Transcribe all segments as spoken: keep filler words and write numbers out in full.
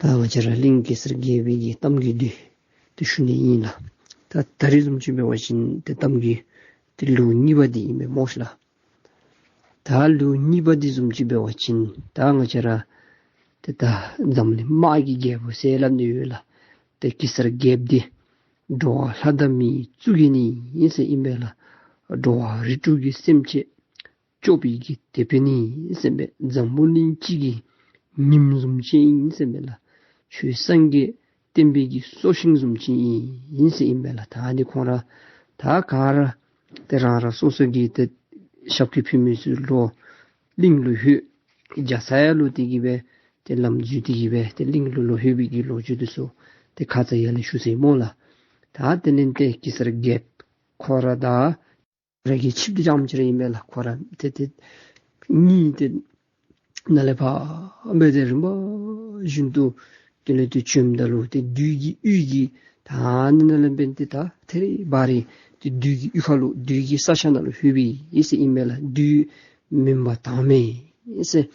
ད་ང་བཅས་ར་གླིང་གེ་སར་རྒྱལ་པོའི་གི་གཏམ་རྒྱུད་འདི་ཏེ་ཞུ་ནི་ཨིན་ལགས། ད་ད་རིས་བཟུམ་ཅིག་འབད་བ་ཅིན་ཏེ་གཏམ་རྒྱུད་ཏེ་ལེའུ་གཉིས་པ་འདི་ཨིན་པས་སྨོ་ཤིག་ལགས། ད་ལེའུ་གཉིས་པ་འདི་བཟུམ་ཅིག་འབད་བ་ཅིན་ད་ང་བཅས་ར་ཏེ་ད་འཛམ་གླིང་དམག་གི་རྒྱལ་པོ་ཟེར་སླབ་ནི་ཡོད་ལགས། ཏེ་གེ་སར་རྒྱལཔོ་འདི་འགྲོ་བ་ལྷ་དང་མིའི་གཙུག་རྒྱན་ཨིན་ཟེར་ཨིན་པས་ལགས། འགྲོ་བ་རིགས་དྲུག་གི་སེམས་ཅན་སྐྱོབ་པའི་གི་དེད་དཔོན་ཨིན་ཟེར་མས། འཛམ་བུ་གླིང་སྤྱི་གི་ཉིམ་བཟུམ་ཅིག་ཨིན་ཟེར་མས་ལགས། ཆོས་སངས་རྒྱས་བསྟན་པའི་གི་སྲོག་ཤིང་བཟུམ་ཅིག་ཨིན་ཟེར་ཨིན་པས་ལགས། ད་ནི་ཁོང་ར་ད་ག་ར་ཏེ་རང་རང་སོ་སོ་གི་ཏེ་ཞབས་སྐྱེལ་ཕུལ་མི་ཚུ་ལོག་གླིང་ལུ་ལྷོད། རྒྱ་ཚ་ཡང་ལོག་སྟེ་གི་སྦེ་ཏེ་ལམ་འཛོལ་ཏེ་གི་སྦེ་ཏེ་གླིང་ལུ་ལོག་ལྷོད་པའི་གི་ལོ་རྒྱུས་འདི་ཚུ་ཏེ་ཁ་ཙ་ཡར་ལས་ཞུ་ཚར་ཡི་སྨོ་ལགས། ད་དེ་ལས་ཏེ་གེ་སར་རྒྱལཔོ་ཁོ་ར་དང་ར་གི་ཆིབས་འདི་རྐྱངམ་ཅིག་ར་ཨིན་མས་ལགས། ཁོ་ར་ཏེ་ཏེ་གཉིས་ཏེ་ནཱ་ལས་ཕར་འབད་དེ་རིམ་པ་བཞིན་དུ་དེ་ལས་ཏེ་བྱོནམ་ད་ལུ་ཏེ་བདུད་ཀྱི་ཡུལ་གྱི་ད་ནི་ནཱ་ལས་འབད་དེ་ད་ཐེ་རི་བ་རི་ཏེ་བདུད་ཀྱི་ཡུལ་ཁ་ལུ་བདུད་ཀྱི་ས་ཆ་ནང་ལུ་ལྷོད་པའི་ཨིན་ཟེར་ཨིན་མས་ལགས། བདུད་མུན་པ་དྭངས་མེད་ཨིན་ཟེར།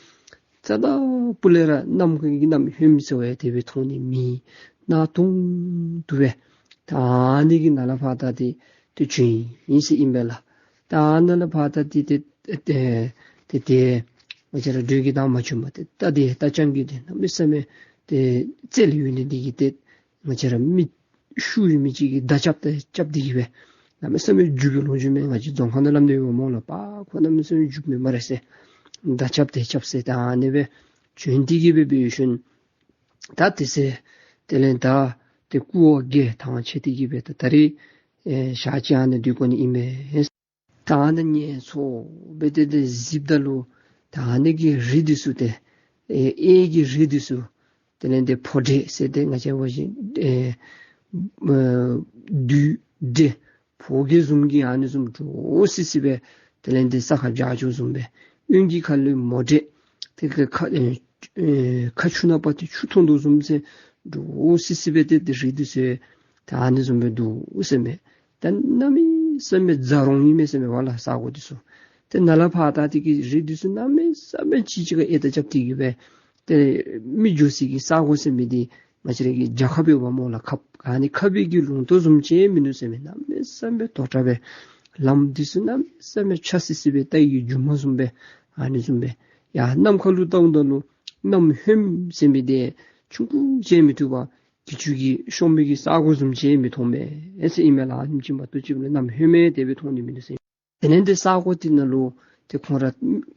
རྩ་དང་སྤུ་ལས་ར་གནམ་གྱི་གནམ་ཧོནམ་ཟེར་བ་ཡང་དེ་སྦེ་མཐོང་ནི་མེད། གནག་དུང་དུ་སྦེ་ད་ནི་གི་ནཱ་ལས་ཕར་ད་ཏེ་ཏེ་བྱོན་ཡི་ཟེར་ཨིན་པས་ལགས། ད་ནཱ་ལས་ཕར་ད་ཏེ་ཏེ་ཏེ་ཏེ་ཏེ་ང་བཅས་ར་འགྲོས་ཀྱིས་ད་མ་བྱོན་པར་ཏེ་རྟ་འདི་རྟ་རྐྱང་གིས་ཏེ་གནམ་མེད་ས་མེད་ཏེ་རྩལ་ཡོད་ནི་འདི་གིས་ཏེ་ང་བཅས་ར་མི་ཤུགས་ཡོད་མི་ཅིག་གིས་མདའ་རྐྱབ་སྟེ་རྐྱབ་སྟེ་གི་སྦེ་གནམ་མེད་ས་མེད་རྒྱུག་པའི་ལོ་རྒྱུས་མས། ང་བཅས་རྫོང་ཁ་ནང་སླབ་ནི་ཡོད་སྨོ་ལགས། པ་ཁོ་གནམ་མེད་ས་མེད་རྒྱུག་མི་སྨ་རེ་ཟེར། མདའ་རྐྱབ་སྟེ་རྐྱབ་སྟེ་ད་ཨ་ནི་སྦེ་བྱོན་ཏེ་གི་སྦེ་འབད་ཞིནམ་ད་དེ་ཚེ་དེ་ལས་ད་ཏེ་སྐུ་འོ་བརྒྱལ་ཐང་ཆད་དེ་གི་སྦེ་ད་ད་རིས་ཨེ་ཞག་གཅིག་ཨ་ནི་སྡོད་དགོ་ནི་ཨིན་མས། ད་ཨ་ནི་ངལ་འཚོ་སྦེ་ཏེ་ཏེ་གཟིགསཔ་ད་ལུ་ད་ཨ་ནི་གི་རི་འདི་ཚུ་ཏེ་ཨེ་གཡས་ཀྱི་རི་འདི་ཚུ་དེ་ལས་ཏེ་ཕོ་འདྲེ་ཟེར་ཏེ་ང་བཅས་འབད་བ་ཅིན་ཨེ་ཨེ་བདུད་འདྲེ་ཕོ་རྒྱས་བཟུམ་གྱི་ཨ་ནི་བཟུམ་འདྲོག་སི་སི་སྦེ་དེ་ལས་ཏེ་ས་ཁར་བྱ་འགྱོ་བཟུམ་སྦེ། གཡོན་གྱི་ཁ་ལུ་མོ་འདྲེ་ཏེ་ཁ་ཁ་ཨེ་ཨེ་ཁ་ཆུ་ནང་པ་ཏེ་ཆུ་འཐུང་དོ་བཟུམ་ཟེར་འདྲོག་སི་སི་སྦེ་ཏེ་ཏེ་རི་འདི་ཚུ་ད་ཨ་ནི་བཟུམ་སྦེ་འདུག་ཟེར་མས། ད་གནམ་མེད་ས་མེད་རྫ་རོང་ཨིན་མས་ཟེར་མས་པ་ལགས་ས་གོ་འདི་ཚུ། ཏེ་ནཱ་ལས་ཕར་ད་ཏེ་གི་རི་འདི་ཚུ་གནམ་མེད་ས་མེད་ཅིག་ཅིག་ཁར་ཨེ་ད་རྐྱབ་སྟེ་གི་སྦེ་ཏེ་མི་འགྱོ་སའི་གི་ས་གོ་ཟེར་མི་འདི་ང་བཅས་ར་གི་རྒྱལ་ཁབ་ཡོདཔ་སྨོ་ལགས། ཁབ་ཨ་ནི་ཁབ་ཀྱི་ལུང་ཐོག་བཟུམ་ཅིག་མིན་འདུག་ཟེར་མས། གནམ་མེད་ས་མེད་དོག་དྲགས་སྦེ་ལམ་འདི་ཚུ་གནམ་མེད་ས་མེད་ཆག་སི་སི་སྦེ་རྟ་ཡི་རྒྱུག་མ་བཟུམ་སྦེ་ཨ་ནི་བཟུམ་སྦེ་ཡར་ནམ་མཁའ་ལུ་བལྟཝ་ད་ལུ་གནམ་ཧོནམ་ཟེར་མི་འདི་ཆུང་ཀུ་ཅིག་མི་ཐུབ་པར་གྱི་ཅུང་གི་ཤོང་མི་གི་ས་གོ་བཟུམ་ཅིག་མི་མཐོང་མས་ཟེར་ཨིན་མས་ལགས། ཨ་ནེམ་ཅིག་མ་གཏོགས་ཅིག་ལུ་གནམ་ཧོནམ་དེ་སྦེ་མཐོང་ནི་མིན་འདུག་ཟེར། དེ་ལས་ཏེ་ས་གོ་དེ་ནང་ལུ་ཏེ་ཁོང་ར་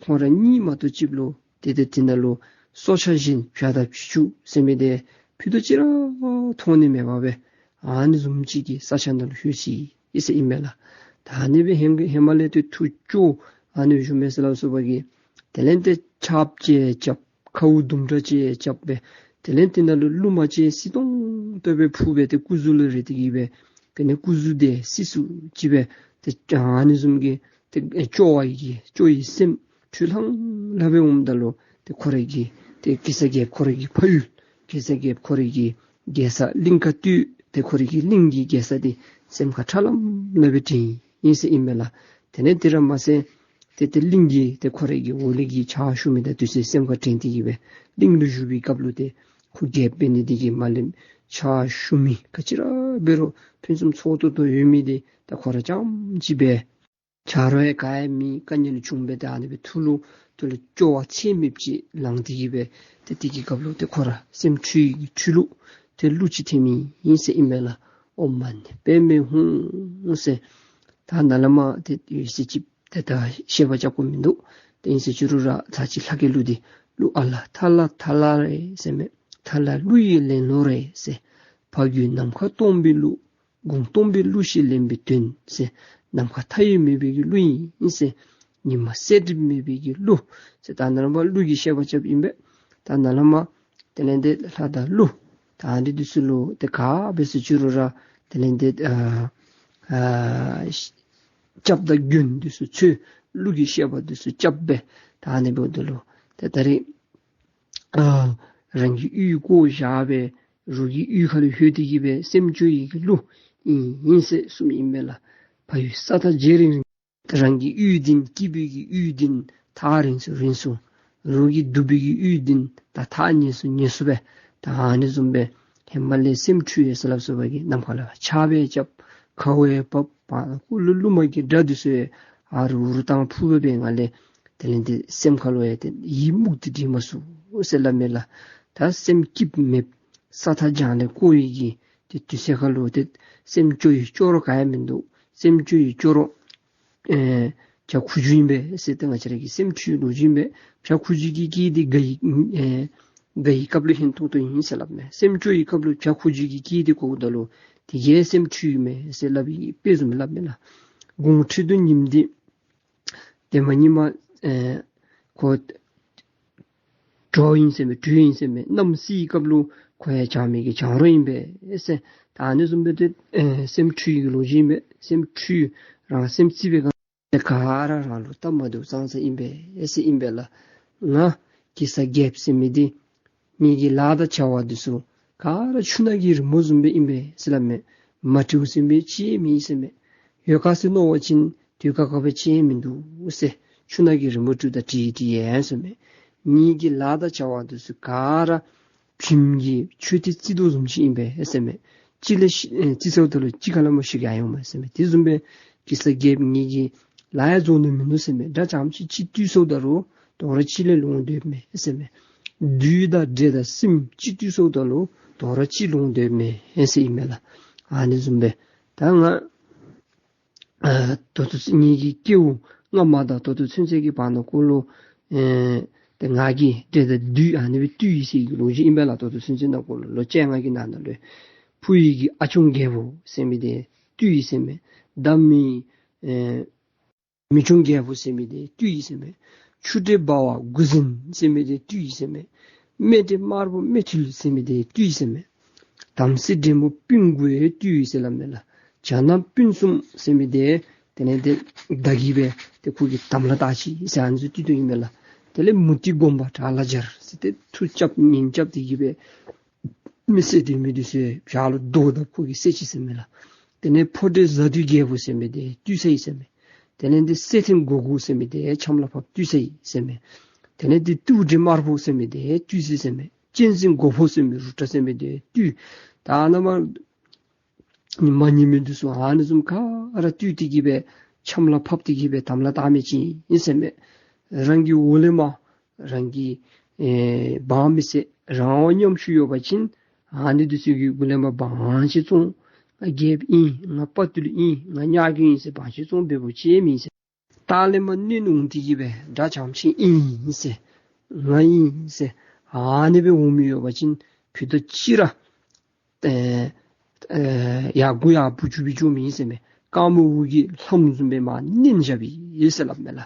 ཁོང་ར་གཉིས་མ་གཏོགས་ཅིག་ལུ་ཏེ་ཏེ་དེ་ནང་ལུ་སྲོག་ཆགས་གཞན་བྱ་དང་བྱི་ཅུང་ཟེར་མི་འདི་ཕུད་རྡོག་ཅིག་ར་མཐོང་ནི་མེད་པར་སྦེ་ཨ་ནི་བཟུམ་ཅིག་གི་ས་ཆ་ནང་ལུ་ལྷོད་ཅི་ཟེར་ཨིན་མས་ལགས། ད་ཨ་ནི་སྦེ་ཧེ་ཧེ་མ་ལས་ཏེ་ཐུགས་སྐྱོ་ཨ་ནི་བཞུགས་མས་ཟེར་སླབ་སོང་པ་གི། དེ་ལས་ཏེ་ཆརཔ་ཅིག་རྐྱབ། ཁཝ་དུམ་གྲ་ཅིག་རྐྱབ་སྦེ་དེ་ལས་དེ་ནང་ལུ་རླུང་མ་ཅིག་བསིལ་ཏོང་ཏོ་སྦེ་ཕུ་སྦེ་ཏེ་སྐུ་གཟུགས་ལུ་རེག་སྟེ་གི་སྦེ་དེ་ལས་སྐུ་གཟུགས་འདི་བསིལ་སུ་ཅིག་སྦེ་ཏེ་ཨ་ནི་བཟུམ་གྱི་ཏེ་སྐྱོ་བ་གི་སྐྱོ་བའི་སེམས་འཁྲུལ་ལྷང་ལྷང་སྦེ་འོངམ་ད་ལུ་ཏེ་ཁོ་རའི་གི་ཏེ་གེ་སར་རྒྱལཔོ་ཁོ་རའི་གི་ཕ་ཡུལ་གེ་སར་རྒྱལཔོ་ཁོ་རའི་གི་རྒྱལ་ས་གླིང་དཀར་སྟོད་ཏེ་ཁོ་རའི་གི་གླིང་གི་རྒྱལ་ས་འདི་སེམས་ཁར་ཁྲ་ལམ་ལམ་སྦེ་དྲན་ཡི་ཟེར་ཨིན་མས་ལགས། དེ་ལས་དེ་ར་མ་ཚད་ཏེ་ཏེ་གླིང་གི་ཏེ་ཁོ་རའི་གི་འོག་ལས་ཀྱི་ཕྱག་ཞུ་མི་དང་དེ་ཚུ་སེམས་ཁར་དྲན་ཏེ་གི་སྦེ་གླིང་ལུ་བཞུགས་པའི་སྐབས་ལུ་ཏེ་ཁོ་རྒྱལཔོ་འབད་ནི་འདི་གིས་མ་ལེནམ་ཕྱག་ཞུ་མི་ག་ཅི་ར་འབད་རུང་ཕུན་སུམ་ཚོགས་ཏོག་ཏོ་ཡོད་མི་འདི་ད་ཁོ་ར་རྐྱངམ་ཅིག་སྦེ་ཆ་རོགས་ཡང་ག་ཡང་མེད། དཀའ་ངལ་བྱུང་སྦེ་ད་ཨ་ནི་སྦེ་ཐུགས་ལུ་ཐུགས་ལུ་སྐྱོ་བ་ཚད་མེདཔ་ཅིག་ལངས་ཏེ་གི་སྦེ་ཏེ་དེ་གི་སྐབས་ལུ་ཏེ་ཁོ་ར་སེམས་འཁྲུལ་གྱི་འཁྲུལ་ལུ་ཏེ་གླུ་ཅིག་འཐེན་མི་ཨིན་ཟེར་ཨིན་མས་ལགས། ཨོཾ་མ་ཎི་པདྨེ་ཧཱུྃ་ཟེར། ད་ནཱ་ལས་མར་ཏེ་ཡོད་ཚད་ཅིག་ཏེ་ད་བཤད་པ་རྐྱབ་དགོཔ་མིན་འདུག། དེ་ཨིན་ཟེར་ཅི་རུང་ར་ཚར་གཅིག་ལྷག་གི་གླུ་འདི། གླུ་ཨ་ལ་ཐ་ལ་ཐ་ལ་རེད་ཟེར་མས། ཐ་ལ་གླུ་ཡི་ལེན་ལུགས་རེད་ཟེར། ཕ་རྒྱུད་ནམ་མཁའ་སྟོང་པའི་གླུ། དགུང་སྟོང་པའི་གླུ་ཞེས་ལེན་པའི་དོན་ཟེར། ནམ་མཁའ་མཐའ་ཡས་མེད་པའི་གི་གླུ་ཨིན་ཟེར། ཉི་མ་གསལ་འགྲིབ་མེད་པའི་གི་གླུ་ཟེར། ད་ནཱ་ལས་མར་གླུ་གི་བཤད་པ་རྐྱབ་ཨིན་པས། ད་ནཱ་ལས་མར་དེ་ལས་ཏེ་ལྷ་དང་ཀླུ་ད་འདི་འདི་ཚུ་ལུ་ཏེ་ག་འབད་ཟེར་ཅི་རུང་ར་དེ་ལས་ཏེ་ཨ་ཨ་སྐྱབས་དང་མགོན་འདི་ཚུ་འཚོལ། གླུ་གི་བཤད་པ་འདི་ཚུ་རྐྱབ་སྦེ་ད་ཨ་ནི་འབདཝ་ད་ལུ་ཏེ་ད་རེས་ཨ་རང་གི་གཡུས་བཀོ་བཞག་སྦེ་རོགས་ཀྱི་གཡུས་ཁ་ལུ་ལྷོད་དེ་གི་སྦེ་སེམས་སྐྱོ་ཡི་གི་གླུ་ཨིན་ཨིན་ཟེར་གསུངམ་ཨིན་མས་ལགས། ཕ་ཡུལ་ས་ཐག་ཇེ་རིང་རིང་། རང་གི་གཡུས་འདི་སྐྱིད་པའི་གི་གཡུས་འདི་ཐག་རིང་སུ་རིང་སུ། རོགས་ཀྱི་སྡུག་པའི་གི་གཡུས་འདི་ད་ཐག་ཉེ་སུ་ཉེ་སུ་སྦེ། ད་ཨ་ནི་བཟུམ་སྦེ་ཧེ་མ་ལས་སེམས་འཁྲུལ་ཡི་ཟེར་སླབ་སོ་བ་གི་ནམ་མཁའ་ལུ་ཆརཔ་འབབ་ཁཝ་འབབ་བར་ན་ཀུ་ལུ་རླུང་མ་གི་སྒྲ་འདི་ཚུ་ཨ་རུ་རུ་དང་འཕུར་བའི་ངང་ལས་དེ་ལས་ཏེ་སེམས་ཁ་ལུ་ཡང་ཏེ་ཡིད་མུག་སྟེ་སྡོད་མ་ཚུགས་ཟེར་སླབ་མས་ལགས། ད་སེམས་སྐྱིདཔ་མེདཔ་ས་མཐའ་བྱང་ལས་བསྐོར་བའི་གི་ཏེ་དུས་ཚོད་ཁ་ལུ་ཏེ་སེམས་སྐྱོ་བའི་སྐྱོ་རོགས་ག་ཡང་མིན་འདུག། སེམས་སྐྱོ་བའི་སྐྱོ་རོགས་ཨེ་བྱ་ཁུ་བྱུག་ཨིན་པས་ཟེར་ཏེ་ང་བཅས་ར་གི་སེམས་འཁྲུལ་ལོ་རྒྱུས་ཨིན་པས། བྱ་ཁུ་བྱུག་གི་སྐད་འདི་དགའ་བའི་ཨེ་དགའ་བའི་སྐབས་ལུ་ཧན་ཏོང་ཏོ་ཨིན་ཟེར་སླབ་མས། སེམས་སྐྱོ་བའི་སྐབས་ལུ་བྱ་ཁུ་བྱུག་གི་སྐད་འདི་གོཝ་ད་ལུ་དེ་གིས་སེམས་འཁྲུལ་ཨིན་མས་ཟེར་སླབ་པའི་དཔེ་བཟུམ་སླབ་མས་ལགས། དགུང་ཁྲི་གདུགས་ཉིམ་འདི་ཏེ་མ་ཉི་མ་ཨེ་ཁོ་གྲོགས་ཨིན་ཟེར་མས། གྲོགས་ཨིན་ཟེར་མས། གནམ་བསིལ་བའི་སྐབས་ལུ་ཁོ་ཡང་བྱང་མི་གི་བྱང་རོ་ཨིན་པས་ཟེར། ད་ཨ་ནི་བཟུམ་སྦེ་ཏེ་ཨེ་སེམས་འཁྲུལ་གྱི་ལོ་རྒྱུས་ཨིན་པས། སེམས་འཁྲུལ་རང་སེམས་བརྩི་བའི་སྒང་ག་ར་རང་ལུ་སྟབས་མ་བདེཝ་ཙང་ཙ་ཨིན་པས་ཟེར་ཨིན་པས་ལགས། ང་གེ་སར་རྒྱལཔོ་ཟེར་མི་འདི་ངེ་གི་ལཱ་དང་བྱ་བ་འདི་ཚུ་ག་ར་ཆུ་ནང་གི་རི་མོ་བཟུམ་སྦེ་ཨིན་པས་ཟེར་སླབ་མས། མ་འདྲཝ་ཟེར་མི་ཅིག་མེད་ཟེར་མས། ཡོད་ག་ཟེར་མནོ་བ་ཅིན་དུས་སྐབས་ཁར་ཅིག་མིན་འདུག་ཟེར། ཆུ་ནང་གི་རི་མོ་འདྲཝ་དང་འདྲ་འདྲ་ཡོད་ཟེར་མས། ངེ་གི་ལཱ་དང་བྱ་བ་འདི་ཚུ་ག་ར་བྱེམ་གྱི་མཆོད་རྟེན་བརྩིག་དོ་བཟུམ་ཅིག་ཨིན་པས་ཟེར་མས། གཅིག་ལས་ཤི་ཨེ་བརྩིག་ཚརཝ་ད་ལུ་གཅིག་ཁ་ལས་མར་ཤོར་ག་ཡང་འོང་མས་ཟེར་མས། དེ་བཟུམ་སྦེ་གེ་སར་རྒྱལཔོ་ངེ་གི་ལཱ་ཡང་རྫོགས་ནི་མིན་འདུག་ཟེར་མས། དགྲ་རྐྱངམ་ཅིག་གཅིག་བཏུལ་སོངམ་ད་ལུ་དོ་རུང་གཅིག་ལས་ལོང་སྡོདཔ་མས་ཟེར་མས། བདུད་དང་འདྲེ་དང་སྲིནམ་གཅིག་བཏུལ་སོངམ་ད་ལུ་དོ་རུང་གཅིག་ལོང་སྡོདཔ་མས་ཟེར་ཨིན་མས་ལགས། ཨ་ནི་བཟུམ་སྦེ་ད་ང་ཨ་ད་ལྟོ་ངེ་གི་སྐྱེ་བ་སྔ་མ་དང་ད་ལྟོ་ཚུན་ཚོད་ཀྱི་བར་ན་ཀོ་ལུ་ཨེ་ཏེ་ང་གིས་འདྲེ་དང་བདུད་ཨ་ནི་སྦེ་བཏུལ་ཡི་ཟེར་གྱི་ལོ་རྒྱུས་ཨིན་པས་ལགས། ད་ལྟོ་ཚུན་ཚོད་ནང་ཀོ་ལུ་ལོ་བཅོ་ལྔ་གི་ནང་ན་ལུ་ཕུ་ཡི་གི་ཨ་ཆུང་རྒྱལ་པོ་ཟེར་མི་འདི་བཏུལ་ཡི་ཟེར་མས། ད་མི་ཨེ་མི་ཆུང་རྒྱལ་པོ་ཟེར་མི་འདི་བཏུལ་ཡི་ཟེར་མས། ཆུ་འདྲེ་འབར་བ་དགུ་ཟིན་ཟེར་མི་འདི་བཏུལ་ཡི་ཟེར་མས། སྨད་འདྲེ་དམར་པོ་སྨད་ཐིལ་ཟེར་མི་འདི་བཏུལ་ཡི་ཟེར་མས། དམ་སྲི་འདྲེ་མོ་སྤུན་དགུ་ཡང་བཏུལ་ཡི་ཟེར་སླབ་མས་ལགས། བྱ་ནག་སྤུན་གསུམ་ཟེར་མི་འདི་དེ་ལས་ཏེ་བདའ་གིས་སྦེ་ཏེ་ཁོ་གི་དམ་ལ་བཏགས་ཅི་ཟེར་ཨ་ནི་ཚུ་བཏུལ་དོ་ཨིན་མས་ལགས། དེ་ལས་མུ་སྟེགས་སྒོམ་པ་དགྲ་ལྷ་སྦྱར་ཟེར་ཏེ་མཐུ་རྐྱབ་ངན་རྐྱབ་སྟེ་གིས་སྦེ་མི་བསད་སྡོད་མི་འདི་ཚུ་བྱག་ལུ་རྡོ་བརྡབ་ཁོ་གིས་བསད་ཅི་ཟེར་མས་ལགས། དེ་ལས་ཕོ་འདྲེ་གཟའ་བདུད་རྒྱལ་པོ་ཟེར་མི་འདི་བཏུལ་ཚར་ཡི་ཟེར་མས། དེ་ལས་ཏེ་སེ་ཐན་མགོ་དགུ་ཟེར་མི་འདི་ཆམ་ལ་ཕབ་བཏུལ་ཚར་ཡི་ཟེར་མས། དེ་ལས་ཏེ་སྟུག་པོ་འདྲེ་དམར་པོ་ཟེར་མི་འདི་བཏུལ་ཚར་ཡི་ཟེར་མས། གཅན་གཟན་མགོ་ཕོ་ཟེར་མི་རུ་ཏྲ་ཟེར་མི་འདི་བཏུལ། ད་ཨ་ནཱ་མར་མ་ཉན་མི་འདི་ཚུ་ཨ་ནི་བཟུམ་ག་ར་བཏུལ་ཏེ་གིས་སྦེ་ཆམ་ལ་ཕབ་སྟེ་གིས་སྦེ་དམ་ལ་བཏགས་མི་ཅིག་ཨིན་ཟེར་མས། རང་གི་འོག་ལས་མར་རང་གི་ཨེ་འབངས་མི་སེར་རང་དབང་ཉམས་བཅུག་ཡོད་པ་ཅིན་ཨ་ནི་འདི་ཚུ་གི་གུ་ལས་མར་དབང་ཅིག་བཙོང་། ང་རྒྱལཔོ་ཨིན། ང་དཔའ་རྟུལ་ཨིན། ང་ཉག་གི་ཨིན་ཟེར་དབང་ཅིག་བཙོང་འབདཝ་ཅིག་མེན་ཟེར། ལྟག་ལས་མར་གནོན་འོང་སྟེ་གིས་སྦེ་དགྲ་རྐྱངམ་ཅིག་ཨིན་ཟེར་ང་ཨིན་ཟེར་ཨ་ནི་སྦེ་འོང་མི་ཡོད་པ་ཅིན་ཕུད་རྡོག་གཅིག་ར་ཨེ་ཨེ་ཡར་མགུ་ཡར་བུད་བཅུག་པའི་བཅུག་མི་ཨིན་ཟེར་མས། རྐངམ་འོག་གི་ལྷམ་བཟུམ་སྦེ་མར་མནན་བཞག་པའི་ཨིན་ཟེར་སླབ་མས་ལགས།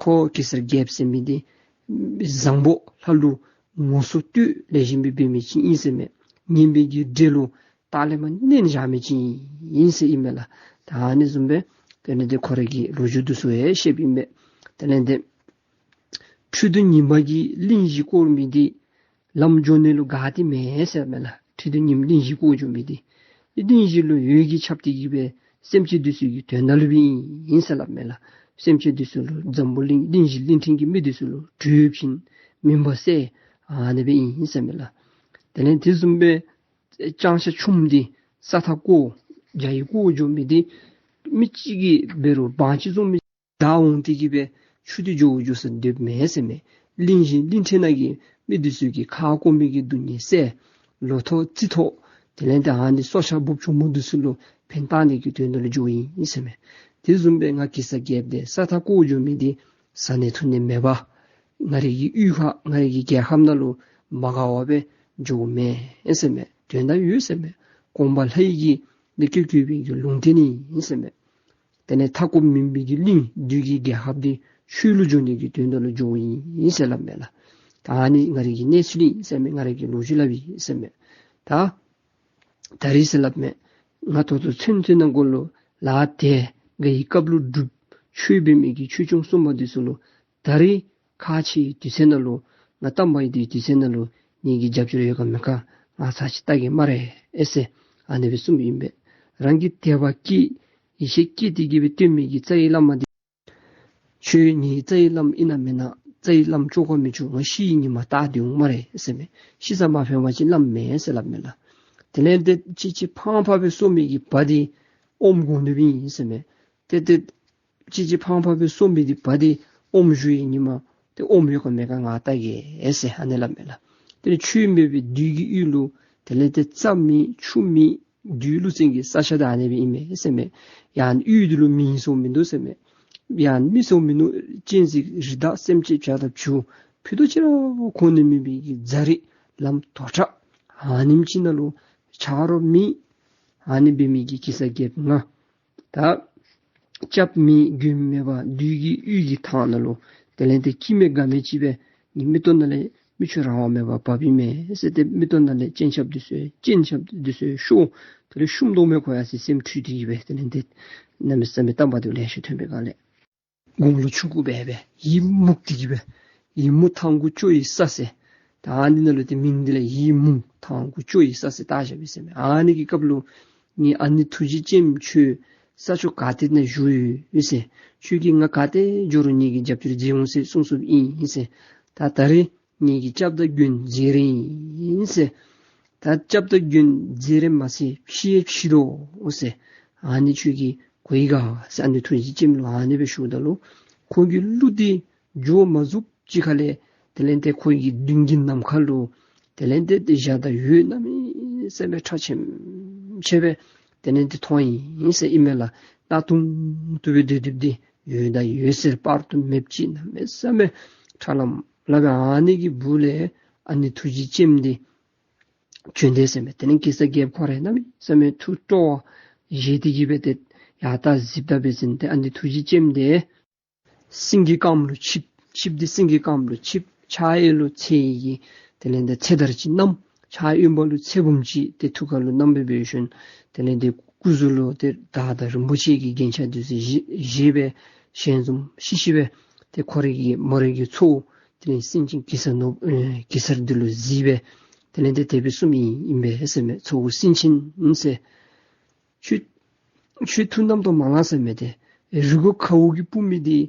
ཁོ་གེ་སར་རྒྱལཔོ་ཟེར་མི་འདི་བཟང་པོ་ལྷ་ལུ་ངོ་སོ་བསྟོད་ལེགས་ཤོམ་སྦེ་འབད་མི་ཅིག་ཨིན་ཟེར་མས། ངན་པའི་གི་འདྲེ་ལུ་ལྟག་ལས་མར་མནན་བཞག་མི་ཅིག་ཨིན་ཟེར་ཨིན་མས་ལགས། ད་ཨ་ནི་བཟུམ་སྦེ་དེ་ལས་ཏེ་ཁོ་རའི་གི་ལོ་རྒྱུས་འདི་ཚུ་ཡང་བཤདཔ་ཨིན་མས། དེ་ལས་ཏེ་ཁྲི་གདུགས་ཉི་མ་གིས་གླིང་བཞི་བསྐོར་མི་འདི་ལམ་འགྱོ་ནི་ལུ་དགའ་སྟེ་མེན་ཟེར་མས་ལགས། ཁྲི་གདུགས་ཉིམ་གླིང་བཞི་བསྐོར་འགྱོ་མི་འདི་གླིང་བཞི་ལུ་འོད་ཀྱིས་ཁྱབ་སྟེ་གིས་སྦེ་སེམས་ཅན་འདི་ཚུ་གི་དོན་དག་ལུ་སྦེ་ཨིན་ཟེར་སླབ་མས་ལགས། སེམས་ཅན་འདི་ཚུ་ལུ་འཛམ་བུ་གླིང་གླིང་བཞི་གླིང་ཕྲན་གྱི་མི་འདི་ཚུ་ལུ་འགྲོ་བ་ཅིན་མུན་པ་སེལ་ཨ་ནི་སྦེ་ཨིན་ཟེར་མས་ལགས། དེ་ལས་དེ་བཟུམ་སྦེ་ལྕང་ཤ་ཆུམ་འདི་ས་མཐའ་བསྐོར་རྒྱ་ཡི་བསྐོར་འགྱོ་མི་འདི་མི་གཅིག་གིས་འབད་རུང་དབང་ཅིག་བཙོང་མི་བདའ་འོང་སྟེ་གིས་སྦེ་ཆུ་འདི་འགྱོ་འགྱོ་ས་སྡོདཔ་མེན་ཟེར་མས། གླིང་བཞི་གླིང་ཕྲན་ནང་གི་མི་འདི་ཚུ་གི་ཁ་སྐོམ་མི་གི་སྡུག་བསྔལ་སེལ། ལོ་ཐོག་རྩི་ཐོག་དེ་ལས་ཏེ་ཨ་ནི་སྲོག་ཆགས་འབུཔ་གྱོག་མོ་འདི་ཚུ་ལུ་ཕན་བཏགས་ནི་གི་དོན་དག་ལུ་འགྱོཝ་ཨིན་ཟེར་མས། དེ་བཟུམ་སྦེ་ང་གེ་སར་རྒྱལཔོ་འདི་ས་མཐའ་བསྐོར་འགྱོ་མི་འདི་བཟའ་ནི་འཐུང་ནི་མེད་པར་ང་རའི་གི་གཡུས་ཁར་ང་རའི་གི་རྒྱལ་ཁབ་ནང་ལུ་མ་དགའ་བར་སྦེ་འགྱོཝ་མེན་ཟེར་མས། དོན་དག་ཡོད་ཟེར་མས། གོང་མ་ལྷ་ཡི་གི་ལས་ཀྱི་གུས་པའི་གི་ལུང་བསྟན་ཨིན་ཟེར་མས། དེ་ལས་མཐའ་འཁོབ་མུན་པའི་གླིང་བདུད་ཀྱི་རྒྱལ་ཁབ་འདི་ཆོས་ལུ་འགྱུར་ནི་གི་དོན་དག་ལུ་འགྱོཝ་ཨིན་ཟེར་སླབ་མས་ལགས། ད་ཨ་ནི་ང་རའི་གི་གནས་ཚུལ་ཨིན་ཟེར་མས། ང་རའི་གི་ལོ་རྒྱུས་སླབ་ཨིན་ཟེར་མས། ད་ད་རིས་ཟེར་སླབ་མས། ང་ད་ལྟོ་ཚུན་ཚོད་ནང་འཁོད་ལུ་ལཱ་དེ་དགའ་བའི་སྐབས་ལུ་སྒྲུབ་ཆོས་འབད་མི་གི་ཆོས་སྐྱོང་སྲུང་མ་འདི་ཚུ་ལུ་ད་རིས་ཁག་ཆེ་བའི་དུས་ཚོད་ནང་ལུ་ང་དམ་པ་ཡི་དུས་ཚོད་ནང་ལུ་ངེ་གི་རྒྱབ་སྐྱོར་ཡོད་ག་མེད་ག་ང་ཚར་ཅིག་བལྟ་གེ་སྨ་རེ་ཨེ་ཟེར་ཨ་ནི་སྦེ་གསུངམ་ཨིན་པས། རང་གི་དད་པ་བསྐྱེད་ཡིད་ཆེས་བསྐྱེད་དེ་གིས་སྦེ་བསྟེན་མི་གི་རྩ་བའི་བླ་མ་འདི་ཁྱོད་ངེའི་རྩ་བའི་བླམ་ཨིན་ན་མེན་ན་ རྩ་བའི་བླམ་ཅོག་ཁར་མི་བཅུག། ང་ཤི་བའི་ཉིནམ་བལྟ་སྡོད་འོང་སྨ་རེ་ཟེར་མས། ཤི་ས་མ་ཕན་པ་ཅིན་བླམ་མེན་ཟེར་སླབ་མས་ལགས། དེ་ལས་ཏེ་གཅིག་གཅིག་ཕངས་ཕངས་སྦེ་གསོ་མི་གི་བ་འདི་ཨོམ་སྒོང་ནི་སྦེ་ཨིན་ཟེར་མས། ཏེ་ཏེ་གཅིག་གཅིག་ཕངས་ཕངས་སྦེ་གསོ་མི་འདི་བ་འདི་ཨོམ་བཞོ་བའི་ཉིནམ་ཏེ་ཨོམ་ཡོད་ག་མེད་ག་ང་བལྟ་གེ་ཟེར་ཨ་ནི་སླབ་མས་ལགས། དེ་ལས་ཆོས་མེད་པའི་བདུད་ཀྱི་ཡུལ་ལུ་དེ་ལས་ཏེ་རྩྭ་མེད་ཆུ་མེད་བདུད་ཀླུ་བཙན་གྱི་ས་ཆ་ད་ཨ་ནི་སྦེ་ཨིན་མས་ཟེར་མས། ཡང་ཡུལ་འདི་ལུ་མི་ཟེར་མི་འདུག་ཟེར་མས། ཡང་མི་ཟེར་མི་འདུག། གཅན་གཟན་རི་དྭགས་སེམས་ཅན་བྱ་དང་བྱིའུ་ཕུད་རྡོག་ཅིག་ར་འཁོར་ནི་མེད་པའི་གི་རྫ་རི་ལམ་དོག་དྲགས་ཨ་ནེམ་ཅིག་ནང་ལུ་ཆ་རོགས་མེད། ཨ་ནི་འབད་མི་གི་གེ་སར་རྒྱལཔོ་ང་ད་སྐྱབས་མེད་མགོན་མེད་པར་བདུད་ཀྱི་ཡུལ་གྱི་ཐང་ནང་ལུ་དེ་ལས་ཏེ་སྐྱིད་མེད་དགའ་མེད་ཅིག་སྦེ་ངེའི་མིག་ཏོ་ནང་ལས་མིག་ཆུ་རང་དབང་མེད་པར་བབས་ཨིན་མས་ཟེར། ཏེ་མིག་ཏོ་ནང་ལས་སྤྱན་ཆབ་འདི་ཚུ་སྤྱན་ཆབ་འདི་ཚུ་ཤོར། དེ་ལས་ཤུམ་དོ་མེད་ཁོ་ཡར་སོ་སེམས་འཁྲུལ་ཏེ་གི་སྦེ་དེ་ལས་ཏེ་གནམ་མེད་ས་མེད་གཏམ་དཔེ་འདི་ལེ་ཤ་ཐོན་པའི་སྒང་ལས་དགུང་ལོ་ཆུང་ཀུ་སྦེ་སྦེ་ཡི་མུག་སྟེ་གི་སྦེ་ཡི་མུག་ཐང་གུ་སྐྱོ་ཡི་ས་ཟེར། ད་ཨ་ནི་ནང་ལུ་ཏེ་མིང་འདི་ལས་ཡི་མུག་ཐང་གུ་སྐྱོ་ཡི་ས་ཟེར་བཏགས་བཞག་པས་ཟེར་མས། ཨ་ནི་གི་སྐབས་ལུ་ངེའི་ཨ་ནེ་ཐུགས་རྗེ་ཅནམ་ཁྱོད་ས་ཕྱོགས་ག་ཏེ་ན་བཞུགས་ཡོད་ཟེར། ཁྱོད་ཀྱིས་ང་ག་ཏེ་འགྱོ་རུང་ངེ་གི་རྒྱབ་སྐྱོར་མཛད་འོང་ཟེར་གསུངས་གསུངསམ་ཨིན་ཟེར། ད་ད་རེས་ངེ་གི་སྐྱབས་དང་མགོན་མཛད་རན་ཨིན་ཟེར། ད་སྐྱབས་དང་མགོན་མཛད་རན་མ་ཚད་ཕྱི་ཡང་ཕྱི་དོ་ཟེར། ཨ་ནི་ཁྱོད་ཀྱིས་གོ་ཡི་ག་ཟེར་ཨ་ནེ་ཐུགས་རྗེ་ཅནམ་ལུ་ཨ་ནི་སྦེ་ཞུཝ་ད་ལུ་ཁོ་གི་གླུ་འདི་འགྱོ་མ་ཚུགསཔ་ཅིག་ཁ་ལས་དེ་ལས་ཏེ་ཁོ་གི་མདུན་གྱི་ནམ་མཁའ་ལུ་དེ་ལས་ཏེ་ཏེ་འཇའ་དང་འོད་གནམ་མེད་ས་མེད་ཁྲ་ཆེམ་ཆེ་སྦེ་དེ་ལས་ཏེ་མཐོང་ཡི་ཟེར་ཨིན་མས་ལགས། གནག་དུང་དུ་སྦེ་སྡོད་སྡོདཔ་འདི་འོད་དང་འོད་ཟེར་དཔག་ཏུ་མེདཔ་ཅིག་གནམ་མེད་ས་མེད་ཁྲ་ལམ་ལམ་སྦེ་ཨ་ནི་གི་སྦུག་ལས་ཨ་ནེ་ཐུགས་རྗེ་ཅནམ་འདི་བྱོན་དེས་ཟེར་མས། དེ་ལས་གེ་སར་རྒྱལཔོ་ཁོ་ར་གནམ་མེད་ས་མེད་ཐུགས་སྤྲོ་བ་བཞེས་ཏེ་གི་སྦེ་ཏེ་ཡར་ལྟ་གཟིགསཔ་ད་འབད་བ་ཅིན་ཏེ་ཨ་ནེ་ཐུགས་རྗེ་ཅནམ་འདི་སེང་གེ་དཀརམོ་ལུ་ཆིབས། ཆིབས་འདི་སེང་གེ་དཀརམོ་ལུ་ཆིབས། ཕྱག་གཡས་ལུ་ཚེ་ཡི་གི་དེ་ལས་ཏེ་ཚེ་དར་ཅིག་བསྣམས། ཕྱག་གཡོན་པ་ལུ་ཚེ་བུམ་ཅིག་ཏེ་ཐུགས་ཀ་ལུ་བསྣམས་སྦེ་འབད་ཞིནམ་དེ་ལས་ཏེ་སྐུ་གཟུགས་ལུ་ཏེ་དར་དང་རིན་པོ་ཆེ་གི་རྒྱན་ཆ་འདི་ཚུ་བཞེས་བཞེས་སྦེ་ཞལ་འཛུམ་ཤིག་ཤིག་སྦེ་ཏེ་ཁོ་རའི་གི་མོ་རའི་གི་ཚའོ་དེ་ལས་སེང་ཆེན་གེ་སར་ནོར་ཨེ་གེ་སར་འདི་ལུ་གཟིགས་སྦེ་དེ་ལས་ཏེ་དེ་སྦེ་གསུངམ་ཨིན་ཨིན་པས་ཟེར་མས། ཚའོ་སེང་ཆེན་ཟེར། ཁྱོད་ཁྱོད་ཐུགས་རྣམ་རྟོག་མ་ལང་ཟེར་མས། ཏེ་རི་མགོ་ཁཝ་གིས་སྤུབ་མི་འདི་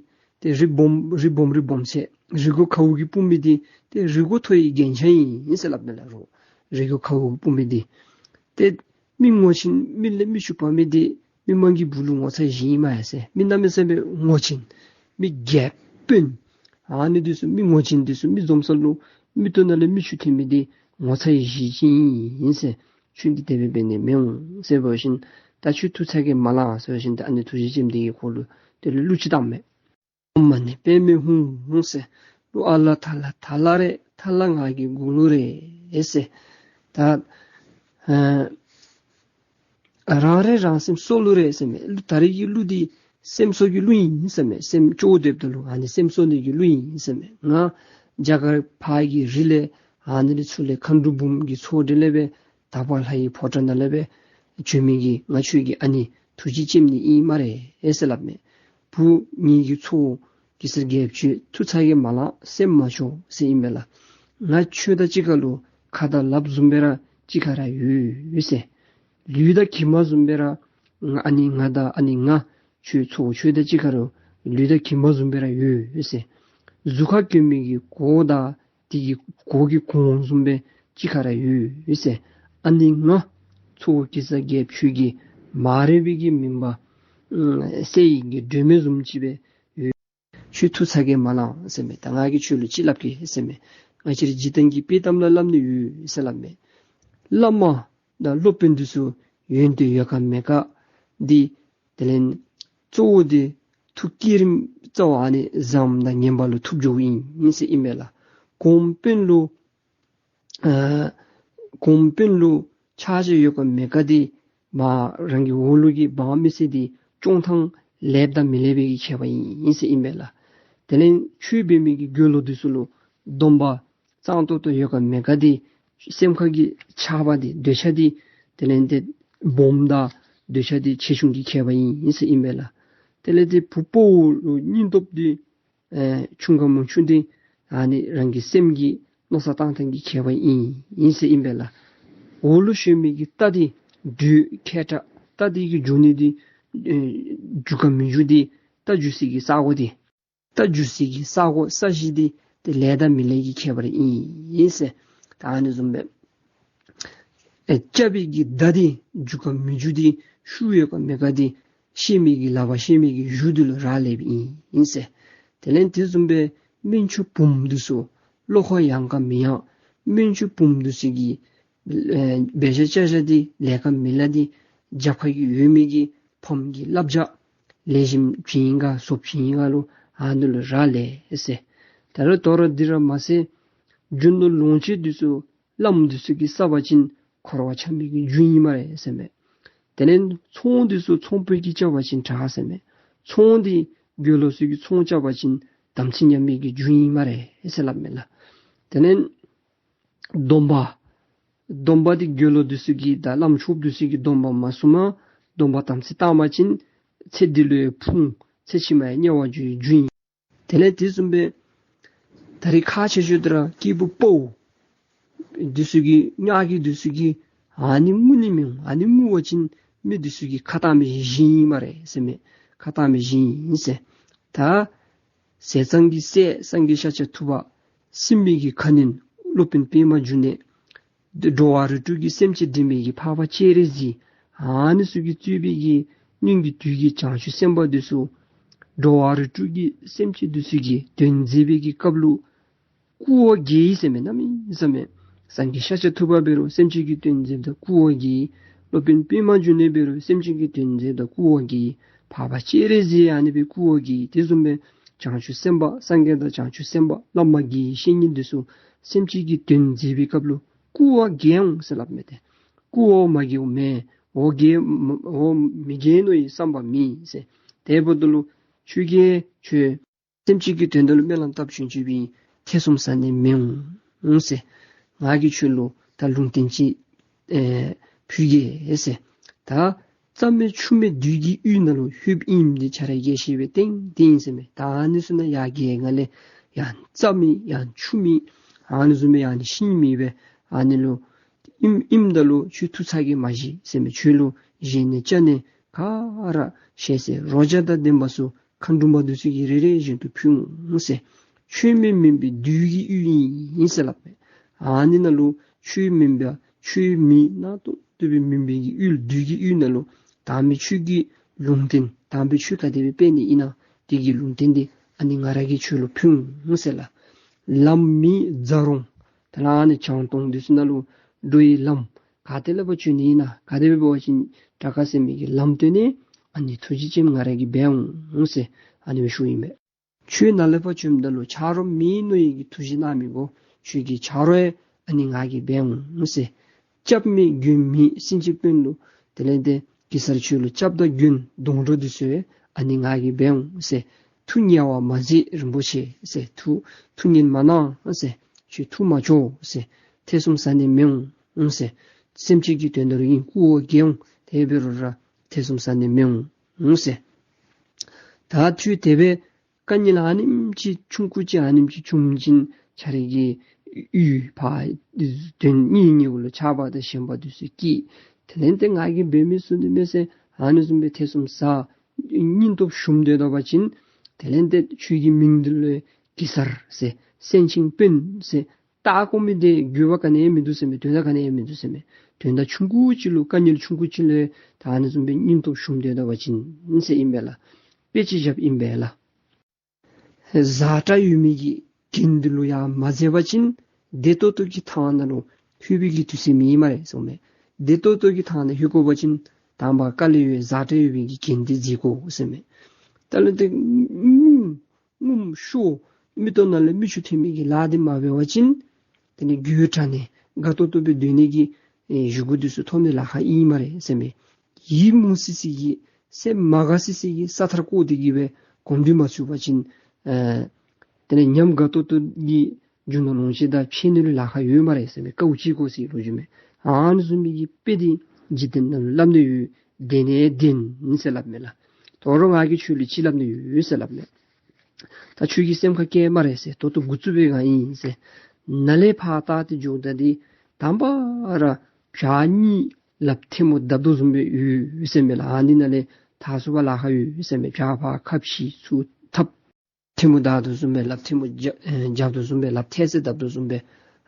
ཏེ་རི་སྦོམ་རི་སྦོམ་རི་སྦོམ་ཟེར། རི་མགོ་ཁཝ་གིས་སྤུབ་མི་འདི་ཏེ་རི་མགོ་མཐོ་བའི་རྒྱན་ཆ་ཨིན་ཟེར་སླབ་མས་ལགས། རི་མགོ་ཁཝ་གིས་སྤུབ་མི་འདི་ཏེ་མི་ངོ་ཆེན་མི་ལས་མི་ཕྱུག་པ་མི་འདི་མི་མང་གི་སྦུག་ལུ་ངོ་ཚ་བཞེས་ཨིན་མས་ཟེར། མི་གནམ་མེད་ས་མེད་ངོ་ཆེན་མི་རྒྱལ་དཔོན་ཨ་ནི་འདི་ཚུ་མི་ངོ་ཆེན་འདི་ཚུ་མི་འཛོམས་ས་ལུ་མི་སྟོད་ནང་ལས་མི་ཕྱུག་ཐོན་མི་འདི་ངོ་ཚ་བཞེས་ཅིག་ཨིན་ཟེར། ཁྱོད་ཀྱིས་དེ་སྦེ་འབད་ནི་མི་འོང་ཟེར་འབད་ཞིནམ་ད་ཁྱོད་ཐུགས་ཚ་གྱང་མ་ལང་ཟེར་བ་ཅིན་ད་ཨ་ནེ་ཐུགས་རྗེ་ཅནམ་འདི་གིས་ཁོ་ལུ་དེ་ལུ་གླུ་ཅིག་བཏངམ་མས། ཨོཾ་མ་ཎི་པདྨེ་ཧཱུྃ་ཟེར། གླུ་ཨ་ལ་ཐ་ལ་ཐ་ལ་རེད། ཐ་ལ་ང་གི་དགུང་ལོ་རེད་ཟེར། ད་ཨ་རང་རེ་རང་སེམས་སྲོག་ལུ་རེད་ཟེར་མས། གླུ་ད་རེས་ཀྱི་གླུ་འདི་སེམས་གསོ་གི་གླུ་ཨིན་ཟེར་མས། སེམས་སྐྱོ་སྡོདཔ་ད་ལུ་ཨ་ནི་སེམས་གསོ་ནི་གི་གླུ་ཨིན་ཟེར་མས། ང་རྒྱ་གར་ཕར་གྱི་རི་ལས་ཨ་ནི་ལས་ཚུར་ལས་མཁའ་འགྲོ་འབུམ་གྱི་ཚོགས་འདི་ལས་སྦེ་དག་པ་ལྷ་ཡི་ཕོ་བྲང་ནང་ལས་སྦེ་བྱོན་མི་གི་ང་ཁྱོད་ཀྱི་ཨ་ནེ་ཐུགས་རྗེ་ཅནམ་འདི་ཨིན་སྨ་རེ་ཟེར་སླབ་མས། བུ་ངེ་གི་ཚའོ་གེ་སར་རྒྱལཔོ་ཁྱོད་ཐུགས་ཚ་གྱང་མ་ལང་། སེམས་མ་སྐྱོ་ཟེར་ཨིན་མས་ལགས། ང་ཁྱོད་དང་གཅིག་ཁར་ལུ་ཁ་དང་ལགཔ་བཟུམ་སྦེ་ར་གཅིག་ཁར་ར་ཡོད་ཟེར། ལུས་དང་གྱིབ་མ་བཟུམ་སྦེ་ར་ང་ཨ་ནེ་ང་དང་ཨ་ནེ་ང་ཁྱོད་ཚའོ་ཁྱོད་དང་གཅིག་ཁར་ལུ་ལུས་དང་གྱིབ་མ་བཟུམ་སྦེ་ར་ཡོད་ཟེར། གཟུགས་ཁར་གྱོན་མི་གི་གོ་དང་དེ་གི་གོ་གི་གོང་བཟུམ་སྦེ་གཅིག་ཁར་ར་ཡོད་ཟེར། ཨ་ནེ་ང་ཚའོ་གེ་སར་རྒྱལཔོ་ཁྱོད་ཀྱི་མ་རིག་པའི་གི་མུན་པ་ཨ་སེལ་ནི་གི་སྒྲོན་མེ་བཟུམ་ཅིག་སྦེ་ཡོད། ཁྱོད་ཐུགས་ཚ་གྱང་མ་ལང་ཟེར་མས། ད་ང་གིས་ཁྱོད་ལུ་ཅིག་སླབ་གེ་ཟེར་མས། ང་བཅས་རའི་འཇིག་རྟེན་གྱི་དཔྱེ་གཏམ་ལ་སླབ་ནི་ཡོད་ཟེར་སླབ་མས། བླ་མ་དང་སློབ་དཔོན་འདི་ཚུ་ཡོན་ཏན་ཡོད་ག་མེད་ག་འདི་དེ་ལས་གཙོ་བོ་འདི་ཐུགས་བསྐྱེད་རིམ་གཙོ་བོ་ཨ་ནི་བཟངམ་དང་ངན་པ་ལུ་ཐུག་འགྱོཝ་ཨིན་ཨིན་ཟེར་ཨིན་མས་ལགས། གོང་དཔོན་ལུ་ཨ་གོང་དཔོན་ལུ་ཕྱག་ཕྱིད་ཡོད་ག་མེད་ག་འདི་མ་རང་གི་འོག་ལུ་གི་འབངས་མི་སེར་འདི་སྐྱོང་ཐངས་ལེགསཔ་དང་མི་ལེགས་པའི་གི་ཁྱད་པར་ཨིན་ཨིན་ཟེར་ཨིན་མས་ལགས། དེ་ལས་ཆོས་འབད་མི་གི་དགེ་སློང་འདི་ཚུ་ལུ་སྡོམ་པ་གཙང་ཏོག་ཏོ་ཡོད་ག་མེད་ག་འདི་སེམས་ཁ་གི་ཆགས་པ་འདི་འདོད་ཆགས་འདི་དེ་ལས་ཏེ་སྦོམ་དང་འདོད་ཆགས་འདི་ཆེ་ཆུང་གི་ཁྱད་པར་ཨིན་ཨིན་ཟེར་ཨིན་མས་ལགས། དེ་ལས་ཏེ་བུ་ཕོ་ལུ་སྙིང་སྟོབས་འདི་ཨེ་ཆུང་ག་མང་ཆུང་འདི་ཨ་ནི་རང་གི་སེམས་ཀྱི་མནོ་བསམ་བཏང་ཐངས་ཀྱི་ཁྱད་པར་ཨིན་ཨིན་ཟེར་ཨིན་མས་ལགས། འོག་ལུ་ཞོན་མི་གི་རྟ་འདི་འགྲོས་མཁས་དྲགས། རྟ་འདི་གི་འགྱོ་ནི་འདི་ཨེ་འགྱོ་ག་མི་འགྱོ་འདི་རྟ་འགྱོ་སའི་གི་ས་གོ་འདི་རྟ་འགྱོ་སའི་གི་ས་གོ་ས་གཞི་འདི་ ཏེ་ལེགས་དང་མི་ལེགས་ཀྱི་ཁྱད་པར་ཨིན་ཟེར། ད་ཨ་ནི་བཟུམ་སྦེ་ཨེ་རྐྱབ་པའི་གི་བརྡ་འདི་འཇུག་ག་མི་འཇུག་འདི་ཤུགས་ཡོད་ག་མེད་ག་འདི་བཤད་མི་གི་ལག་པར་བཤད་མི་གི་གཞུ་འདི་ལུ་རག་ལསཔ་ཨིན་ཟེར། དེ་ལས་དེ་བཟུམ་སྦེ་སྨན་ཆུང་བུམོ་འདི་ཚུ་བློ་ཁོག་ཡངས་ག་མི་ཡངས། སྨན་ཆུང་བུམོ་འདི་ཚུ་གིས་ཨེ་འབད་བཞག་བྱ་བཞག་འདི་ལེགས་ག་མི་ལེགས་འདི་རྒྱབ་ཁ་གི་ཡོད་མི་གི་ཕམ་གྱི་བསླབ་བྱ་ལེགས་ཤོམ་བྱིན་ག་བཙོགཔ་བྱིན་ག་ལུ་ཨ་ནི་ལུ་རག་ལས་ཟེར། ད་རུང་དོ་རུང་འདི་ར་མ་ཚད་རྒྱུ་ནོར་ལོངས་སྤྱོད་འདི་ཚུ་བླམ་འདི་ཚུ་གིས་བསགས་པ་ཅིན་འཁོར་བ་འཁྱམས་པའི་གི་རྒྱུ་ཨིན་སྨ་རེ་ཟེར་མས། དེ་ལས་ཚོང་འདི་ཚུ་ཚོང་དཔོན་གྱིས་རྐྱབ་པ་ཅིན་དྲག་ཟེར་མས། ཚོང་འདི་དགེ་སློང་ཚུ་གིས་ཚོང་རྐྱབ་པ་ཅིན་དམ་ཚིག་ཉམས་པའི་གི་རྒྱུ་ཨིན་སྨ་རེ་ཟེར་སླབ་མས་ལགས། དེ་ལས་སྡོམ་པ། སྡོམ་པ་འདི་དགེ་སློང་འདི་ཚུ་གིས་དང་བླམ་ཆོསཔ་འདི་ཚུ་གིས་སྡོམ་པ་མ་བསྲུངམ་སྡོམ་པ་དམ་ཚིག་བཏངམ་ཅིན་ཚེ་འདི་ལུ་ཡང་ཕུང་ཚེ་ཕྱི་མ་ཡང་དམྱལ་བར་འགྱོ་བའི་རྒྱུ་ཨིན། དེ་ལས་དེ་བཟུམ་སྦེ་ད་རིས་ཁག་ཆེ་ཤོས་འདི་ར་སྐྱེས་བུ་དཔའ་བོ་འདི་ཚུ་གིས་ཉག་གི་འདི་ཚུ་གིས་ཨ་ནི་ངུ་ནི་མི་འོང་། ཨ་ནི་ངུ་བ་ཅིན་མི་འདི་ཚུ་གི་ཁ་གཏང་མི་གཞི་ཨིན་སྨ་རེ་ཟེར་མས། ཁ་གཏང་མི་གཞི་ཨིན་ཟེར། ད་ཟས་གཙང་གི་སྲས་སངས་རྒྱས་ཤཱཀྱ་ཐུབ་པ། སྲིན་པོའི་གི་ཁ་གནོན་སློབ་དཔོན་པདྨ་འབྱུང་གནས། འགྲོ་བ་རིགས་དྲུག་གི་སེམས་ཅན་འདྲེན་པའི་གི་འཕགས་པ་སྤྱན་རས་གཟིགས། ཨ་ནི་ཚུ་གིས་གཙོས་པའི་གི་སྔོན་གྱི་དུས་ཀྱི་བྱང་ཆུབ་སེམས་དཔའ་འདི་ཚུ་འགྲོ་བ་རིགས་དྲུག་གི་སེམས་ཅན་འདི་ཚུ་གི་དོན་མཛད་པའི་གི་སྐབས་ལུ་སྐུ་འོ་བརྒྱལ་ཡི་ཟེར་མས། གནམ་མེད་ས་མེད། སངས་རྒྱས་ཤཱཀྱ་ཐུབ་པ་འབད་རུང་སེམས་ཅན་གྱི་དོན་མཛདཔ་ད་སྐུ་འོ་བརྒྱལ་ཡི། སློབ་དཔོན་པདྨ་འབྱུང་གནས་འབད་རུང་སེམས་ཅན་གྱི་དོན་མཛདཔ་ད་སྐུ་འོ་བརྒྱལ་ཡི། འཕགས་པ་སྤྱན་རས་གཟིགས་ཨ་ནི་སྦེ་སྐུ་འོ་བརྒྱལ་ཡི། དེ་བཟུམ་སྦེ་བྱང་ཆུབ་སེམས་དཔའ་སངས་རྒྱས་དང་བྱང་ཆུབ་སེམས་དཔའ་བླ་མ་དགེ་བའི་བཤེས་གཉེན་འདི་ཚུ་སེམས་ཅན་གྱི་དོན་མཛད་པའི་སྐབས་ལུ་སྐུ་འོ་བརྒྱལ་འོང་ཟེར་སླབ་མས་ཏེ། སྐུ་འོ་མ་བརྒྱལཝ་མེད། འོ་བརྒྱལ་འོ་མི་བརྒྱལ་མནོ་བའི་བསམ་པ་མེད་ཟེར། དེ་འབདཝ་ད་ལུ་ཁྱོད་ཀྱིས་ཁྱོད་སེམས་ཅན་གྱི་དོན་དག་ལུ་སྨོན་ལམ་བཏབ་བྱོན་བྱོནམ་ཨིན། ཐེ་ཚོམ་ཟ་ནི་མི་འོང་ཟེར། ང་གིས་ཁྱོད་ལུ་ད་ལུང་བསྟན་ཅིག་ཨེ་ཕུལ་གེ་ཟེར། ད་རྩྭ་མེད་ཆུ་མེད་བདུད་ཀྱི་ཡུལ་ནང་ལུ་ལྷོདཔ་ཨིནམ་འདི་ཁྱོད་ར་གིས་ཤེས་པས་ཏེ་ཏེ་ཨིན་ཟེར་མས། ད་ཨ་ནི་ཚུ་ནང་ཡར་གྱི་ང་ལས་ཡང་རྩྭ་མེད་ཡང་ཆུ་མེད་ཨ་ནི་བཟུམ་སྦེ་ཡང་ནི་ཤིང་མེད་པས། ཨ་ནི་ལུ་ཨིནམ་ཨིནམ་ད་ལུ་ཁྱོད་ཐུགས་ཚ་གྱང་མ་བཞེས་ཟེར་མས། ཁྱོད་ལུ་བཞེས་ནི་ཅ་ནི་ག་ར་བཞེས་ཟེར། རོ་བརྒྱ་དང་ལྡན་པ་ཚུ་མཁའ་འགྲོ་མ་འདི་ཚུ་གིས་རེ་རེ་བཞིན་དུ་ཕུལ་འོང་ཟེར། ཆོས་མེད་མུན་པའི་བདུད་ཀྱི་ཡུལ་ཨིན་ཟེར་སླབ་མས། ཨ་ནི་ནང་ལུ་ཆོས་མེད་པ་ཆོས་མེད་ནང་དུ་བཏུབ་པའི་མུན་པའི་གི་ཡུལ་བདུད་ཀྱི་ཡུལ་ནང་ལུ་དམ་པའི་ཆོས་ཀྱི་ལུང་བསྟན་དམ་པའི་ཆོས་ག་དེ་སྦེ་སྤེལ་ནི་ཨིན་ན་དེ་གི་ལུང་བསྟན་འདི་ཨ་ནི་ང་ར་གིས་ཁྱོད་ལུ་ཕུལ་འོང་ཟེར་ལགས། ལམ་མེད་རྫ་རོང་དེ་ལས་ཨ་ནི་བྱང་སྟོང་འདི་ཚུ་ནང་ལུ་འགྲོ་བའི་ལམ་ག་ཏེ་ལས་ཕར་བྱོན་ནི་ཨིན་ན་ག་དེ་སྦེ་འབད་བ་ཅིན་དྲག་ག་ཟེར་མི་གི་ལམ་སྟོན་ནི་ཨ་ནི་ཐུགས་རྗེ་ཅན་ང་ར་གིས་འབད་འོང་ཟེར་ཨ་ནི་སྦེ་ཞུཝ་ཨིན་པས། ཁྱོད་ནཱ་ལས་ཕར་བྱོནམ་ད་ལུ་ཆ་རོགས་མེད་མནོ་བའི་གི་ཐུགས་རྗེ་གནང་མི་དགོ། ཁྱོད་ཀྱི་ཆ་རོགས་ཡང་ཨ་ནི་ང་གིས་འབད་འོང་ཟེར། སྐྱབས་མེད་མགོན་མེད་སེང་ཆེན་དཔོན་ལུ་དེ་ལས་ཏེ་གེ་སར་ཁྱོད་ལུ་སྐྱབས་དང་མགོན་སྡོང་གྲོགས་འདི་ཚུ་ཡང་ཨ་ནི་ང་གིས་འབད་འོང་ཟེར། ཐུགས་ངལ་བ་མ་མཛད་རིན་པོ་ཆེ་ཟེར། ཐུགས་ཐུགས་ངལ་མ་གནང་ཟེར། ཁྱོད་ཐུགས་མ་སྐྱོ་ཟེར། ཐེ་ཚོམ་ཟ་ནི་མི་འོང་ཟེར། སེམས་ཅན་གྱི་དོན་དག་ལུ་ཨིན། སྐུ་འོ་བརྒྱལ་འོང་། དེ་འབད་རུང་ར་ཐེ་ཚོམ་ཟ་ནི་མི་འོང་ཟེར། ད་ཁྱོད་དེ་སྦེ་དཀའ་ངལ་ཨ་ནེམ་ཅིག་ཆུང་ཀུ་ཅིག་ཨ་ནེམ་ཅིག་བྱུང་ཞིནམ་ཁྱོད་ར་གི་ཡུལ་ཕར་དོན་གཉེར་གཉེརཝ་ལུ་ཆགས་པ་དང་ཞེན་པ་འདི་ཚུ་སྐྱེས། དེ་ལས་ཏེ་ང་གིས་འབད་མི་ཚུགས་ནི་མས་ཟེར་ཨ་ནི་བཟུམ་སྦེ་ཐེ་ཚོམ་ཟ། སྙིང་སྟོབས་ཞུམ་སྡོད་པ་ཅིན་དེ་ལས་ཏེ་ཁྱོད་ཀྱི་མིང་འདི་ལུ་གེ་སར་ཟེར་སེང་ཆེན་དཔོན་ཟེར་བཏགས་དགོ་མི་འདི་དགོས་པ་ག་ནི་ཡང་མིན་འདུག་ཟེར་མས། དོན་དག་ག་ནི་ཡང་མིན་འདུག་ཟེར་མས། དོན་དག་ཆུང་ཀུ་ཅིག་ལུ་དཀའ་ངལ་ཆུང་ཀུ་ཅིག་ལུ་ད་ཨ་ནི་བཟུམ་སྦེ་སྙིང་སྟོབས་ཞུམ་སྡོད་པ་ཅིན་ཟེར་ཨིན་པས་ལགས། དཔེ་ཅིག་བཞགཔ་ཨིན་པས་ལགས། བཟའ་གྲྭ་ཡོད་མི་གི་རྒན་འདི་ལུ་ཡང་མ་མཛད་པ་ཅིན་བདེ་ཏོག་ཏོ་གི་ཐང་ནང་ལུ་ལྷོད་པའི་གི་དུས་ཚོད་མེད་སྨ་རེ་ཟེར་མས། བདེ་ཏོག་ཏོ་གི་ཐང་ནང་ལྷོད་དགོ་པ་ཅིན་དང་པ་དཀའ་ལས་ཡོད་བཟའ་གྲྭ་ཡོད་པའི་གི་རྒན་འདི་མཛད་དགོ་ཟེར་མས། ད་ལུ་འདི་ངུ་ངུ་ཤོར་མིག་ཏོ་ནང་ལས་མིག་ཆུ་ཐོན་མི་གི་ལཱ་འདི་མ་འབད་བ་ཅིན་དེ་ནི་རྒྱུ་དྲག་ནི་དགའ་ཏོག་ཏོ་སྦེ་སྡོད་ནི་གི་ཨེ་བཞེས་སྒོ་འདི་ཚུ་ཐོབ་ནི་ལཱ་ཁག་ཨིན་སྨ་རེ་ཟེར་མས། ཡིད་མུག་སི་སི་གི་སེམས་མ་དགའ་སི་སི་གི་ས་མཐར་བཀོ་སྟེ་གི་སྦེ་གོམས་འདྲིས་མ་ཚུགས་པ་ཅིན་ཨེ་དེ་ནི་ཉམས་དགའ་ཏོག་ཏོ་གི་རྒྱུ་ནོར་ལོངས་སྤྱོད་དང་ཕྱད་ནི་ལུ་ལཱ་ཁག་ཡོད་སྨ་རེ་ཟེར་མས། དཀའཝ་སྤྱད་དགོ་ཟེར་ལོ་རྒྱུས་མས། ཨ་ནི་བཟུམ་མའི་གི་དཔེ་འདི་འཇིག་རྟེན་ནང་ལུ་སླབ་ནི་ཡོད། བདེན་ནི་བདེན་ཟེར་སླབ་མས་ལགས། དོ་རུང་ང་གིས་ཁྱོད་ལུ་ཅིག་སླབ་ནི་ཡོད་ཟེར་སླབ་མས། ད་ཁྱོད་ཀྱིས་སེམས་ཁར་བཀལ་སྨ་རེ་ཟེར། ད་ལྟོ་འགོ་བཙུགས་པའི་སྒང་ཨིན་ཟེར། ནཱ་ལས་ཕར་ད་ཏེ་འགྱོཝ་ད་འདི་དང་པ་ར་བྱག་གཉིས་ལགཔ་ཐལ་མོ་བརྡབ་དོ་བཟུམ་སྦེ་ཡོད་ཟེར་མས་ལགས། ཨ་ནི་ནང་ལས་ཐར་ཚུགས་པར་ལཱ་ཁག་ཡོད་ཟེར་མས། བྱག་ཕར་ཁ་ཕྱེ་ཚུར་འཐབ། ཐལ་མོ་བརྡབ་དོ་བཟུམ་སྦེ་ལགཔ་ཐལ་མོ་རྐྱབ་ཨེ་རྐྱབ་དོ་བཟུམ་སྦེ་ལགཔ་ཐལ་སེ་བརྡབ་དོ་བཟུམ་སྦེ་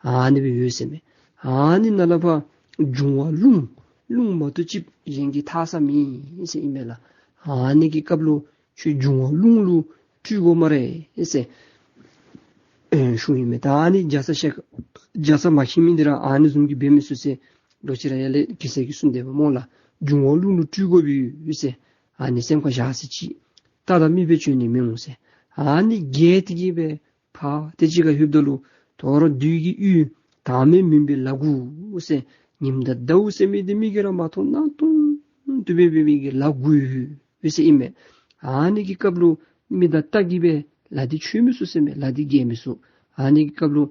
ཨ་ནི་སྦེ་ཡོད་ཟེར་མས། ཨ་ནི་ནང་ལས་ཕར་འབྱུང་བ་རླུང་རླུང་མ་གཏོགས་ཅིག་གཞན་གྱིས་འཐག་ས་མེད་ཟེར་ཨིན་མས་ལགས། ཨ་ནི་གི་སྐབས་ལུ་ཁྱོད་འབྱུང་བ་རླུང་ལུ་སྤྲུལ་དགོ་སྨ་རེ་ཟེར་ཨེ་ཞུཝ་ཨིན་མས། ད་ཨ་ནི་རྒྱ་ཚ་ཞལ་རྒྱ་ཚ་མ་ཤེས་མི་འདི་ར་ཨ་ནི་བཟུམ་གྱི་འབད་མི་ཚུགས་ཟེར་ལོག་ཅི་ར་ཡར་ལས་གེ་སར་གྱིས་གསུངས་ཏེ་འབདཝ་སྨོ་ལགས། འབྱུང་བ་རླུང་ལུ་སྤྲུལ་དགོ་པས་ཟེར། ཨ་ནི་སེམས་ཁར་བཞག་ས་ཅིག་ལྟ་ད་མི་སྦེ་བྱོན་ནི་མི་འོང་ཟེར། ཨ་ནི་བརྒལ་ཏེ་གི་སྦེ་ཕར་ཏེ་ཅིག་ཁར་ལྷོདཔ་ད་ལུ་དོ་རུང་བདུད་ཀྱི་ཡུལ་བདག་མེད་མུན་པའི་ལ་གུ་ཟེར་ཉིམ་དང་ཟླཝ་ཟེར་མི་འདི་མིག་གིས་ར་མ་མཐོང་གནག་དུང་དུ་སྦེ་འབད་མི་གི་ལ་གུ་ཡོད་ཟེར་ཨིན་མས། ཨ་ནི་གི་སྐབས་ལུ་མི་དང་རྟ་གིས་སྦེ་ལ་འདི་ཆོད་མི་ཚུགས་ཟེར་མས། ལ་འདི་བརྒལ་མི་ཚུགས། ཨ་ནི་གི་སྐབས་ལུ་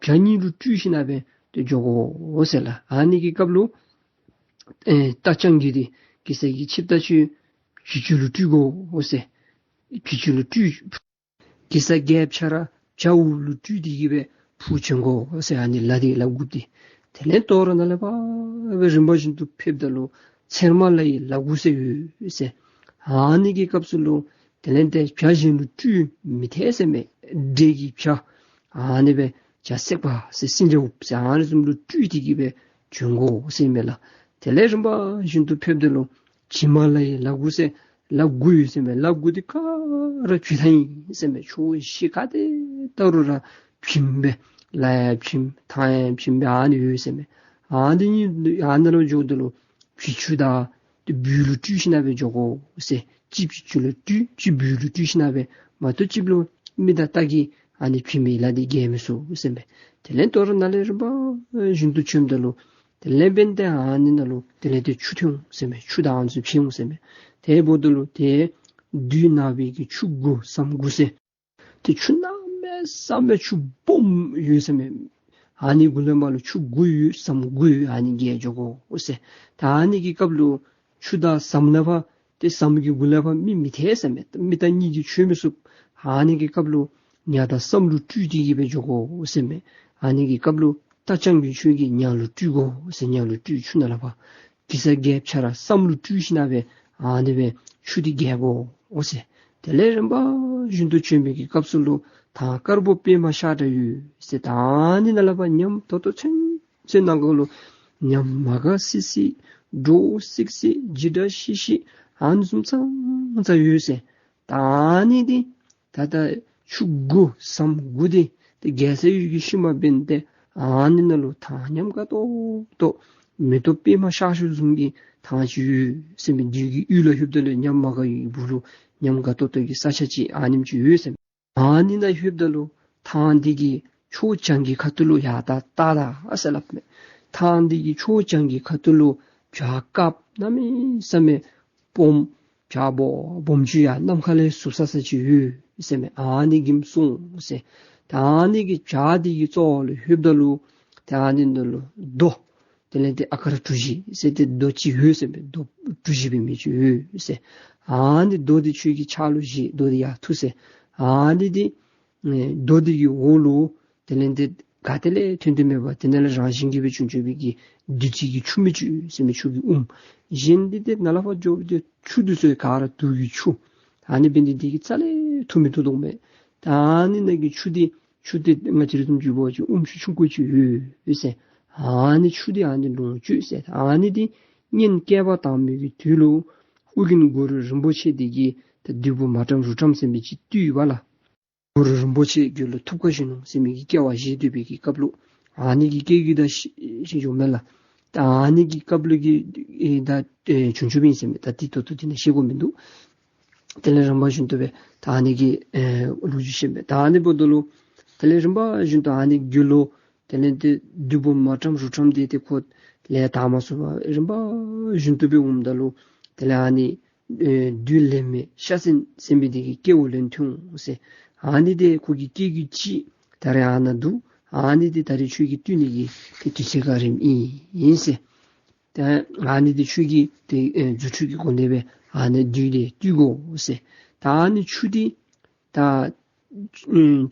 བྱ་གཉིས་ལུ་སྤྲུལ་ཞིན་ན་སྦེ་ཏེ་འགྱོ་དགོ་ཟེར་ལགས། ཨ་ནི་གི་སྐབས་ལུ་ཨེ་རྟ་རྐྱང་རྒོད་འདི་གེ་སར་གྱིས་ཆིབས་རྟ་ཁྱོད་བྱི་ཅུང་ལུ་སྤྲུལ་དགོ་ཟེར། བྱི་ཅུང་ལུ་སྤྲུལ་གེ་སར་རྒྱལཔོ་ཁྱོད་ར་བྱ་འུགཔ་ལུ་སྤྲུལ་ཏེ་གི་སྦེ་འཕུར་བྱོན་དགོ་ཟེར། ཨ་ནི་ལ་འདི་ལ་གུ་འདི་དེ་ལས་དོ་རུང་ནཱ་ལས་ཕར་སྦེ་རིམ་པ་བཞིན་དུ་ཕེབས་ད་ལུ་ཚེར་མ་ལ་ཡི་ལ་གུ་ཟེར་ཡོད་ཟེར། ཨ་ནི་གི་སྐབས་སུ་ལུ་དེ་ལས་ཏེ་བྱ་གཞན་ལུ་སྤྲུལ་མི་ཐལ་ཟེར་མས། འདྲེ་གི་བྱ་ཨ་ནི་སྦེ་བྱ་སྲེག་པ་ཟེར་སེང་ལྡེང་ཟེར་ཨ་ནི་བཟུམ་ལུ་སྤྲུལ་ཏེ་གི་སྦེ་བྱོན་དགོ་ཟེར་མས་ལགས། དེ་ལས་རིམ་པ་བཞིན་དུ་ཕེབས་ད་ལུ་བྱེ་མ་ལ་ཡི་ལ་གུ་ཟེར་ལ་གུ་ཡོད་ཟེར་མས། ལ་གུ་འདི་ག་ར་བྱེ་ཐང་ཨིན་ཟེར་མས། ཕྱོགས་བཞི་ག་ཏེ་བལྟ་རུང་ར་བྱེམ་སྦེ་ལ་ཡང་བྱེམ་ཐང་ཡང་བྱེམ་སྦེ་ཨ་ནི་ཡོད་ཟེར་མས། ཨ་ནི་གཉིས་ཨ་ནཱ་ལུ་འགྱོཝ་ད་ལུ་བྱི་ཅུང་དང་ཏེ་སྦུལ་ལུ་སྤྲུལ་ཞིན་ན་སྦེ་འགྱོ་དགོ་ཟེར། གཅིག་བྱི་ཅུང་ལུ་སྤྲུལ་གཅིག་སྦུལ་ལུ་སྤྲུལ་ཞིན་ན་སྦེ་མ་གཏོགས་གཅིག་ལུ་མི་དང་རྟ་གིས་ཨ་ནི་བྱེམ་སྦེ་ལ་འདི་བརྒལ་མི་ཚུགས་ཟེར་མས། དེ་ལས་དོ་རུང་ནཱ་ལས་རིམ་པ་བཞིན་དུ་བྱོནམ་ད་ལུ་དེ་ལས་འབདན་ཏེ་ཨ་ནི་ནང་ལུ་དེ་ལས་ཏེ་ཆུ་ཐོན་འོང་ཟེར་མས། ཆུ་དང་ཨ་ནི་ཚུ་འཕྱད་འོང་ཟེར་མས། དེ་འབདཝ་ད་ལུ་ཏེ་བདུད་ནག་པོའི་གི་ཆུ་དགུ་ཟམ་དགུ་ཟེར་ཏེ་ཆུ་གནམ་མེད་ས་མེད་ཆུ་སྦོམ་ཡོད་ཟེར་མས། ཨ་ནི་གུ་ལས་མར་ལུ་ཆུ་དགུ་ཡོད་ཟམ་དགུ་ཡོད། ཨ་ནི་བརྒལ་འགྱོ་དགོ་ཟེར། ད་ཨ་ནི་གི་སྐབས་ལུ་ཆུ་དང་ཟམ་ནང་ཕར་ཏེ་ཟམ་གྱི་གུ་ལས་ཕར་མི་མི་ཐལ་ཟེར་མས། མི་རྟ་གཉིས་ཀྱིས་ཆོད་མི་ཚུགས། ཨ་ནི་གི་སྐབས་ལུ་ཉ་དང་སྲམ་ལུ་སྤྲུལ་ཏེ་གི་སྦེ་འགྱོ་དགོ་ཟེར་མས། ཨ་ནི་གི་སྐབས་ལུ་རྟ་རྐྱང་རྒོད་ཁྱོད་ཀྱིས་ཉ་ལུ་སྤྲུལ་དགོ་ཟེར། ཉ་ལུ་སྤྲུལ་ཆུ་ནང་ལས་ཕར་གེ་སར་རྒྱལཔོ་ཁྱོད་ར་སྲམ་ལུ་སྤྲུལ་ཞིན་ན་སྦེ་ཨ་ནི་སྦེ་ཆུ་འདི་བརྒལ་དགོ་ཟེར། དེ་ལས་རིམ་པ་བཞིན་དུ་བྱོན་པའི་གི་སྐབས་སུ་ལུ་ཐང་དཀར་པོ་པདྨ་ཤར་འདྲ་ཡོད་ཟེར། ད་ཨ་ནི་ནང་ལས་ཕར་ཉམས་ཏོག་ཏོ་ཚུན་ཚོད་ནང་འཁོད་ལུ་ཉམས་མ་དགའ་སི་སི་འདྲོག་སི་སི་འཇིགས་སྐྲག་ཤི་ཤི་ཨ་ནི་བཟུམ་ཙང་ཙང་ཡོད་ཟེར། ད་ཨ་ནི་འདི་ད་ལྟོ་ཆུ་དགུ་ཟམ་དགུ་འདི་ཏེ་བརྒལ་ས་ཡོད་གི་ཤུལ་མ་འབདན་ཏེ་ཨ་ནི་ནང་ལུ་ཐང་ཉམས་དགའ་ཏོག་ཏོ་མེ་ཏོག་པདྨ་ཤར་ཤརཝ་བཟུམ་གྱི་ཐང་ཅིག་ཡོད་ཟེར་མས། བདུད་ཀྱི་ཡུལ་ལུ་ལྷོདཔ་ད་ལུ་ཉམས་མ་དགའ་ཡི་སྦུག་ལུ་ཉམས་དགའ་ཏོག་ཏོ་གི་ས་ཆ་ཅིག་ཨ་ནེམ་ཅིག་ཡོད་ཟེར་མས། ཨ་ནི་ནང་ལྷོདཔ་ད་ལུ་ཐང་འདི་གི་ཕྱོགས་བྱང་གི་ཁ་ཐུག་ལུ་ཡར་ལྟ་ལྟ་ད་ཟེར་སླབ་མས། ཐང་འདི་གི་ཕྱོགས་བྱང་གི་ཁ་ཐུག་ལུ་བྱག་དཀརཔོ་གནམ་མེད་ས་མེད་སྦོམ་བྱག་སྦོམ་སྦོམ་ཅིག་ཡར་ནམ་མཁའ་ལས་ཟུག་ས་ས་ཅིག་ཡོད་ཟེར་མས། ཨ་ནི་གིམ་སོང་ཟེར། ད་ཨ་ནི་གི་བྱག་འདི་གི་རྩ་ལུ་ལྷོདཔ་ད་ལུ་ད་ཨ་ནི་ནང་ལུ་རྡོ་དེ་ལས་ཏེ་ཨ་ཀ་ར་གྲུ་བཞི་ཟེར་ཏེ་རྡོ་ཅིག་ཡོད་ཟེར་མས། རྡོ་གྲུ་བཞི་འབད་མི་ཅིག་ཡོད་ཟེར། ཨ་ནི་རྡོ་འདི་ཁྱོད་ཀྱི་ཕྱག་ལུ་བཞེས། རྡོ་འདི་ཡར་འཐུ་ཟེར། ཨ་ནི་འདི་ཨེ་རྡོ་འདི་གི་འོག་ལུ་དེ་ལས་ཏེ་ག་ཏེ་ལས་ཐོན་ཏེ་མེད་པར་དེ་ནང་ལས་རང་བཞིན་གྱིས་སྦེ་བྱུང་བྱུང་བའི་གི་བདུད་རྩི་གི་ཆུ་མིག་ཅིག་ཡོད་ཟེར་མས། ཆུ་གི་ཨུམ་གཞན་འདི་ཏེ་ནཱ་ལས་ཕར་འགྱོ་སྦེ་ཏེ་ཆུ་འདི་ཚུ་ག་ར་དུག་གི་ཆུ། ཨ་ནི་འབད་ནི་འདི་གིས་རྩ་ལས་འཐུང་མི་བཏུབ་དོ་མས། ད་ཨ་ནི་ནང་གི་ཆུ་འདི་ཆུ་འདི་ང་བཅས་ར་བཟུམ་ཅིག་འབད་བ་ཅིན་ཨུམ་ཆུ་ཆུང་ཀུ་ཅིག་ཡོད་ཟེར། ཨ་ནི་ཆུ་འདི་ཨ་ནི་ལོངས་སྤྱོད་ཟེར། ཨ་ནི་འདི་གཉེན་བསྐལ་པ་དང་པོའི་གི་དུས་ལུ་ཨོ་རྒྱན་གུ་རུ་རིན་པོ་ཆེ་འདི་གིས་ད་བདུད་པོ་མ་ཏྲཾ་རུ་ཏྲཾ་ཟེར་མི་ཅིག་བཏུལ་བ་ལགས། གུ་རུ་རིན་པོ་ཆེ་རྒྱུད་ལུ་ཐུབ་དཀའ་བཞེས་ནུག་ཟེར་མི་གི་སྐལ་བ་བཞེས་སྡོད་པའི་གི་སྐབས་ལུ་ཨ་ནི་གི་སྐད་ཀྱིས་ད་ཤི་ཤི་འགྱོཝ་མས་ལགས། ད་ཨ་ནི་གི་སྐབས་ལུ་གི་ཨེ་ད་ཨེ་བྱུང་བྱུངམ་ཨིན་ཟེར་མས། ད་འདི་ད་ལྟོ་འདི་ནང་བཤད་དགོཔ་མིན་འདུག། དེ་ལས་རིམ་པ་བཞིན་དུ་སྦེ་ད་ཨ་ནི་གི་ཨེ་ལོ་རྒྱུས་བཤདཔ་མས། ད་ཨ་ནི་འབདཝ་ད་ལུ་དེ་ལས་རིམ་པ་བཞིན་དུ་ཨ་ནི་རྒྱུད་ལུ་དེ་ལས་ཏེ་བདུད་པོ་མ་ཏྲཾ་རུ་ཏྲཾ་འདི་ཏེ་ཁོ་ལས་དག་མ་ཚུགས་པར་རིམ་པ་བཞིན་དུ་སྦེ་འོངམ་ད་ལུ་དེ་ལས་ཨ་ནི་ཨེ་བདུད་ལས་མེད་ཤ་ཟན་ཟེར་མི་འདི་གི་སྐལཝ་ལེན་ཐོན་འོང་ཟེར། ཨ་ནི་འདི་ཁོ་གི་སྐད་ཀྱིས་ཅིག་ད་རེས་ཨ་ནཱ་འདུག། ཨ་ནི་འདི་ད་རེས་ཁྱོད་ཀྱིས་བཏུལ་ནི་གི་ཏེ་དུས་ཚོད་ཁར་རནམ་ཨིན་ཟེར། ད་ཨ་ནི་འདི་ཁྱོད་ཀྱིས་ཏེ་ཨེ་རྫུ་འཕྲུལ་གྱི་སྒོ་ལས་སྦེ་ཨ་ནི་བདུད་ལས་བཏུལ་དགོ་ཟེར། ད་ཨ་ནི་ཆུ་འདི་ད་ཨེ་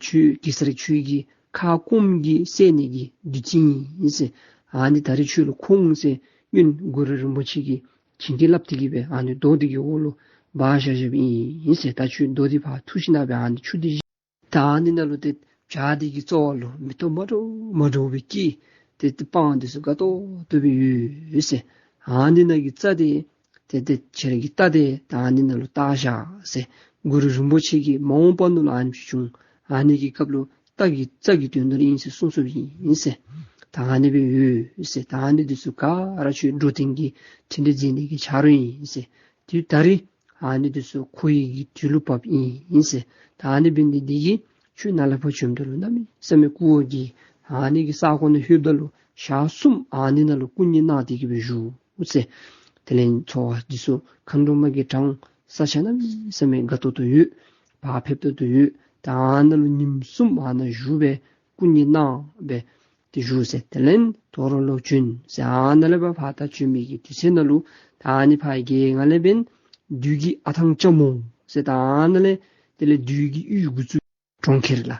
ཁྱོད་གེ་སར་ཁྱོད་ཀྱི་ཁ་སྐོམ་གྱིས་བསལ་ནི་གི་བདུད་རྩི་ཨིན་ཟེར། ཨ་ནི་ད་རེས་ཁྱོད་ལུ་མཁོ་འོང་ཟེར་ཨོ་རྒྱན་གུ་རུ་རིན་པོ་ཆེ་གིས་བྱིན་གྱིས་བརླབས་ཏེ་གི་སྦེ་ཨ་ནི་རྡོ་འདི་གི་འོག་ལུ་སྦ་བཞག་བཞགཔ་ཨིན་ཟེར། ད་ཁྱོད་རྡོ་འདི་ཕར་འཐུ་ཞིན་ན་སྦེ་ཨ་ནི་ཆུ་འདི་ ད་ཨ་ནི་ནང་ལུ་ཏེ་བྱག་འདི་གི་རྩ་བ་ལུ་མེ་ཏོག་མ་འདྲཝ་མ་འདྲཝ་སྦེ་སྐྱེས། ཏེ་ཏེ་སྤང་འདི་ཚུ་དགའ་ཏོག་ཏོ་སྦེ་ཡོད་ཟེར། ཨ་ནི་ནང་གི་རྩྭ་འདི་ཏེ་ཏེ་ཁྱེད་ར་གི་རྟ་འདི་ད་ཨ་ནི་ནང་ལུ་བཏགས་བཞག་ཟེར། གུ་རུ་རིན་པོ་ཆེ་གིས་མ་འོངས་པ་ནང་ལུ་ཨ་ནི་ཅིག་བྱུང་། ཨ་ནི་གི་སྐབས་ལུ་རྟ་གི་རྩྭ་གི་དོན་དག་ཨིན་ཟེར་གསུངས་གསུངསམ་ཨིན་ཟེར། ད་ཨ་ནི་སྦེ་ཡོད་ཟེར། ད་ཨ་ནི་འདི་ཚུ་ག་ར་ཁྱོད་འགྲོ་དོན་གྱི་འཕྲིན་ལས་མཛད་ནི་གི་ཆ་རོགས་ཨིན་ཟེར། དུས་ད་རིས་ཨ་ནི་འདི་ཚུ་ཁོ་ཡི་གི་དུས་ལུ་བབས་ཨིན་ཟེར། ད་ཨ་ནི་འབད་ནི་འདི་གིས་ཁྱོད་ནཱ་ལས་ཕར་བྱོནམ་ད་ལུ་གནམ་མེད་ས་མེད་སྐུ་འོ་བརྒྱལ། ཨ་ནི་གི་ས་གོ་ནང་ལྷོདཔ་ད་ལུ་ཞག་གསུམ་ཨ་ནི་ནང་ལུ་སྐུ་མཉེལ་གནང་སྟེ་གི་སྦེ་བཞུགས་ཟེར། དེ་ལས་འཚོ་བ་འདི་ཚུ་མཁའ་འགྲོ་མ་གིས་དྲངས། ས་ཆ་གནམ་མེད་ས་མེད་དགའ་ཏོག་ཏོ་ཡོད། བག་ཕེབས་ཏོག་ཏོ་ཡོད། ད་ཨ་ནཱ་ལུ་ཉིནམ་གསུམ་ཨ་ནཱ་བཞུགས་སྦེ་སྐུ་མཉེལ་གནང་སྦེ་ཏེ་བཞུགས་ཟེར། དེ་ལས་དོ་རུང་ལོག་བྱོན་ཟེར། ཨ་ནཱ་ལས་ཕར་ཕར་ད་བྱོན་མི་གི་དུས་ཚོད་ནང་ལུ་ད་ཨ་ནི་ཕར་རྒལ་ང་ལས་འབདན་བདུད་ཀྱི་ཨ་ཐང་ལྕམ་མོ་ཟེར། ད་ཨ་ནཱ་ལས་དེ་ལས་བདུད་ཀྱི་གཡུས་འགོ་བཙུགས་གྲོང་ཁྱེར་ལགས།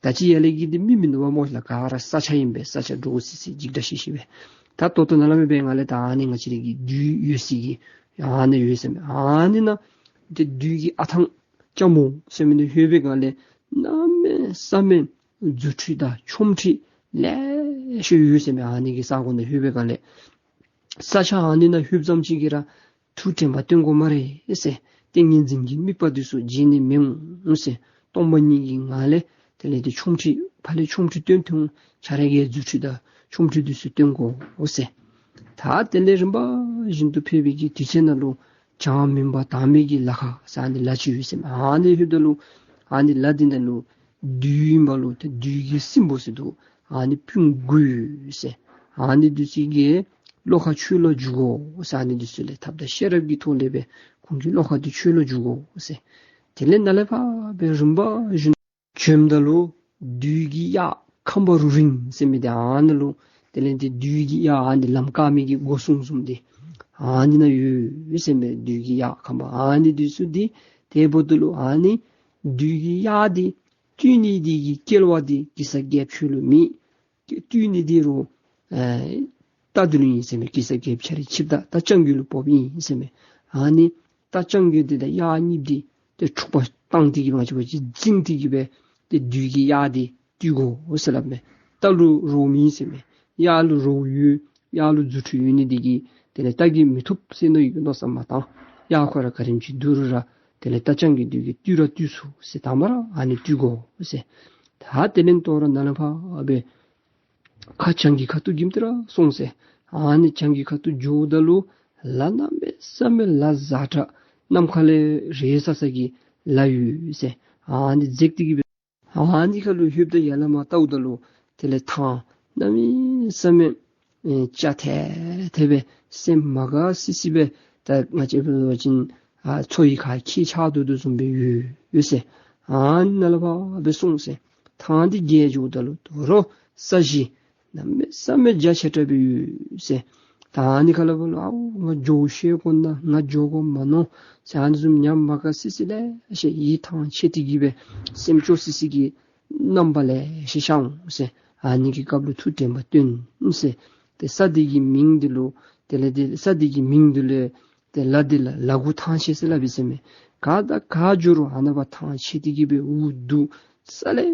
ད་ཅི་ཡར་ལས་ཀྱི་འདི་མི་མིན་འདུག་པ་སྨོ་ལགས། ག་ར་ས་ཆ་ཨིན་པས། ས་ཆ་འདྲོག་སི་སི་འཇིགས་སྐྲག་ཤི་ཤི་སྦེ། ད་ད་ལྟོ་ནཱ་ལས་མར་འབད་ང་ལས་ད་ཨ་ནི་ང་བཅས་ར་གི་བདུད་ཡོད་སའི་གི་ཨ་ནི་ཡོད་ཟེར་མས། ཨ་ནི་ནང་ཏེ་བདུད་ཀྱི་ཨ་ཐང་ལྕམ་མོ་ཟེར་མི་འདི་ལྷོད་པའི་སྒང་ལས་གནམ་མེད་ས་མེད་རྫུ་འཕྲུལ་དང་ཆོ་འཕྲུལ་ལེ་ཤ་ཡོད་ཟེར་མས། ཨ་ནི་གི་ས་གོ་ནང་ལྷོད་པའི་སྒང་ལས་ས་ཆ་ཨ་ནི་ནང་ལྷོདཔ་ཙམ་ཅིག་གིས་ར་ཐུགས་དྲན་པ་བཏོན་དགོ་སྨ་རེ་ཟེར། ཏིང་ངེ་འཛིན་གྱི་དམིགས་པ་འདི་ཚུ་བརྗེད་ནི་མི་འོང་ཟེར། སྟོང་པ་ཉིད་ཀྱི་ངང་ལས་དེ་ལས་ཏེ་ཆོ་འཕྲུལ་ཕར་ལས་ཆོ་འཕྲུལ་སྟོན་ཐོན། ཁྱོད་ར་གི་རྫུ་འཕྲུལ་དང་ཆོ་འཕྲུལ་འདི་ཚུ་སྟོན་དགོ་ཟེར། ད་དེ་ལས་རིམ་པ་བཞིན་དུ་ཕེབས་པའི་གི་དུས་ཚོད་ནང་ལུ་བྱང་མུན་པ་དྭངས་མའི་གི་ལ་ཁ་ཟེར་ཨ་ནི་ལ་ཅིག་ཡོད་ཟེར་མས། ཨ་ནི་ལྷོདཔ་ད་ལུ་ཨ་ནི་ལ་འདི་ནང་ལུ་བདུད་ཨིན་པ་ལུ་ཏེ་བདུད་ཀྱི་སྲིན་པོ་ཟེར་འདུག། ཨ་ནི་སྤུན་དགུ་ཡོད་ཟེར། ཨ་ནི་འདི་ཚུ་གིས་བློ་ཁ་ཆོས་ལུ་བསྒྱུར་དགོ་ཟེར། ཨ་ནི་འདི་ཚུ་ལས་ཐབས་དང་ཤེས་རབ་ཀྱི་ཐོག་ལས་སྦེ་ཁོང་གི་བློ་ཁ་འདི་ཆོས་ལུ་བསྒྱུར་དགོ་ཟེར། དེ་ལས་ནཱ་ལས་ཕར་སྦེ་རིམ་པ་བཞིན་བྱོནམ་ད་ལུ་བདུད་ཀྱི་གཡག་ཁམ་པ་རུ་རིང་ཟེར་མི་འདི་ཨ་ནཱ་ལུ་དེ་ལས་ཏེ་བདུད་ཀྱི་གཡག་ཨ་ནི་ལམ་བཀག་མི་གི་སྒོ་སྲུང་བཟུམ་འདི་ཨ་ནི་ནང་ཡོད་ཟེར་མས། བདུད་ཀྱི་གཡག་ཁམ་པ་ཨ་ནི་འདི་ཚུ་འདི་དེ་འབདཝ་ད་ལུ་ཨ་ནི་བདུད་ཀྱི་གཡག་འདི་བཏུལ་ནི་འདི་གི་སྐལ་བ་འདི་གེ་སར་རྒྱལཔོ་ཁྱོད་ལུ་མེད། བཏུལ་ནི་འདི་རུང་ཨེ་རྟ་འདི་ལུ་ཨིན་ཟེར་མས། གེ་སར་རྒྱལཔོ་ཁྱོད་རའི་ཆིབས་རྟ་རྟ་རྐྱང་རྒོད་ལུ་ཕོགཔ་ཨིན་ཟེར་མས། ཨ་ནི་རྟ་རྐྱང་རྒོད་འདི་དང་གཡག་གཉིས་འདི་ཏེ་འཁྲུག་པ་བཏང་སྟེ་གི་སྦེ་ང་བཅས་འབད་བ་ཅིན་འཛིང་སྟེ་གི་སྦེ་ཏེ་བདུད་ཀྱི་གཡག་འདི་བཏུལ་དགོ་ཟེར་སླབ་མས། རྟ་ལུ་རྭཝ་མེད་ཟེར་མས། གཡག་ལུ་རྭཝ་ཡོད། གཡག་ལུ་རྫུ་འཕྲུལ་ཡོད་ནི་འདི་གིས་དེ་ལས་རྟ་གིས་མི་ཐུབ་ཟེར་མནོ་བའི་མནོ་བསམ་མ་བཏང་། གཡག་ཁོ་ར་ག་དེམ་ཅིག་འདུག་རུང་ར་དེ་ལས་རྟ་རྐྱང་རྒོད་འདི་གིས་བཏུལ་ར་བཏུལ་ཚུགས་ཟེར། དང་པ་ར་ཨ་ནི་བཏུལ་དགོ་ཟེར། ད་དེ་ལས་དོ་རུང་ནཱ་ལས་ཕར་སྦེ་ཁ་བྱང་གི་ཁ་ཐུག་གྱིམ་ཏེ་ར་སོང་ཟེར། ཨ་ནི་བྱང་གི་ཁ་ཐུག་འགྱོཝ་ད་ལུ་ལ་གནམ་མེད་ས་མེད་ལ་ཛ་དྲག་ནམ་མཁའ་ལས་རེག་ས་ས་གི་ལ་ཡོད་ཟེར། ཨ་ནི་འཛེགས་ཏེ་གི་སྦེ་ཨ་ནི་ཁ་ལུ་ལྷོདཔ་ད་ཡར་ལས་མར་བལྟཝ་ད་ལུ་དེ་ལས་ཐང་གནམ་མེད་ས་མེད་ཨེ་སྐྱ་ཐལ་ཐལ་སྦེ་སེམས་མ་དགའ་སི་སི་སྦེ་ད་ང་བཅས་འབད་བ་ཅིན་ཨ་མཚོ་ཡི་ཁ་ཁྱེགས་ཆགས་དོ་དོ་བཟུམ་སྦེ་ཡོད་ཡོད་ཟེར། ཨ་ནཱ་ལས་ཕར་སྦེ་སོང་ཟེར། ཐང་འདི་བརྒལ་འགྱོཝ་ད་ལུ་དོ་རུང་ས་གཞི་གནམ་མེད་ས་མེད་རྒྱ་ཆེ་དྲགས་སྦེ་ཡོད་ཟེར། ད་ཨ་ནི་ཁ་ལས་ཕར་ལུ་ཨའུ་ང་འགྱོ་ཤེས་དགོ་ན་ང་འགྱོ་དགོ་མ་མནོ་ཟེར། ཨ་ནི་བཟུམ་ཉམས་མ་དགའ་སི་སི་ལེ་ཤ་ཡིད་ཐང་ཆད་དེ་གི་སྦེ་སེམས་སྐྱོ་སི་སི་གི་རྣམ་པ་ལེ་ཤ་ཤར་འོང་ཟེར། ཨ་ནི་གི་སྐབས་ལུ་ཐུགས་དྲན་པ་བཏོན་ཟེར། ཏེ་ས་འདི་གི་མིང་འདི་ལུ་དེ་ལས་ཏེ་ས་འདི་གི་མིང་འདི་ལུ་ཏེ་ལ་འདི་ལ་ལ་གུ་ཐང་ཆད་ཟེར་སླབ་ཨིན་ཟེར་མས། ག་དང་ག་འགྱོ་རུང་ཨ་ནཱ་ཕར་ཐང་ཆད་དེ་གི་སྦེ་འུ་སྡུག་ས་ལས་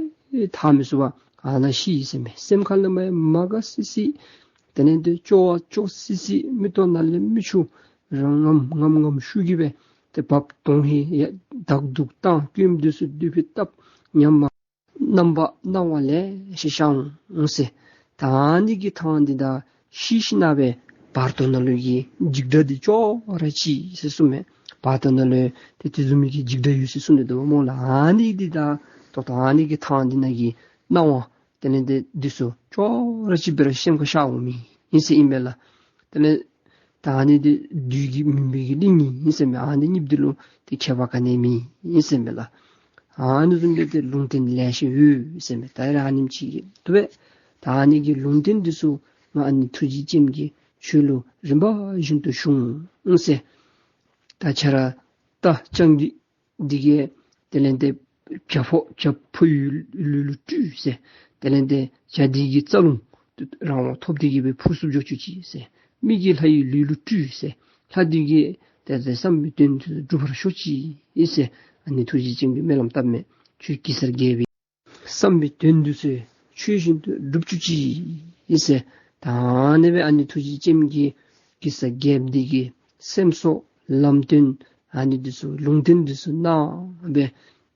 ཐར་མི་ཚུགས་པར་ཨ་ནཱ་ཤི་ཡི་ཟེར་མས། སེམས་ཁ་ལས་མར་མ་དགའ་སི་སི་དེ་ལས་ཏེ་སྐྱོ་བ་སྐྱོ་སི་སི་མིག་ཏོ་ནང་ལས་མིག་ཆུ་རང་ངམ་ངམ་ངམ་ཤུགས་ཀྱིས་སྦེ་ཏེ་བབས། དོན་ཧིང་ཡ་བདག་སྡུག་བཏང་སྐྱོན་འདི་ཚུ་བསྡུ་སྦེ་བཏབ། ཉམས་མ་རྣམ་པ་སྣང་བ་ལེ་ཤ་ཤར་འོང་ཟེར། ད་ཨ་ནི་གི་ཐང་འདི་དང་ཤི་ཞིནམ་སྦེ་བར་དོ་ནང་ལུ་གི་འཇིགས་སྐྲག་འདི་ཅོག་ར་གཅིག་ཟེར་གསུངས་མས། བར་དོ་ནང་ལུ་ཏེ་དེ་བཟུམ་མའི་གི་འཇིགས་སྐྲག་ཡོད་ཟེར་གསུངས་ནི་འདུག་སྨོ་ལགས། ཨ་ནི་འདི་དང་ད་ལྟོ་ཨ་ནི་གི་ཐང་འདི་ནང་གི་སྣང་བ་དེ་ལས་ཏེ་འདི་ཚུ་ཅོག་ར་གཅིག་སྦེ་ར་སེམས་ཁར་ཤར་འོང་མི་ཨིན་ཟེར་ཨིན་པས་ལགས། དེ་ལས་ད་ཨ་ནི་འདི་བདུད་ཀྱི་མུན་པའི་གི་གླིང་ཨིན་ཟེར་མས། ཨ་ནི་གཉིས་འདི་ལུ་ཏེ་ཁྱད་པར་ག་ནི་མེད་ཨིན་ཟེར་མས་ལགས། ཨ་ནི་བཟུམ་སྦེ་ཏེ་ལུང་བསྟན་ལེ་ཤ་ཡོད་ཟེར་མས། ད་རེས་ཨ་ནེམ་ཅིག་གིས་བཏུབ་པས། ད་ཨ་ནི་གི་ལུང་བསྟན་འདི་ཚུ་ང་ཨ་ནི་ཐུགས་རྗེ་ཅན་གྱིས་ཁྱོད་ལུ་རིམ་པ་བཞིན་དུ་ཞུ་འོང་ཟེར། ད་ཁྱོད་ར་རྟ་རྐྱང་རྒོད་འདི་གིས་དེ་ལས་ཏེ་བྱ་ཕོ་བྱ་ཕོ་ཡི་ལུས་ལུ་སྤྲུལ་ཟེར། དེ་ལས་ཏེ་བྱ་འདི་གིས་རྩ་རླུང་རང་དབང་ཐོབ་སྟེ་གི་སྦེ་ཕུར་ཚུགས་འགྱོ་བཅུག་ཅིག་ཟེར། མི་གིས་ལྷ་ཡི་ལུས་ལུ་སྤྲུལ་ཟེར། ལྷ་འདི་གིས་ཏེ་ཏེ་བསམ་པའི་དོན་འདི་འགྲུབ་པར་ཤོག་ཅིག་ཟེར། ཨ་ནི་ཐུགས་རྗེ་ཅན་གྱིས་སྨོན་ལམ་བཏབ་མས། ཁྱོད་གེ་སར་རྒྱལ་པོའི་ བསམ་པའི་དོན་འདི་ཚུ་ཆོས་བཞིན་དུ་འགྲུབ་བཅུག་ཅིག་ཟེར། ད་ཨ་ནི་སྦེ་ཨ་ནི་ཐུགས་རྗེ་ཅནམ་གྱིས་གེ་སར་རྒྱལཔོ་འདི་གི་སེམས་གསོ་ལམ་སྟོན་ཨ་ནི་འདི་ཚུ་ལུང་བསྟན་འདི་ཚུ་གནང་སྦེ།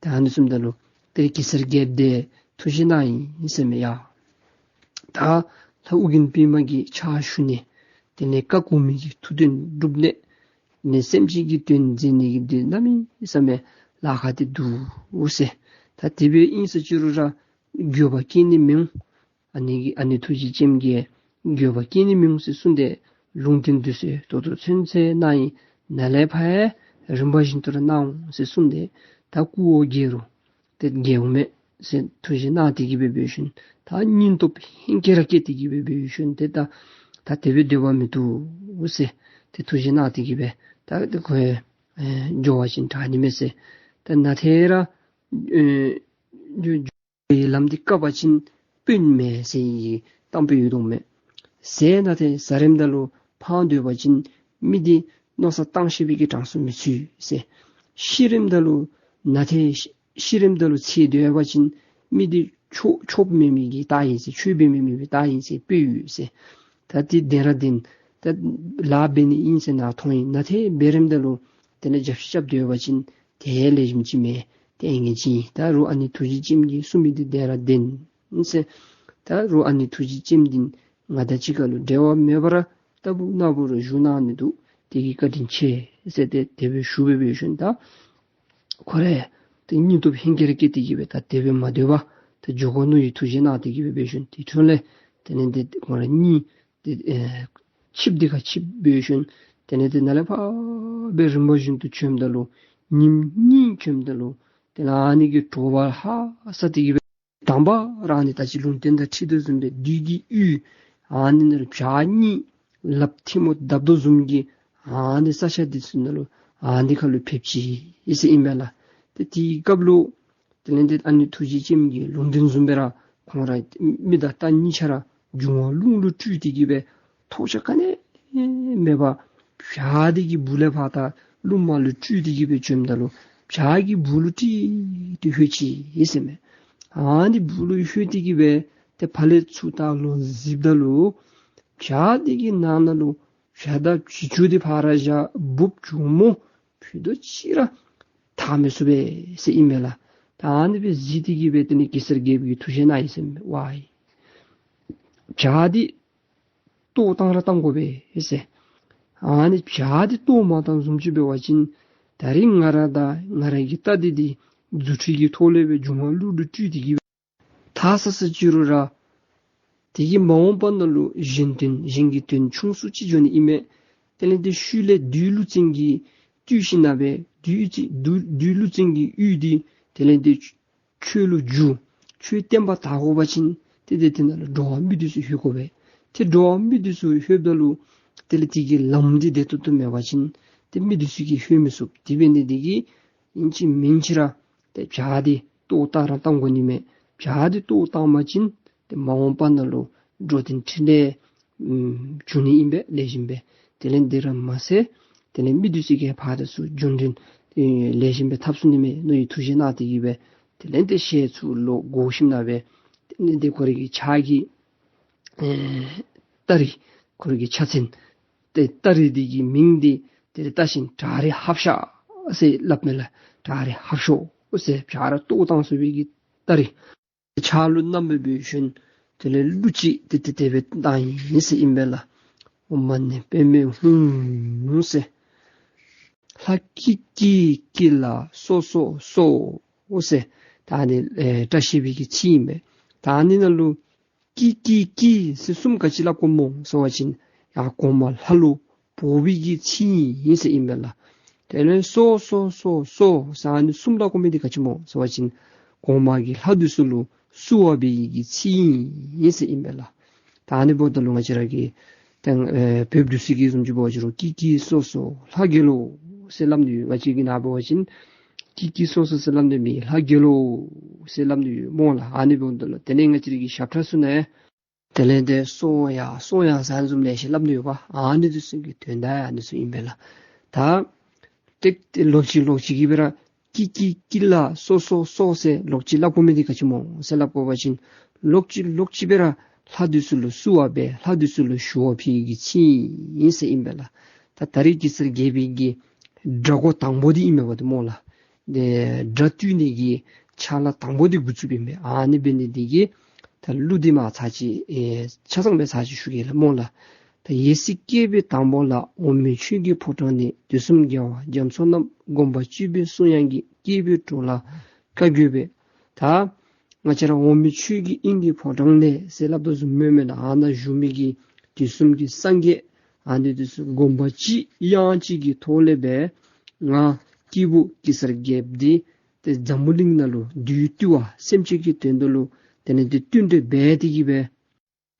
ད་ཨ་ནི་གསུངམ་ད་ལུ་ཏེ་གེ་སར་རྒྱལཔོ་འདི་ཐུགས་བཞེད་གནང་ཡི་ཟེར་མས་ཡ། ད་ལྷ་ཨོ་རྒྱན་པདྨ་གི་ཕྱག་ཞུ་ནི། དེ་ལས་བཀའ་བསྒོ་མི་གི་ཐུགས་དོན་འགྲུབ་ནི། ནི་སེམས་ཅན་གྱི་དོན་མཛད་ནི་གི་དོན་གནམ་མེད་ས་མེད་ལཱ་ཁག་འདི་འདུག་ཟེར། ད་དེ་སྦེ་ཨིན་ཟེར་ཅི་རུང་ར་འགྱོད་པ་སྐྱེ་ནི་མི་འོང་། ཨ་ནི་གི་ཨ་ནི་ཐུགས་རྗེ་ཅནམ་གྱིས་འགྱོད་པ་སྐྱེ་ནི་མི་འོང་ཟེར་གསུངས་ཏེ་ལུང་བསྟན་འདི་ཚུ་ད་ལྟོ་ཚུན་ཚོད་གནང་ཡི། ནཱ་ལས་ཕར་ཡང་རིམ་པ་བཞིན་དུ་ར་གནང་འོང་ཟེར་གསུངས་ཏེ། ད་སྐུ་འོ་བརྒྱལ་རུང་ཏེ་བརྒྱལཝ་མེད་ཟེར་ཐུགས་བཞེད་གནང་སྟེ་གི་སྦེ་འབད་ཞིནམ་ད་སྙིང་སྟོབས་ཧིང་ཁེ་ར་སྐྱེས་ཏེ་གི་སྦེ་འབད་ཞིནམ་ཏེ་ད་ད་དེ་སྦེ་སྡོད་པ་མི་བཏུབ་ཟེར་ཏེ་ཐུགས་བཞེད་གནང་སྟེ་གི་སྦེ་ད་ཏེ་ཁོ་ཨེ་འགྱོ་བ་ཅིན་དྲག་ནི་མས་ཟེར། ད་ནཱ་ཏེ་ར་ཨེ་འགྱོ་འགྱོ་བའི་ལམ་འདི་བཀག་པ་ཅིན་དཔོན་མེད་ཟེར་བའི་གཏམ་དཔེ་ཡོད་དོ་མས། ཟས་ནཱ་ཏེ་ཟ་རནམ་ད་ལུ་ཕངས་སྡོད་པ་ཅིན་མི་འདི་མནོ་བསམ་བཏང་ཤེས་པའི་གི་གྲངས་སུ་མི་ཚུད་ཟེར། ཤི་རནམ་ད་ལུ་ནཱ་ཏེ་ཤི་ཤི་རནམ་ད་ལུ་ཚེ་སྡོད་པ་ཅིན་མི་འདི་ཆོས་ཆོས་མེད་མི་གི་རྟགས་ཨིན་ཟེར། ཆོས་འབད་མི་མེད་པའི་རྟགས་ཨིན་ཟེར་དཔེ་ཡོད་ཟེར། ད་འདི་བདེན་ར་བདེན། ད་ལཱ་འབད་ནི་ཨིན་ཟེར་ནཱ་མཐོང་ཡི། ནཱ་ཏེ་འབད་རནམ་ད་ལུ་དེ་ལས་རྒྱབ་ཤིག་རྐྱབ་སྡོད་པ་ཅིན་དེ་ལེགས་ཤོམ་ཅིག་མེན། ཏེ་ཨིན་ཅི། ད་རུང་ཨ་ནི་ཐུགས་རྗེ་ཅནམ་གྱིས་གསུངས་མི་འདི་བདེན་ར་བདེན་ཟེར། ད་རུང་ཨ་ནི་ཐུགས་རྗེ་ཅནམ་འདི་ང་དང་གཅིག་ཁར་ལུ་འབྲལ་བ་མེད་པར་རྟག་བུ་ནམ་བུ་ར་བཞུགས་གནང་ནི་འདུག། དེ་གིས་བཀའ་དྲིན་ཆེ་ཟེར་ཏེ་དེ་སྦེ་ཞུ་སྦེ་འབད་ཞིནམ་ད་ཁོ་ར་ཏེ་སྙིང་སྟོབས་ཧིང་ཁེ་ར་སྐྱེས་ཏེ་གི་སྦེ་ད་དེ་སྦེ་མ་སྡོད་པར་ཏེ་འགྱོ་དགོ་མནོ་བའི་ཐུགས་བཞེད་གནང་སྟེ་གི་སྦེ་འབད་ཞིནམ་དེ་འཕྲོ་ལས་དེ་ལས་ཏེ་ཁོ་ར་གཉིད་ཏེ་ཨེ་ཆིབས་འདི་ཁར་ཆིབས་འབད་ཞིནམ་དེ་ལས་ཏེ་ནཱ་ལས་ཕར་སྦེ་རིམ་པ་བཞིན་དུ་བྱོནམ་ད་ལུ་ཉིནམ་གཉིས་བྱོནམ་ད་ལུ་དེ་ལས་ཨ་ནི་གི་དྲོ་པ་ཧ་སག་སྟེ་གི་སྦེ་དང་པ་ར་ཨ་ནི་ད་ཅི་ལུང་བསྟན་དང་འཁྲིལ་དོ་བཟུམ་སྦེ་བདུད་ཀྱི་གཡུས་ཨ་ནི་ནང་ལུ་བྱག་གཉིས་ལགཔ་ཐལ་མོ་བརྡབ་དོ་བཟུམ་གྱི་ཨ་ནི་ས་ཆ་འདི་ཚུ་ནང་ལུ་ཨ་ནི་ཁར་ལུ་ཕེབས་ཅི་ཟེར་ཨིན་པས་ལགས། ཏེ་དེའི་སྐབས་ལུ་དེ་ལས་ཏེ་ཨ་ནི་ཐུགས་རྗེ་ཅནམ་གྱི་ལུང་བསྟན་བཟུམ་སྦེ་ར་ཁོང་ར་མི་དང་རྟ་གཉིས་ཆ་ར་འབྱུང་བ་རླུང་ལུ་སྤྲུལ་ཏེ་གི་སྦེ་ཐོགས་ཆགས་ག་ནི་མེད་པར་བྱག་འདི་གི་སྦུག་ལས་ཕར་ད་རླུང་མ་ལུ་སྤྲུལ་ཏེ་གི་སྦེ་བྱོནམ་ད་ལུ་བྱག་གི་སྦུག་ལུ་ཀྲིག་ཏེ་ལྷོད་ཅི་ཟེར་མས། ཨ་ནི་སྦུག་ལུ་ལྷོད་དེ་གི་སྦེ་ཏེ་ཕར་ལས་ཚུར་ད་ལོག་གཟིགསཔ་ད་ལུ་བྱག་འདི་གི་ནང་ན་ལུ་བྱ་དང་བྱི་ཅུང་འདི་ཕར་བཞག་འབུཔ་གྱོག་མོ་ཕུད་རྡོག་ཅིག་ར་ཐར་མི་ཚུགས་པས་ཟེར་ཨིན་མས་ལགས། ད་ཨ་ནི་སྦེ་གཟིགས་ཏེ་གི་སྦེ་དེ་ལས་གེ་སར་རྒྱལཔོ་གིས་ཐུགས་བཞེད་གནང་ཡི་ཟེར་མས། ཝའི་བྱག་འདི་གཏོར་བཏང་ར་བཏང་དགོ་པས་ཟེར། ཨ་ནི་བྱག་འདི་གཏོར་མ་བཏང་བཟུམ་ཅིག་འབད་བ་ཅིན་ད་རིས་ང་ར་དང་ང་ར་གི་རྟ་འདི་འདི་རྫུ་འཕྲུལ་གྱི་ཐོག་ལས་སྦེ་འབྱུང་བ་རླུང་ལུ་སྤྲུལ་ཏེ་གི་སྦེ་ཐར་ས་ཟེར་ཅི་རུང་ར་དེ་གིས་མ་འོངས་པ་ནང་ལུ་གཞན་དོན་གཞན་གྱི་དོན་ཆུང་སུ་ཅིག་འགྱོ་ནི་ཨིན་མས། དེ་ལས་ཏེ་ཤུལ་ལས་བདུད་ཀླུ་བཙན་གྱིས་བཏུལ་ཞིནམ་ལས་བདུད་ཀྱི་བདུད་བདུད་ཀླུ་བཙན་གྱི་གཡུས་འདི་དེ་ལས་ཏེ་ཆོས་ལུ་བསྒྱུར། ཆོས་བསྟན་པ་དར་དགོ་པ་ཅིན་ཏེ་ཏེ་དེ་ནང་ལུ་འགྲོ་བ་མི་འདི་ཚུ་ལྷོད་དགོ་པས། ཏེ་འགྲོ་བ་མི་འདི་ཚུ་ལྷོདཔ་ད་ལུ་དེ་ལས་དེ་གི་ལམ་འདི་བདེ་ཏོག་ཏོ་མེད་པ་ཅིན་ཏེ་མི་འདི་ཚུ་གིས་ལྷོད་མི་ཚུགས། དེ་འབད་ནི་དེ་གིས་ཨིན་ཅི་མིན་ཅི་ར་ཏེ་བྱག་འདི་གཏོར་བཏང་ར་བཏང་དགོ་ནི་མས། བྱག་འདི་གཏོར་བཏང་པ་ཅིན་ཏེ་མ་འོངས་པ་ནང་ལུ་འགྲོ་དོན་འཕྲིན་ལས་ཨམ་འབྱུང་ནི་ཨིན་པས། ལེགས་ཤོམ་སྦེ། དེ་ལས་འདི་ར་མ་ཚད་དེ་ལས་མི་འདི་ཚུ་གིས་ཕར་དང་ཚུར་འབྱོན་འདྲེན་ཨེ་ལེགས་ཤོམ་སྦེ་འཐབ་ཚུགས་ནི་མས་མནོ་བའི་ཐུགས་བཞེད་གནང་སྟེ་གི་སྦེ་དེ་ལས་ཏེ་ཞལ་ཚུར་ལོག་བསྒོར་ཞིནམ་ལས་སྦེ་དེ་ལས་ཏེ་ཁོ་རའི་གི་ཕྱག་གི་ཨེ་སྟ་རེ་ཁོ་རའི་གི་ཕྱག་མཚན་ཏེ་སྟ་རེ་འདི་གི་མིང་འདི་དེ་ལས་བཏགས་ཞིནམ་བྲག་རི་ཧབ་ཤ་ཟེར་སླབ་མས་ལགས། བྲག་རི་ཧབ་ཤོ་ཟེར་བྱག་ར་གཏོར་བཏང་ཚུགས་པའི་གི་སྟ་རེ། ཕྱག་ལུ་བསྣམས་སྦེ་འབད་ཞིནམ་དེ་ལས་གླུ་ཅིག་ཏེ་ཏེ་དེ་སྦེ་བཏང་ཡི་ཟེར་ཨིན་པས་ལགས། ཨོཾ་མ་ཎི་པདྨེ་ཧཱུྃ་ཟེར། ལྷ་ཀི་ཀི་ཀི་ལ་སོ་སོ་སོ་ཟེར། ད་ཨ་ནི་ཨེ་བཀྲ་ཤིས་པའི་གི་ཚིག་ཨིན་པས། ད་ཨ་ནི་ནང་ལུ་ཀི་ཀི་ཀི་ཟེར་གསུམ་ག་ཅི་སླབ་དགོཔ་སྨོ་ཟེར་བ་ཅིན་ཡར་གོང་མ་ལྷ་ལུ་འབོ་བའི་གི་ཚིག་ཨིན་ཟེར་ཨིན་པས་ལགས། དེ་ལས་སོ་སོ་སོ་སོ་ཟེར་ཨ་ནི་གསུམ་སླབ་དགོ་མི་འདི་ག་ཅི་སྨོ་ཟེར་བ་ཅིན་གོང་མ་གི་ལྷ་འདི་ཚུ་ལུ་བསུ་བ་འབད་བའི་གི་ཚིག་ཨིན་ཟེར་ཨིན་པས་ལགས། ད་ཨ་ནི་འབདཝ་ད་ལུ་ང་བཅས་ར་གི་ཏེ་ཨེ་བོདཔ་འདི་ཚུ་གིས་བཟུམ་ཅིག་འབད་བ་ཅིན་རུང་ཀི་ཀི་སོ་སོ་ལྷ་རྒྱལ་ལོ་ཟེར་སླབ་ནི་ཡོད། ང་བཅས་ཀྱི་ནང་འབད་བ་ཅིན་ཀི་ཀི་སོ་སོ་ཟེར་སླབ་ནི་མེད། ལྷ་རྒྱལ་ལོ་ཟེར་སླབ་ནི་ཡོད་སྨོ་ལགས། ཨ་ནི་འབདཝ་ད་ལུ་དེ་ལས་ང་བཅས་ར་གི་ཞབས་ཁྲ་ཚུ་ནང་དེ་ལས་ཏེ་སོང་ཡ་སོང་ཡ་ཟེར་བཟུམ་ལེ་ཤ་སླབ་ནི་ཡོད་པ། ཨ་ནི་འདི་ཚུ་གི་དོན་དག་ཨ་ནི་ཚུ་ཨིན་པས་ལགས། ད་ཏེ་ཏེ་ལོག་ཅི་ལོག་ཅི་གི་སྦེ་ར་ ཀི་ཀི་ཀི་ལ་སོ་སོ་སོ་ཟེར་ལོག་ཅི་སླབ་དགོ་མི་འདི་ག་ཅི་སྨོ་ཟེར་སླབ་དགོ་པ་ཅིན་ལོག་ཅི་ལོག་ཅི་སྦེ་ར་ལྷ་འདི་ཚུ་ལུ་བསུ་བ་འབད་ལྷ་འདི་ཚུ་ལུ་ཞུ་བ་ཕུལ་གྱི་ཚིག་ཨིན་ཟེར་ཨིན་པས་ལགས། ད་ད་རིས་གེ་སར་རྒྱལ་པོའི་གི་དགྲ་བོ་དང་པོ་འདི་ཨིན་མས་པ་འདི་སྨོ་ལགས། ཏེ་དགྲ་བཏུལ་ནི་གི་ཕྱག་ལཱ་དང་པོ་འདི་འགོ་བཙུགས་པའི་མས། ཨ་ནི་འབད་ནི་འདི་གིས་ད་གླུ་འདི་མར་ཚར་ཅིག་ཨེ་ཆ་ཚང་སྦེ་ཚར་ཅིག་ཞུ་གེ་ལགས་སྨོ་ལགས། ད་ཡེ་སྲིད་སྐྱེས་པའི་དང་པོ་ལ། འོག་མིན་ཆོས་ཀྱི་ཕོ་བྲང་ནས། དུས་གསུམ་རྒྱལ་བ་རྒྱ་མཚོ་རྣམས། དགོངས་པ་གཅིག་པའི་གསུང་དབྱངས་ཀྱིས། སྐྱེས་བུའི་འགྲོ་ལ་བཀའ་བརྒྱུད་པའི། ད་ང་བཅས་ར་འོག་མིན་ཆོས་ཀྱི་དབྱིངས་ཀྱི་ཕོ་བྲང་ནས་ཟེར་སླབ་དོ་བཟུམ་སྨོ་མེན་ན། ཨ་ནཱ་བཞུགས་མི་གི་དུས་གསུམ་གྱི་སངས་རྒྱས་ཨ་ནི་འདི་ཚུ་དགོངས་པ་གཅིག་དབྱངས་གཅིག་གི་ཐོག་ལས་སྦེ་ང་སྐྱེས་བུ་གེ་སར་རྒྱལཔོ་འདི་ཏེ་འཛམ་བུ་གླིང་ནང་ལུ་བདུད་བཏུལ་བ་སེམས་ཅན་གྱི་དོན་དག་ལུ་དེ་ལས་ཏེ་བསྟུན་གྲོས་འབད་དེ་གི་སྦེ་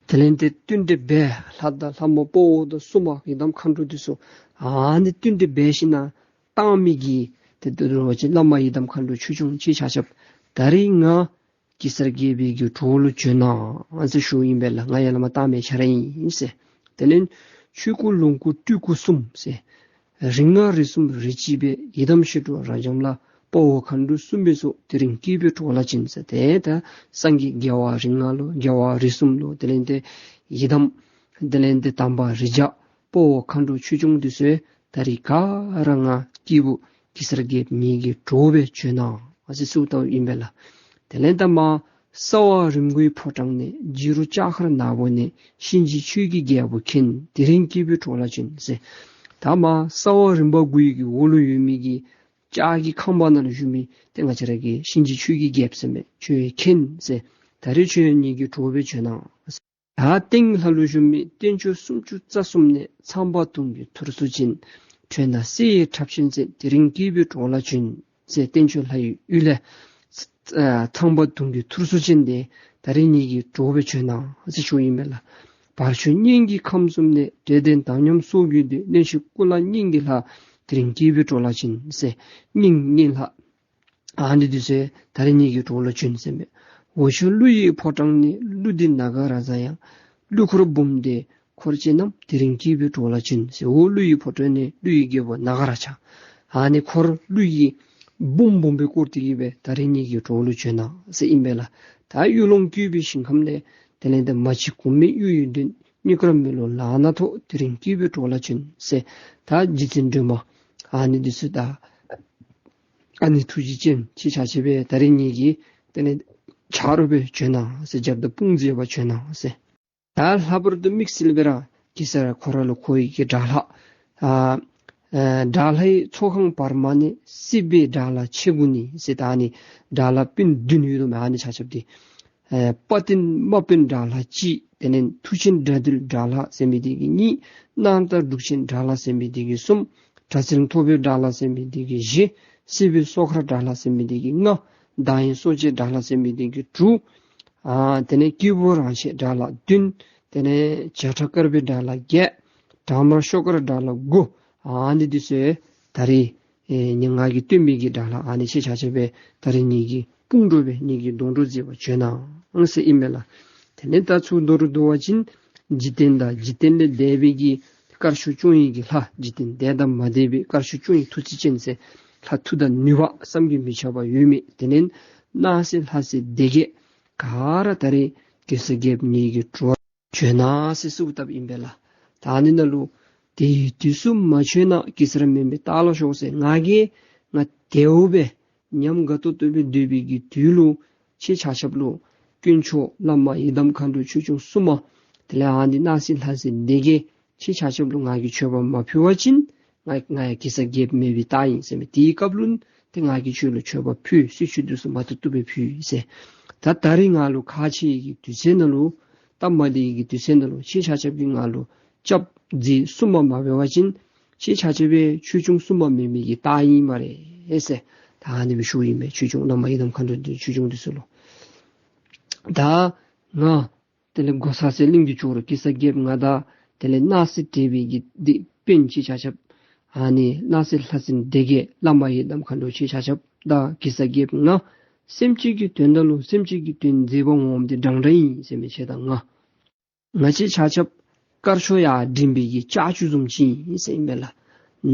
དེ་ལས་ཏེ་བསྟུན་གྲོས་འབད་ལྷ་དང་ལྷ་མོ་དཔའ་བོ་དང་སྲུང་མ་ཡི་དམ་མཁའ་འགྲོ་འདི་ཚུ་ཨ་ནི་བསྟུན་གྲོས་འབད་ཞིནམ་ལས་བཏང་མི་གི་ཏེ་དེ་ལུ་ཅིག་བླ་མ་ཡི་དམ་མཁའ་འགྲོ་ཆོས་སྐྱོང་ཁྱེད་ཆ་ཁྱབ་ད་རིས་ང་གེ་སར་རྒྱལ་པོའི་གི་གྲོགས་ལུ་བྱོན་གནང་ཟེར་ཞུཝ་ཨིན་པས་ལགས། ང་ཡར་ལས་མར་བཏང་མི་ཁྱེད་ར་ཨིན་ཟེར། དེ་ལས་ཆོས་སྐུ་ལོངས་སྐུ་སྤྲུལ་སྐུ་གསུམ་ཟེར། རིགས་ལྔ་རིགས་གསུམ་རིགས་གཅིག་པའི། ཡི་དམ་ཞི་ཁྲོ་རབ་འབྱམས་ལ། དཔའ་བོ་མཁའ་འགྲོ་གསུམ་པའི་ཚོགས། དེ་རིང་སྐྱེས་བུའི་གྲོགས་ལ་བྱོན་ཟེར། ཏེ་ད་སངས་རྒྱས་རྒྱལ་བ་རིགས་ལྔ་ལུ་རྒྱལ་བ་རིགས་གསུམ་ལུ་དེ་ལས་ཏེ་ཡི་དམ་དེ་ལས་ཏེ་དམ་པ་རིགས་བརྒྱ་དཔའ་བོ་མཁའ་འགྲོ་ཆོས་སྐྱོང་འདི་ཚུ་ད་རིས་ག་ར་ང་སྐྱེས་བུ་གེ་སར་རྒྱལཔོ་ངེ་གི་གྲོགས་སྦེ་བྱོན་གནང་ཟེར་གསོལཝ་བཏབ་ཨིན་པས་ལགས། དེ་ལས་ད་མར་སྲ་བ་རིམ་དགུའི་ཕོ་བྲང་ནས། བྱི་རུ་ལྕགས་མཁར་ནག་པོ་ནས། གཤིན་རྗེ་ཆོས་ཀྱི་རྒྱལ་པོ་མཁྱེན། དེ་རིང་སྐྱེས་བུའི་གྲོགས་ལ་བྱོན་ཟེར། ད་མར་སྲ་བ་རིམ་པ་དགུའི་གི་འོག་ལུ་ཡོད་མི་གི་ལྕགས་ཀྱི་ཁང་པ་ནང་ལུ་བཞུགས་མི་ཏེ་ང་བཅས་ར་གི་གཤིན་རྗེ་ཆོས་ཀྱི་རྒྱལཔོ་ཟེར་མི་ཁྱོད་མཁྱེན་ཟེར། ད་རིས་ཁྱོད་ངེ་གི་གྲོགས་སྦེ་བྱོན་གནང་། ད་སྟེང་ལྷ་ལུ་བཞུགས་མི་སྟེང་ཕྱོགས་སུམ་ཅུ་རྩ་གསུམ་ནས། ཚངས་པ་དུང་གི་ཐོར་ཚུགས་ཅན། ཁྲོས་ནག་བསིལ་བའི་ཁྲབ་ཆེན་ཟེར། དེ་རིང་སྐྱེས་བུའི་གྲོགས་ལ་བྱོན་ཟེར། སྟེང་ཕྱོགས་ལྷ་ཡི་ཡུལ་ལས་ཚངས་པ་དུང་གི་ཐོར་ཚུགས་ཅན་འདི་ད་རིས་ངེ་གི་གྲོགས་སྦེ་བྱོན་གནང་ཟེར་ཞུཝ་ཨིན་པས་ལགས། བར་ཕྱོགས་སྙན་གྱི་ཁམས་གསུམ་ནས། འདྲེ་གདོན་དག་སྙོམས་སྲོག་གི་བདུད། གནོད་བྱེད་ཀུན་ལ་སྙིང་གི་ལྷ། དེ་རིང་སྐྱེས་བུའི་གྲོགས་ལ་བྱོན་ཟེར། སྙིང་སྙིང་ལྷ་ཨ་ནི་འདི་ཚུ་ད་རིས་ངེ་གི་གྲོགས་ལ་བྱོན་ཟེར་མས། འོག་ཕྱོགས་ཀླུ་ཡི་ཕོ་བྲང་ནས། ཀླུ་འདི་ནཱ་ག་རཱ་ཛ་ཡང་། ཀླུ་འཁོར་འབུམ་སྡེ་འཁོར་བཅས་རྣམས། དེ་རིང་སྐྱེས་བུའི་གྲོགས་ལ་བྱོན་ཟེར། འོག་ཀླུ་ཡི་ཕོ་བྲང་ནས་ཀླུ་ཡི་རྒྱལ་པོ་ནཱ་ག་རཱ་ཛ། ཨ་ནི་འཁོར་ཀླུ་ཡི་འབུམ་འབུམ་སྦེ་བསྐོར་ཏེ་གི་སྦེ་ད་རིས་ངེ་གི་གྲོགས་ལུ་བྱོན་གནང་ཟེར་ཨིན་པས་ལགས། ད་གཡུ་ལུང་བཀོད་པའི་ཞིང་ཁམས་ནས། དེ་ལས་ཏེ་མ་གཅིག་གོང་མའི་གཡུ་ཡི་མགྲོན། རྙོག་དཀར་མེ་ལོང་ལག་ན་ཐོགས། དེ་རིང་སྐྱེས་བུའི་གྲོགས་ལ་བྱོན་ཟེར། ད་རྗེ་བཙུན་སྒྲོལ་མ་ཨ་ནི་འདི་ཚུ་ད་ཨ་ནི་ཐུགས་རྗེ་ཅན་ཁྱེད་ཆ་ཁྱབ་སྦེ་ད་རིས་ངེ་གི་དེ་ལས་ཆ་རོགས་སྦེ་བྱོན་གནང་ཟེར། རྒྱབ་དང་དཔུང་མཛད་པར་བྱོན་གནང་ཟེར། ད་ལྷག་པར་དུ་དམིགས་བསལ་སྦེ་ར་གེ་སར་ཁོ་ར་ལུ་ཁོ་ཡི་གི་དགྲ་ལྷ་ཨ་ཨ་དགྲ་ལྷའི་ཚོགས་ཁང་བར་མ་ནས། སྲིད་པའི་དགྲ་ལྷ་ཆེ་དགུ་ནི་ཟེར། ད་ཨ་ནི་དགྲ་ལྷ་སྤུན་བདུན་ཡོད་དོ་མས། ཨ་ནི་ཆ་ཁྱབ་འདི་ཨེ་དཔའ་བརྟན་དམག་དཔོན་དགྲ་ལྷ་གཅིག། དེ་ལས་མཐུ་ཆེན་དགྲ་འདུལ་དགྲ་ལྷ་ཟེར་མི་འདི་གིས་གཉིས། སྣང་དང་འབྲུག་ཆེན་དགྲ་ལྷ་ཟེར་མི་འདི་གིས་གསུམ། དྲག་རྩལ་མཐོ་པོའི་དགྲ་ལྷ་ཟེར་མི་འདི་གིས་བཞི། སྲིད་པའི་སྲོག་མཁར་དགྲ་ལྷ་ཟེར་མི་འདི་གིས་ལྔ། བདག་ཡིད་གསོ་བྱེད་དགྲ་ལྷ་ཟེར་མི་འདི་གིས་དྲུག། ཨ་དེ་ལས་སྐྱེས་བུ་རང་ཆས་དགྲ་ལྷ་བདུན། དེ་ལས་བྱ་ཁྲ་དཀར་པོའི་དགྲ་ལྷ་བརྒྱད། དྲག་དམར་ཤོག་དཀར་དགྲ་ལྷ་དགུ། ཨ་ནི་འདི་ཚུ་ད་རིས་ཨེ་ནི་ང་གིས་བསྟེན་མི་གི་དགྲ་ལྷ་ཨ་ནི་ཁྱེད་ཆ་ཁྱབ་སྦེ་ད་རིས་ངེ་གི་དཔུང་གྲོགས་སྦེ་ངེ་གི་སྡོང་གྲོགས་མཛད་པར་བྱོན་གནང་ཟེར་ཨིན་མས་ལགས། དེ་ལས་ད་ཚུར་མདོར་བསྡུ་བ་ཅིན་འཇིག་རྟེན་དང་འཇིག་རྟེན་ལས་འདས་པའི་གི་དཀར་ཕྱོགས་སྐྱོང་ཡི་གི་ལྷ། འཇིག་རྟེན་འདས་དང་མ་འདས་པའི་དཀར་ཕྱོགས་སྐྱོང་ཡི་ཐུགས་རྗེ་ཅན་ཟེར་ལྷ་མཐུ་དང་ནུས་པ་བསམ་གྱིས་མི་ཁྱབ་པ་ཡོད་མི། དེ་ལས་སྣང་སྲིད་ལྷ་སྲིན་སྡེ་བརྒྱད་ག་ར་ད་རིས་གེ་སར་རྒྱལཔོ་ངེ་གི་གྲོགས་བྱོན་གནང་ཟེར་གསོལཝ་བཏབ་ཨིན་པས་ལགས། ད་ཨ་ནི་ནང་ལུ་དེའི་དུས་སུ་མ་བྱོན་ན། གེ་སར་མེན་པའི་རྟགས་ལ་ཤོག་ཟེར། ང་གིས་ང་དལཝ་སྦེ་ཉམས་དགའ་ཏོག་ཏོ་སྦེ་སྡོད་པའི་གི་དུས་ལུ་ཁྱེད་ཆ་ཁྱབ་ལུ་དཀོན་མཆོག་བླ་མ་ཡི་དམ་མཁའ་འགྲོ་ཆོས་སྐྱོང་སྲུང་མ་དེ་ལས་ཨ་ནི་སྣང་སྲིད་ལྷ་སྲིན་སྡེ་བརྒྱད་ཁྱེད་ཆ་ཁྱབ་ལུ་ང་གིས་མཆོད་པ་མ་ཕུལ་བ་ཅིན་ང་ང་ཡང་གེ་སར་རྒྱལཔོ་མེན་པའི་རྟགས་ཨིན་ཟེར་མས། དེའི་སྐབས་ལུ་ཏེ་ང་གིས་ཁྱོད་ལུ་མཆོད་པ་ཕུལ། གསོལ་མཆོད་འདི་ཚུ་མ་ཐུབ་ཐུབ་སྦེ་ཕུལ་ཟེར། ད་ད་རིས་ང་ལུ་ཁག་ཆེ་གི་དུས་ཚོད་ནང་ལུ་སྟབས་མ་བདེ་གི་དུས་ཚོད་ནང་ལུ་ཁྱེད་ཆ་ཁྱབ་ཀྱིས་ང་ལུ་སྐྱབས་མཛད་སྲུང་མ་མ་འབད་བ་ཅིན་ཁྱེད་ཆ་ཁྱབ་སྦེ་ཆོས་སྐྱོང་སྲུང་མ་མེན་མི་གི་རྟགས་ཨིན་སྨ་རེ་ཟེར། ད་ཨ་ནི་སྦེ་ཞུཝ་ཨིན་མས། ཆོས་སྐྱོང་བླ་མ་ཡི་དམ་མཁའ་འགྲོ་འདི་ཆོས་སྐྱོང་འདི་ཚུ་ལུ། ད་ང་དེ་ལས་སྒོ་ཚ་སེ་གླིང་གི་ཇོ་རུ་གེ་སར་རྒྱལཔོ་ང་དང་དེ་ལས་སྣང་སྲིད་བྲལ་བའི་གི་འདི་དཔོན་ཁྱེད་ཆ་ཁྱབ། ཨ་ནི་སྣང་སྲིད་ལྷ་སྲིན་སྡེ་བརྒྱད་བླ་མ་ཡི་དམ་མཁའ་འགྲོ་ཁྱེད་ཆ་ཁྱབ་དང་གེ་སར་རྒྱལཔོ་ང་སེམས་ཅན་གྱི་དོན་དག་ལུ་སེམས་ཅན་གྱི་དོན་མཛད་པར་འོངམ་འདི་འདྲན་འདྲ་ཨིན་ཟེར་མི་ཁྱེད་དང་ང་ང་བཅས་ཆ་ཁྱབ་དཀར་ཕྱོགས་ཡར་འགྲིམ་པའི་གི་ལྕགས་ཀྱུ་བཟུམ་ཅིག་ཨིན་ཟེར་ཨིན་པས་ལགས།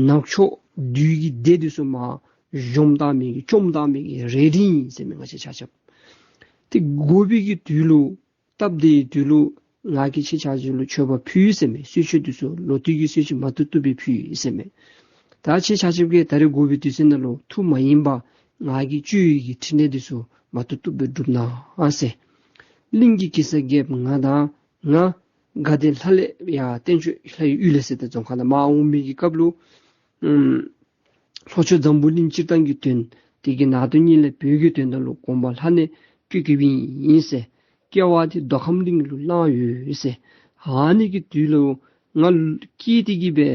ནག་ཕྱོགས་བདུད་ཀྱི་སྡེ་འདི་ཚུ་མར་ གཞོམ་བཏང་མི་གི་བཅོམ་བཏང་མི་གི་རལ་གྲི་ཨིན་ཟེར་མས། ང་བཅས་ཆ་ཁྱབ་ཏེ་དགོ་པའི་གི་དུས་ལུ་སྟབས་བདེའི་དུས་ལུ་ང་གིས་ཁྱེད་ཆ་ཁྱབ་ལུ་མཆོད་པ་ཕུལ་ཟེར་མས། གསོལ་མཆོད་འདི་ཚུ་ལོ་དུས་ཀྱི་གསོལ་མཆོད་མ་བཏུབ་བཏུབ་སྦེ་ཕུལ་ཟེར་མས། ད་ཁྱེད་ཆ་ཁྱབ་ཀྱིས་ད་རེས་དགོ་པའི་དུས་ཚོད་ནང་ལུ་ཐུགས་མ་ཡེངས་པར་ང་གིས་བཅོལ་བའི་གི་ཕྲིན་ལས་འདི་ཚུ་མ་བཏུབ་བཏུབ་སྦེ་སྒྲུབ་གནང་ཟེར། གླིང་གི་གེ་སར་རྒྱལཔོ་ང་དང་ང་དགའ་ལྡན་ལྷ་ལས་ཡར་བསྟན་བཅོས་ལྷ་ཡི་ཡུལ་ལས་ཟེར་ཏེ་རྫོང་ཁ་ནང་མར་འོང་མི་གི་སྐབས་ལུ་ཨམ་ལྷོ་ཕྱོགས་འཛམ་བུ་གླིང་སྤྱིར་བཏང་གི་དོན་དེ་གི་ནང་དོན་ཉིད་ལས་བོད་ཀྱི་དོན་དག་ལུ་དགོངས་པ་ལྷག་ནས་བསྐྱེད་བསྐྱེདཔ་ཨིན་ཟེར། སྐྱེ་བ་དེ་མདོ་ཁམས་གླིང་ལུ་བླངས་ཡོད་ཟེར། ཨ་ནི་གི་དུས་ལུ་ང་སྐྱེས་ཏེ་གི་སྦེ་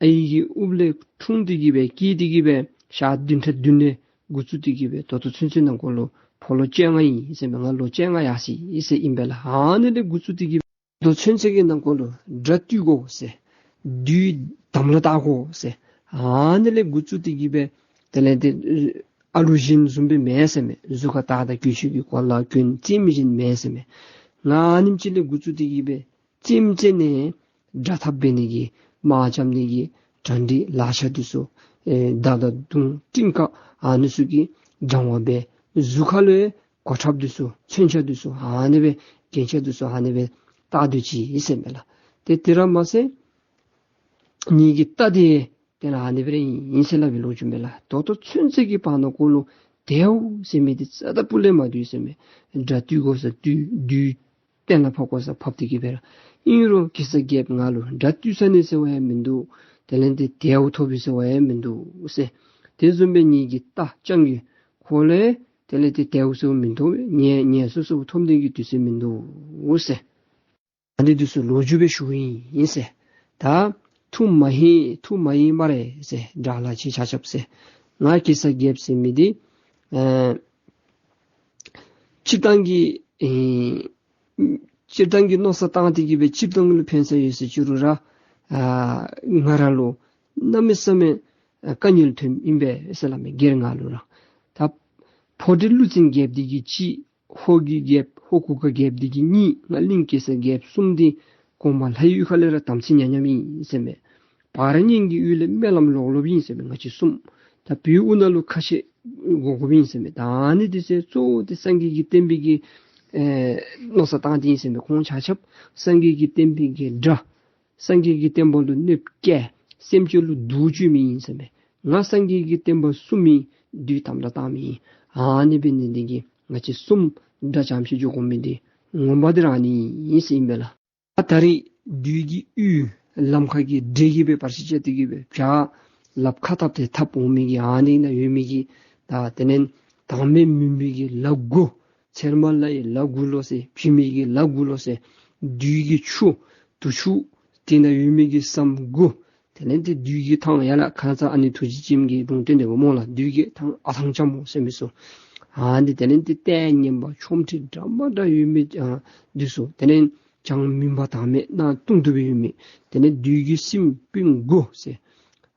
ཨའི་གི་དབུགས་ལས་འཁྲུངས་ཏེ་གི་སྦེ་སྐྱེས་ཏེ་གི་སྦེ་ཞག་བདུན་ཕྲག་བདུན་ལས་འགོ་བཙུགས་ཏེ་གི་སྦེ་ད་ལྟོ་ཚུན་ཚོད་ནང་འཁོད་ལུ་ཕོ་ལོ་བཅོ་ལྔ་ཨིན་ཟེར་མས། ང་ལོ་བཅོ་ལྔ་ཡར་སོ་ཡི་ཟེར་ཨིན་པས་ལགས། ཨ་ནི་ལས་འགོ་བཙུགས་ཏེ་གི་སྦེ་ད་ལྟོ་ཚུན་ཚོད་ཀྱི་ནང་འཁོད་ལུ་དགྲ་བཏུལ་དགོ་ཟེར། བདུད་དམ་ལ་བཏགས་དགོ་ཟེར། ཨ་ནི་ལས་འགོ་བཙུགས་ཏེ་གི་སྦེ་དེ་ལས་ཏེ་ཨ་ལུ་གཞན་བཟུམ་སྦེ་མེན་ཟེར་མས། གཟུགས་ཁར་དར་དང་གོས་ཆེན་གྱི་གོ་ལ་གྱོན་རྩེདམོ་བཞིན་མེན་ཟེར་མས། ང་ཨ་ནེམ་ཅིག་ལས་འགོ་བཙུགས་ཏེ་གི་སྦེ་རྩེདམོ་རྩེ་ནི་དགྲ་འཐབ་འབད་ནི་གི་དམག་རྐྱབ་ནི་གི་གྲ་སྒྲིག་ལག་ཆས་འདི་ཚུ་ཨེ་མདའ་དང་མདུང་སྤྲིན་དཀར་ཨ་ནི་ཚུ་གི་སྦྱང་བ་འབད། གཟུགས་ཁར་ལུ་གོ་ཁྲབ་འདི་ཚུ་མཚོན་ཆ་འདི་ཚུ་ཨ་ནི་སྦེ་རྒྱན་ཆ་འདི་ཚུ་ཨ་ནི་སྦེ་བཏགས་སྡོད་ཅི་ཟེར་མས་ལགས། ཏེ་དེ་ར་མ་ཚད་ངེ་གི་རྟ་འདི་དེ་ལས་ཨ་ནི་སྦེ་ར་ཨིན་ཟེར་སླབ་པའི་ལོ་རྒྱུས་མས་ལགས། ད་ལྟོ་ཚུན་ཚོད་ཀྱི་བར་ན་འཁོད་ལུ་དལཝ་ཟེར་མི་འདི་རྩ་དང་སྤུ་ལས་མ་བཏུལ་ཟེར་མས། དགྲ་བཏུལ་དགོ་ས་བཏུལ། བདུད་གཏན་ལ་ཕབ་དགོ་ས་ཕབ་སྟེ་གི་སྦེ་ར། ཨིན་རུང་གེ་སར་རྒྱལཔོ་ང་ལུ་དགྲ་བཏུལ་ཚར་ནི་ཟེར་བ་ཡང་མིན་འདུག། དེ་ལས་ཏེ་དལཝ་ཐོབ་པའི་ཟེར་བ་ཡང་མིན་འདུག་ཟེར། དེ་བཟུམ་སྦེ་ངེ་གི་རྟ་རྐྱང་རྒོད་ཁོ་ལུ་དེ་ལས་ཏེ་དལཝ་ཟེར་བ་མིན་འདུག། ངལ་ངལ་གསོ་ཟེར་བ་ཐོབ་ནི་གི་དུས་ཚོད་མིན་འདུག་ཟེར། ཨ་ནི་འདི་ཚུ་ལོ་རྒྱུས་སྦེ་ཞུཝ་ཨིན་ཟེར། ད་ཐུགས་མ་ཡེངས་ཐུགས་མ་ཡེངས་སྨ་རེ་ཟེར། དགྲ་ལྷ་ཁྱེད་ཆ་ཁྱབ་ཟེར། ང་གེ་སར་རྒྱལཔོ་ཟེར་མི་འདི་ཨེ་སྤྱིར་བཏང་གི་ཨེ་སྤྱིར་བཏང་གི་མནོ་བསམ་བཏང་སྟེ་གི་སྦེ་སྤྱིར་བཏང་ལུ་ཕན་ས་ཡོད་ཟེར་ཅི་རུང་ར་ཨ་ང་ར་ལུ་གནམ་མེད་ས་མེད་ཨ་དཀའ་ངལ་ཐོནམ་ཨིན་པས་ཟེར་སླབ་མས། སྒེར་ང་ལུ་ར། ད་ཕོ་འདྲེ་ཀླུ་བཙན་རྒྱལཔོ་འདི་གིས་གཅིག། ཧོར་གྱི་རྒྱལཔོ་ཧོར་གུར་དཀར་རྒྱལཔོ་འདི་གིས་གཉིས། ང་གླིང་གེ་སར་རྒྱལཔོ་གསུམ་འདི་གོང་མ་ལྷའི་ཡུལ་ཁ་ལས་ར་དམ་ཚིག་ཉམས་ཉམས་ཨིན་ཟེར་མས། བར་གཉན་གྱི་ཡུལ་ལས་སྨོན་ལམ་ལོག་ལོགཔ་ཨིན་ཟེར་མས། ང་བཅས་གསུམ། ད་བོད་དབུ་ནང་ལུ་ཁ་ཆེ་དགོ་དགོཔ་ཨིན་ཟེར་མས། ད་ཨ་ནི་འདི་ཚུ་གཙོ་བོ་འདི་སངས་རྒྱས་ཀྱི་བསྟན་པའི་གི་ཨེ་མནོ་བསམ་བཏང་སྟེ་ཨིན་ཟེར་མས། ཁོང་ཆ་ཁྱབ་སངས་རྒྱས་ཀྱི་བསྟན་པའི་གི་དགྲ། སངས་རྒྱས་ཀྱི་བསྟན་པ་ལུ་གནོདཔ་བཀལ། སེམས་ཅན་ལུ་སྡུག་བཅུག་མི་ཨིན་ཟེར་མས། ང་སངས་རྒྱས་ཀྱི་བསྟན་པ་སྲུང་མི་བདུད་དམ་ལ་བཏགས་མི་ཨིན། ཨ་ནི་འབད་ནི་འདི་གིས་ང་བཅས་གསུམ་དགྲ་བྱམས་ཤིག་འགྱོ་དགོ་མི་འདི་ངོ་མ་འདི་ར་ཨ་ནི་ཨིན་ཟེར་ཨིན་པས་ལགས། ཨ་ད་རེས་བདུད་ཀྱི་ཡུལ་ལམ་ཁ་གི་འདྲེ་གིས་སྦེ་བར་ཆད་རྐྱབ་སྟེ་གི་སྦེ་བྱ་ལགཔ་ཁ་བཏབ་སྟེ་འཐབ་འོང་མི་གི་ཨ་ནི་ནང་ཡོད་མི་གི་ད་དེ་ལས་དང་མེད་མུན་པའི་གི་ལ་དགུ། ཚེར་མ་ལ་ཡི་ལ་དགུ་ལོ་ཟེར། བྱེ་མའི་གི་ལ་དགུ་ལོ་ཟེར། བདུད་ཀྱི་ཆུ་དུག་ཆུ་དེ་ནང་ཡོད་མི་གི་སྲམ་དགུ། དེ་ལས་ཏེ་བདུད་ཀྱི་ཐང་ཡར་ལས་ཁ་ཙ་ཨ་ནི་ཐུགས་རྗེ་ཅན་གྱིས་ལུང་བསྟན་ཏེ་འབདཝ་སྨོ་ལགས། བདུད་ཀྱི་ཐང་ཨ་ཐང་ལྕམ་མོ་ཟེར་མི་ཚུ། ཨ་ནི་དེ་ལས་ཏེ་ལྟས་ངན་པ་ཆོ་འཕྲུལ་འདྲ་མ་འདྲ་ཡོད་མི་ཨ་འདི་ཚུ། དེ་ལས་བྱང་མུན་པ་དང་མེད་ནང་སྟོང་དུ་སྦེ་ཡོད་མི། དེ་ལས་བདུད་ཀྱི་སྲིན་སྤུན་དགུ་ཟེར།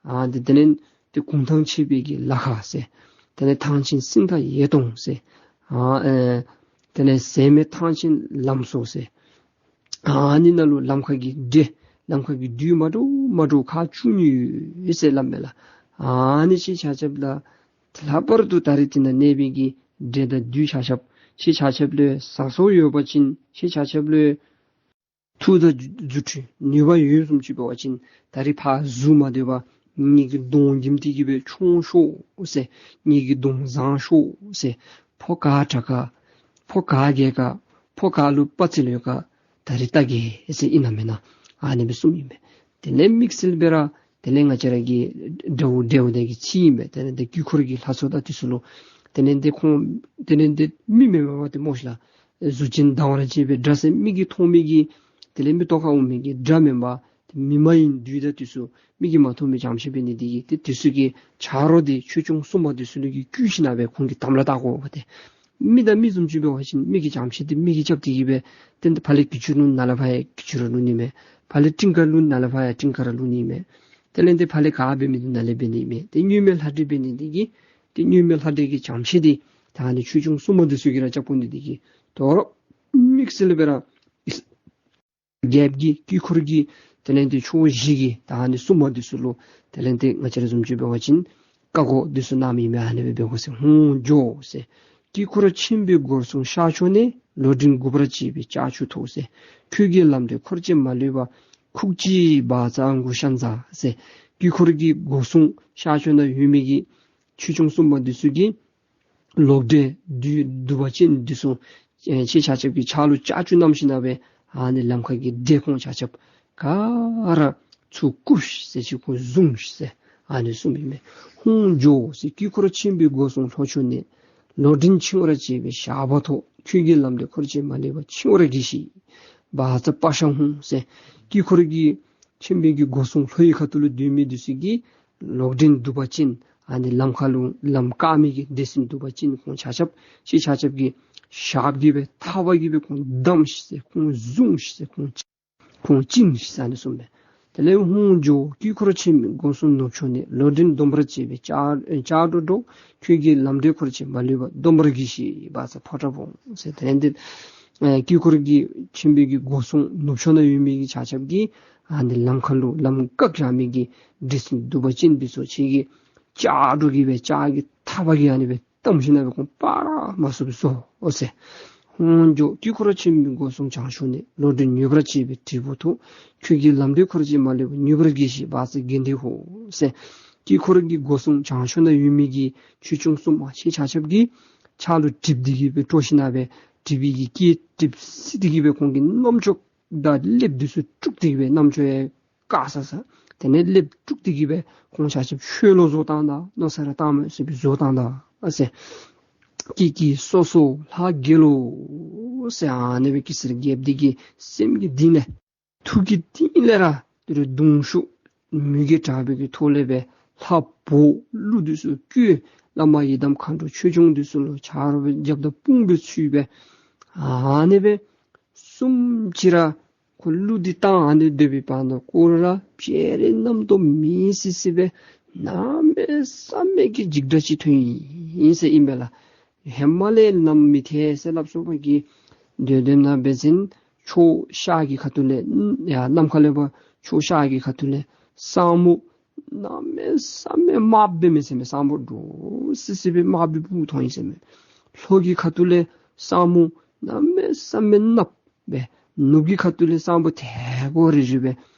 ཨ་དེ་དེ་ལས་ཏེ་གུང་ཐང་ཆད་པའི་གི་ལ་ཁ་ཟེར། དེ་ལས་ཐང་ཆེན་སྲིན་ཐང་ཡེ་སྟོང་ཟེར། ཨ་ཨེ་དེ་ལས་ཟད་མེད་ཐང་ཆེན་ལམ་སྲོག་ཟེར། ཨ་ནི་ནང་ལུ་ལམ་ཁ་གི་འདྲེ་ལམ་ཁ་གི་བདུད་མ་འདྲཝ་མ་འདྲཝ་ཁག་བཅུ་གཉིས་ཡོད་ཟེར་སླབ་མས་ལགས། ཨ་ནི་ཁྱེད་ཆ་ཁྱབ་ལུ་ལྷག་པར་དུ་ད་རེས་དེ་ནང་གནས་པའི་གི་འདྲེ་དང་བདུད་ཆ་ཁྱབ་ཁྱེད་ཆ་ཁྱབ་ལུ་ཟ་སྲོག་ཡོད་པ་ཅིན་ཁྱེད་ཆ་ཁྱབ་ལུ་མཐུ་དང་རྫུ་འཕྲུལ་ནུས་པ་ཡོད་བཟུམ་ཅིག་འབད་བ་ཅིན་ད་རེས་ཕར་ཟུར་མ་སྡོད་པར་ངེ་གི་གདོང་འགྱིམ་སྟེ་གི་སྦེ་མཆོང་ཤོག་ཟེར། ངེ་གི་གདོང་བཟང་ཤོག་ཟེར། ཕོ་ག་དྲག་ག་ཕོ་ག་རྒས་ག་ཕོ་ག་ལུ་དཔའ་རྩལ་ཡོད་ག་ད་རེས་བལྟ་གེ་ཟེར་ཨིན་ན་མེན་ན། ཨ་ནི་སྦེ་གསུངམ་ཨིན་པས། དེ་ལས་དམིགས་བསལ་སྦེ་ར་དེ་ལས་ང་བཅས་ར་གི་དགྲ་བོ་དགྲ་བོ་དེ་གི་ཚིག་ཨིན་པས། དེ་ལས་དེ་དཀྱིལ་འཁོར་གྱི་ལྷ་ཚོགས་དང་དེ་ཚུ་ལུ་དེ་ལས་དེ་ཁོང་དེ་ལས་དེ་མི་མེན་མ་པ་དེ་སྨོ་ཤིག་ལགས། གཟུགས་ཅན་དང་བ་ར་བཅས་པའི་དགྲ་ཟེར་མིག་གིས་མཐོང་མི་གི་དེ་ལས་མིག་ཏོ་ཁར་འོང་མི་གི་དགྲ་མེན་པར་ཏེ་མི་མ་ཡིན་བདུད་དང་དེ་ཚུ་མིག་གིས་མ་མཐོང་མི་བྱང་ཆུབ་འབད་ནི་དེ་གིས་ཏེ་དེ་ཚུ་གི་ཆ་རོགས་དེ་ཆོས་སྐྱོང་སྲུང་མ་དེ་ཚུ་ལུ་གིས་བསྐུལ་ཞིནམ་སྦེ་ཁོང་གིས་དམ་ལ་བཏགས་དགོ་པས་ཏེ། མི་དང་མི་བཟུམ་ཅིག་འབད་བ་ཅིན་མིག་གི་བྱང་ཆུབ་དེ་མིག་གིས་རྐྱབ་སྟེ་གི་སྦེ་ཏེ་ཕར་ལས་གྱི་ཅུང་ལུ་ནཱ་ལས་ཕར་ཡང་གྱི་ཅུང་ར་ལུ་ནི་མས། ཕར་ལས་ཊིང་ཀ་ལུ་ནཱ་ལས་ཕར་ཡང་ཊིང་ཀ་ར་ལུ་ནི་མས། དེ་ལས་ཏེ་ཕར་ལས་ག་འབད་མི་དེ་ནཱ་ལས་འབད་ནི་མས། ཏེ་གཉུག་མའི་ལྷ་འདྲེ་འབད་ནི་དེ་གིས་ཏེ་གཉུག་མའི་ལྷ་འདྲེ་གི་བྱང་ཆུབ་དེ་ད་ཨ་ནི་ཆོས་སྐྱོང་སྲུང་མ་དེ་ཚུ་གིས་ར་རྐྱབ་དགོ་ནི་དེ་གིས་དོ་རུང་དམིགས་བསལ་སྦེ་ར་རྒྱལཔོ་གི་དཀྱིལ་འཁོར་གྱི་དེ་ལས་ཏེ་ཕྱོགས་བཞི་གི་ད་ཨ་ནི་སྲུང་མ་དེ་ཚུ་ལུ་དེ་ལས་ཏེ་ང་བཅས་ར་བཟུམ་ཅིག་འབད་བ་ཅིན་ བཀའ་བསྒོ་འདི་ཚུ་གནངམ་ཨིན་མས། ཨ་ནི་སྦེ་འབད་དགོ་ཟེར། ཧཱུྃ་ཇོ་ཟེར། དཀྱིལ་འཁོར་ཆེན་པོའི་སྒོ་སྲུང་ཤར་ཕྱོགས་ནས། ལོག་འདྲེན་འགུགས་པར་བྱེད་པའི་ལྕགས་ཀྱུ་ཐོགས་ཟེར། ཁྱོད་ཀྱི་ལམ་འདྲེན་འཁོར་བཅས་མ་ལུས་པ། ཁུག་ཅིག་བཛྲ་གུ་ཤཱནྩ་ཟེར། དཀྱིལ་འཁོར་གྱི་སྒོ་སྲུང་ཤར་ཕྱོགས་ན་ཡོད་མི་གི་ཆོས་སྐྱོང་སྲུང་མ་འདི་ཚུ་གིས་ལོག་འདྲེན་གདུག་གདུག་པ་ཅན་འདི་ཚུ་ཨེ་ཁྱེད་ཆ་ཁྱབ་ཀྱི་ཕྱག་ལུ་ལྕགས་ཀྱུ་བསྣམས་ཞིནམ་ལས་ཨ་ནི་ལམ་ཁ་གི་འདྲེ་ཁོང་ཆ་ཁྱབ་ག་ར་ཚུར་བཀུག་ཤིག་ཟེར་ཅིག་ཁོང་བཟུང་ཤིག་ཟེར་ཨ་ནི་གསུངམ་ཨིན་མས། ཧཱུྃ་ཇོ་ཟེར། དཀྱིལ་འཁོར་ཆེན་པོའི་སྒོ་སྲུང་ལྷོ་ཕྱོགས་ནས། ལོག་འདྲེན་འཆིང་བར་བྱེད་པའི་ཞགས་པ་ཐོགས། ཁྱོད་ཀྱི་ལམ་འདྲེན་འཁོར་བཅས་མ་ལུས་པ། འཆིང་བར་གྱིས་ཤིག་བཛྲ་པ་ཤ་ཧཱུྃ་ཟེར། དཀྱིལ་འཁོར་གྱི་ཆེན་པོའི་གི་སྒོ་སྲུང་ལྷོ་ཡི་ཁ་ཐུག་ལུ་སྡོད་མི་འདི་ཚུ་གིས་ལོག་འདྲེན་གདུག་པ་ཅན་ཨ་ནི་ལམ་ཁ་ལུ་ལམ་བཀག་མི་གི་འདྲེ་སྲིན་གདུག་པ་ཅན་ཁོང་ཆ་ཁྱབ་ཁྱེད་ཆ་ཁྱབ་ཀྱི་ཞགསཔ་གིས་སྦེ་ཐགཔ་གིས་སྦེ་ཁོང་བསྡམས་ཤིག་ཟེར། ཁོང་བཟུང་ཤིག་ཟེར། ཁོང་ཁོང་བཅིངས་ཤིག་ཟེར་ཨ་ནི་གསུངམ་མས། དེ་ལས་ཧཱུྃ་ཇོ། དཀྱིལ་འཁོར་ཆེན་པོའི་སྒོ་སྲུང་ནུབ་ཕྱོགས་ནས། ལོག་འདྲེན་སྡོམ་པར་བྱེད་པའི་ལྕགས་ལྕགས་སྒྲོག་སྒྲོགས། ཁྱོད་ཀྱི་ལམ་འདྲེན་འཁོར་བཅས་མ་ལུས་པ། སྡོམ་པར་གྱིས་ཤིག་བཛྲ་ཕོ་བྲང་ཧཱུྃ་ཟེར། དེ་ལས་འདི་ཨེ་དཀྱིལ་འཁོར་གྱི་ཆེན་པོའི་གི་སྒོ་སྲུང་ནུབ་ཕྱོགས་ན་ཡོད་མི་གི་ཆ་ཁྱབ་ཀྱིས་ཨ་ནི་ལམ་ཁ་ལུ་ལམ་བཀག་བཞག་མི་གི་འདྲེ་སྲིན་གདུག་པ་ཅན་འདི་ཚུ་ཁྱེད་ཀྱི་ལྕགས་སྒྲོག་གིས་སྦེ་ལྕགས་ཀྱི་ཐགཔ་གིས་ཨ་ནི་སྦེ་བསྡམས་ཞིནམ་ལས་ཁོང་སྤར་མ་ཚུགསཔ་བཟོ་ཟེར། ཧཱུྃ་ཇོ། དཀྱིལ་འཁོར་ཆེན་པོའི་སྒོ་སྲུང་བྱང་ཕྱོགས་ནས། ལོག་འདྲེན་མྱོས་པར་བྱེད་པའི་དྲིལ་བུ་ཐོགས། ཁྱོད་ཀྱི་ལམ་འདྲེན་འཁོར་བཅས་མ་ལུས་པ། མྱོས་པར་གྱིས་ཤིག་བཛྲ་གྷནྡྷེ་ཧཱུྃ་ཟེར། དཀྱིལ་འཁོར་གྱི་སྒོ་སྲུང་བྱང་ཕྱོགས་ན་ཡོད་མི་གི་ཆོས་སྐྱོང་སྲུང་མ་ཁྱེད་ཆ་ཁྱབ་ཀྱི་ཕྱག་ལུ་གྲིབ་འདི་གིས་སྦེ་དཀྲོལ་ཞིནམ་ལས་གྲིབ་པའི་གི་སྐད་གྲིབ་བསིལ་འདི་གིས་སྦེ་ཁོང་གི་རྣམ་ཅོག་དང་ལེབ་འདི་ཚུ་དཀྲུགས་འདི་གིས་སྦེ་རྣམ་ཅོག་ཡང་དཀར་ས་ས། དེ་ལས་ལེབ་དཀྲུགས་འདི་གིས་སྦེ་ཁོང་ཆ་ཁྱབ་འཆོལ་ལོ་བཟོ་བཏང་ད། མནོ་བསམ་ར་བཏང་མ་ཚུགས་པའི་བཟོ་བཏང་ད་ཨ་ཟེར། ཀྱེ་ཀྱེ་སོ་སོ་ལྷ་རྒྱལ་ལོ་ཟེར་ཨ་ནི་སྦེ་གེ་སར་རྒྱལཔོ་འདི་གི་སེམས་ཀྱི་གཏིང་ལས་ཐུགས་ཀྱི་གཏིང་ལས་ར་དེ་རུ་གདུང་ཤུགས་མུ་གེ་དྲག་པོའི་གི་ཐོག་ལས་སྦེ་ལྷ་བོ་ཀླུ་འདི་ཚུ་བསྐུལ། བླ་མ་ཡི་དམ་མཁའ་འགྲོ་ཆོས་སྐྱོང་འདི་ཚུ་ལུ་ཆ་རོགས་སྦེ་རྒྱབ་དང་དཔུང་སྦེ་ཚུད་སྦེ་ཨ་ནི་སྦེ་གསུམ་ཅིག་ར་ཁོ་གླུ་འདི་བཏང་ཨ་ནི་སྡོད་པའི་བར་ན་ཁོ་ར་བྱད་རིགས་རྣམ་རྟོག་མེད་སི་སི་སྦེ་གནམ་མེད་ས་མེད་ཀྱི་འཇིགས་སྒྲ་ཅིག་ཐོན་ཡི་ཟེར་ཨིན་པས་ལགས། ཧེ་མ་ལས་ནམ་མི་ཐེ་ཟེར་སླབ་སོ་བ་གི་སྡོད་སྡོདཔ་ན་འབད་བ་ཅིན་ཕྱོགས་ཤར་གྱི་ཁ་ཐུག་ལས་ཡར་ནམ་མཁའ་ལས་ཕར་ཕྱོགས་ཤར་གྱི་ཁ་ཐུག་ལས་ས་སྨུག་གནམ་མེད་ས་མེད་དམརཔོ་སྦེ་མས་ཟེར་མས། ས་སྨུག་འདྲོག་སི་སི་སྦེ་དམརཔོ་སྦེ་སྦུག་ཐོན་ཡི་ཟེར་མས། ལྷོ་གི་ཁ་ཐུག་ལས་ས་སྨུག་གནམ་མེད་ས་མེད་གནགཔོ་སྦེ། ནུབ་ཀྱི་ཁ་ཐུག་ལས་ས་སྨུག་ཐལ་གོ་རི་རི་སྦེ།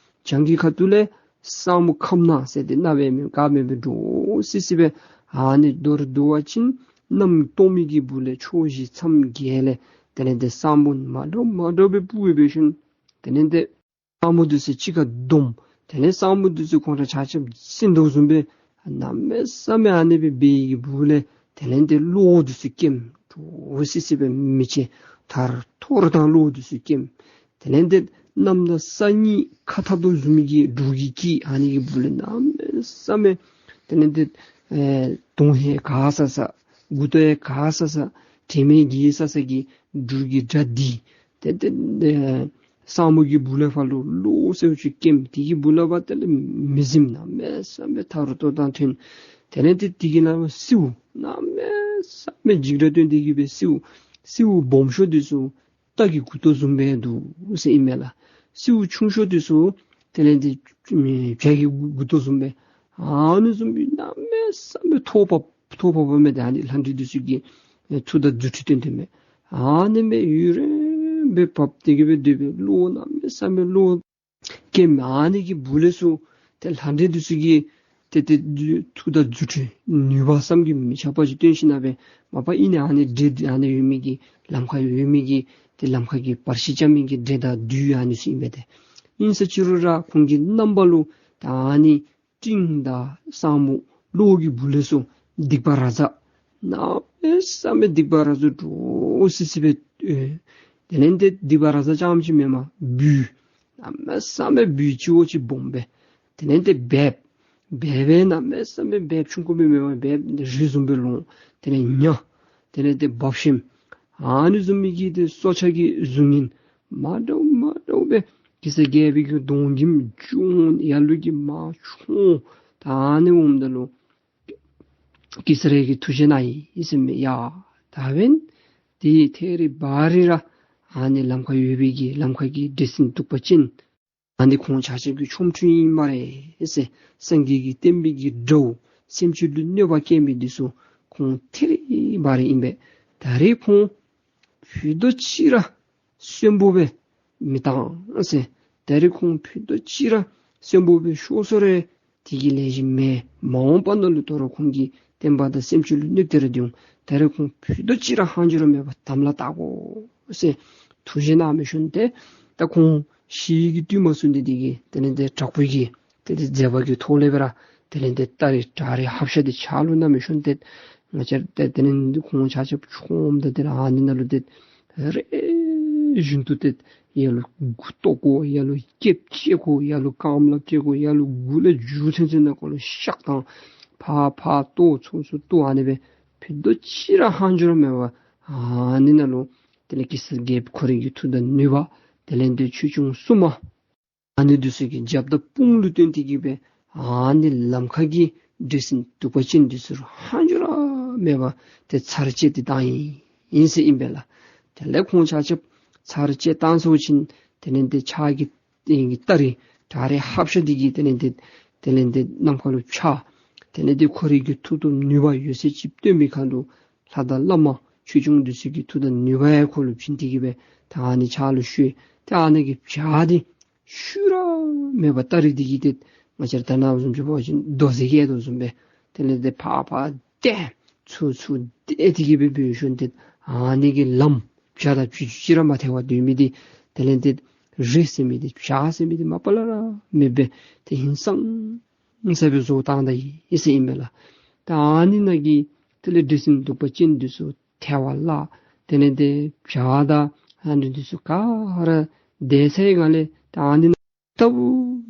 བྱང་གི་ཁ་ཐུག་ལས་ས་སྨུག་ཁམ་ནག་ཟེར་ཏེ་གནགཔོ་མེན་དགའ་མེན་སྦེ་འདྲོག་སི་སི་སྦེ། ཨ་ནི་མདོར་བསྡུ་བ་ཅིན་གནམ་སྟོང་མི་གི་སྦུག་ལས་ཕྱོགས་བཞི་མཚམས་བརྒྱད་ལས་དེ་ལས་ཏེ་ས་སྨུག་མ་འདྲཝ་མ་འདྲཝ་སྦེ་སྦུག་སྦེ་འབད་ཞིནམ་དེ་ལས་ཏེ་ས་སྨུག་འདི་ཚུ་གཅིག་ཁར་བསྡོམས། དེ་ལས་ས་སྨུག་འདི་ཚུ་ཁོང་ར་ཆ་ཁྱབ་བསྲིངས་དོ་བཟུམ་སྦེ་གནམ་མེད་ས་མེད་ཨ་ནི་སྦེ་འབད་བའི་གི་སྦུག་ལས་དེ་ལས་ཏེ་གློག་འདི་ཚུ་སྐྱེམས། འདྲོག་སི་སི་སྦེ་མེ་ལྕེ་ཐར་ཐོར་དང་གློག་འདི་ཚུ་སྐྱེམས། དེ་ལས་ཏེ་གནམ་དང་ས་གཉིས་ཁ་འཐབ་དོ་བཟུམ་གྱི་འབྲུག་གི་སྐད་ཨ་ནི་གི་སྦུག་ལས་གནམ་མེད་ས་མེད་དེ་ལས་ཏེ་ཨེ་གདོང་ཧེ་ག་ས་ས་མགུ་ཏོ་ཡང་ག་ས་ས་དྲན་མེད་འགྱེལ་ས་ས་གི་འབྲུག་གི་སྒྲ་འདི་ཏེ་ཏེ་ཨེ་ས་སྨུག་གི་སྦུག་ལས་ཕར་ལུ་གློག་སེརཝ་ཅིག་སྐྱེམས། དེ་གི་སྦུག་ལས་ཕར་དེ་ལས་མེ་ཟིམ་གནམ་མེད་ས་མེད་ཐར་ཐོར་དང་ཐོན། དེ་ལས་ཏེ་དེ་གི་ནང་སེརཝ་གནམ་མེད་ས་མེད་འཇིགས་སྒྲ་སྟོན་ཏེ་གི་སྦེ་སེརཝ་སེརཝ་སྦོམ་ཤོས་འདི་ཚུ་རྟ་གི་མགུ་ཏོ་བཟུམ་སྦེ་འདུག་ཟེར་ཨིན་མས་ལགས། སེརཝ་ཆུང་ཤོས་འདི་ཚུ་དེ་ལས་ཏེ་བྱ་གི་མགུ་ཏོ་བཟུམ་སྦེ་ཨ་ནི་བཟུམ་སྦེ་གནམ་མེད་ས་མེད་ཐོག་བབས་ཐོག་བབས་པ་མས། ཏེ་ཨ་ནི་ལྷ་འདྲེ་འདི་ཚུ་གིས་ཨེ་མཐུ་དང་རྫུ་འཕྲུལ་སྟོན་སྟོནམ་མས། ཨ་ནི་མས་ཡུན་རིངམོ་སྦེ་བབས་ཏེ་གི་སྦེ་སྡོད་པའི་གློག་གནམ་མེད་ས་མེད་གློག་སྐྱེམས། ཨ་ནི་གི་སྦུག་ལས་ཚུར་ཏེ་ལྷ་འདྲེ་འདི་ཚུ་གིས་ཏེ་ཏེ་མཐུ་དང་རྫུ་འཕྲུལ་ནུས་པ་བསམ་གྱིས་མི་ཁྱབ་པ་ཅིག་སྟོན་ཞིནམ་ལས་མ་པ་ཨིན་ན་ཨ་ནི་འདྲེ་འདི་ཨ་ནི་ཡོད་མི་གི་ལམ་ཁར་ཡོད་མི་གི་ཏེ་ལམ་ཁ་གི་བར་ཆད་རྐྱབ་མི་གི་འདྲེ་དང་བདུད་ཨ་ནི་ཚུ་ཨིན་པས། ཏེ་ཨིན་ཟེར་ཅི་རུང་ར་ཁོང་གི་རྣམ་པ་ལུ་ད་ཨ་ནི་སྤྲིན་དང་ས་སྨུག་གློག་གི་སྦུག་ལས་ཚུར་སྡིག་པ་ར་ཛ་གནམ་མེད་ས་མེད་སྡིག་པ་ར་ཛ་འདྲོག་སི་སི་སྦེ་ཨེ་དེ་ལས་ཏེ་སྡིག་པ་ར་ཛ་རྐྱངམ་ཅིག་མེན་པར་སྦུལ་གནམ་མེད་ས་མེད་སྦུལ་ལྕི་བོ་ཅིག་སྦོམ་སྦེ། དེ་ལས་ཏེ་སྦལཔ་སྦལཔ་སྦེ་གནམ་མེད་ས་མེད་སྦལཔ་ཆུང་ཀུ་སྦེ་མེན་པར་སྦལཔ་རི་བཟུམ་སྦེ་ལོང་། དེ་ལས་ཉ་དེ་ལས་ཏེ་འབག་ཤིང་ཨ་ནི་བཟུམ་མའི་གི་ཏེ་སྲོག་ཆགས་ཀྱི་གཟུགས་བརྙན་མ་འདྲཝ་མ་འདྲཝ་སྦེ་གེ་སར་རྒྱལ་པོའི་གི་གདོང་གི་མཆོང་ཡར་ལུ་གི་མར་མཆོང་། ད་ཨ་ནི་འོངམ་ད་ལུ་གེ་སར་གྱིས་ཐུགས་བཞེད་གནང་ཡི་ཟེར་མས། ཡ་ད་འབདན་དེ་ཐད་རི་བ་རི་ར་ཨ་ནི་ལམ་ཁར་ཡོད་པའི་གི་ལམ་ཁ་གི་འདྲེ་སྲིན་གདུག་པ་ཅན་ཨ་ནི་ཁོང་ཆ་ཁྱབ་ཀྱི་ཆོ་འཕྲུལ་ཨིན་སྨ་རེ་ཟེར། སངས་རྒྱས་ཀྱི་བསྟན་པའི་གི་དགྲ་བོ་ སེམས་ཅན་ལུ་གནོད་པ་བཀལ་མི་འདི་ཚུ་ཁོང་ཐད་རི་བ་རི་ཨིན་པས། ད་རེས་ཁོང་ཕུད་རྡོག་གཅིག་ར་གསོན་པོ་སྦེ་མི་བཏང་ཟེར། ད་རེས་ཁོང་ཕུད་རྡོག་གཅིག་ར་གསོན་པོ་སྦེ་ཤོར་སོང་རུང་དེ་གིས་ལེགས་ཤོམ་མེན། མ་འོངས་པ་ནང་ལུ་དོ་རུང་ཁོང་གིས་བསྟན་པ་དང་སེམས་ཅན་ལུ་གནོདཔ་དེ་ར་འདི་འོང་། ད་རེས་ཁོང་ཕུད་རྡོག་གཅིག་ར་ཧང་འཇུ་ར་མེད་པར་དམ་ལ་བཏགས་དགོ་ཟེར་ཐུགས་བཞེད་གནང་མི་ཤུལ་ཏེ་ད་ཁོང་ཤི་ནི་གི་དུས་མ་སོང་སྟེ་དེ་གིས་དེ་ལས་ཏེ་དྲག་པོ་གིས་དེ་ལས་མཛད་པ་གི་ཐོག་ལས་སྦེ་ར་དེ་ལས་ཏེ་སྟ་རེ་བྲག་རེ་ཧབ་ཤ་དེ་ཕྱག་ལུ་བསྣམས་མི་ཤུལ་ཏེ་ང་བཅས་ར་ཏེ་དེ་ལས་ཁོང་ཆ་ཁྱབ་ཆོམ་ད་དེ་ར་ཨ་ནི་ནང་ལུ་ཏེ་རེ་བཞིན་དུ་ཏེ་ཡར་ལུ་མགུ་བཏོག་དགོ། ཡར་ལུ་སྐེདཔ་བཅད་དགོ། ཡར་ལུ་རྐངམ་ལགཔ་བཅད་དགོ། ཡར་ལུ་མགུ་ལས་མཇུག་ཚུན་ཚོད་ནང་འཁོད་ལུ་གཤག་བཏང་། ཕར་ཕར་བཏོག་ཚུར་ཚུར་བཏོག། ཨ་ནི་སྦེ་ཕུད་རྡོག་གཅིག་ར་ཧང་འཇུ་ར་མེད་པར་ཨ་ནི་ནང་ལུ་དེ་ལས་གེ་སར་རྒྱལཔོ་ཁོ་རའི་གི་མཐུ་དང་ནུས་པ་དེ་ལས་ཏེ་ཆོས་སྐྱོང་སྲུང་མ་ཨ་ནི་འདི་ཚུ་གི་རྒྱབ་དང་དཔུང་ལུ་བརྟེན་ཏེ་གིས་སྦེ་ཨ་ནི་ལམ་ཁ་གི་འདྲེ་སྲིན་གདུག་པ་ཅན་འདི་ཚུ་ར་ཧང་འཇུ་ར་མེད་པར་ཏེ་ཚར་བཅད་དེ་བཏང་ཡི་ཟེར་ཨིན་པས་ལགས། དེ་ལས་ཁོང་ཆ་ཁྱབ་ཚར་བཅད་བཏང་ཚརཝ་ཅིག་དེ་ལས་ཏེ་ཕྱག་གི་སྟེང་གི་སྟ་རེ་བྲག་རེ་ཧབ་ཤ་འདི་གིས་དེ་ལས་ཏེ་དེ་ལས་ཏེ་ནམ་མཁའ་ལུ་འཕྱར། དེ་ལས་ཏེ་ཁོ་རའི་གི་མཐུ་སྟོབས་ནུས་པ་ཡོད་ཚད་ཅིག་སྟོན་པའི་ཁར་ལུ་ལྷ་དང་བླ་མ་ཆོས་སྐྱོང་འདི་ཚུ་གི་མཐུ་དང་ནུས་པ་ཡང་ཁོ་ལུ་བྱིན་ཏེ་གིས་སྦེ་ད་ཨ་ནི་ཕྱག་ལུ་ཞུ། ཏེ་ཨ་ནི་གི་བྱག་འདི་ཤུལ་ར་མེད་པར་སྟ་རེ་འདི་གིས་ཏེ་ང་བཅས་ར་ད་ནཱ་བཟུམ་ཅིག་འབད་བ་ཅིན་རྡོ་ཟེ་བཀལ་དོ་བཟུམ་སྦེ་དེ་ལས་ཏེ་ཕར་ཕར་ཏེ་ཚུར་ཚུར་ཏེ་དེ་གིས་སྦེ་འབད་ཞིནམ་ཏེ་ཨ་ནི་གི་ལམ་བྱ་དང་བྱི་ཅུང་ཅིག་ར་མ་ཐལ་བར་སྡོད་མི་འདི་དེ་ལས་ཏེ་རི་ཟེར་མི་འདི་བྱག་ཟེར་མི་འདི་མ་པ་ལས་ར་མེདཔ་སྦེ་ཏེ་ཧིང་སངས་ས་སྦེ་བཟོ་བཏང་ད་ཡི་ཟེར་ཨིན་པས་ལགས། ད་ཨ་ནི་ནང་གི་དེ་ལས་འདྲེ་སྲིན་གདུག་པ་ཅན་འདི་ཚུ་ཐལ་བར་བརླག། དེ་ལས་ཏེ་བྱ་དང་ཨ་ནི་འདི་ཚུ་ག་ར་བདས་ཚར་བའི་སྒང་ལས་ད་ཨ་ནི་ནང་ལྟ་བུ་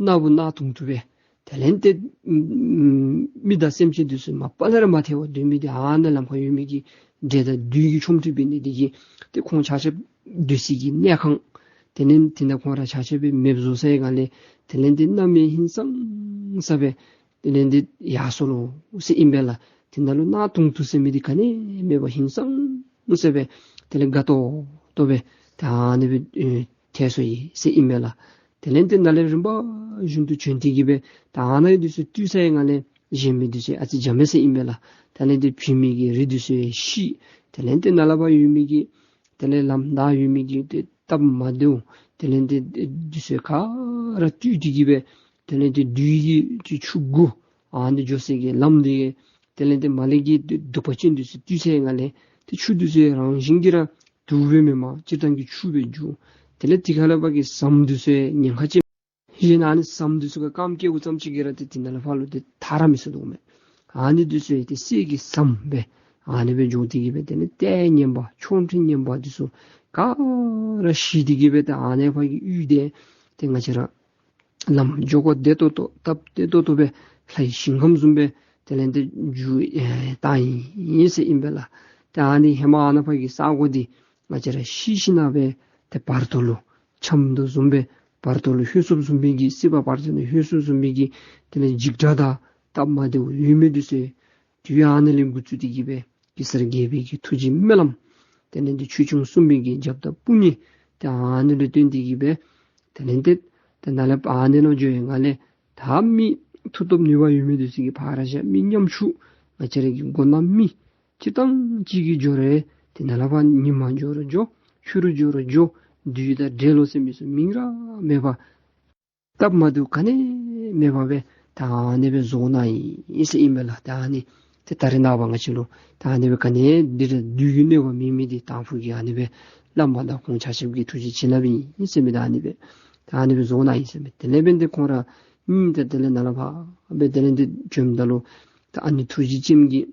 ན་བུ་ན་དུང་དུ་སྦེ་དེ་ལས་ཏེ་ཨམ་མི་དང་སེམས་ཅན་འདི་ཚུ་མ་པ་ལས་ར་མ་ཐལ་བར་སྡོད་མི་འདི་ཨ་ནཱ་ལམ་ཁར་ཡོད་མི་གི་འདྲེ་དང་བདུད་ཀྱི་ཆོ་འཕྲུལ་འབད་ནི་འདི་གིས་ཏེ་ཁོང་ཆ་ཁྱབ་སྡོད་སའི་གི་གནས་ཁང་དེ་ལས་ཏེ་ནཱ་ཁོང་ར་ཆ་ཁྱབ་སྦེ་མེདཔ་བཟོ་ཚར་བའི་སྒང་ལས་དེ་ལས་ཏེ་གནམ་མེད་ཧིང་སངས་ས་སྦེ་དེ་ལས་ཏེ་ཡར་སོང་ནུག་ཟེར་ཨིན་པས་ལགས། དེ་ནང་ལུ་ན་དུང་དུ་ཟེར་མི་འདི་ག་ནི་མེད་པར་ཧིང་སངས་ས་སྦེ་དེ་ལས་དགའ་ཏོག་ཏོ་སྦེ་ད་ཨ་ནི་སྦེ་ཨེ་ཐལ་སོ་ཡི་ཟེར་ཨིན་པས་ལགས། དེ་ལས་ཏེ་ནཱ་ལས་རིམ་པ་བཞིན་དུ་བྱོན་ཏེ་གིས་སྦེ་ད་ཨ་ནི་འདི་ཚུ་བཏུལ་ཚར་བའི་སྒང་ལས་གཞན་མི་འདི་ཚུ་ཨ་ཙི་འཇམ་མས་ཟེར་ཨིན་པས་ལགས། དེ་ལས་ཏེ་བྱེད་མི་གི་རི་འདི་ཚུ་ཡང་ཞི། དེ་ལས་ཏེ་ནཱ་ལས་ཕར་ཡོད་མི་གི་དེ་ལས་ལམ་བདའ་ཡོད་མི་གི་ཏེ་སྟབས་མ་བདེཝ་དེ་ལས་ཏེ་འདི་ཚུ་ག་ར་བཏུལ་ཏེ་གིས་སྦེ་དེ་ལས་ཏེ་བདུད་ཀྱི་ཏེ་ཆུ་དགུ་ཨ་ནི་འགྱོ་སའི་གི་ལམ་འདི་དེ་ལས་ཏེ་མར་ལས་ཀྱི་གདུག་པ་ཅན་འདི་ཚུ་བཏུལ་ཚར་བའི་སྒང་ལས་ཏེ་ཆུ་འདི་ཚུ་རང་བཞིན་གྱིས་ར་དུག་སྦེ་མེན་པར་སྤྱིར་བཏང་གི་ཆུ་སྦེ་འགྱུར། དེ་ལས་དེ་ཁ་ལས་ཕར་གྱི་ཟམ་འདི་ཚུ་ཡང་ཉེན་ཁ་ཅན། གཞན་ཨ་ནི་ཟམ་འདི་ཚུ་ག་རྐངམ་བཀལཝ་ཙམ་ཅིག་གིས་ར་ཏེ་དེ་ནང་ལས་ཕར་ལུ་ཏེ་ཐར་ར་མི་ཚུགས་དོ་མས། ཨ་ནི་འདི་ཚུ་ཡང་ཏེ་གསེར་གྱི་ཟམ་སྦེ་ཨ་ནི་སྦེ་འགྱོ་སྟེ་གིས་སྦེ་དེ་ལས་ལྟས་ངན་པ་ཆོ་འཕྲུལ་ངན་པ་འདི་ཚུ་ག་ར་ཞི་སྟེ་གིས་སྦེ་ཏེ་ཨ་ནི་ཕར་གྱི་ཡུལ་འདི་ཏེ་ང་བཅས་ར་ལམ་འགྱོ་སྒོ་བདེ་ཏོག་ཏོ་སྟབས་བདེ་ཏོག་ཏོ་སྦེ་ལྷའི་ཞིང་ཁམས་བཟུམ་སྦེ་དེ་ལས་ཏེ་འགྱུར་ཨེ་བཏང་ཡི་ཟེར་ཨིན་པས་ལགས། ཏེ་ཨ་ནི་ཧེ་མ་ཨ་ནཱ་ཕར་གྱི་ས་གོ་འདི་ང་བཅས་ར་ཤི་ཞིནམ་སྦེ་ཏེ་བར་དོ་ལུ་འཁྱམས་དོ་བཟུམ་སྦེ་བར་དོ་ལུ་ལྷོད་སོཔ་བཟུམ་སྦེ་གི་སྲིད་པ་བར་དོ་ལུ་ལྷོད་སོཔ་བཟུམ་སྦེ་གི་དེ་ལས་འཇིགས་སྐྲག་དང་སྟབས་མ་བདེཝ་ཡོད་མི་འདི་ཚུ་དུས་ཨ་ནི་ལས་འགོ་བཙུགས་ཏེ་གིས་སྦེ་གེ་སར་རྒྱལ་པོའི་གི་ཐུགས་ཀྱི་སྨོན་ལམ་དེ་ལས་ཏེ་ཆོས་སྐྱོང་སྲུང་མའི་གི་རྒྱབ་དང་དཔུང་གཉེན་ཏེ་ཨ་ནི་ལུ་བརྟེན་ཏེ་གིས་སྦེ་དེ་ལས་ཏེ་ཏེ་ནཱ་ལས་ཕར་ཨ་ནི་ནང་འགྱོ་བའི་སྒང་ལས་ད་མི་མཐུ་སྟོབས་ནུས་པ་ཡོད་མི་འདི་ཚུ་གིས་ཕར་ར་བཞག། མི་ཉམ་ཆུང་ང་བཅས་ར་གི་མགོ་ནག་མི་སྤྱིར་བཏང་ཅིག་གིས་འགྱོ་རུང་ཏེ་ནཱ་ལས་ཕར་ཉིན་མ་འགྱོ་རུང་འགྱོ་ཕྱི་རུ་འགྱོ་རུང་འགྱོ་བདུད་དང་འདྲེ་ལོ་ཟེར་མི་ཚུ་མིང་ར་མེད་པར་སྟབས་མ་བདེཝ་ག་ནི་མེད་པར་སྦེ་ད་ཨ་ནི་སྦེ་བཟོ་གནང་ཡི་ཟེར་ཨིན་པས་ལགས། ད་ཨ་ནི་ཏེ་ད་རེས་ནངས་པ་ང་བཅས་ལུ་ད་ཨ་ནི་སྦེ་ག་ནི་འདི་ར་བདུད་ཀྱི་གནོད་པ་མེད་མི་འདི་དང་ཕུ་གི་ཨ་ནི་སྦེ་བླ་མ་དང་ཁོང་ཆ་ཁྱབ་ཀྱི་ཐུགས་རྗེ་བྱིན་རླབས་ཨིན་ཟེར་མི་ད་ཨ་ནི་སྦེ་ད་ཨ་ནི་སྦེ་བཟོ་གནང་ཡི་ཟེར་མི། དེ་ལས་འབདན་ཏེ་ཁོང་ར་གཉིས་ཏེ་དེ་ལས་ནཱ་ལས་ཕར་སྦེ་དེ་ལས་ཏེ་བྱོནམ་ད་ལུ་ད་ཨ་ནི་ཐུགས་རྗེ་ཅན་གྱིས་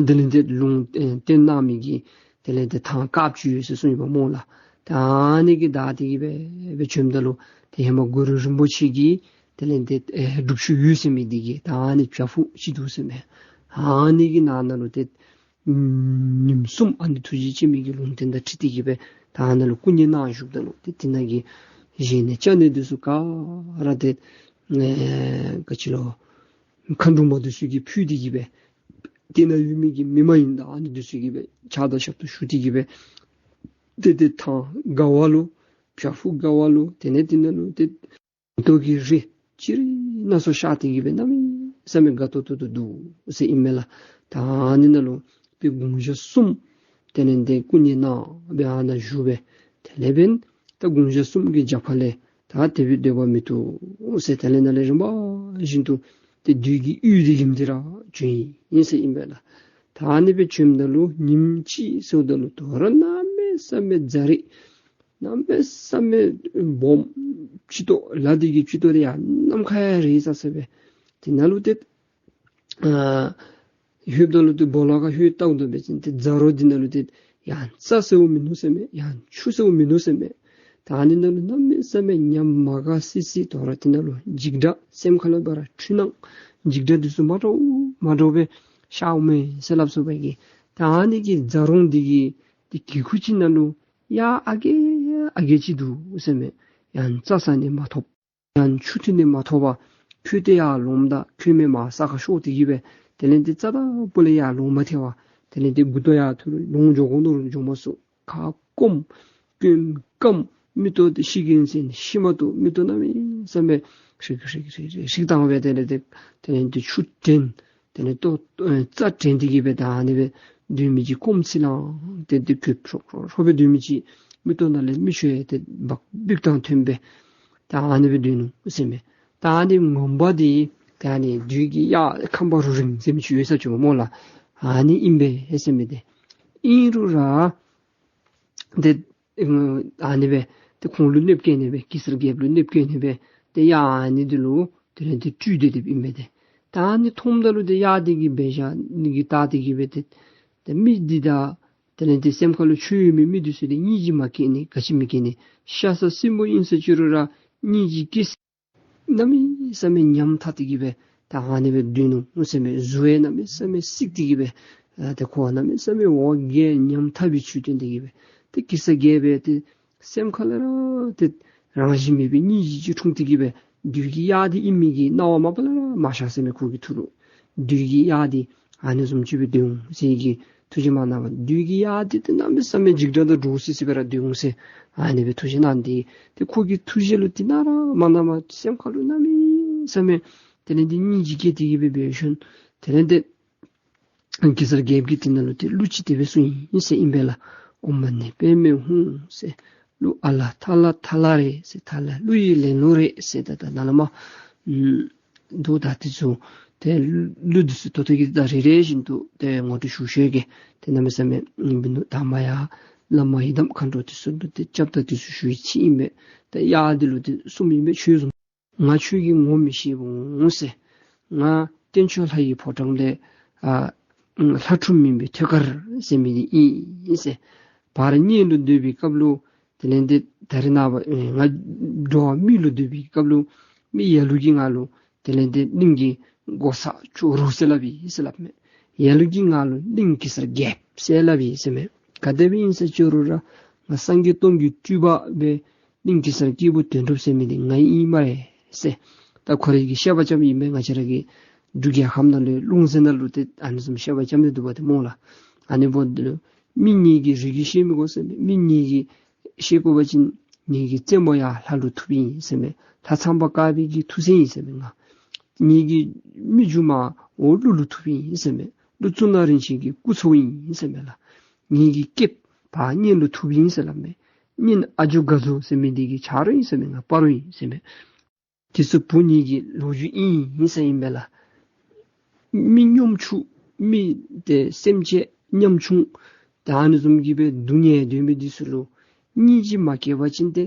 དེ་ལས་ཏེ་ལུང་བསྟན་གནང་མི་གི་དེ་ལས་ཏེ་ཐང་དཀརཔོ་ཅིག་ཡོད་ཟེར་གསུངས་ཡོདཔ་སྨོ་ལགས། ད་ཨ་ནི་གི་བདའ་སྟེ་གིས་སྦེ་སྦེ་བྱོནམ་ད་ལུ་ཏེ་ཧེ་མ་གུ་རུ་རིན་པོ་ཆེ་གི་དེ་ལས་ཏེ་ཨེ་སྒྲུབ་ཆུ་ཡོད་ཟེར་མི་འདི་གི་ད་ཨ་ནི་བྱག་ཕུག་ཅིག་འདུག་ཟེར་མས། ཨ་ནི་གི་ནང་ན་ལུ་ཏེ་ཉིནམ་གསུམ་ཨ་ནི་ཐུགས་རྗེ་ཅན་མའི་གི་ལུང་བསྟན་དང་འཁྲིལ་ཏེ་གིས་སྦེ་ད་ཨ་ནཱ་ལུ་སྐུ་མཉེལ་གནང་བཞུགསཔ་ད་ལུ་ཏེ་དེ་ནང་གི་བཞེས་ནི་ཅ་ནི་འདི་ཚུ་ག་ར་ཏེ་ཨེ་ག་ཅི་ལོ་མཁའ་འགྲོ་མ་འདི་ཚུ་གིས་ཕུལ་ཏེ་གིས་སྦེ་དེ་ནང་ཡོད་མི་གི་མི་མ་ཡིན་དང་ཨ་ནི་འདི་ཚུ་གིས་སྦེ་ཕྱག་དང་ཞབས་ཏོག་ཞུ་སྟེ་གིས་སྦེ་ཏེ་ཏེ་ཐང་དགའ་བ་ལུ་བྱག་ཕུག་དགའ་བ་ལུ་དེ་ནས་དེ་ནང་ལུ་ཏེ་མེ་ཏོག་གི་རི་ཅིག་ར་སྣ་ཚོགས་ཤར་ཏེ་གིས་སྦེ་གནམ་མེད་ ས་མེད་དགའ་ཏོག་ཏོ་འདུག་ཟེར་ཨིན་མས་ལགས། ད་ཨ་ནི་ནང་ལུ་ཏེ་དགུང་ཞག་གསུམ་དེ་ལས་ཏེ་སྐུ་མཉེལ་གནང་སྦེ་ཨ་ནཱ་བཞུགས་སྦེ་དེ་ལས་འབདན་ད་དགུང་ཞག་གསུམ་གྱི་རྒྱབ་ཁ་ལས་ད་དེ་སྦེ་སྡོད་པ་མི་བཏུབ་ཟེར་དེ་ལས་ནཱ་ལས་རིམ་པ་བཞིན་དུ་ཏེ་བདུད་ཀྱི་གཡུལ་འདི་ཨིནམ་འདི་ར་བྱོན་ཡི་ཟེར་ཨིན་པས་ལགས། ད་ཨ་ནི་སྦེ་བྱོནམ་ད་ལུ་ཉིནམ་གཅིག་ཟེརཝ་ད་ལུ་དོ་རུང་གནམ་མེད་ས་མེད་རྫ་རི་གནམ་མེད་ས་མེད་སྦོམ་སྤྱི་ཏོག་ལ་འདི་གི་སྤྱི་ཏོག་འདི་ཡར་ནམ་མཁའ་ཡར་རེག་ས་ས་སྦེ་དེ་ནང་ལུ་ཏེ་ཨ་ལྷོདཔ་ད་ལུ་ཏེ་སྦོ་ལོགས་ཁར་ལྷོད་བལྟཝ་ད་འབད་བ་ཅིན་ཏེ་རྫ་རི་འདི་ནང་ལུ་ཏེ་ཡང་རྩྭ་ཟེརཝ་མིན་ནུག་ཟེར་མས། ཡང་ཆུ་ཟེརཝ་མིན་ནུག་ཟེར་མས། ད་ཨ་ནི་ནང་ལུ་གནམ་མེད་ས་མེད་ཉམས་མ་དགའ་སི་སི་དོ་རུང་དེ་ནང་ལུ་འཇིགས་སྐྲག་སེམས་ཁ་ལུ་འབད་ར་འཁྲུལ་སྣང་འཇིགས་སྐྲག་འདི་ཚུ་མ་འདྲཝ་མ་འདྲཝ་སྦེ་ཤརཝ་མས་ཟེར་སླབ་སོང་པ་གི། ད་ཨ་ནི་གི་རྫ་རི་འདི་གི་ཏེ་གི་ཁུག་ཅིག་ནང་ལུ་གཡག་ཨ་རྒས་ཨ་རྒས་ཅིག་འདུག་ཟེར་མས། ཡང་རྩྭ་ཟ་ནི་མ་ཐོབ། ཡང་ཆུ་འཐུང་ནི་མ་ཐོབ་པར་ཁོལ་ཏེ་ཡར་ལོངམ་ད་ཁོལ་མེད་མར་ས་ཁར་ཤོར་ཏེ་གི་སྦེ་དེ་ལས་ཏེ་རྩ་དང་པོ་ལས་ཡར་ལོང་མ་ཐལ་བར་དེ་ལས་ཏེ་མགུ་ཏོ་ཡར་ཐུར་ལོང་འགྱོ་དགོ་མནོ་རུང་འགྱོ་མ་ཚུགས། ཁ་སྐོམ་སྐོམ་སྐམ་མིག་ཏོ་འདི་ཤི་གིན་ཟེར་ཤི་མ་བཏུབ། མིག་ཏོ་གནམ་མེད་ས་མེད་ཧྲིག་ཧྲིག་ཧྲིག་ཧྲིག་བཏང་སྦེ་དེ་ལས་ཏེ་དེ་ལས་ཏེ་ཆུ་དྲན་དེ་ལས་ཏོ་ཨེ་རྩྭ་དྲན་ཏེ་གི་སྦེ་ད་ཨ་ནི་སྦེ་སྡོད་མི་ཅིག་སྐོམ་ཚིག་ལངས་ཏེ་ཏེ་ཁོལ་ཁོལ་ཁོལ་ཁོལ་སྦེ་སྡོད་མི་ཅིག་མིག་ཏོ་ནང་ལས་མིག་ཆུ་ཡང་ཏེ་འབག་འབིགས་དང་ཐོན་སྦེ་ད་ཨ་ནི་སྦེ་སྡོད་ནུག་ཟེར་མས། ད་ཨ་ནི་ངོ་མ་འདི་ད་ཨ་ནི་བདུད་ཀྱི་གཡག་ཁམ་པ་རུ་རིང་ཟེར་མི་ཅིག་ཡོད་ས་ཅིག་སྨོ་ལགས། ཨ་ནི་ཨིན་པས་ཟེར་མི་འདི་ཨིན་རུང་ར་ཏེ་ཨ་ནི་སྦེ་ཏེ་ཁོང་ལུ་གནོདཔ་བཀལ་ནི་སྦེ་གེ་སར་རྒྱལཔོ་ལུ་གནོདཔ་བཀལ་ནི་སྦེ་ཏེ་གཡག་ཨ་ནི་འདི་ལུ་དེ་ལས་ཏེ་སྤྲུལ་ཏེ་སྡོདཔ་ཨིན་པས་ཏེ། ད་ཨ་ནི་མཐོངམ་ད་ལུ་ཏེ་གཡག་འདི་གིས་འབད་བཞག་ནི་གི་བལྟ་སྟེ་གི་སྦེ་ཏེ་ཏེ་མི་འདི་དང་དེ་ལས་ཏེ་སེམས་ཁ་ལུ་ཆོས་ཡོད་མི་མི་འདི་ཚུ་ཏེ་སྙིང་རྗེ་མ་སྐྱེ་ནི་ག་ཅི་མི་སྐྱེ་ནི། ཤ་ཟ་སྲིན་པོ་ཨིན་ཟེར་ཅི་རུང་ར་སྙིང་རྗེ་སྐྱེ་ས་གནམ་མེད་ས་མེད་ཉམ་ཐག་སྟེ་གི་སྦེ་ད་ཨ་ནི་སྦེ་སྡོད་ནུག་ཟེར་མས། གཟུགས་ཡང་གནམ་མེད་ས་མེད་སྲེག་སྟེ་གི་སྦེ་ཨ་ཏེ་ཁོ་གནམ་མེད་ས་མེད་འོ་བརྒྱལ་ཉམ་ཐག་པའི་ཚུལ་སྟོན་ཏེ་གི་སྦེ་ཏེ་གེ་སར་རྒྱལཔོ་ཏེ་སེམས་ཁ་ལས་ར་ཏེ་རང་བཞིན་མེད་པའི་སྙིང་རྗེ་ཅིག་འཁྲུངས་ཏེ་གི་སྦེ་བདུད་ཀྱི་གཡག་འདི་ཨིན་མི་གི་སྣང་བ་མ་པ་ལས་ར་མ་ཤར་ཟེར་མས། ཁོ་གི་ཐུགས་ལུ་བདུད་ཀྱི་གཡག་འདི་ཨ་ནི་བཟུམ་ཅིག་སྦེ་སྡོད་འོང་ཟེར་གྱི་ཐུགས་བཞེད་མ་གནང་བར་བདུད་ཀྱི་གཡག་འདི་ཏེ་གནམ་མེད་ས་མེད་འཇིགས་སྐྲག་དང་འདྲོག་སི་སི་སྦེ་ར་སྡོད་འོང་ཟེར་ཨ་ནི་སྦེ་ཐུགས་བཞེད་གནང་སྟེ་ཏེ་ཁོ་གི་ཐུགས་བཞེད་ལུ་ཏེ་གནང་ར་མ་གནངམ་སེམས་ཁ་ལུ་གནམ་མེད་ས་མེད་དེ་ལས་ཏེ་སྙིང་རྗེ་སྐྱེས་ཏེ་གི་སྦེ་འབད་ཞིནམ་དེ་ལས་ཏེ་གེ་སར་རྒྱལཔོ་གིས་དེ་ནང་ལུ་ཏེ་གླུ་ཅིག་དེ་སྦེ་གསུངས་ཡི་ཟེར་ཨིན་པས་ལགས། ཨོཾ་མ་ཎི་པདྨེ་ཧཱུྃ་ཟེར། གླུ་ཨ་ལ་ཐ་ལ་ཐ་ལ་རེད་ཟེར། ཐ་ལ་གླུ་ཡི་ལེན་ལུགས་རེད་ཟེར། ད་ད་ནཱ་ལས་མར་ཨུམ་འདུག། ད་དེ་ཚུ་ཏེ་གླུ་འདི་ཚུ་ད་ལྟོ་གི་ད་རེ་རེ་བཞིན་དུ་ཏེ་ངོ་སྤྲོད་ཞུ་ཞུ་གེ། ཏེ་གནམ་མེད་ས་མེད་ཨུམ་འབད་ནུག། ད་མར་ཡང་བླ་མ་ཡི་དམ་མཁའ་འགྲོ་དེ་ཚུ་ལུ་ཏེ་སྐྱབས་དང་དེ་ཚུ་ཞུ་ཡི་ཅིག་ཨིན་པས། ད་གཡག་འདི་ལུ་ཏེ་གསུངམ་ཨིན་པས། ཁྱོད་བཟུམ་ང་ཁྱོད་ཀྱི་ངོ་མི་ཤེས་འོང་ཟེར། ང་སྟེང་ཕྱོགས་ལྷ་ཡི་ཕོ་བྲང་ལས་ཨ་ལྷ་ཕྲུག་མིན་པའི་ཐོད་དཀར་ཟེར་མི་འདི་ཨིན་ཟེར། བར་གཉན་ལུ་སྡོད་པའི་སྐབས་ལུ་དེ་ལས་ཏེ་ད་རེས་ནངས་པ་ང་འགྲོ་བ་མི་ལུ་སྡོད་པའི་སྐབས་ལུ་མི་ལ་ལུ་གིས་ང་ལུ་དེ་ལས་ཏེ་གླིང་གི་འགོག་བཟའ་ཅོག་རོ་ཟེར་སླབ་ཨིན་ཟེར་སླབ་མས། ལ་ལུ་གིས་ང་ལུ་གླིང་གེ་སར་རྒྱལཔོ་ཟེར་སླབ་ཨིན་ཟེར་མས། ག་དེ་སྦེ་ཨིན་ཟེར་ཅི་རུང་ར་ང་སངས་རྒྱས་སྟོང་གི་སྤྲུལ་པ་སྦེ་གླིང་གེ་སར་སྐྱེས་བུ་དོན་གྲུབ་ཟེར་མི་འདི་ང་ཨིན་སྨ་རེ་ཟེར། ད་ཁོ་རའི་གི་བཤད་པ་ཙམ་ཨིན་པས། ང་བཅས་ར་གི་འབྲུག་རྒྱལ་ཁབ་ནང་ལུ་ལུང་ཟེར་ནང་ལུ་ཏེ་ཨ་ནི་བཟུམ་བཤད་པ་ཙམ་ཅིག་འདུག་པ་ཏེ་སྨོ་ལགས། ཨ་ནི་འབདཝ་ད་ལུ་མི་ངེ་གི་རིགས་ཀྱིས་ཤེས་མི་དགོ་ཟེར་མས། མི་ངེ་གིས་ཤེས་དགོ་པ་ཅིན་ངེ་གི་རྩེ་མོ་ཡང་ལྷ་ལུ་ཐུགཔ་ཨིན་ཟེར་མས། ལྷ་ཚངས་པ་དཀར་པོའི་གི་ཐུགས་སྲས་ཨིན་ཟེར་མས། ང་ངེ་གི་མིག་མཇུག་མ་འོག་ཀླུ་ལུ་ཐུགཔ་ཨིན་ཟེར་མས། ཀླུ་གཙུག་ན་རིན་ཆེན་གྱི་སྐུ་ཚ་བོ་ཨིན་ཟེར་མས་ལགས། ངེ་གི་སྐེདཔ་བར་གཉན་ལུ་ཐུགཔ་ཨིན་ཟེར་སླབ་མས། གཉན་ཨ་ཇོ་དགའ་ཚོར་ཟེར་མི་འདི་གི་ཆ་རོགས་ཨིན་ཟེར་མས། ང་སྤ་རོ་ཨིན་ཟེར་མས། དེ་ཚུ་བུ་ངེ་གི་ལོ་རྒྱུས་ཨིན་ཨིན་ཟེར་ཨིན་པས་ལགས། མི་ཉམ་ཆུང་མི་ཏེ་སེམས་ཅན་ཉམ་ཆུང་ད་ཨ་ནི་བཟུམ་གྱི་སྦེ་སྡུག་བསྔལ་སྡོད་མི་འདི་ཚུ་ལུ་སྙིང་རྗེ་མ་སྐྱེ་བ་ཅིན་ཏེ་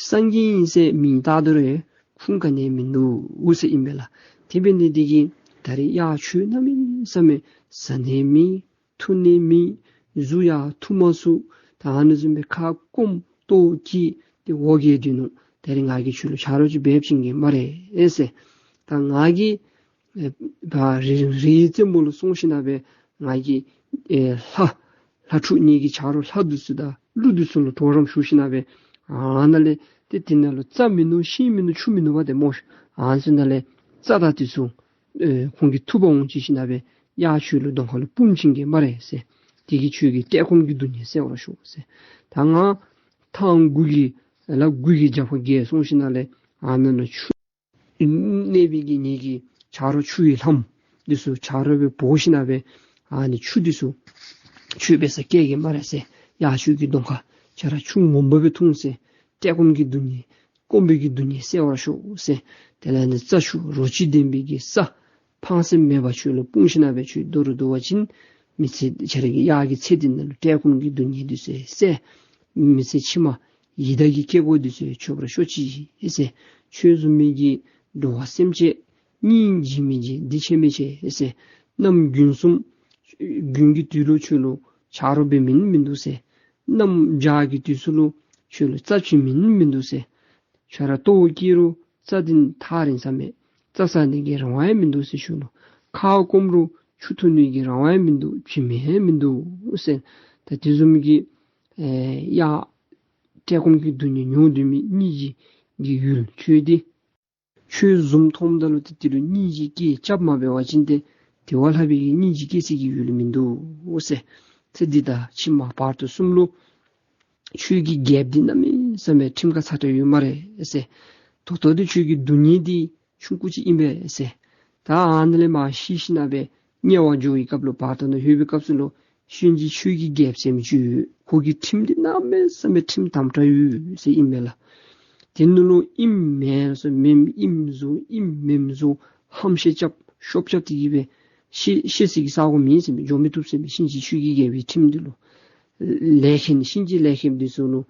སངས་རྒྱས་ཨིན་ཟེར་མིང་བཏགས་དོ་རུང་ཁུངས་ག་ནི་ཡང་མིན་འདུག་ཟེར་ཨིན་པས་ལགས། དེ་འབད་ནི་འདི་གིས་ད་རེས་གཡག་ཁྱོད་གནམ་མེད་ས་མེད་ཟ་ནི་མེད། འཐུང་ནི་མེད། གཟུགས་ཡང་འཐུང་མ་ཚུགས། ད་ཨ་ནི་བཟུམ་སྦེ་ཁ་སྐོམ་ལྟོཝ་བཀྱེས་ཏེ་འོ་བརྒྱལ་སྡོད་ནུག། ད་རེས་ང་གིས་ཁྱོད་ལུ་ཆ་རོགས་ཅིག་འབད་བྱིན་གེ་སྨ་རེ་ཟེར། ད་ང་གིས་ཨེ་ཕར་རི་རི་རྩེ་མོ་ལུ་སོང་ཞིནམ་སྦེ་ང་གིས་ཨེ་ལྷ་ལྷ་ཕྲུག་ངེ་གི་ཆ་རོགས་ལྷ་འདི་ཚུ་དང་ཀླུ་འདི་ཚུ་ལུ་གྲོགས་རམ་ཞུ་ཞིནམ་སྦེ་ཨ་ནཱ་ལས་ཏེ་དེ་ནང་ལུ་རྩྭ་མིན་ནུག། ཤིང་མིན་ནུག། ཆུ་མིན་ནུག་པ་ཏེ་སྨོ། ཨ་ནི་ཚུ་ནང་ལས་རྩྭ་དང་དེ་ཚུ་ཨེ་ཁོང་གིས་འཐུ་འབག་འོང་བྱིན་ཞིནམ་སྦེ་གཡག་ཁྱོད་ལུ་གདོང་ཁ་ལུ་སྤུངས་བྱིན་གེ་སྨ་རེ་ཟེར། དེ་གིས་ཁྱོད་ཀྱི་བཀྲེས་སྐོམ་གྱི་སྡུག་བསྔལ་སེལ་བར་ཤོག་ཟེར། ད་ང་ཐང་དགུ་གི་ལ་དགུ་གི་རྒྱབ་ཁར་བརྒལ་སོང་ཞིནམ་ལས་ཨ་ནཱ་ལུ་ཆུ་གནས་པའི་གི་ངེ་གི་ ཆ་རོགས་ཆུ་ཡི་ལྷམ་འདི་ཚུ་ཆ་རོགས་སྦེ་འབོ་ཞིན་ན་སྦེ་ཨ་ནི་ཆུ་འདི་ཚུ་ཁྱོད་འབད་སར་བསྐྱལ་གེ་སྨ་རེ་ཟེར། གཡག་ཁྱོད་ཀྱི་གདོང་ཁར་ཁྱོད་ར་ཆུ་ངོམ་པ་སྦེ་འཐུང་ཟེར། བཀྲེས་སྐོམ་གྱི་སྡུག་བསྔལ་སྐོམ་པའི་གི་སྡུག་བསྔལ་སེལ་བར་ཤོག་ཟེར། དེ་ལས་ནི་རྩྭ་ཆུ་རོ་བཅུད་ལྡན་པའི་གི་ས་ཕངས་སེམས་མེད་པར་ཁྱོད་ལུ་སྤུངས་ཞིན་ན་སྦེ་ཁྱོད་དོ་རུང་དོ་བ་ཅིན་མི་ཚེ་ཁྱོད་ར་གི་གཡག་གི་ཚེ་འདི་ནང་ལུ་བཀྲེས་སྐོམ་གྱི་སྡུག་བསྔལ་འདི་ཚུ་སེལ། མི་ཚེ་ཕྱི་མ་ཡི་དྭགས་ཀྱི་སྐྱེ་སྒོ་འདི་ཚུ་ཆོད་པར་ཤོག་ཅིག་ཟེར། ཁྱོད་བཟུམ་མའི་གི་འགྲོ་བ་སེམས་ཅན་སྙིང་རྗེ་མི་རྗེ་འདི་ཆེ་མི་ཆེ་ཟེར། གནམ་དགུན་གསུམ་དགུན་གྱི་དུས་ལུ་ཁྱོད་ལུ་ཆ་རོགས་འབད་མི་མིན་འདུག་ཟེར། གནམ་བྱཱར་གྱི་དུས་སུ་ལུ་ཁྱོད་ལུ་རྩྭ་བྱིན་མི་མིན་འདུག་ཟེར། ཁྱོད་ར་ལྟོཝ་བཀྱེས་རུང་རྩྭ་འདི་ཐག་རིང་ས་མས། རྩྭ་ཟ་ནི་གི་རང་དབང་ཡང་མིན་འདུག་ཟེར་ཞུ་ལོ། ཁ་སྐོམ་རུང་ཆུ་འཐུང་ནི་གི་རང་དབང་ཡང་མིན་འདུག། བྱིན་མི་ཡང་མིན་འདུག་ཟེར། ད་དེ་བཟུམ་གྱི་ཨེ་གཡག་བཀྲེས་སྐོམ་གྱི་སྡུག་བསྔལ་མྱོང་སྡོད་མི་སྙིང་རྗེ་གི་ཡུལ་ཁྱོད་འདི་ཁྱོད་བཟུམ་མཐོངམ་ད་ལུ་ཏེ་དེ་ལུ་སྙིང་རྗེ་སྐྱེ་རྐྱབ་མ་འབད་བ་ཅིན་ཏེ་དེ་བ་ལྷག་པའི་གི་སྙིང་རྗེ་སྐྱེ་སའི་གི་ཡུལ་མིན་འདུག་ཟེར། ཚེ་འདི་དང་ཕྱི་མ་བར་དོ་གསུམ་ལུ་ཆོས་ཀྱི་རྒྱལཔོ་འདི་གནམ་མེད་ས་མེད་ཁྲིམས་ཁ་ཚ་དྲགས་ཡོད་སྨ་རེ་ཟེར། ད་ལྟོ་འདི་ཁྱོད་ཀྱི་སྡུག་བསྔལ་འདི་ཆུང་ཀུ་ཅིག་ཨིན་པས་ཟེར། ད་ཨ་ནི་ལས་མར་ཤི་ཞིན་ན་སྦེ་དམྱལ་བ་འགྱོ་བའི་སྐབས་ལུ་བར་དོ་ནང་ལྷོད་པའི་སྐབས་སུ་ལུ་གཤིན་རྗེ་ཆོས་ཀྱི་རྒྱལཔོ་ཟེར་མི་ཅིག་ཡོད། ཁོ་གི་ཁྲིམས་འདི་གནམ་མེད་ས་མེད་ཁྲིམས་དམ་དྲགས་ཡོད་ཟེར་ཨིན་མས་ལགས། དེ་ནང་ལུ་ཨིནམ་མེནམ་བཟོ་ཨིནམ་མེནམ་བཟོ་ཧམ་བཤད་རྐྱབ་ཤོབ་རྐྱབ་སྟེ་གི་སྦེ་ཤི་ཤི་སའི་གི་ས་གོ་མེད་ཟེར་མས། འགྱོ་མི་བཏུབ་ཟེར་མས། གཤིན་རྗེ་ཆོས་ཀྱི་རྒྱལ་པོའི་ཁྲིམས་འདི་ལུ། ལས་མཁན་གཤིན་རྗེ་ལས་མཁན་འདི་ཚུ་ལུ་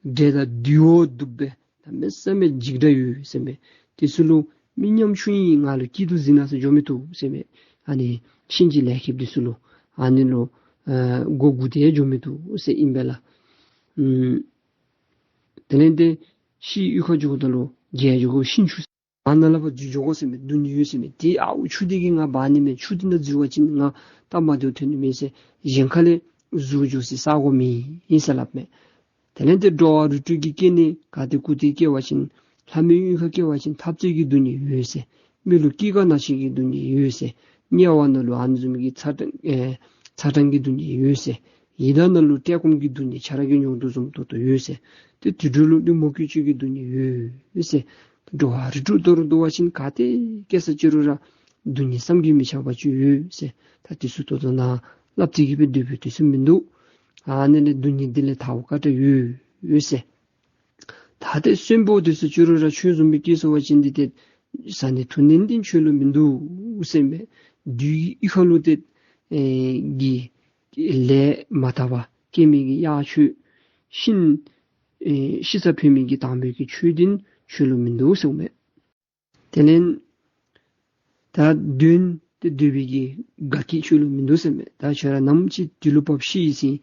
འདྲེ་དང་བདུད་པོ་འདུག་པས། གནམ་མེད་ས་མེད་འཇིགས་དྲགས་ཡོད་ཟེར་མས། དེ་ཚུ་ལུ་མི་ཉམ་ཆུང་ཨིན། ང་ལུ་སྐྱིད་སྡུག་གཟིགས་གནང་ཟེར་འགྱོ་མི་བཏུབ་ཟེར་མས། ཨ་ནི་གཤིན་རྗེ་ལས་མཁན་འདི་ཚུ་ལུ་ཨ་ནི་ལུ་ཨ་མགོ་སྒུར་ཏེ་འགྱོ་མི་བཏུབ་ཟེར་ཨིན་པས་ལགས། ཨམ་དེ་ལས་ཏེ་ཤིའི་གཡུས་ཁར་འགྱོཝ་ད་ལུ་རྒྱལ་འགྱོ་དགོ་ཤིང་ཆུ་ཨ་ནཱ་ལས་ཕར་འཛུལ་འགྱོ་དགོ་ཟེར་མས། སྡུག་བསྔལ་ཡོད་ཟེར་མས། དེ་ཨའུ་ཆུ་འདི་གིས་ང་འབག་ནི་མས། ཆུ་འདི་ནང་འཛུལ་བ་ཅིན་ང་སྟབས་མ་བདེཝ་ཐོན་ནི་མས་ཟེར། གཞན་ཁ་ལས་འཛུལ་འགྱོ་སའི་ས་གོ་མེད་ཨིན་ཟེར་སླབ་མས། དེ་ལས་ཏེ་འགྲོ་བ་རིགས་དྲུག་གི་སྐྱེ་གནས་ག་ཏེ་གུ་ཏེ་སྐྱེ་བ་ཅིན་ལྷ་མིའི་གཡུས་ཁར་སྐྱེ་བ་ཅིན་འཐབ་རྩོད་ཀྱི་སྡུག་བསྔལ་ཡོད་ཟེར། མི་ལུ་སྐྱེ་རྒ་ན་འཆི་གི་སྡུག་བསྔལ་ཡོད་ཟེར། དམྱལ་བ་ནང་ལུ་ཨ་ནི་བཟུམ་གྱི་ཚ་གྲང་ཨེ་ཚ་གྲང་གི་སྡུག་བསྔལ་ཡོད་ཟེར། ཡི་དྭགས་ནང་ལུ་བཀྲེས་སྐོམ་གྱི་སྡུག་བསྔལ་ཁྱོད་ར་གིས་མྱོང་དོ་བཟུམ་ཏོག་ཏོ་ཡོད་ཟེར། ཏེ་དུད་འགྲོ་ལུ་གླུད་མོ་སྐྱེ་བཅོས་ཀྱི་སྡུག་བསྔལ་ཡོད་ཟེར། འགྲོ་བ་རིགས་དྲུག་དོ་རུང་དོ་བ་ཅིན་ག་ཏེ་སྐྱེ་ས་ཅིག་རུང་ར་སྡུག་བསྔལ་བསམ་གྱིས་མི་ཁྱབ་པ་ཅིག་ཡོད་ཟེར། ད་དེ་ཚུ་ཏོག་ཏོ་ནཱ་སླབ་སྟེ་གི་སྦེ་སྡོད་པའི་དུས་ཚོད་མིན་འདུག། ཨ་ནི་ལས་སྡུག་བསྔལ་འདི་ལས་ཐར་བ་དཀའ་དྲགས་ཡོད་ཟེར། ད་ཏེ་གསོན་པོ་དེ་ཚུ་ཅིག་རུང་ར་ཁྱོད་བཟུམ་སྦེ་སྐྱེ་སོང་བ་ཅིན་འདི་ཏེ་ཟ་ནི་འཐུང་ནི་འདི་ཁྱོད་ལུ་མིན་འདུག་ཟེར་མས། བདུད་ཀྱི་གཡུས་ཁ་ལུ་ཏེ་ཨེ་གི་ལས་མ་དག་པ་སྐྱེ་མི་གི་གཡག་ཁྱོད་ཤིན་ཨེ་ཤི་ས་འཕོ་མི་གི་དང་པོའི་གི་ཆོས་འདི་ཁྱོད་ལུ་མིན་འདུག་ཟེར་མས། དེ་ལས་ད་གདོན་ཏེ་འདོད་པའི་གི་དགའ་སྐྱིད་ཁྱོད་ལུ་མིན་འདུག་ཟེར་མས། ད་ཁྱོད་ར་ནམ་ཅིག་དུས་ལུ་བབས་ཤི་ཡི་ཟེར་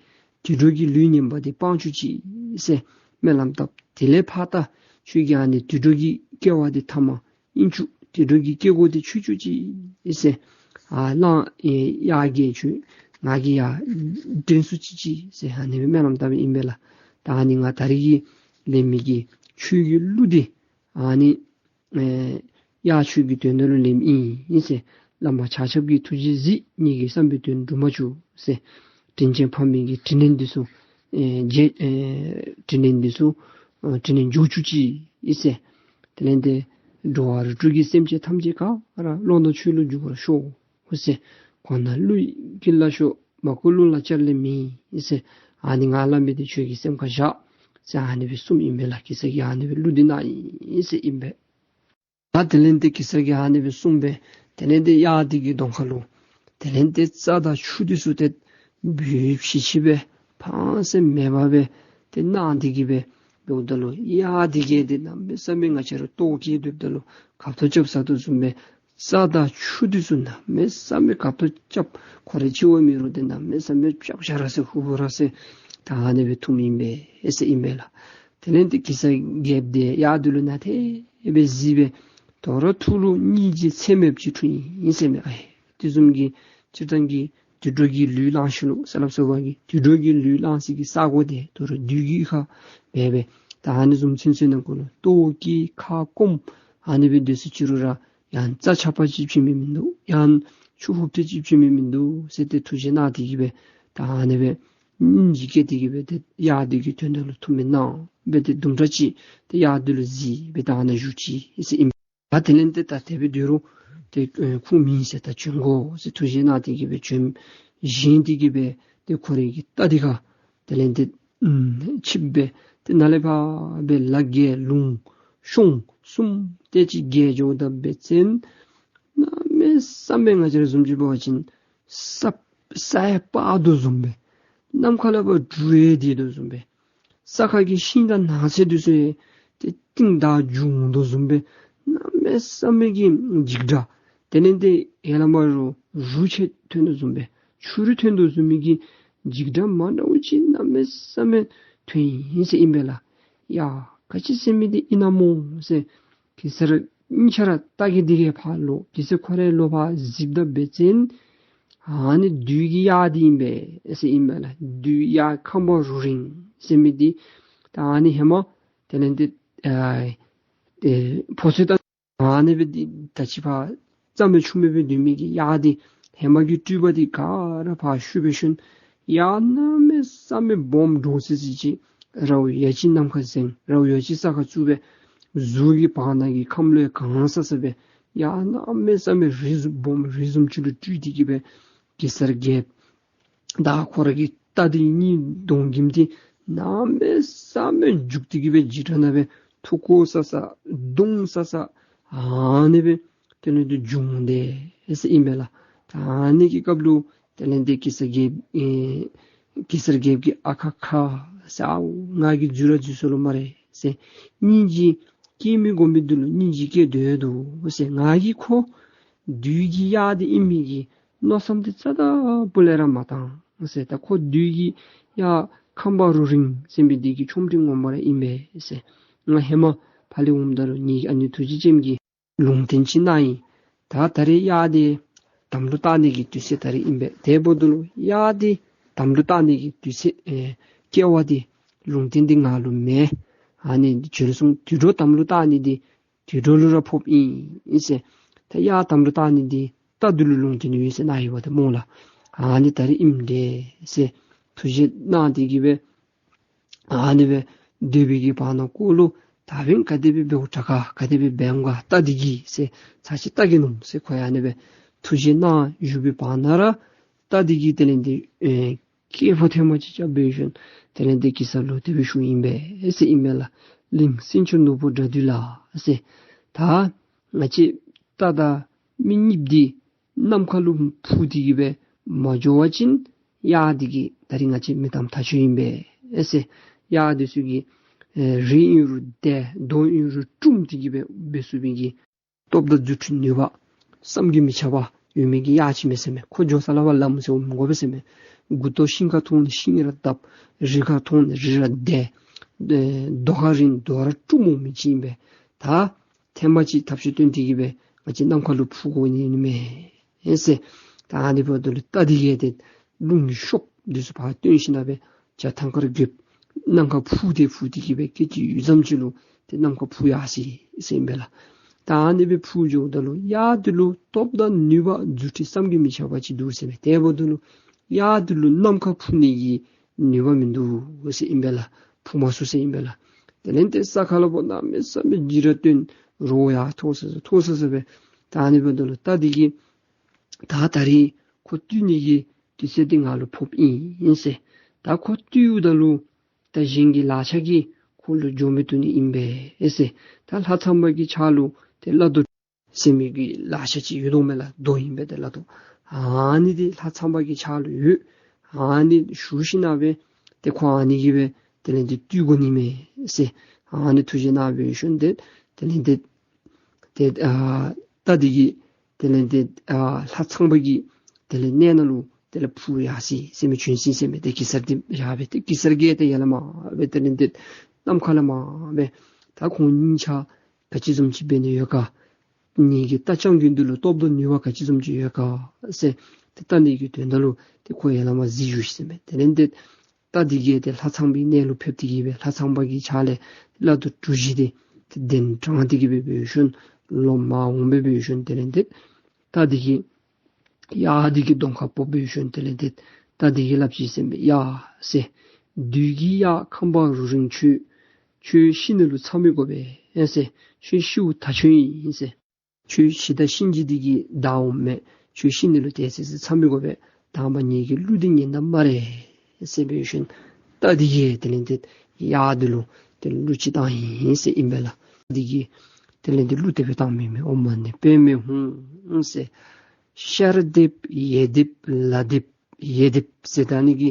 དུད་འགྲོ་གི་ལུས་ངན་པ་འདི་སྤང་བཅུག་ཅིག་ཟེར་སྨོན་ལམ་བཏབ། དེ་ལས་ཕར་ད་ཁྱོད་ཀྱིས་ཨ་ནི་དུད་འགྲོ་གི་སྐྱེ་བ་འདི་ཐ་མ་ཨིན་བཅུག། དུད་འགྲོ་གི་སྐྱེ་སྒོ་འདི་ཆོད་བཅུག་ཅིག་ཟེར། ཨ་གླང་ཨེ་གཡག་གི་ཁྱོད་ང་གིས་ཡར་འདྲེན་ཚུགས་ཅི་ཅིག་ཟེར་ཨ་ནི་སྦེ་སྨོན་ལམ་བཏབ་ཨིན་པས་ལགས། ད་ཨ་ནི་ང་ད་རིས་ཀྱི་ལེན་མི་གི་ཆོས་ཀྱི་གླུ་འདི་ཨ་ནི་ཨེ་གཡག་ཁྱོད་ཀྱི་དོན་དག་ལུ་ལེནམ་ཨིན་ཟེར། བླ་མ་ཆ་ཁྱབ་ཀྱི་ཐུགས་རྗེས་གཟིགས། ངེ་གི་བསམ་པའི་དོན་འགྲུབ་མ་བཅུག་ཟེར། དྲིན་ཅན་ཕ་མའི་གི་དྲིན་ལན་འདི་ཚུ་ཨེ་འཇལ་ཨེ་དྲིན་ལན་འདི་ཚུ་ཨེ་དྲིན་ལན་འཇལ་བཅུག་ཅིག་ཟེར། དེ་ལས་ཏེ་འགྲོ་བ་རིགས་དྲུག་གི་སེམས་ཅན་ཐམས་ཅད་ག་ར་བློ་ནང་ཆོས་ལུ་འཇུག་པར་ཤོག་ཟེར། གོ་ན་ཀླུ་ཡི་སྐད་ལ་ཤོག། མ་གོ་ཀླུ་ལ་བཅར་ལན་མེད་ཟེར། ཨ་ནི་ང་སླབ་མི་འདི་ཁྱོད་ཀྱི་སེམས་ཁར་བཞག་ཟེར་ཨ་ནི་སྦེ་གསུངམ་ཨིན་པས་ལགས། གེ་སར་གྱིས་ཨ་ནི་སྦེ་གླུ་འདི་གནང་ཡི་ཟེར་ཨིན་པས། ད་དེ་ལས་ཏེ་གེ་སར་གྱིས་ཨ་ནི་སྦེ་གསུངས་པས། དེ་ལས་ཏེ་གཡག་འདི་གི་གདོང་ཁ་ལུ་དེ་ལས་ཏེ་རྩྭ་དང་ཆུ་འདི་ཚུ་ཏེ་འབུལ་ཕྱི་ཕྱི་སྦེ་ཕངས་སེམས་མེད་པར་སྦེ་ཏེ་གནང་སྟེ་གི་སྦེ་འབདཝ་ད་ལུ་གཡག་འདི་གིས་ཏེ་གནམ་མེད་ས་མེད་ང་བཅས་ར་ལྟོཝ་བཀྱེས་སྡོདཔ་ད་ལུ་གབ་ཏོ་རྐྱབ་ཟ་དོ་བཟུམ་སྦེ་རྩྭ་དང་ཆུ་འདི་ཚུ་གནམ་མེད་ས་མེད་གབ་ཏོ་རྐྱབ། ཁོ་རའི་འཆི་བ་མེད་རུང་ཏེ་གནམ་མེད་ས་མེད་རྐྱབ་བཞག་ར་ཟེར་ཧུབ་ར་ཟེར་ད་ཨ་ནི་སྦེ་འཐུངམ་ཨིན་པས་ཟེར་ཨིན་པས་ལགས། དེ་ལས་ཏེ་གེ་སར་རྒྱལཔོ་འདི་གཡག་འདི་ལུ་ནན་ཏན་སྦེ་གཟིགས་སྦེ་དོ་རུང་ཐུགས་ལུ་སྙིང་རྗེ་ཚད་མེདཔ་ཅིག་འཁྲུངས་ཡི་ཟེར་མས། ཨའེ་དེ་བཟུམ་གྱི་སྤྱིར་བཏང་གི་དུད་འགྲོ་གི་ལུས་བླངས་ཞིནམ་ལུ་ཟེར་སླབ་སོ་བ་གི་དུད་འགྲོ་གི་ལུས་བླངས་སའི་གི་ས་གོ་འདི་དོ་རུང་བདུད་ཀྱི་གཡུས་ཁར་སྦེ་སྦེ་ད་ཨ་ནི་བཟུམ་ཚུན་ཚོད་ནང་འཁོད་ལུ་ལྟོཝ་བཀྱེས་ཁ་སྐོམ་ཨ་ནི་སྦེ་སྡོད་ས་ཅིག་རུང་ར་ཡང་རྩྭ་ཆག་པ་ཅིག་བྱིན་མི་མིན་འདུག། ཡང་ཆུ་ཧུབ་ཏེ་ཅིག་བྱིན་མི་མིན་འདུག་ཟེར་ཏེ་ཐུགས་རྗེ་གནང་སྟེ་གི་སྦེ་ད་ཨ་ནི་སྦེ་སྙིང་རྗེ་སྐྱེས་ཏེ་གི་སྦེ་ཏེ་གཡག་འདི་གི་དོན་དག་ལུ་ཐུགས་སྨོན་གནང་སྦེ་ཏེ་དུམ་གྲ་ཅིག་ཏེ་གཡག་འདི་ལུ་གཟིགས་སྦེ་ད་ཨ་ནཱ་བཞུགས་ཅི་ཟེར་ཨིན། ད་དེ་ལས་ཏེ་ད་དེ་སྦེ་སྡོད་རུང་ཏེ་ཨེ་ཁུངས་མེད་ཟེར། ད་བྱོན་དགོ་ཟེར་ཐུགས་བཞེད་གནང་སྟེ་གི་སྦེ་བྱོན་བཞེངས་ཏེ་གི་སྦེ་ཏེ་ཁོ་རའི་གི་རྟ་འདི་ཁར་དེ་ལས་ཏེ་ཨུམ་ཆིབས་སྦེ་ཏེ་ནཱ་ལས་ཕར་སྦེ་ལ་བརྒལ་ལུང་གཤོང་གསུམ་དེ་ཅིག་བརྒལ་འགྱོཝ་ད་འབད་བ་ཅིན་གནམ་མེད་ས་མེད་ང་བཅས་ར་བཟུམ་ཅིག་འབད་བ་ཅིན་ས་ས་ཡང་སྤར་དོ་བཟུམ་སྦེ་ནམ་མཁའ་ལས་ཕར་འབྲུག་ཡང་ལྡིར་དོ་བཟུམ་སྦེ་ས་ཁ་གི་ཤིང་དང་ནགས་ཚལ་འདི་ཚུ་ཡང་ཏེ་གཏིང་དག་འབྱུང་དོ་བཟུམ་སྦེ་གནམ་མེད་ས་མེད་ཀྱི་འཇིགས་སྒྲ། དེ་ལས་ཏེ་ཡར་ལས་མར་རུ་རུ་ཆེན་ཐོན་དོ་བཟུམ་སྦེ་ཆུ་རུད་ཐོན་དོ་བཟུམ་མའི་གི་འཇིགས་སྒྲ་མ་འདྲཝ་ཅིག་གནམ་མེད་ས་མེད་ཐོན་ཡི་ཟེར་ཨིན་པས་ལགས། ཡ་ག་ཅི་ཟེར་མི་འདི་ཨིན་ན་སྨོ་ཟེར། གེ་སར་གཉིས་ཆ་ར་རྟ་གི་འདི་གི་ཕར་ལོག་གེ་སར་ཁོ་རའི་ལོག་ཕར་གཟིགསཔ་ད་འབད་བ་ཅིན་ཨ་ནི་བདུད་ཀྱི་གཡག་འདི་ཨིན་པས་ཟེར་ཨིན་པས་ལགས། བདུད་གཡག་ཁམ་པ་རུ་རིང་ཟེར་མི་འདི་ད་ཨ་ནི་ཧེ་མ་དེ་ལས་ཏེ་ཨ་ཏེ་ཕོ་ཚོད་ད་ཨ་ནི་སྦེ་འདི་ད་ཅི་ཕར་རྩ་མེད་ཆུ་མེད་སྦེ་སྡོད་མི་གི་གཡག་འདི་ཧེ་མ་གི་སྤྲུལ་པ་འདི་ག་ར་ཕར་ཤུབ་སྦེ་ཤོར། གཡག་གནམ་མེད་ས་མེད་སྦོམ་འདྲོག་སི་སི་ཅིག་རཝ་ཡ་གཅིག་ནམ་མཁའ་འཛིངས། རཝ་ཡ་གཅིག་ས་ཁར་བཙུགས་སྦེ་གཟུགས་ཀྱི་བར་ན་གི་ཁམས་ལུ་ཡང་གང་ས་ས་སྦེ་གཡག་གནམ་མེད་ས་མེད་རི་བཟུམ་སྦོམ་རི་བཟུམ་ཅིག་ལུ་སྤྲུལ་ཏེ་གི་སྦེ་གེ་སར་རྒྱལཔོ་དང་ཁོ་ར་གི་རྟ་འདི་གཉིས་གདོང་གི་མི་འདི་གནམ་མེད་ས་མེད་རྒྱུག་སྟེ་གི་སྦེ་འཇིགས་སྒྲ་ནང་སྦེ་ཐུག་ཀོ་ས་ས་བརྡུང་ས་ས་ཨ་ནི་སྦེ་དེ་ལས་ཏེ་འབྱུང་སྟེ་ཟེར་ཨིན་པས་ལགས། ད་ཨ་ནི་གི་སྐབས་ལུ་དེ་ལས་ཏེ་གེ་སར་རྒྱལཔོ་ཨེ་གེ་སར་རྒྱལཔོ་གིས་ཨ་ཁ་ཁ་ཟེར་ཨའུ་ང་གིས་འཛོལ་ར་འཛོལ་སོ་ལོ་སྨ་རེ་ཟེར། སྙིང་རྗེ་སྐྱེ་མི་དགོ་མི་འདི་ལུ་སྙིང་རྗེ་སྐྱེ་སྡོད་དོ་ཟེར། ང་གིས་ཁོ་བདུད་ཀྱི་གཡག་འདི་ཨིན་མི་གི་མནོ་བསམ་འདི་རྩ་དང་སྤུ་ལས་ར་མ་བཏང་ཟེར། ད་ཁོ་བདུད་ཀྱི་གཡག་ཁམ་པ་རུ་རིང་ཟེར་མི་འདི་གི་ཆོ་འཕྲུལ་ངོ་མ་ར་ཨིན་པས་ཟེར། ང་ཧེ་མ་ཕར་ལས་འོངམ་ད་ལུ་ངེ་གི་ཨ་ནི་ཐུགས་རྗེ་ཅནམ་གྱིས་ལུང་བསྟན་ཅིག་གནང་ཡི། ད་ད་རེས་གཡག་འདི་དམ་ལུ་བཏགས་ནི་གི་དུས་ཚོད་ད་རེས་ཨིན་པས། དེ་འབདཝ་ད་ལུ་གཡག་འདི་དམ་ལུ་བཏགས་ནི་གི་དུས་ཚོད་ཨེ་སྐལ་བ་འདི་ལུང་བསྟན་འདི་ང་ལུ་མེད། ཨ་ནི་བྱོལ་སོང་། དུད་འགྲོ་དམ་ལུ་བཏགས་ནི་འདི་དུད་འགྲོ་ལུ་ར་ཕོགཔ་ཨིན་ཟེར། ད་གཡག་དམ་ལུ་བཏགས་ནི་འདི་རྟ་འདི་ལུ་ལུང་བསྟན་ཡོད་ཟེར་གནང་ཡི་བ་ཏེ་སྨོ་ལགས། ཨ་ནི་ད་རེས་ཨིནམ་འདྲས་ཟེར་ཐུགས་བཞེད་གནང་སྟེ་གི་སྦེ་ཨ་ནི་སྦེ་སྡོད་པའི་གི་བར་ན་ཀོ་ལུ་ད་འབདན་ག་དེ་སྦེ་འབདཝ་དྲག་ག་ག་དེ་སྦེ་འབདཝ་ག་རྟ་འདི་གིས་ཟེར་ཚར་ཅིག་བལྟ་གེ་མནོ་ཟེར་ཁོ་ཡང་ཨ་ནི་སྦེ་ཐུགས་བཞེད་གནང་བཞུགས་པའི་བར་ན་ར་རྟ་འདི་གིས་དེ་ལས་ཏེ་ཨེ་སྐད་ཕོ་ཐེངས་མ་ཅིག་རྐྱབ་འབད་ཞིནམ་དེ་ལས་ཏེ་གེ་སར་ལུ་དེ་སྦེ་ཞུཝ་ཨིན་པས་ཟེར་ཨིན་མས་ལགས། གླིང་སེང་ཆེན་ནོར་བུ་དགྲ་འདུལ་ལགས་ཟེར། ད་ང་བཅས་རྟ་དང་མི་གཉིསཔོ་འདི་ནམ་མཁའ་ལུ་འཕུར་ཏེ་གི་སྦེ་མ་འགྱོ་བ་ཅིན་གཡག་འདི་གིས་ད་རིས་ང་བཅས་མི་གཏམ་ཐག་ཆོད་ཨིན་པས་ཟེར། གཡག་འདི་ཚུ་གིས་ཨེ་རི་ཨིན་རུང་བརྡལ་རྡོ་ཨིན་རུང་དཀྲུམ་སྟེ་གི་སྦེ་འབད་ཚུགས་པའི་གི་སྟོབས་དང་རྫུ་འཕྲུལ་ནུས་པ་བསམ་གྱིས་མི་ཁྱབ་པ་ཡོད་མི་གི་གཡག་ཅིག་མས་ཟེར་མས། ཁོ་འགྱོ་ས་ལ་བ་ལམ་ཟེར་མི་དགོ་པས་ཟེར་མས། མགུ་ཏོ་ཤིང་ཁར་ཐུག་ནི་ཤིང་ར་བརྡབ། རི་ཁར་ཐུག་ནི་རི་ར་བརྡལ། ཨེ་རྡོ་ཁར་རིལ་རྡོ་ར་དཀྲུམ་འོང་མི་ཅིག་ཨིན་པས། ད་ཐེངས་མ་ཅིག་ཐབས་ཤེས་བཏོན་ཏེ་གི་སྦེ་ང་བཅས་ནམ་མཁའ་ལུ་འཕུར་དགོ་ནི་ཨིན་མས་ཟེར། ད་ཨ་ནི་འབདཝ་ད་ལུ་རྟ་འདི་གིས་ཏེ་རླུང་གི་གཤོགཔ་འདི་ཚུ་ཕར་བཏོན་ཞིནམ་སྦེ་བྱ་ཐང་དཀར་རྒོདཔོ་ནམ་མཁར་འཕུར་ཏེ་འཕུར་ཏེ་གི་སྦེ་སྐད་ཅིག་ཡུད་ཙམ་ཅིག་ལུ་ཏེ་ནམ་མཁར་འཕུར་ཡར་སོ་ཡི་ཟེར་ཨིན་པས་ལགས། ད་ཨ་ནི་སྦེ་འཕུར་འགྱོཝ་ད་ལུ་གཡག་འདི་ལུ་སྟོབས་དང་ནུས་པ་རྫུ་འཕྲུལ་བསམ་གྱིས་མི་ཁྱབ་པ་ཅིག་འདུག་ཟེར་མས། དེ་འབདཝ་ད་ལུ་གཡག་འདི་ལུ་ནམ་མཁར་འཕུར་ནི་གི་ནུས་པ་མིན་འདུག་ཟེར་ཨིན་པས་ལགས། འཕུར་མ་ཚུགས་ཟེར་ཨིན་པས་ལགས། དེ་ལས་ཏེ་ས་ཁ་ལུ་ཕར་གནམ་མེད་ས་མེད་འཇིགས་ར་སྟོན། རོ་ཡར་མཐོ་ས་ས་མཐོ་ས་ས་སྦེ། ད་ཨ་ནི་འབདཝ་ད་ལུ་རྟ་འདི་གིས་ད་ད་རིས་ཁོ་བཏུལ་ནི་གི་དུས་ཚོད་འདི་ང་ལུ་ཕོགཔ་ཨིན་ཟེར། ད་ཁོ་བཏུལཝ་ད་ལུ་ད་གཞན་གྱི་ལག་ཆ་གིས་ཁོ་ལུ་འགྱོ་མི་བཏུབ་ནི་ཨིན་པས་ཟེར། ད་ལྷ་ཚངས་པ་གི་ཕྱག་ལུ་ཏེ་བླ་རྡོ་ཟེར་མི་གི་ལག་ཆ་ཅིག་ཡོད་དོ་མས་ལགས། རྡོ་ཨིན་པས་ཏེ་བླ་རྡོ། ཨ་ནི་འདི་ལྷ་ཚངས་པ་གི་ཕྱག་ལུ་ཡོད། ཨ་ནི་ཞུ་ཞིནམ་སྦེ་ཏེ་ཁོ་ཨ་ནི་གིས་སྦེ་དེ་ལས་ཏེ་བཏུལ་དགོ་ནི་མས་ཟེར། ཨ་ནི་ཐུགས་བཞེད་གནང་འབད་ཞིནམ་ཏེ་དེ་ལས་ཏེ་ཏེ་ཨ་རྟ་འདི་གིས་དེ་ལས་ཏེ་ཨ་ལྷ་ཚངས་པ་གི་དེ་ལས་གནས་ནང་ལུ་དེ་ལས་འཕུར་ཡར་སོ་ཡི་ཟེར་མས། བྱོན་སོ་ཡི་ཟེར་མས། ཏེ་གེ་སར་འདི་ཡར་སྦེ་ཏེ་གེ་སར་གྱིས་ཏེ་ཡར་ལས་མར་སྦེ་དེ་ལས་ཏེ་ནམ་མཁའ་ལས་མར་སྦེ་ད་ཁོང་གཉིས་ཆ་ག་ཅི་བཟུམ་ཅིག་འབད་ནི་ཡོད་ག། ངེ་གི་རྟ་རྐྱང་རྒོད་འདི་ལུ་སྟོབས་དང་ནུས་པ་ག་ཅི་བཟུམ་ཅིག་ཡོད་ག་ཟེར་ཏེ་བལྟ་ནི་གི་དོན་དག་ལུ་ཏེ་ཁོ་ཡར་ལས་མར་གཟིགས་བཞུགས་ཟེར་མས། དེ་ལས་ཏེ་རྟ་འདི་གིས་ཏེ་ལྷ་ཚངས་པའི་གནས་ལུ་ཕེབས་ཏེ་གི་སྦེ་ལྷ་ཚངས་པ་གི་ཕྱག་ལས་བླ་རྡོ་གྲུ་བཞི་འདི་ཏེ་གདན་དྲངས་ཏེ་གི་སྦེ་འབད་ཞིནམ་ལོག་མར་འོང་སྦེ་འབད་ཞིནམ་དེ་ལས་ཏེ་རྟ་འདི་གིས་གཡག་འདི་གི་གདོང་ཁར་ཕོག་འབད་ཞིནམ་དེ་ལས་ཏེ་རྟ་འདི་གིས་སླབ་ཅི་ཟེར་མས། གཡག་ཟེར། བདུད་ཀྱི་གཡག་ཁམ་པ་རུ་རིང་ཁྱོད། ཁྱོད་ཤི་ནི་ལུ་ཚ་མི་དགོ་པས་ཟེར། ཁྱོད་ཤིཝ་ཐག་ཆོད་ཨིན་ཟེར། ཁྱོད་ཤི་ད་གཤིན་རྗེ་འདི་གིས་བདའ་འོངམ་མས། ཁྱོད་ཤི་ནི་ལུ་དེ་ཚེ་ཚེ་ཚ་མི་དགོ་པས། དང་པ་ངེ་གི་གླུ་འདི་ཉན་ད་སྨ་རེ་ཟེར་སྦེ་ཞིནམ་རྟ་འདི་གིས་དེ་ལས་འདི་གཡག་འདི་ལུ་དེ་གླུ་ཅིག་བཏང་ཡི་ཟེར་ཨིན་པས་ལགས། འདི་གིས་དེ་ལས་འདི་གླུ་དེ་སྦེ་བཏངམ་ཨིན་མས། ཨོཾ་མ་ཎི་པདྨེ་ཧཱུྃ་ཟེར། ཤར་འདེབས་ཡེ་འདེབས་ལ་འདེབས་ཡེ་འདེབས་ཟེར་ད་ནི་གི་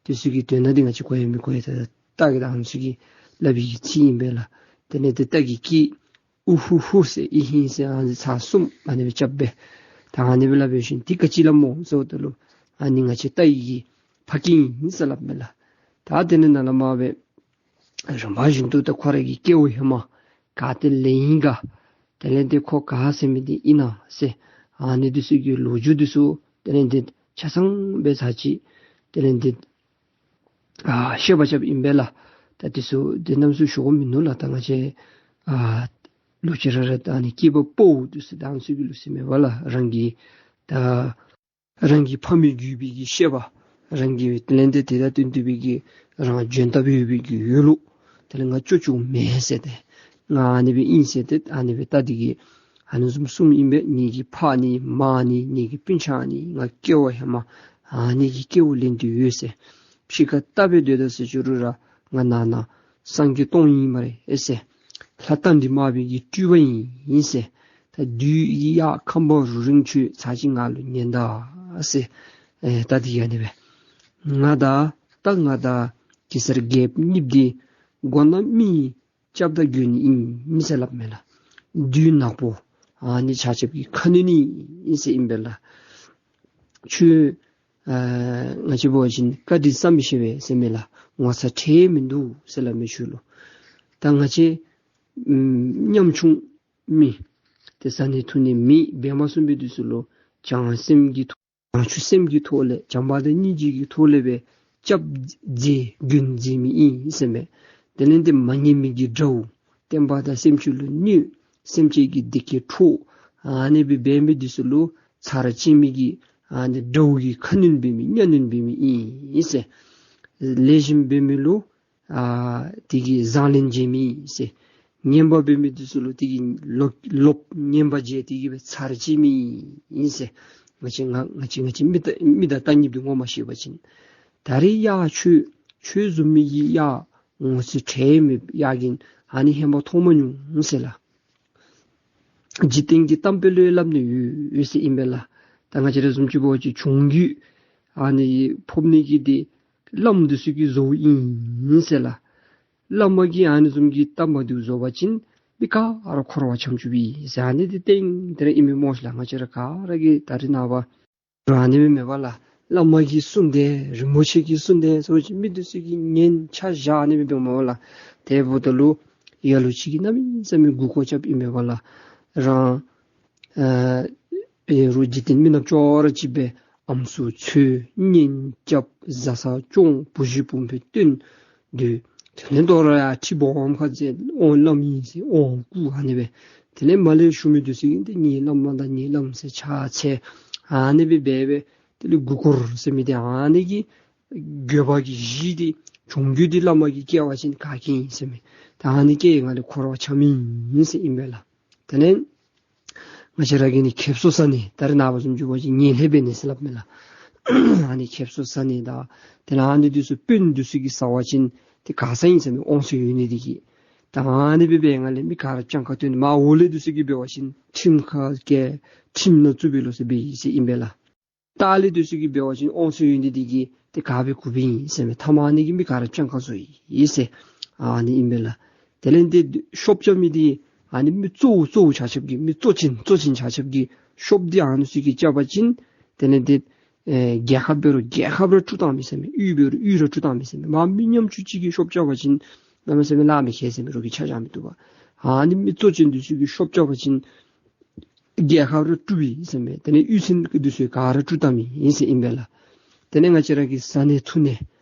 དེ་ཚུ་གི་དོན་དག་འདི་ང་བཅས་གོ་ཡང་མི་གོ་ཡང་ད་རྟ་གི་དང་ཚུ་གིས་སླབ་པའི་གི་ཚིག་ཨིན་པས་ལགས། དེ་ལས་འདི་རྟ་གི་སྐད་ཨུ་ཧུ་ཧུ་ཟེར་ཨི་ཧི་ཟེར་ཨ་ནི་ཚར་གསུམ་ཨ་ནི་སྦེ་རྐྱབ་སྦེ་ད་ཨ་ནི་སྦེ་སླབ་སྦེ་ཞིནམ་འདི་ག་ཅི་སླབ་སྨོ་ཟེརཝ་ད་ལུ་ཨ་ནི་ང་བཅས་རྟ་ཡི་གི་ཕ་སྐད་ཨིན་ཟེར་སླབ་མས་ལགས། ད་དེ་ནི་ནཱ་ལས་མར་སྦེ་རིམ་པ་བཞིན་དུ་ད་ཁོ་ར་གི་སྐྱེ་བ་ཧེ་མ་ག་ཏེ་ལས་ཨིན་ག། དེ་ལས་འདི་ཁོ་ག་ཟེར་མི་འདི་ཨིན་ན་ཟེར་ཨ་ནི་འདི་ཚུ་གི་ལོ་རྒྱུས་འདི་ཚུ་དེ་ལས་འདི་ཆ་ཚང་སྦེ་ཚར་ཅིག་དེ་ལས་འདི་ཨ་བཤད་པ་རྐྱབ་ཨིན་པས་ལགས། ད་འདི་ཚུ་འདི་རྣམ་ཚུ་ཞུ་དགོཔ་མིན་ནུག་ལགས། ད་ང་བཅས་ཨ་ལོག་ཅི་ར་ར་ད་ཨ་ནི་སྐྱེས་པ་ཕོ་འདི་ཚུ་ད་ཨ་ནི་ཚུ་གི་ལུགས་ཟེར་མས་པ་ལགས། རང་གི་ད་རང་གི་ཕ་མེས་བརྒྱུད་པའི་གི་བཤད་པ་རང་གི་དེ་ལས་འདི་དེ་དང་བསྟུན་བསྟུན་པའི་གི་རང་འཇོན་ཐང་ཡོད་པའི་གི་ཡུལ་ལུ་དེ་ལས་ང་ཅོ་ཅོ་མེན་ཟེར་ཏེ་ང་ཨ་ནི་སྦེ་ཨིན་ཟེར་ཏེ་ཨ་ནི་སྦེ་རྟ་འདི་གིས་ཨ་ནི་བཟུམ་གསུངམ་ཨིན་པས། ངེ་གི་ཕ་ནི་མ་ནི་ངེ་གི་སྤུན་ཆ་ནི་ང་སྐྱེ་བ་ཧེ་མ་ཨ་ནི་གི་སྐྱེ་བ་ལེན་ཏེ་ཡོད་ཟེར། ཕྱི་ཁར་རྟ་སྦེ་སྡོད་ད་ཟེར་ཅི་རུང་ར་ང་ནང་ན་སངས་རྒྱས་སྟོང་ཨིན་སྨ་རེ་ཨེ་ཟེར། ལྷ་རྟ་མགྲིན་དམར་པོའི་གི་སྤྲུལ་པ་ཨིན་ཟེར། ད་བདུད་ཀྱི་གཡག་ཁམ་པ་རུ་རིང་ཁྱོད་ཚར་ཅིག་ང་ལུ་ཉན་ད་ཟེར། ཨེ་རྟ་འདི་གིས་ཨ་ནི་སྦེ་ང་དང་རྟ་ང་དང་གེ་སར་རྒྱལཔོ་གཉིསཔོ་འདི་མགོ་ནག་མི་སྐྱབས་དང་མགོན་ཨིན་ཟེར་སླབ་མས་ལགས། བདུད་ནག་པོ་ཨ་ནི་ཆ་ཁྱབ་ཀྱི་ཁ་གནོན་ཨིན་ཟེར་ཨིན་པས་ལགས། ཁྱོད་ཨ་ང་བཅས་འབད་བ་ཅིན་བཀའ་དྲིན་བསམ་མི་ཤེས་པས་ཟེར་མས་ལགས། ངོ་ཚ་ཁྲེལ་མིན་འདུག་ཟེར་སླབ་མས་ཁྱོད་ལུ། ད་ང་བཅས་ཨམ་ཉམ་ཆུང་མི་ཏེ་བཟའ་ནི་འཐུང་ནི་མེད་འབད་མ་ཚུགས་པའི་དུས་སུ་ལུ་བྱང་སེམས་ཀྱི་ཐོག་བྱང་ཆུབ་སེམས་ཀྱི་ཐོག་ལས་བྱམས་པ་དང་སྙིང་རྗེ་གི་ཐོག་ལས་སྦེ་སྐྱབས་མཛད་མགོན་མཛད་མི་ཨིན་ཟེར་མས། དེ་ལས་འདི་མ་ཉན་མི་གི་དགྲ་བོ་བསྟན་པ་དང་སེམས་ཅན་ལུ་གནོད་སེམས་ཅན་གྱི་བདེ་སྐྱིད་འཕྲོག་ཨ་ནི་སྦེ་འབད་མི་འདི་ཚུ་ལུ་ཚར་བཅད་མི་གི་ཨ་ནི་དགྲ་བོ་གི་ཁ་གནོན་འབད་མི་གཉའ་གནོན་འབད་མི་ཨིན་ཟེར། ལེགས་ཤོམ་འབད་མི་ལུ་ཨ་དེ་གི་བཟང་ལན་འཇལ་མི་ཨིན་ཟེར། ངན་པ་འབད་མི་འདི་ཚུ་ལུ་དེ་གི་ལོག་ལོག་ངན་པ་འཇལ་དེ་གི་སྦེ་ཚར་བཅད་མི་ཨིན་ཟེར། ང་བཅས་ང་ང་བཅས་ང་བཅས་མི་རྟ་མི་དང་རྟ་གཉིསཔོ་འདི་ངོ་མ་ཤེས་པ་ཅིན། ད་རེས་གཡག་ཁྱོད་ཁྱོད་བཟུམ་མའི་གི་གཡག་ངོ་ཚ་ཁྲེལ་མེད་གཡག་གི་ཨ་ནི་ཧེ་མ་མཐོང་མ་མྱོང་ཟེར་ལགས། འཇིག་རྟེན་གྱི་གཏམ་དཔེ་ལུ་སླབ་ནི་ཡོད་ཡོད་ཟེར་ཨིན་པས་ལགས། ད་ང་བཅས་ར་བཟུམ་ཅིག་འབད་བ་ཅིན་ཆུང་རྒྱུད་ཨ་ནི་ཕོག་ནི་གི་འདི་བླམ་འདི་ཚུ་གིས་བཟོཝ་ཨིན་ཟེར་ལགས། བླ་མ་གིས་ཨ་ནི་བཟུམ་གྱི་གཏམ་འདི་བཟོ་བ་ཅིན་མི་ག་ར་འཁོར་བ་འཁྱམས་བཅུགཔ་ཨིན་ཟེར། ཨ་ནི་འདི་ཏན་ཏན་ར་ཨིན་མས་སྨོ་ལགས། ང་བཅས་ར་ག་ར་གིས་ད་རེས་ནངས་པ་ར་ཨ་ནི་སྦེ་མེན་པ་ལགས། བླ་མ་གིས་གསུངས་ཏེ་རིན་པོ་ཆེ་གིས་གསུངས་ཏེ་ཟེར་བ་ཅིན་མི་འདི་ཚུ་གིས་ཉན་ཆ་བཞག་ཨ་ནི་སྦེ་འབདཝ་མས་ལགས། དེ་འབདཝ་ད་ལུ་ལ་ལུ་ཅིག་གིས་གནམ་མེད་ས་མེད་མགུ་སྐོར་རྐྱབ་ཨིན་པས་པ་ལགས། རང་ཨ་ཨེ་རུང་འཇིག་རྟེན་མི་རྣམས་ཅོག་ར་གཅིག་སྦེ་ཨམ་སྲུ་འཚོལ་གཉེན་རྐྱབ་བཟའ་ཚང་སྐྱོང་བུ་གཞི་བུམོ་སྦེ་བསྟེན་སྡོད། དེ་ལས་དོ་རུང་ཡང་ཁྲི་སྦོམ་ཁར་འཛེགས་དབང་བླམ་ཨིན་ཟེར་དབང་བསྐུར་ཨ་ནི་སྦེ། དེ་ལས་མར་ལས་ཞུ་མི་འདི་ཚུ་གིས་ཏེ་ངེའི་བླམ་དང་ངེའི་བླམ་ཟེར་ཕྱག་འཚལ་ཨ་ནི་སྦེ་འབད་སྦེ་དེ་ལས་མགུ་སྐོར་ཟེར་མི་འདི་ཨ་ནི་གི་འགྱོད་པ་གི་གཞི་འདི་ཆུང་རྒྱུད་འདི་བླ་མ་གིས་སྐྱེ་བ་ཅིན་ག་གིས་ཨིན་ཟེར་མས། ད་ཨ་ནི་སྐྱེ་ཡི་ངང་ལས་འཁོར་བ་འཁྱམས་ཨིན་ཟེར་ཨིན་པས་ལགས། དེ་ལས་ང་བཅས་ར་གིས་ནི་ཁེབ་སང་ཟ་ནི་ད་རེས་ནངས་པ་བཟུམ་ཅིག་འབད་བ་ཅིན་ཉལ་ལྷད་འབད་ནི་ཟེར་སླབ་མས་ལགས། ཨ་ནི་ཁེབ་སང་ཟ་ནི་དང་དེ་ལས་ཨ་ནི་འདི་ཚུ་དཔོན་འདི་ཚུ་གིས་ཟ་བ་ཅིན་ཏེ་ག་ཟ་ཨིན་ཟེར་མས། དབང་ཚད་ཡོད་ནི་འདི་གིས། ད་ཨ་ནི་སྦེ་འབད་ཡི་ངང་ལས་མི་ག་ར་སྤྱང་ཀ་སྟོན་མར་འོག་ལས་འདི་ཚུ་གིས་འབད་བ་ཅིན་ཁྲིམས་ཁ་བཀལ་ཁྲིམས་ནང་བཙུགས་སྦེ་ལོག་ཟེར་འབད་ཡི་ཟེར་ཨིན་པས་ལགས། ལྟག་ལས་འདི་ཚུ་གིས་འབད་བ་ཅིན་དབང་ཚད་ཡོད་ནི་འདི་གིས་ཏེ་ག་སྦེ་འགུག་པའི་ཨིན་ཟེར་མས། མཐའ་མ་ཨ་ནི་གིས་མི་ག་ར་སྤྱང་ཀ་བཟོ་ཡི་ཟེར་ཨ་ནི་ཨིན་པས་ལགས། དེ་ལས་འདི་ཤོབ་རྐྱབ་མི་འདི་ཨ་ནི་མི་གཙོ་བོ་གཙོ་བོ་ཆ་ཁྱབ་ཀྱིས་མི་གཙོ་ཅན་གཙོ་ཅན་ཆ་ཁྱབ་ཀྱིས་ཤོབ་འདི་ཨ་ནི་ཚུ་གིས་རྐྱབ་པ་ཅིན་དེ་ལས་འདི་ཨེ་རྒྱལ་ཁབ་འབད་རུང་རྒྱལ་ཁབ་ར་དཀྲུག་བཏང་མི་ཟེར་མས། གཡུས་འབད་རུང་གཡུས་ར་དཀྲུག་བཏང་མི་ཟེར་མས། མར་མི་ཉམ་ཆུང་ཅིག་གིས་ཤོབ་རྐྱབ་པ་ཅིན་གནམ་མེད་ས་མེད་ལཱ་མི་ཁེལ་ཟེར་མས། རོགས་ཀྱིས་ཆ་བཞག་མི་བཏུབ་པས། ཨ་ནི་མི་གཙོ་ཅན་འདི་ཚུ་གིས་ཤོབ་རྐྱབ་པ་ཅིན་རྒྱལ་ཁབ་ར་དཀྲུགཔ་ཨིན་ཟེར་མས། དེ་ལས་གཡུས་ཚན་འདི་ཚུ་ག་ར་དཀྲུག་བཏང་མི་ཨིན་ཟེར་ཨིན་པས་ལགས། དེ་ལས་ང་བཅས་ར་གི་བཟའ་ནི་འཐུང་ནི་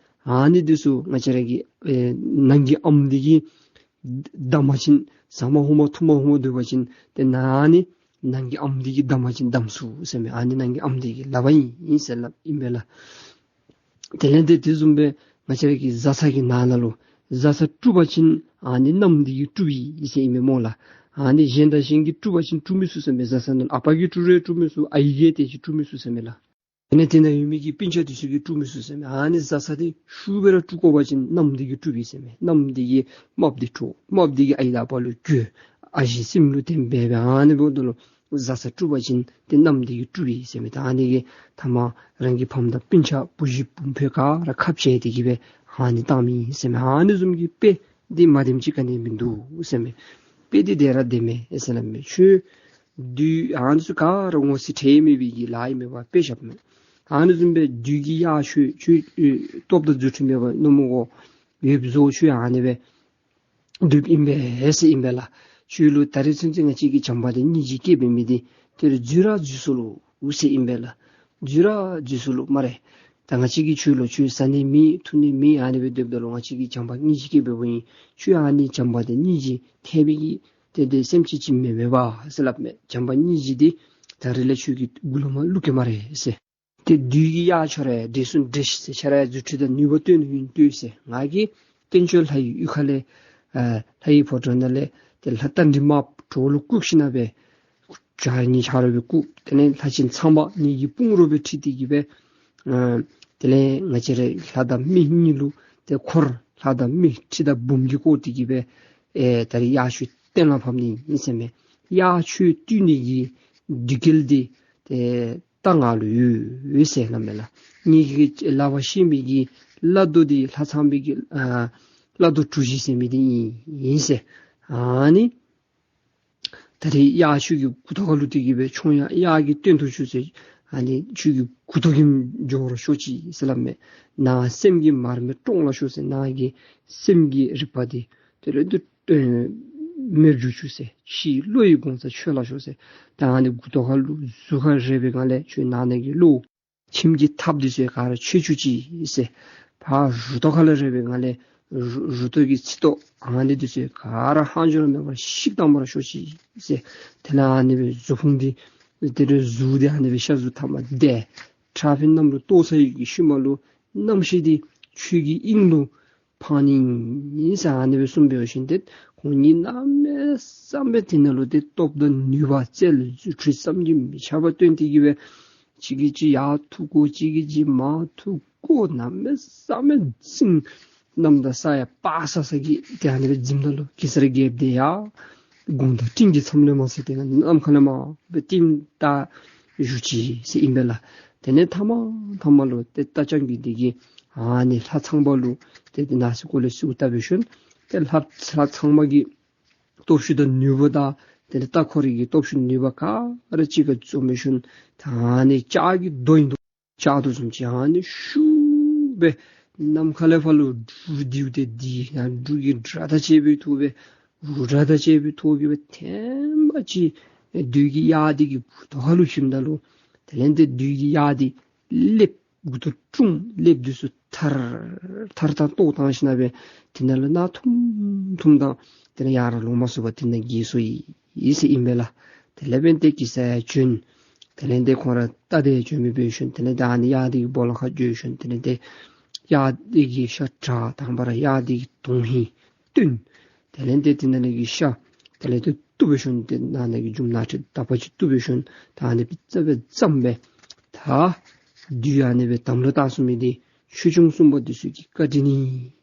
ཨ་ནི་འདི་ཚུ་ང་བཅས་ར་གི་ཨེ་ནང་གི་ཨམ་འདི་གིས་བསྡམ་པ་ཅིན་ཟ་མ་འོང་མ་འཐུང་མ་འོང་མ་སྡོད་པ་ཅིན་ཏེ་ནང་ནི་ནང་གི་ཨམ་འདི་གིས་བསྡམ་པ་ཅིན་བསྡམ་ཚུགས་ཟེར་མས། ཨ་ནི་ནང་གི་ཨམ་འདི་གི་ལག་པར་ཨིན་ཟེར་སླབ་ཨིན་པས་ལགས། དེ་ལས་འདི་དེ་བཟུམ་སྦེ་ང་བཅས་ར་གི་བཟའ་ཚང་གི་ནང་ན་ལུ་བཟའ་ཚང་དཀྲུག་པ་ཅིན་ཨ་ནི་མནའམ་འདི་གིས་དཀྲུགཔ་ཨིན་ཟེར་ཨིན་མས་སྨོ་ལགས། ཨ་ནི་གཞན་དང་གཞན་གྱིས་དཀྲུག་པ་ཅིན་དཀྲུག་མི་ཚུགས་ཟེར་མས། བཟའ་ཚང་ནང་ལུ་ཨ་པ་གིས་དཀྲུག་རུང་དཀྲུག་མི་ཚུགས། ཨའི་གིས་དེ་ཅིག་དཀྲུག་མི་ཚུགས་ཟེར་མས་ལགས། དེ་ལས་དེ་ནང་ཡོད་མི་གི་སྤུན་ཆ་དེ་ཚུ་གིས་དཀྲུག་མི་ཚུགས་ཟེར་མས། ཨ་ནི་བཟའ་ཚང་དེ་ཤུགས་སྦེ་ར་དཀྲུག་དགོ་པ་ཅིན་མནའམ་དེ་གིས་དཀྲུག་པས་ཟེར་མས། མནའམ་དེ་གིས་རྨགཔ་དེ་འཕྲོག། རྨགཔ་དེ་གིས་ཨའི་དང་ཨ་པ་ལུ་རྒོལ། ཨ་ཞེ་སེམས་ལུ་དེ་སྦེ་སྦེ་ཨ་ནི་འབདཝ་ད་ལུ་བཟའ་ཚང་དཀྲུག་པ་ཅིན་ཏེ་མནའམ་དེ་གིས་དཀྲུག་པས་ཟེར་མས། ད་ཨ་ནི་གིས་ཐ་མ་རང་གི་ཕམ་དང་སྤུན་ཆ་བུ་གཞི་བུམོ་ཕོ་ག་ར་ཁ་བྱལ་ཏེ་གི་སྦེ་ཨ་ནི་བཏང་མི་ཨིན་ཟེར་མས། ཨ་ནི་བཟུམ་གྱི་དཔེ་འདི་མ་བདེནམ་ཅིག་ག་ནི་མིན་འདུག་ཟེར་མས། དཔེ་འདི་དེ་ར་བདེན་མས་ཟེར་སླབ་མས། ཁྱོད་བདུད་ཨ་ནི་ཚུ་ག་ར་ངོ་ཚ་ཁྲེལ་མེད་པའི་གི་ལཱ་ཨིན་མས་པ། དཔེ་བཞག་མས། ཨ་ནི་བཟུམ་སྦེ་བདུད་ཀྱི་གཡག་ཁྱོད་ཁྱོད་ཨེ་སྟོབས་དང་རྫུ་འཕྲུལ་མེད་པར་མནོ་མི་དགོ། ཡོདཔ་བཟོ། ཁྱོད་ཨ་ནི་སྦེ་སྡོདཔ་ཨིན་པས་ཟེར་ཨིན་པས་ལགས། ཁྱོད་ལུ་ད་རེས་ཚུན་ཚོད་ང་བཅས་ཀྱིས་བྱམས་པ་དང་སྙིང་རྗེ་བསྐྱེད་འབད་མི་འདི་དེ་རུང་འཛོལ་ར་འཛོལ་སོ་ལོ་ཟེར་ཨིན་པས་ལགས། འཛོལ་ར་འཛོལ་སོ་ལོ་སྨ་རེ། ད་ང་བཅས་ཀྱིས་ཁྱོད་ལུ་ཁྱོད་བཟའ་ནི་མེད་འཐུང་ནི་མེད་ཨ་ནི་སྦེ་སྡོདཔ་ད་ལུ་ང་བཅས་ཀྱིས་བྱམས་པ་སྙིང་རྗེ་བསྐྱེད་འབདཝ་ཨིན། ཁྱོད་ཨ་ནི་བྱམས་པ་དང་སྙིང་རྗེ་ཐེབས་པའི་གི་དེ་དེ་སེམས་ཅན་ཅིག་མེན་མས་པ་ཟེར་སླབ་མས། བྱམས་པ་སྙིང་རྗེ་འདི་ད་རེས་ལས་ཁྱོད་ཀྱི་མགུ་ལུ་མར་བླུག་གེ་སྨ་རེ་ཟེར། ཏེ་བདུད་ཀྱི་གཡག་ཁྱོད་ར་འདྲེ་ཚུ་འདྲེ་ཤིག་ཟེར། ཁྱོད་ར་རྫུ་འཕྲུལ་དང་ནུས་པ་སྟོན་ནི་ཨིན་ལྟོས་ཟེར། ང་གིས་བསྟན་བཅོས་ལྷ་ཡི་གཡུས་ཁ་ལས་ཨ་ལྷ་ཡི་ཕོ་བྲང་ནང་ལས་ཏེ་ལྷ་རྟ་མགྲིན་དམརཔོ་གྲོགས་ལུ་བཀུག་ཞིནམ་སྦེ་བྱ་ངེའི་ཆ་རོགས་སྦེ་བཀུག། དེ་ལས་ལྷ་ཆེན་ཚངས་པ་ངེ་གི་དཔུང་རོགས་སྦེ་ཁྲིད་དེ་གི་སྦེ་ཨ་དེ་ལས་ང་བཅས་ར་ལྷ་དང་མི་གཉིས་ལུ་ཏེ་འཁོར་ལྷ་དང་མི་ཁྲི་དང་འབུམ་གྱིས་བསྐོར་ཏེ་གི་སྦེ་ཨེ་ད་རེས་གཡག་ཁྱོད་གཏན་ལ་ཕབ་ནི་ཨིན་ཟེར་མས། གཡག་ཁྱོད་བཏུལ་ནི་གི་འདི་སྐལ་འདི་ཏེ་རྟ་ང་ལུ་ཡོད་ཟེར་སླབ་མས་ལགས། ངེ་གི་ལག་པར་བཤེད་མི་གི་བླ་རྡོ་འདི་ལྷ་ཚངས་པའི་གི་ཨ་བླ་རྡོ་གྲུ་བཞི་ཟེར་མི་འདི་ཨིན་ཨིན་ཟེར། ཨ་ནི་ད་རེས་གཡག་ཁྱོད་ཀྱི་མགུ་ཏོ་ཁ་ལུ་དེ་གི་སྦེ་མཆོང་ཡ། གཡག་གི་སྟོན་ཐོག་ཁྱོད་ཟེར། ཨ་ནི་ཁྱོད་ཀྱི་མགུ་ཏོ་གིས་འགྱོ་ར་ཤོག་ཅིག་ཟེར་སླབ་མས། ནཱ་སེམས་ཀྱི་མར་མེ་བཀྲོངས་ལ་ཤོག་ཟེར། ནཱ་གི་སེམས་ཀྱི་རིག་པ་འདི་དེ་ལས་འདི་ཨེ་མེདཔ་འགྱོ་བཅུག་ཟེར། ཕྱིའི་བློ་ཡི་གོང་ས་ཆོད་ལ་ཤོག་ཟེར། ད་ཨ་ནི་མགུ་ཏོ་ཁ་ལུ་གཟུགས་ཁར་རེག་པའི་སྒང་ལས་ཁྱོད་ནང་ན་གི་བློ་ཁྱིམ་གྱི་ཐགཔ་འདི་ཚུ་ག་ར་ཆོད་བཅུག་ཅིག་ཟེར། ཕར་རུ་ཏོ་ཁ་ལས་རེག་པའི་སྒང་ལས་རུ་རུ་ཏོ་གི་ཚིགས་ཏོ་ཨ་ནི་འདི་ཚུ་ག་ར་ལྷག་འཕྲོ་ར་མེད་པར་བཤིག་བཏང་པར་ཤོག་ཅིག་ཟེར། དེ་ལས་ཨ་ནི་སྦེ་གཟུགས་ཕུང་འདི་དེ་ལས་གཟུགས་འདི་ཨ་ནི་སྦེ་ཤ་གཟུགས་ཐ་མ་འདི་ཁྲག་ཕན་གནམ་ལུ་གཏོར་ཚར་བའི་གི་ཤུལ་མ་ལུ་རྣམ་ཤེས་འདི་ཆོས་ཀྱི་དབྱིངས་ལུ་འཕང་ནི་ཨིན་ཟེར་ཨ་ནི་སྦེ་གསུངས་འབད་བ་ཅིན་ཏེ་ཁོང་གཉིས་གནམ་མེད་ས་མེད་དེ་ནང་ལུ་ཏེ་སྟོབས་དང་ནུས་པ་རྩལ་རྫུ་འཕྲུལ་བསམ་གྱིས་མི་ཁྱབ་པ་སྟོན་ཏེ་གི་སྦེ་གཅིག་གིས་གཅིག་ཡར་འཐུ་བཀོ་གཅིག་གིས་གཅིག་མར་འཐུ་བཀོ་གནམ་མེད་ས་མེད་འཛིང་། གནམ་དང་ས་ཡང་སྤར་ས་ས་གི་ཏེ་ཨ་ནི་སྦེ་འཛིངམ་ད་ལུ་གེ་སར་རྒྱལཔོ་དེ་ཡང་དགུང་དང་སྤྲིན་གྱི་མཚམས་ལས་མར་ཟེར་ཏེ་ནམ་མཁའ་ལས་མར་སྦེ་རྟིང་བདའ་བཞུགས་ཅི་ཟེར་ཨིན་པས་ལགས། དེ་ལས་མཐའ་མ་མཐའ་མ་ལུ་ཏེ་རྟ་རྐྱང་རྒོད་འདི་གིས་ཨ་ནི་ལྷ་ཚངས་པ་ལུ་ཏེ་ཏེ་ནང་སེམས་ཁ་ལས་གསོལཝ་བཏབ་པའི་ཤུལ་ཏེ་ལྷ་ལྷ་ཚངས་པ་གི་སྟོབས་ཤུགས་དང་ནུས་པ་དང་དེ་ལས་རྟ་ཁོ་རའི་གི་སྟོབས་ཤུགས་ནུས་པ་ག་ར་གཅིག་ཁར་འཛོམས་པའི་ཤུལ་ད་ཨ་ནི་ལྕགས་ཀྱི་རྡོ་ཨིན་དོ། ལྕགས་རྡོ་བཟུམ་ཅིག་ཨ་ནི་ཤུགས་སྦེ་ནམ་མཁའ་ལས་ཕར་ལུ་འབྲུག་ལྡིར་ཏེ་ལྡིར་ཡང་འབྲུག་གི་སྒྲ་དང་བཅས་པའི་ཐོག་སྦེ་རུ་སྒྲ་དང་བཅས་པའི་ཐོག་གི་སྦེ་ཐེངས་མ་ཅིག་བདུད་ཀྱི་གཡག་འདི་གི་མགུ་ཏོ་ཁ་ལུ་ཞིནམ་ད་ལུ་དེ་ལས་ཏེ་བདུད་ཀྱི་གཡག་འདི་ཀླདཔ་མགུ་ཏོ་དཀྲུམ་ཀླདཔ་འདི་ཚུ་ཐར་ཐར་ཐར་གཏོར་བཏང་ཞིནམ་སྦེ་དེ་ནང་ལུ་ནག་ཐུམ་ཐུམ་དང་དེ་ལས་ཡར་ལོང་མ་ཚུགས་པར་དེ་ནང་འགྱེལ་སོ་ཡི་ཟེར་ཨིན་པས་ལགས། དེ་ལས་འབདན་ཏེ་གེ་སར་ཡང་བྱོན། དེ་ལས་ཏེ་ཁོང་ར་རྟ་དེ་བྱོན་མི་འབད་ཤུལ་དེ་ལས་ཏེ་ཨ་ནི་གཡག་འདི་གི་སྦོ་ལོགས་ཁར་འགྱོ་ཤུལ་དེ་ལས་ཏེ་གཡག་འདི་གི་ཤ་བྲག་དང་པ་ར་གཡག་འདི་གི་དོན་ཧིང་བཏོན། དེ་ལས་ཏེ་དེ་ནང་ལས་ཀྱི་ཤ་དེ་ལས་ཏེ་བཏུབ་པའི་ཤུལ་ཏེ་ནང་ན་གི་རྒྱུ་མ་ནང་ཁྲོལ་དག་པ་ཅིག་བཏུབ་པའི་ཤུལ་ད་ཨ་ནི་སྦེ་རྩ་བའི་ཙམ་སྦེ་ད་བདུད་ཨ་ནི་སྦེ་དམ་ལུ་བཏགས་སོང་མི་འདི་ཆོས་སྐྱོང་སྲུང་མ་འདི་ཚུ་གི་བཀའ་དྲིན་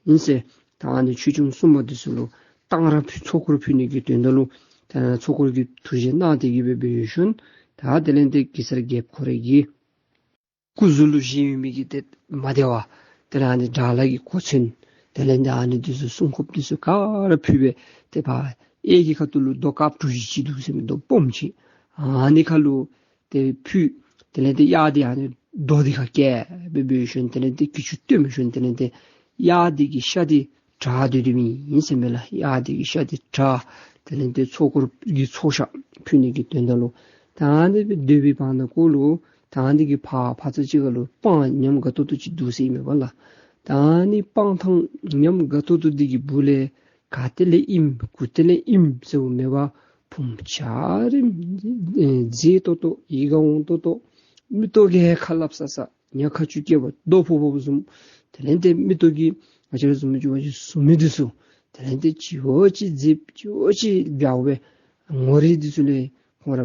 ཨིན་ཟེར། ད་ཨ་ནི་ཆོས་སྐྱོང་སྲུང་མ་འདི་ཚུ་ལུ་གཏང་རག་ཕུལ་ཚོགས་འཁོར་ཕུལ་ནི་གི་དོན་དག་ལུ་ད་ཚོགས་འཁོར་གྱི་ཐུགས་རྗེ་གནང་སྟེ་གི་སྦེ་འབད་བའི་ཤུལ་ད་དེ་ལས་ཏེ་གེ་སར་རྒྱལཔོ་ཁོ་རའི་གི་སྐུ་གཟུགས་ལུ་བཞེས་ཡོད་མི་གི་ཏེ་མ་བདེ་བ་དེ་ལས་ཨ་ནི་དགྲ་ལྷ་གི་གོ་མཚོན་དེ་ལས་ཏེ་ཨ་ནི་འདི་ཚུ་སྲུང་སྐྱོབ་འདི་ཚུ་ག་ར་ཕུལ་སྦེ་ཏེ་ཕར་གཡས་ཀྱི་ཁ་ཐུག་ལུ་རྡོ་དཀརཔོ་གྲུ་བཞི་ཅིག་འདུག་ཟེར་མི་རྡོ་སྦོམ་ཅིག་ཨ་ནི་ཁ་ལུ་ཏེ་ཕུལ། དེ་ལས་ཏེ་གཡག་འདི་ཨ་ནི་རྡོ་འདི་ཁར་བཀལ་སྦེ་འབད་བའི་ཤུལ་དེ་ལས་ཏེ་གྱི་ཅུང་བཏོན་པའི་ཤུལ་དེ་ལས་ཏེ་གཡག་འདི་གི་ཤ་འདི་དྲག་སྟེ་སྡོད་མི་ཨིན་ཟེར་མས་ལགས། གཡག་འདི་གི་ཤ་འདི་དྲག། དེ་ལས་ཏེ་ཚོགས་འཁོར་གྱི་ཚོགས་ཤ་ཕུལ་ནི་གི་དོན་དག་ལུ་ད་ཨ་ནི་སྦེ་སྡོད་པའི་བར་ན་ཀོ་ལུ་ད་ཨ་ནི་གི་ཕར་ཕར་ཚུར་ཅིག་ཁ་ལུ་སྤང་ཉམས་དགའ་ཏོག་ཏོ་ཅིག་འདུག་ཟེར་ཨིན་མས་པ་ལགས། ད་ཨ་ནི་སྤང་ཐང་ཉམས་དགའ་ཏོག་ཏོ་འདི་གི་སྦུག་ལས་ག་ཏེ་ལས་ཨིནམ་གུ་ཏེ་ལས་ཨིནམ་ཟེརཝ་མེད་པར་བུམོ་འཇའ་རིསམོ་མཛེས་ཏོག་ཏོ་ཡིད་ཁར་འོང་ཏོག་ཏོ་མིག་ཏོ་གིས་ཁ་སླབ་ས་ས་ཉ་ཁ་ཆུ་སྐྱེས་པ་རྡོ་ཕོག་ཕོགཔ་བཟུམ། དེ་ལས་ཏེ་མིག་ཏོ་གིས་ང་བཅས་ར་བཟུམ་ཅིག་འབད་བ་ཅིན་གཟུགས་མི་འདི་ཚུ་དེ་ལས་ཏེ་ཅིག་འོ་ཅིག་མཛེས་ཅིག་འོ་ཅིག་འཇའ་སྦེ་ ངོ་རིས་འདི་ཚུ་ལས་ཁོང་ར་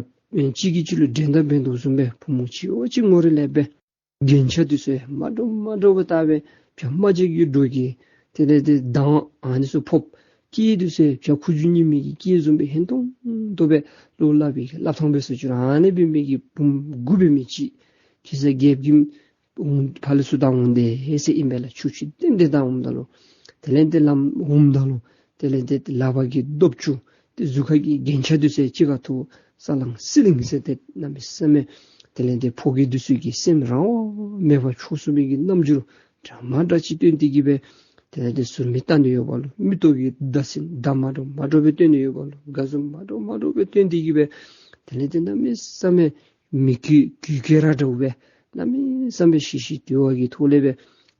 གཅིག་གིས་གཅིག་ལུ་འགྲན་ཟླ་འབད་དོ་བཟུམ་སྦེ་བུམོ་གཅིག་འོ་གཅིག་ངོ་རིས་ལས་སྦེ་རྒྱན་ཆ་འདི་ཚུ་མ་འདྲཝ་མ་འདྲཝ་སྦེ་བཏགས་སྦེ་བྱ་རྨ་བྱའི་སྒྲོ་གི་དེ་ལས་ཏེ་མདངས་ཨ་ནི་ཚུ་ཕོགཔ། སྐེ་འདི་ཚུ་བྱ་ཁུ་བྱུག་རྙིང་མའི་གི་སྐེ་བཟུམ་སྦེ་ཧན་ཏོང་ཏོ་སྦེ་ལོག་ལགཔ་གི་ལགཔ་ཐང་སྦེ་ཚུ་གྱུར། ཨ་ནི་སྦེ་མི་གི་བུམོ་དགུ་སྦེ་མི་ཅིག་གེ་སར་རྒྱལཔོ་གིས་འོང་ཕར་ལས་ཚུར་བཏང་འོང་དེས་ཟེར་ཨིན་པས་ལགས། ཆུ་ཆུ་ལྡེམ་ལྡེམ་བཏང་འོངམ་ད་ལུ་དེ་ལས་ཏེ་ལམ་འོངམ་ད་ལུ་དེ་ལས་ཏེ་ལག་པ་གི་སྟོབས་བཅུ་ཏེ་གཟུགས་ཁ་གི་རྒྱན་ཆ་འདི་ཚུ་གཅིག་ཁར་ཐུག་ས་ལང་སི་ལིང་ཟེར་ཏེ་གནམ་མེད་ས་མེད་དེ་ལས་ཏེ་ཕོ་རྒྱས་འདི་ཚུ་གི་སེམས་རང་དབང་མེད་པར་འཕྱོག་ཚུགས་མི་གི་རྣམ་འགྱུར་འདྲ་མ་འདྲཝ་ཅིག་སྟོན་ཏེ་གི་སྦེ་དེ་ལས་ཏེ་ཟུར་མིག་བལྟ་ནི་ཡོདཔ་ལུ་མིག་ཏོ་གི་ཟླ་ཟིན་ཟླ་མ་འདྲཝ་མ་འདྲཝ་སྦེ་སྟོན་ནི་ཡོདཔ་ལུ་དགའ་འཛུམ་མ་འདྲཝ་མ་འདྲཝ་སྦེ་སྟོན་ཏེ་གི་སྦེ་དེ་ལས་ཏེ་གནམ་མེད་ས་མེད་མི་གུས་གུས་བཀུར་ར་འདྲཝ་སྦེ་གནམ་མེད་ས་མེད་ཞི་ཞི་དུལ་བ་གི་ཐོག་ལས་སྦེ་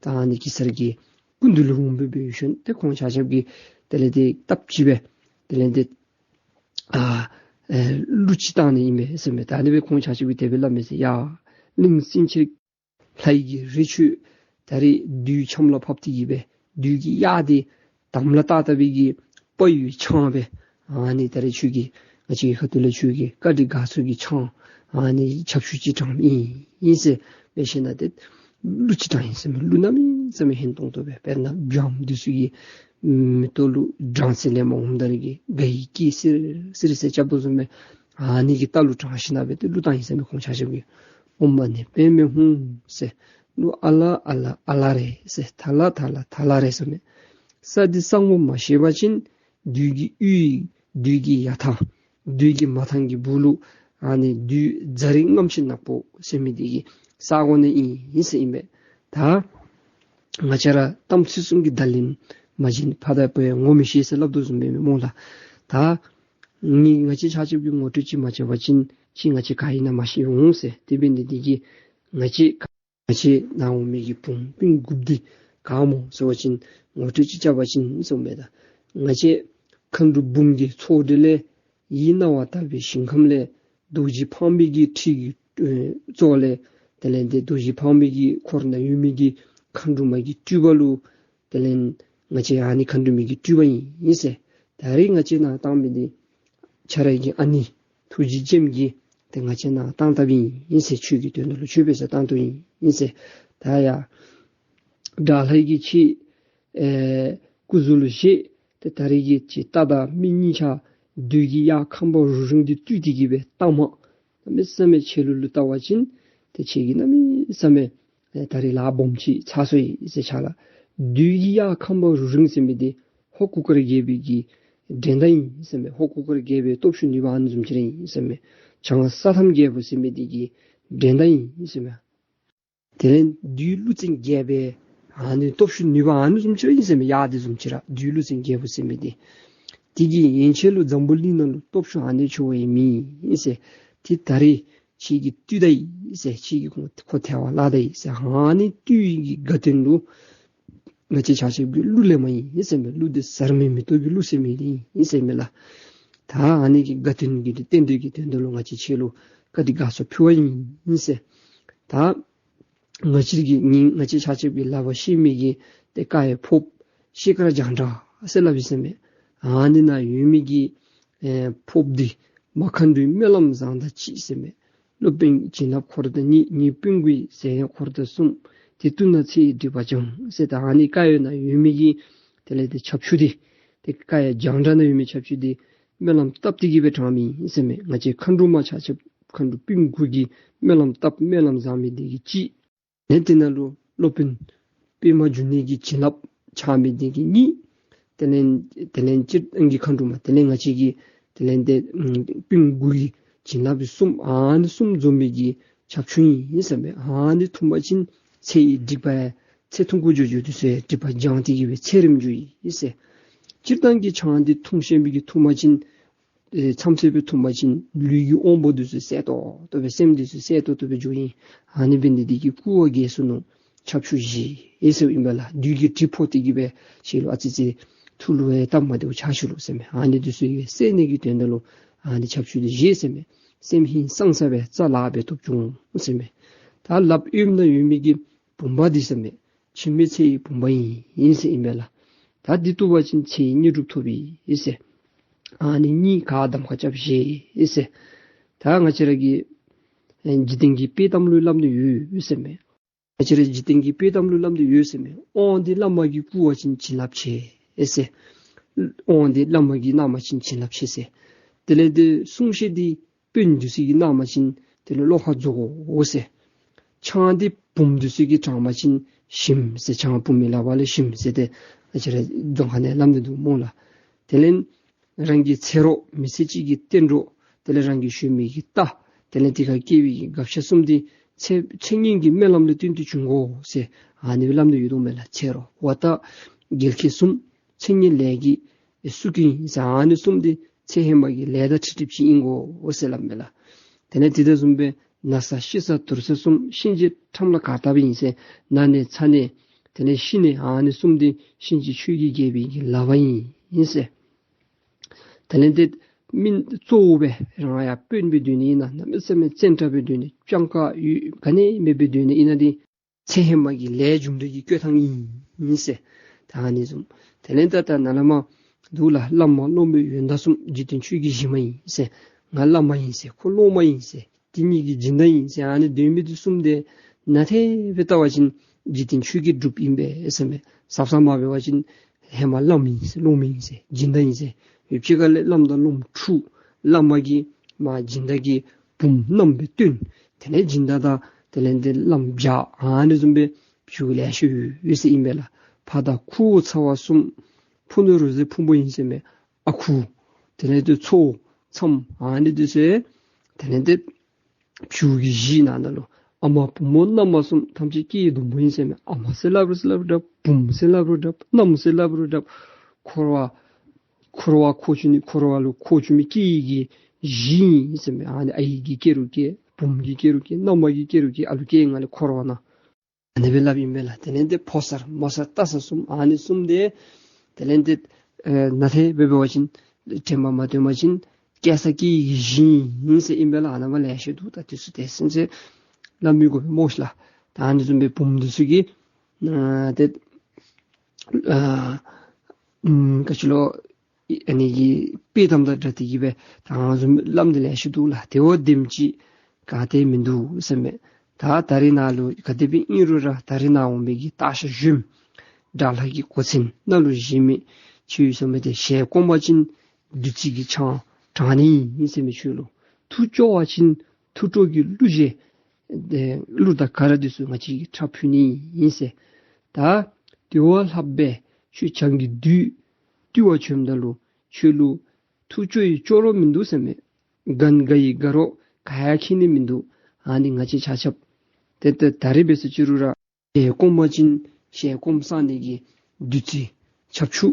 ད་ཨ་ནི་གེ་སར་གྱི་སྐུ་མདུན་ལུ་འོང་སྦེ་འབད་ཞིནམ་ཏེ་ཁོང་ཆ་ཁྱབ་ཀྱིས་དེ་ལས་ཏེ་སྟབས་གཅིག་སྦེ་དེ་ལས་ཏེ་ཨ་ཨེ་གླུ་ཅིག་བཏང་ནི་ཨིན་པས་ཟེར་མས། ད་ཨ་ནི་སྦེ་ཁོང་ཆ་ཁྱབ་ཀྱིས་དེ་སྦེ་སླབ་མས་ཟེར། ཡ་གླིང་སེང་ཆེན་ལྷ་ཡི་གི་རིགས་ཁྱོད་ད་རིས་བདུད་ཆམ་ལ་ཕབ་སྟེ་གི་སྦེ་བདུད་ཀྱི་གཡག་འདི་དམ་ལ་བཏགས་བཏགས་པའི་གི་དཔའ་བོའི་ཆང་སྦེ་ཨ་ནི་ད་རིས་ཁྱོད་ཀྱི་ང་བཅས་ཁ་ཐུག་ལས་ཁྱོད་ཀྱི་བཀའ་དྲིན་དགའ་ཚོར་གྱི་ཆང་ཨ་ནི་ཆབ་ཆུ་ཅིག་དྲངམ་ཨིན་ཨིན་ཟེར་སྦེ་ཞིནམ་ཏེ་གླུ་ཅིག་དྲངས་ཡི་ཟེར་མས། གླུ་གནམ་མེད་ས་མེད་ཧན་ཏོང་ཏོ་སྦེ་དཔེར་ན་འབྱུང་འདི་ཚུ་གི་མེ་ཏོག་ལུ་སྦྲང་རྩི་ལེན་པར་འོངམ་ད་རེས་ཀྱི་དགའ་བའི་སྐད་སིར་སིར་ཟེར་རྐྱབ་དོ་བཟུམ་སྦེ་ཨ་ནི་གི་རྟ་གླུ་དྲངས་ཞིནམ་སྦེ་ཏེ་གླུ་བཏང་ཡི་ཟེར་མས་ཁོང་ཆ་ཁྱབ་ཀྱིས། ཨོཾ་མ་ཎི་པདྨེ་ཧཱུྃ་ཟེར། གླུ་ཨ་ལ་ཨ་ལ་ཨ་ལ་རེད་ཟེར། ཐ་ལ་ཐ་ལ་ཐ་ལ་རེད་ཟེར་མས། ས་འདི་ས་ངོ་མ་ཤེས་པ་ཅིན་བདུད་ཀྱི་ཡུལ་བདུད་ཀྱི་ཡ་ཐང་བདུད་ཀྱི་མ་ཐང་གི་སྦུག་ལུ་ཨ་ནི་བདུད་རྫ་རི་རྔམ་ཆེན་ནག་པོ་ཟེར་མི་འདི་གི་ས་གོ་ནང་ཨིན་ཟེར་ཨིན་པས། ད་ང་བཅས་ར་གཏམ་ཚིག་གསུམ་གྱི་བརྡ་ལན་མ་བྱིན་ཕ་དང་བུ་ཡང་ངོ་མི་ཤེས་ཟེར་སླབ་དོ་བཟུམ་སྦེ་མས་སྨོ་ལགས། ད་ངེ་ང་བཅས་ཆ་ཁྱབ་ཀྱིས་ངོ་སྤྲོད་ཅིག་མ་རྐྱབ་པ་ཅིན་ཁྱེད་ང་བཅས་ག་ཨིན་ན་མ་ཤེས་འོང་ཟེར། དེ་འབད་ནི་འདི་གིས་ང་བཅས་ང་བཅས་ནཱ་འོང་མི་གི་བུམོ་སྤུན་དགུ་འདི་ག་སྨོ་ཟེར་བ་ཅིན་ངོ་སྤྲོད་ཅིག་རྐྱབ་པ་ཅིན་ཟེར་མས། ད་ང་བཅས་མཁའ་འགྲོ་འབུམ་གྱི་ཚོགས་འདི་ལས་ཡིད་སྣང་བ་དག་པའི་ཞིང་ཁམས་ལས་རྡོ་རྗེ་ཕག་མོ་གི་ཁྲི་གི་ཨེ་ཙོགས་ལས་དེ་ལས་ཏེ་རྡོ་རྗེ་ཕག་མོ་གི་འཁོར་ནང་ཡོད་མི་གི་མཁའ་འགྲོ་མ་གི་སྤྲུལ་པ་ལུ་དེ་ལས་ང་བཅས་ཨ་ནི་མཁའ་འགྲོ་མ་གི་སྤྲུལ་པ་ཨིན་ཟེར། ད་རིས་ང་བཅས་ནཱ་བཏང་མི་འདི་ཁྱེད་ར་གི་ཨ་ནེ་ཐུགས་རྗེ་ཅན་གྱིས་ཏེ་ང་བཅས་ནཱ་བཏང་བཏངམ་ཨིན་ཟེར། ཆོས་ཀྱི་དོན་དག་ལུ་ཆོས་འབད་སར་བཏང་བཏངམ་ཨིན་ཟེར། ད་ཡ་དགྲ་ལྷ་གིས་ཁྱེད་ཨེ་སྐུ་གཟུགས་ལུ་བཞེས། ཏེ་ད་རིས་ཀྱི་ཁྱེད་རྟ་དང་མི་གཉིས་ཆ་བདུད་ཀྱི་གཡག་ཁམ་པ་རུ་རིང་འདི་བཏུལ་ཏེ་གི་སྦེ་བཏངམ་གནམ་མེད་ས་མེད་ཁྱེད་ལུ་བསླུ་བཏང་བ་ཅིན་ཏེ་ཁྱེད་ཀྱིས་གནམ་མེད་ས་མེད་ཨེ་ད་རིས་ལཱ་སྦོམ་ཅིག་ཚར་སོ་ཡི་ཟེར་ཆ་ལགས། བདུད་ཀྱི་གཡག་ཁམ་པ་རུ་རིང་ཟེར་མི་འདི་ཧོར་གུར་དཀར་རྒྱལ་པོའི་གི་འགྲན་ཟླ་ཨིན་ཟེར་མས། ཧོར་གུར་དཀར་རྒྱལ་པོའི་སྟོབས་ཤུགས་ནུས་པ་ཨ་ནི་བཟུམ་ཅིག་ར་ཨིན་ཟེར་མས། བྱང་ས་ཐམ་རྒྱལ་པོ་ཟེར་མི་འདི་གི་འགྲན་ཟླ་ཨིན་ཟེར་མས། དེ་ལས་བདུད་ཀླུ་བཙན་རྒྱལ་པོའི་ཨ་ནི་སྟོབས་ཤུགས་ནུས་པ་ཨ་ནི་བཟུམ་ཅིག་ར་ཨིན་ཟེར་མས། གཡག་འདི་བཟུམ་ཅིག་ར་བདུད་ཀླུ་བཙན་རྒྱལ་པོ་ཟེར་མི་འདི། དེ་གིས་ཡན་ཆད་ལུ་འཛམ་བུ་གླིང་ནང་ལུ་སྟོབས་ཤུགས་ཨ་ནི་ཆེ་བའི་མི་ཨིན་ཟེར། ཏེ་ད་རིས་ཁྱེད་ཀྱིས་བཏུལ་ད་ཡི་ཟེར། ཁྱེད་ཀྱིས་ཁོ་ཁོ་ཐལ་བར་བརླག་ད་ཡི་ཟེར། ཨ་ནི་བཏུལ་བའི་གི་དགའ་སྟོན་ལུ་ང་བཅས་ཆ་ཁྱབ་ཀྱིས་གླུ་ལེནམ་ཨིན་ཟེར་མས། གླུ་འདི་ཟེར་མི་མེ་ཏོག་གི་གླུ་ཟེར་མི་འདི་ཨིན་ཟེར་མས་ལགས། ད་ཨ་ནི་གི་དགའ་སྟོན་གྱི་རྟེན་འབྲེལ་གྱི་དོན་དག་ལུ་ང་བཅས་ཁྱེད་ལུ་བཀའ་དྲིན་དགའ་ཚོར་ཕུལ་བ་ཨིན་ཟེར། ད་ང་བཅས་ཀྱི་ང་ང་བཅས་ཆ་ཁྱབ་ཀྱི་ལག་པར་བཤེད་མི་གི་ཏེ་ཀ་ཡ་ཕོརཔ་ཤེལ་དཀར་རྒྱང་གྲགས་ཟེར་སླབ་ཨིན་ཟེར་མས། ཨ་ནི་ནང་ཡོད་མི་གི་ཨེ་ཕོརཔ་འདི་མ་མཁའ་འགྲོའི་སྨོན་ལམ་བཟང་དང་གཅིག་ཟེར་མས། སློབ་དཔོན་བྱིན་རླབས་འཁོར་དང་གཉིས། ངེའི་སྤུན་དགུའི་ཟས་ཡང་འཁོར་དང་གསུམ། དེ་བཏུང་ན་ཚེ་ཡི་སྒྲིབ་པ་སྦྱང་ཟེར། ད་ཨ་ནི་ཀ་ཡ་ནང་ཡོད་མི་གི་དེ་ལས་ཏེ་ཆབ་ཆུ་འདི་ཏེ་ཀ་ཡ་རྒྱང་གྲགས་ནང་ཡོད་མི་ཆབ་ཆུ་འདི་སྨོན་ལམ་བཏབ་སྟེ་གི་སྦེ་དྲངམ་ཨིན་ཟེར་མས། ང་བཅས་མཁའ་འགྲོ་མ་ཆ་ཁྱབ་མཁའ་འགྲོ་སྤུན་དགུ་གིས་སྨོན་ལམ་བཏབ་སྨོན་ལམ་བཟང་མི་འདི་གིས་གཅིག། ཨ་ནི་དེ་ནང་ལུ་སློབ་དཔོན་པདྨ་འབྱུང་གནས་ཀྱི་བྱིན་རླབས་ཆགས་མི་འདི་གིས་གཉིས། དེ་ལས་དེ་ལས་སྤྱིར་བཏང་གི་མཁའ་འགྲོ་མ་དེ་ལས་ང་བཅས་ཀྱི་དེ་ལས་ཏེ་སྤུན་དགུ་གི་བྱིན་རླབས་གསུམ། ཨ་ནི་གསུམ་འཛོམས་མི་གི་ཆབ་ཆུ་ཨིན་ཟེར་མས། ཨ་ནི་འཐུང་པ་ཅིན་ཚེ་ཡི་སྒྲིབ་པ་ཚེ་ཐུང་ཀུ་འགྱོ་འགྱོ་དུས་སུ་སྒྲིབ་པ་སྦྱང་སྟེ་གི་སྦེ་ཚེ་རིངམ་འགྱོཝ་ཨིན་ཟེར། སྤྱིར་བཏང་གི་ཆང་འདི་འཐུང་ཤེས་མི་གིས་འཐུང་པ་ཅིན་ཨེ་མཚམས་ཚོད་སྦེ་འཐུང་པ་ཅིན་ལུས་ཀྱི་དབང་པོ་འདི་ཚུ་གསལ་ཏོག་ཏོ་སྦེ་སེམས་འདི་ཚུ་གསལ་ཏོག་ཏོ་སྦེ་འགྱོཝ་ཨིན། ཨ་ནི་འབད་ནི་འདི་གིས་སྐུ་བ་རྒྱལ་སོ་ནུག། ཆབ་ཆུ་བཞེས་ཟེརཝ་ཨིན་པས་ལགས། བདུད་ཀྱི་གྲིབ་ཕོག་སྟེ་གི་སྦེ་ཁྱེད་ལུ་ཨ་ཙི་ཙི་ཐུགས་ལུ་ཡང་སྟབས་མ་བདེཝ་ཆགས་ཅི་ལོ་ཟེར་མས། ཨ་ནི་འདི་ཚུ་ཡང་སེལ་ནི་གི་དོན་དག་ལུ་ཨ་ནི་ཆབ་ཆུ་འདི་བཞེས་ཟེར་མས། སེམས་ཧིང་སངས་ས་སྦེ་རྩ་ལག་སྦེ་ཐོབ་བྱུང་ཟེར་མས། ད་ལགཔ་གཡོནམ་ནང་ཡོད་མི་གི་བུམ་པ་འདི་ཟེར་མས། འཆི་མེད་ཚེ་ཡི་བུམ་པ་ཨིན་ཟེར་ཨིན་པས་ལགས། ད་འདི་བཏུང་པ་ཅིན་ཚེ་ཡི་དངོས་གྲུབ་ཐོབ་ཨིན་ཟེར། ཨ་ནི་གཉིས་ག་གདམ་ཁ་རྐྱབ་ཤེས་ཟེར། ད་ང་བཅས་ར་གི་ཨེ་འཇིག་རྟེན་གྱི་དཔེ་གཏམ་ལུ་སླབ་ནི་ཡོད་ཟེར་མས། ང་བཅས་ར་འཇིག་རྟེན་གྱི་དཔེ་གཏམ་ལུ་སླབ་ནི་ཡོད་ཟེར་མས། དབང་འདི་བླ་མ་གིས་བསྐུར་བ་ཅིན་བྱིན་རླབས་ཆེ་ཟེར། དབང་འདི་བླ་མ་གིས་གནང་བ་ཅིན་བྱིན་རླབས་ཆེ་ཟེར། དེ་ལས་དེ་གསུང་བཤད་འདི་དཔོན་འདི་ཚུ་གིས་གནང་བ་ཅིན་དེ་ལས་བློ་ཁ་རྫོགས་འོང་ཟེར། ཆང་འདི་བུམོ་འདི་ཚུ་གིས་དྲང་བ་ཅིན་ཞིམ་ཟེར། ཆང་བུམོ་གི་ལག་པ་ལས་ཞིམ་ཟེར་ཏེ་ང་བཅས་ར་རྫོང་ཁ་ནང་སླབ་ནི་འདུག་སྨོ་ལགས། དེ་ལས་རང་གི་ཚེ་རོགས་མི་ཚེ་གཅིག་གི་གཏན་གྲོགས། དེ་ལས་རང་གིས་ཞུ་མི་གི་རྟ། དེ་ལས་དེ་ཁར་སྐྱེས་པའི་གི་དགག་བྱ་གསུམ་འདི་ཚེ་ཚེ་སྔོན་གྱི་སྨོན་ལམ་ལས་བརྟེན་ཏེ་བྱུང་དགོ་ཟེར། ཨ་ནི་སྦེ་སླབ་ནི་ཡོད་དོ་མས་ལགས། ཚེ་རོགས་ཝ་ཏ་རྒྱལ་ཁེ་གསུམ་ཚེ་སྔོན་ལས་ཀྱིས་བསུ་གི་ཨིན་ཟེར། ཨ་ནི་གསུམ་འདི་ཚེ་ཧེ་མ་གི་ལས་དང་འཁྲིལ་འཁྲིལཝ་ཅིག་ཨིན་དགོ་ཟེར་སླབ་མས་ལགས། དེ་ལས་དེ་དང་བཟུམ་སྦེ་ན་ཚ་ཤི་ཚ་དུར་ཚ་གསུམ་གཤིན་རྗེ་ཁྲམ་ལ་ག་བཏབ་ཨིན་ཟེར། ན་ནི་ཚ་ནི་དེ་ལས་ཤི་ནི་ཨ་ནི་གསུམ་འདི་གཤིན་རྗེ་ཆོས་ཀྱི་རྒྱལ་པོའི་གི་ལག་པར་ཨིན་ཟེར། དེ་ལས་དེ་མི་གཙོ་བོ་སྦེ་རང་ཡང་དཔོན་སྦེ་སྡོད་ནི་ཨིན་ན་གནམ་མེད་ས་མེད་བཙན་དྲག་སྦེ་སྡོད་ནི་སྤྱང་ཀ་ཡུལ་ག་ནི་མེད་པར་སྡོད་ནི་ཨིན་ན་འདི་ཚེ་ཧེ་མ་གི་ལས་རྒྱུ་འབྲས་ཀྱི་བསྐོས་ཐང་ཨིན་ཟེར། ད་ཨ་ནི་བཟུམ། དེ་ལས་ད་ད་ན་ལས་མར་འདུག་ལགས། བླ་མ་སློབ་མའི་ཡོན་བདག་གསུམ། འཇིག་རྟེན་ཆོས་ཀྱི་གཞི་མ་ཡིན་ཟེར། ང་བླ་མ་ཨིན་ཟེར། ཁོ་སློབ་མ་ཨིན་ཟེར། དེ་གཉིས་ཀྱི་སྦྱིན་བདག་ཨིན་ཟེར། ཨ་ནི་སྡོད་མི་འདི་གསུམ་འདི་ནང་ཐད་སྦེ་བལྟ་བ་ཅིན་འཇིག་རྟེན་ཆོས་ཀྱི་སྒྲུབ་ཨིན་པས་ཟེར་མས། ཟབ་ཟབ་མ་འབད་བ་ཅིན་ཧེ་མ་བླམ་ཨིན་ཟེར། སློབ་མ་ཨིན་ཟེར། སྦྱིན་བདག་ཨིན་ཟེར། ཡུལ་ཕྱི་ཁ་ལས་བླམ་དང་སློབ་མ་འཁྲུག། བླ་མ་གིས་མར་སྦྱིན་བདག་གི་བུམོ་མནའམ་སྦེ་བཏོན། དེ་ལས་སྦྱིན་བདག་དང་དེ་ལས་འདི་བླམ་བྱ། ཨ་ནི་བཟུམ་སྦེ་ཕྱུག་ལེ་ཤ་ཡོད་ཟེར་ཨིན་པས་ལགས། ཕ་དང་ཁུ་བོ་ཚ་བ་གསུམ། ཕུ་ནུ་རོལ་རྩེད་ཕུང་པོ་ཨིན་ཟེར་མས། ཨ་ཁུ། དེ་ལས་དེ་ཚ་བོ་མཚམས་ཨ་ནི་འདི་ཚུ་དེ་ལས་དེ་ཕྱུག་གི་གཞི་ནང་ན་ལུ་ཨ་མ་བུ་མོ་མནའ་མ་གསུམ་ཐམས་ཅད་སྐྱེས་སྡོང་པོ་ཨིན་ཟེར་མས། ཨ་མ་ཟེར་སླབ་རུང་ཟེར་སླབ་རུང་འདྲ། བུམོ་ཟེར་སླབ་རུང་འདྲ། མནའམ་ཟེར་སླབ་རུང་འདྲ། འཁོར་བ་འཁོར་བ་འཁོར་བཅུག་ནི་འཁོར་བ་ལུ་འཁོར་བཅུག་མི་སྐྱེ་བའི་གི་གཞི་ཨིན་ཟེར་མས། ཨ་ནི་ཨའི་གིས་སྐྱེ་རུང་སྐྱེ། བུམོ་གིས་སྐྱེ་རུང་སྐྱེ། མནའ་མ་གིས་སྐྱེ་རུང་སྐྱེ། ཨ་ལུ་སྐྱེ་ང་ལས་འཁོར་བ་ནང་ཨ་ནི་སྦེ་སླབ་ཨིན་པས་ལགས། དེ་ལས་དེ་ཕོ་གསར་མོ་གསར་རྟ་གསར་གསུམ་ཨ་ནི་གསུམ་དེ་དེ་ལས་དེ་ཨེ་ནང་ཐད་སྦེ་འབད་བ་ཅིན་དྲན་པ་མ་བཏོན་པ་ཅིན་སྐྱེ་ས་སྐྱེ་བའི་གཞི་ཨིན་ཟེར་ཨིན་པས་ལགས། ཨ་ནཱ་མར་ལེ་ཤ་འདུག། ད་དེ་ཚུ་དེ་ཚུ་ཚུ་སླབ་མི་དགོ་པས་སྨོ་ཤིག་ལགས། ད་ཨ་ནི་བཟུམ་སྦེ་བུམོ་འདི་ཚུ་གིས་ཨ་དེ་ཨ་ཨམ་ག་ཅི་ལོ་ཨ་ནི་གི་དཔེ་གཏམ་དང་སྦྲགས་ཏེ་གི་སྦེ་ད་ཨ་ནི་བཟུམ་སླབ་ནི་ལེ་ཤ་འདུག་ལགས། དེ་བ་དེམ་ཅིག་ག་ཏེ་མིན་འདུག་ཟེར་མས། ད་ད་རིས་ནཱ་ལུ་ག་དེ་སྦེ་ཨིན་རུང་ར་ད་རིས་ནཱ་འོང་མི་གི་སྟག་ཤར་གཞོནམ་དགྲ་ལྷ་གི་གོ་མཚོན་ནང་ལུ་བཞེས་མི་ཁྱོད་ཟེར་མི་དེ་ཞལ་སྐོམ་པ་ཅིན་བདུད་རྩི་གི་ཆང་དྲང་ནི་ཨིན་ཟེར་མས། ཁྱོད་ལུ་ཐུགས་སྐྱོ་བ་ཅིན་ཐུགས་སྤྲོ་གི་གླུ་གཞས་ཨེ་གླུ་དང་གར་འདི་ཚུ་ང་བཅས་ཀྱིས་ཁྲབ་ཕུལ་ནི་ཨིན་ཟེར། ད་དེ་བ་ལྷག་སྦེ་ཁྱོད་བྱང་གི་བདུད་བཏུལ་བར་བྱོནམ་ད་ལུ་ཁྱོད་ལུ་ཐུགས་སྐྱོ་ཡི་སྐྱོ་རོགས་མིན་འདུག་ཟེར་མས། དགའ་ནི་དགའ་ཡི་དགའ་རོགས་ག་ཡང་ཁྱད་ནི་མིན་འདུག། ཨ་ནི་ང་བཅས་ཆ་ཁྱབ་ཏེ་ཏེ་ད་རིས་འབད་ཟེར་ཅི་རུང་ར་ཞལ་སྐོམ་པ་ཅིན་ཞལ་སྐོམ་སངས་ནི་གི་བདུད་རྩི་ཆབ་ཆུ་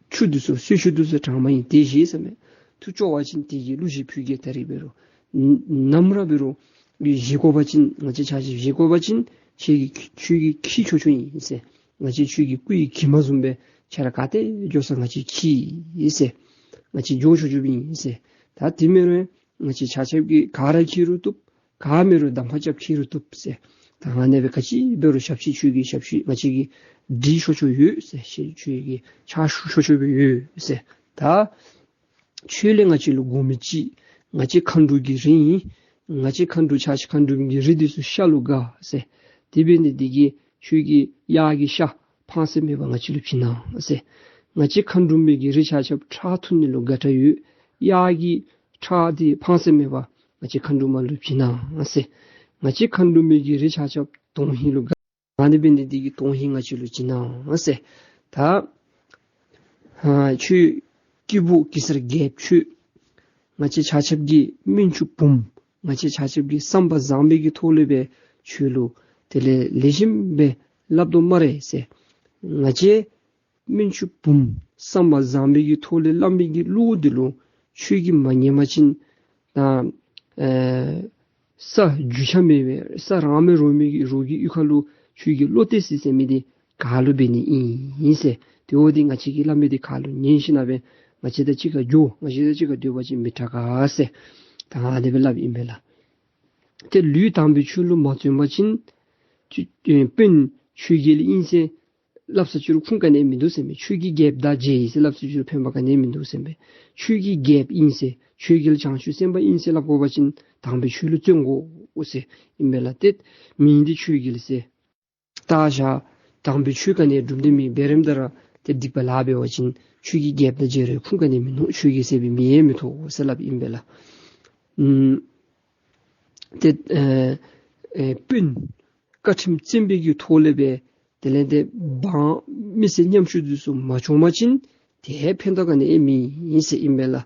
ཆུ་འདི་ཚུ་གསོལ་ཆུ་འདི་ཚུ་དྲང་མ་ཨིན། དེ་བཞེས་ཟེར་མས། ཐུགས་སྐྱོ་བ་ཅིན་དེ་གི་གླུ་གཞས་ཕུལ་གེ། ད་རིས་འབད་རུང་ནམ་ར་འབད་རུང་བཞེས་དགོ་པ་ཅིན་ང་བཅས་ཆ་ཁྱབ་བཞེས་དགོ་པ་ཅིན་ཁྱོད་ཀྱི་ཁྱོད་ཀྱི་ཁྱི་ཆོ་ཆོ་ཨིན་ཟེར། ང་བཅས་ཁྱོད་ཀྱི་སྐུ་ཡི་གྱིབ་མ་བཟུམ་སྦེ་ཁྱོད་ར་ག་ཏེ་འགྱོ་ས་ང་བཅས་ཁྱི་ཨིན་ཟེར། ང་བཅས་འགྱོ་ཆོག་ཆོགཔ་ཨིན་ཟེར། ད་དེ་མེན་རུང་ང་བཅས་ཆ་ཁྱབ་ཀྱིས་ག་ར་འཁྱིད་རུང་བཏུབ། ག་མེན་རུང་གདམ་ཁ་རྐྱབ་འཁྱིད་རུང་བཏུབ་ཟེར། ད་ཨ་ནི་སྦེ་ག་ཅི་འབད་རུང་ཞབས་ཕྱི་ཁྱོད་ཀྱི་ཞབས་ཕྱི་ང་བཅས་ཀྱིས་སྒྲིག་ཆོག་ཆོག་ཡོད་ཟེར། ཁྱོད་ཀྱི་ཕྱག་ཞུ་ཆོག་ཆོག་སྦེ་ཡོད་ཟེར། ད་ཁྱོད་ལས་ང་བཅས་ལུ་དགོ་མི་ཅིག། ང་བཅས་མཁའ་འགྲོ་གི་རིགས་ཨིན། ང་བཅས་མཁའ་འགྲོ་ཆ་ཁྱབ་མཁའ་འགྲོ་མའི་གི་རིགས་འདི་ཚུ་ཤ་ལུ་དགའ་ཟེར། དེ་འབད་ནི་འདི་གིས་ཁྱོད་ཀྱི་གཡག་གི་ཤ་ཕངས་སེམས་མེད་པར་ང་བཅས་ལུ་བྱིན་གནང་ཟེར། ང་བཅས་མཁའ་འགྲོ་མའི་གི་རིགས་ཆ་ཁྱབ་ཁྲག་འཐུང་ནི་ལུ་དགའ་དྲགས་ཡོད། གཡག་གི་ཁྲག་འདི་ཕངས་སེམས་མེད་པར་ང་བཅས་མཁའ་འགྲོ་མ་ལུ་བྱིན་གནང་ཟེར། ང་བཅས་མཁའ་འགྲོ་མའི་གི་རིགས་ཆ་ཁྱབ་དོན་ཧིང་ལུ་དགའ། ཨ་ནི་འབད་ནི་འདི་གིས་དོན་ཧིང་ང་བཅས་ལུ་བྱིན་གནང་ཟེར། ད་ཨ་ཁྱོད་སྐྱེས་བུ་གེ་སར་རྒྱལཔོ་ཁྱོད་ང་བཅས་ཆ་ཁྱབ་ཀྱི་སྨན་ཆུང་བུམོ་ང་བཅས་ཆ་ཁྱབ་ཀྱི་བསམ་པ་བཟང་པོའི་གི་ཐོག་ལས་སྦེ་ཁྱོད་ལུ་དེ་ལས་ལེགས་ཤོམ་སྦེ་སླབ་དོ་སྨ་རེ་ཟེར། ང་བཅས་སྨན་ཆུང་བུམོ་བསམ་པ་བཟང་པོའི་གི་ཐོག་ལས་སླབ་མི་གི་གླུ་འདི་ལུ་ཁྱོད་ཀྱིས་མ་ཉན་པ་ཅིན་ད་ཨེ་ས་རྒྱུས་ཆ་མེད་པའི་ས་རང་མེད་རོགས་མེད་ཀྱི་རོགས་ཀྱི་གཡུས་ཁ་ལུ་ཁྱོད་ཀྱི་བློ་གཏད་སྲིད་ཟེར་མི་འདི་ག་ལུ་འབད་ནི་ཨིན་ཟེར། དེ་འོ་འདི་ང་བཅས་ཀྱི་སླབ་མི་འདི་ག་ལུ་ཉན་ཞིན་ན་སྦེ་ང་བཅས་དང་གཅིག་ཁར་འགྱོ། ང་བཅས་དང་གཅིག་ཁར་སྡོད་པ་ཅིན་མི་དྲག་ག་ཟེར། ད་ཨ་ནི་སྦེ་སླབ་ཨིན་པས་ལགས། ཏེ་ལུས་དམ་པའི་ཆོས་ལུ་མ་བརྩོན་པ་ཅིན་ཁྱོད་ཨེ་དཔོན་ཆོས་རྒྱལ་ཨིན་ཟེར་ སླབ་ས་ཅིག་རུང་ཁུངས་ག་ནི་མིན་འདུག་ཟེར་མས། ཆོས་ཀྱི་རྒྱལཔོ་དང་མཇལ་ཡི་ཟེར་སླབ་ས་ཅིག་རུང་ཕན་པ་ག་ནི་མིན་འདུག་ཟེར་མས། ཆོས་ཀྱི་རྒྱལཔོ་ཨིན་ཟེར་ཆོས་རྒྱལ་བྱང་ཆུབ་སེམས་དཔའ་ཨིན་ཟེར་སླབ་དགོ་པ་ཅིན་དམ་པའི་ཆོས་ལུ་བརྩོན་དགོ་ཟེར་ཨིན་པས་ལགས། ཏེ་མིང་འདི་ཆོས་རྒྱལ་ཟེར་བཏགས་བཞག། དམ་པའི་ཆོས་ག་ནི་སྒྲུབ་ནི་མེད་པའི་རིམ་ལྟར་ཏེ་སྡིག་པ་ལཱ་འབད་བ་ཅིན་ཆོས་ཀྱི་རྒྱལཔོ་དང་མཇལ་རུང་ཁུངས་ག་ནི་མིན་ནུག། ཆོས་རྒྱལ་ཟེར་བའི་མིང་ཡང་མི་ཐོབ་ཟེར་སླབ་ཨིན་པས་ལགས། ཨམ་ཏེ་ཨེ་ཨེ་དཔོན་བཀའ་ཁྲིམས་བཙན་པོའི་གི་ཐོག་ལས་སྦེ་དེ་ལས་ཏེ་འབངས་མི་སེར་ཉམ་ཆུང་འདི་ཚུ་མ་བྱོན་པ་ཅིན་ཏེ་ཕན་ཐོགས་ག་ནི་ཡང་མེད་ཟེར་ཨིན་པས་ལགས།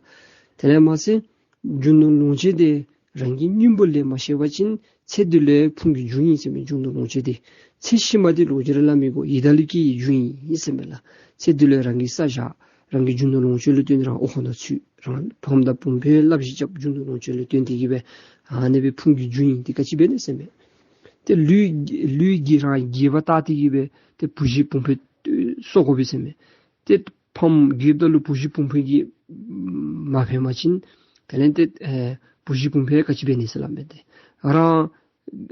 དེ་ལས་མ་ཚད་རྒྱུ་ནོར་ལོངས་སྤྱོད་འདི་རང་གི་སྙིང་པོ་ལས་མ་བཤད་པ་ཅིན་ཚེ་འདི་ལུ་ཡང་ཕུང་གི་རྒྱུ་ཨིན་ཟེར་མས། རྒྱུ་ནོར་ལོངས་སྤྱོད་འདི་ཚེ་ཕྱི་མ་འདི་ལོག་ཅི་ར་སླབ་མི་དགོ། ཡི་དྭགས་ལུ་སྐྱེ་ནིའི་རྒྱུ་ཨིན་ཟེར་མས་ལགས། ཚེ་འདི་ལུ་ཡང་རང་གི་ས་བཞག་རང་གི་རྒྱུ་ནོར་ལོངས་སྤྱོད་ལུ་བརྟེན་རང་ཨོ་ཧོ་ན་ཚུད་རང་ཕམ་དང་བུམོ་སྦེ་བསླབ་གཞི་རྐྱབ། རྒྱུ་ནོར་ལོངས་སྤྱོད་ལུ་བརྟེན་ཏེ་གིས་སྦེ་ཨ་ནི་སྦེ་ཕུང་གི་རྒྱུ་ཨིན། ཏེ་ག་ཅི་འབད་ནི་ཟེར་མས། ཏེ་ལུས་ལུས་ཀྱིས་རང་རྒྱལ་བ་བཏགས་ཏེ་གིས་སྦེ་ཏེ་བུ་གཞི་བུམོ་སྦེ་གསོ་དགོ་པས་ཟེར་མས། ཏེ་ཕམ་རྒྱལཔོ་དང་ལུ་བུ་གཞི་བུམོ་སྦེ་གིས་མ་ཕན་པ་ཅིན་དེ་ལས་ཏེ་ཨེ་བུ་གཞི་བུམོ་སྦེ་ག་ཅི་འབད་ནི་ཟེར་སླབ་མས། ཏེ་རང་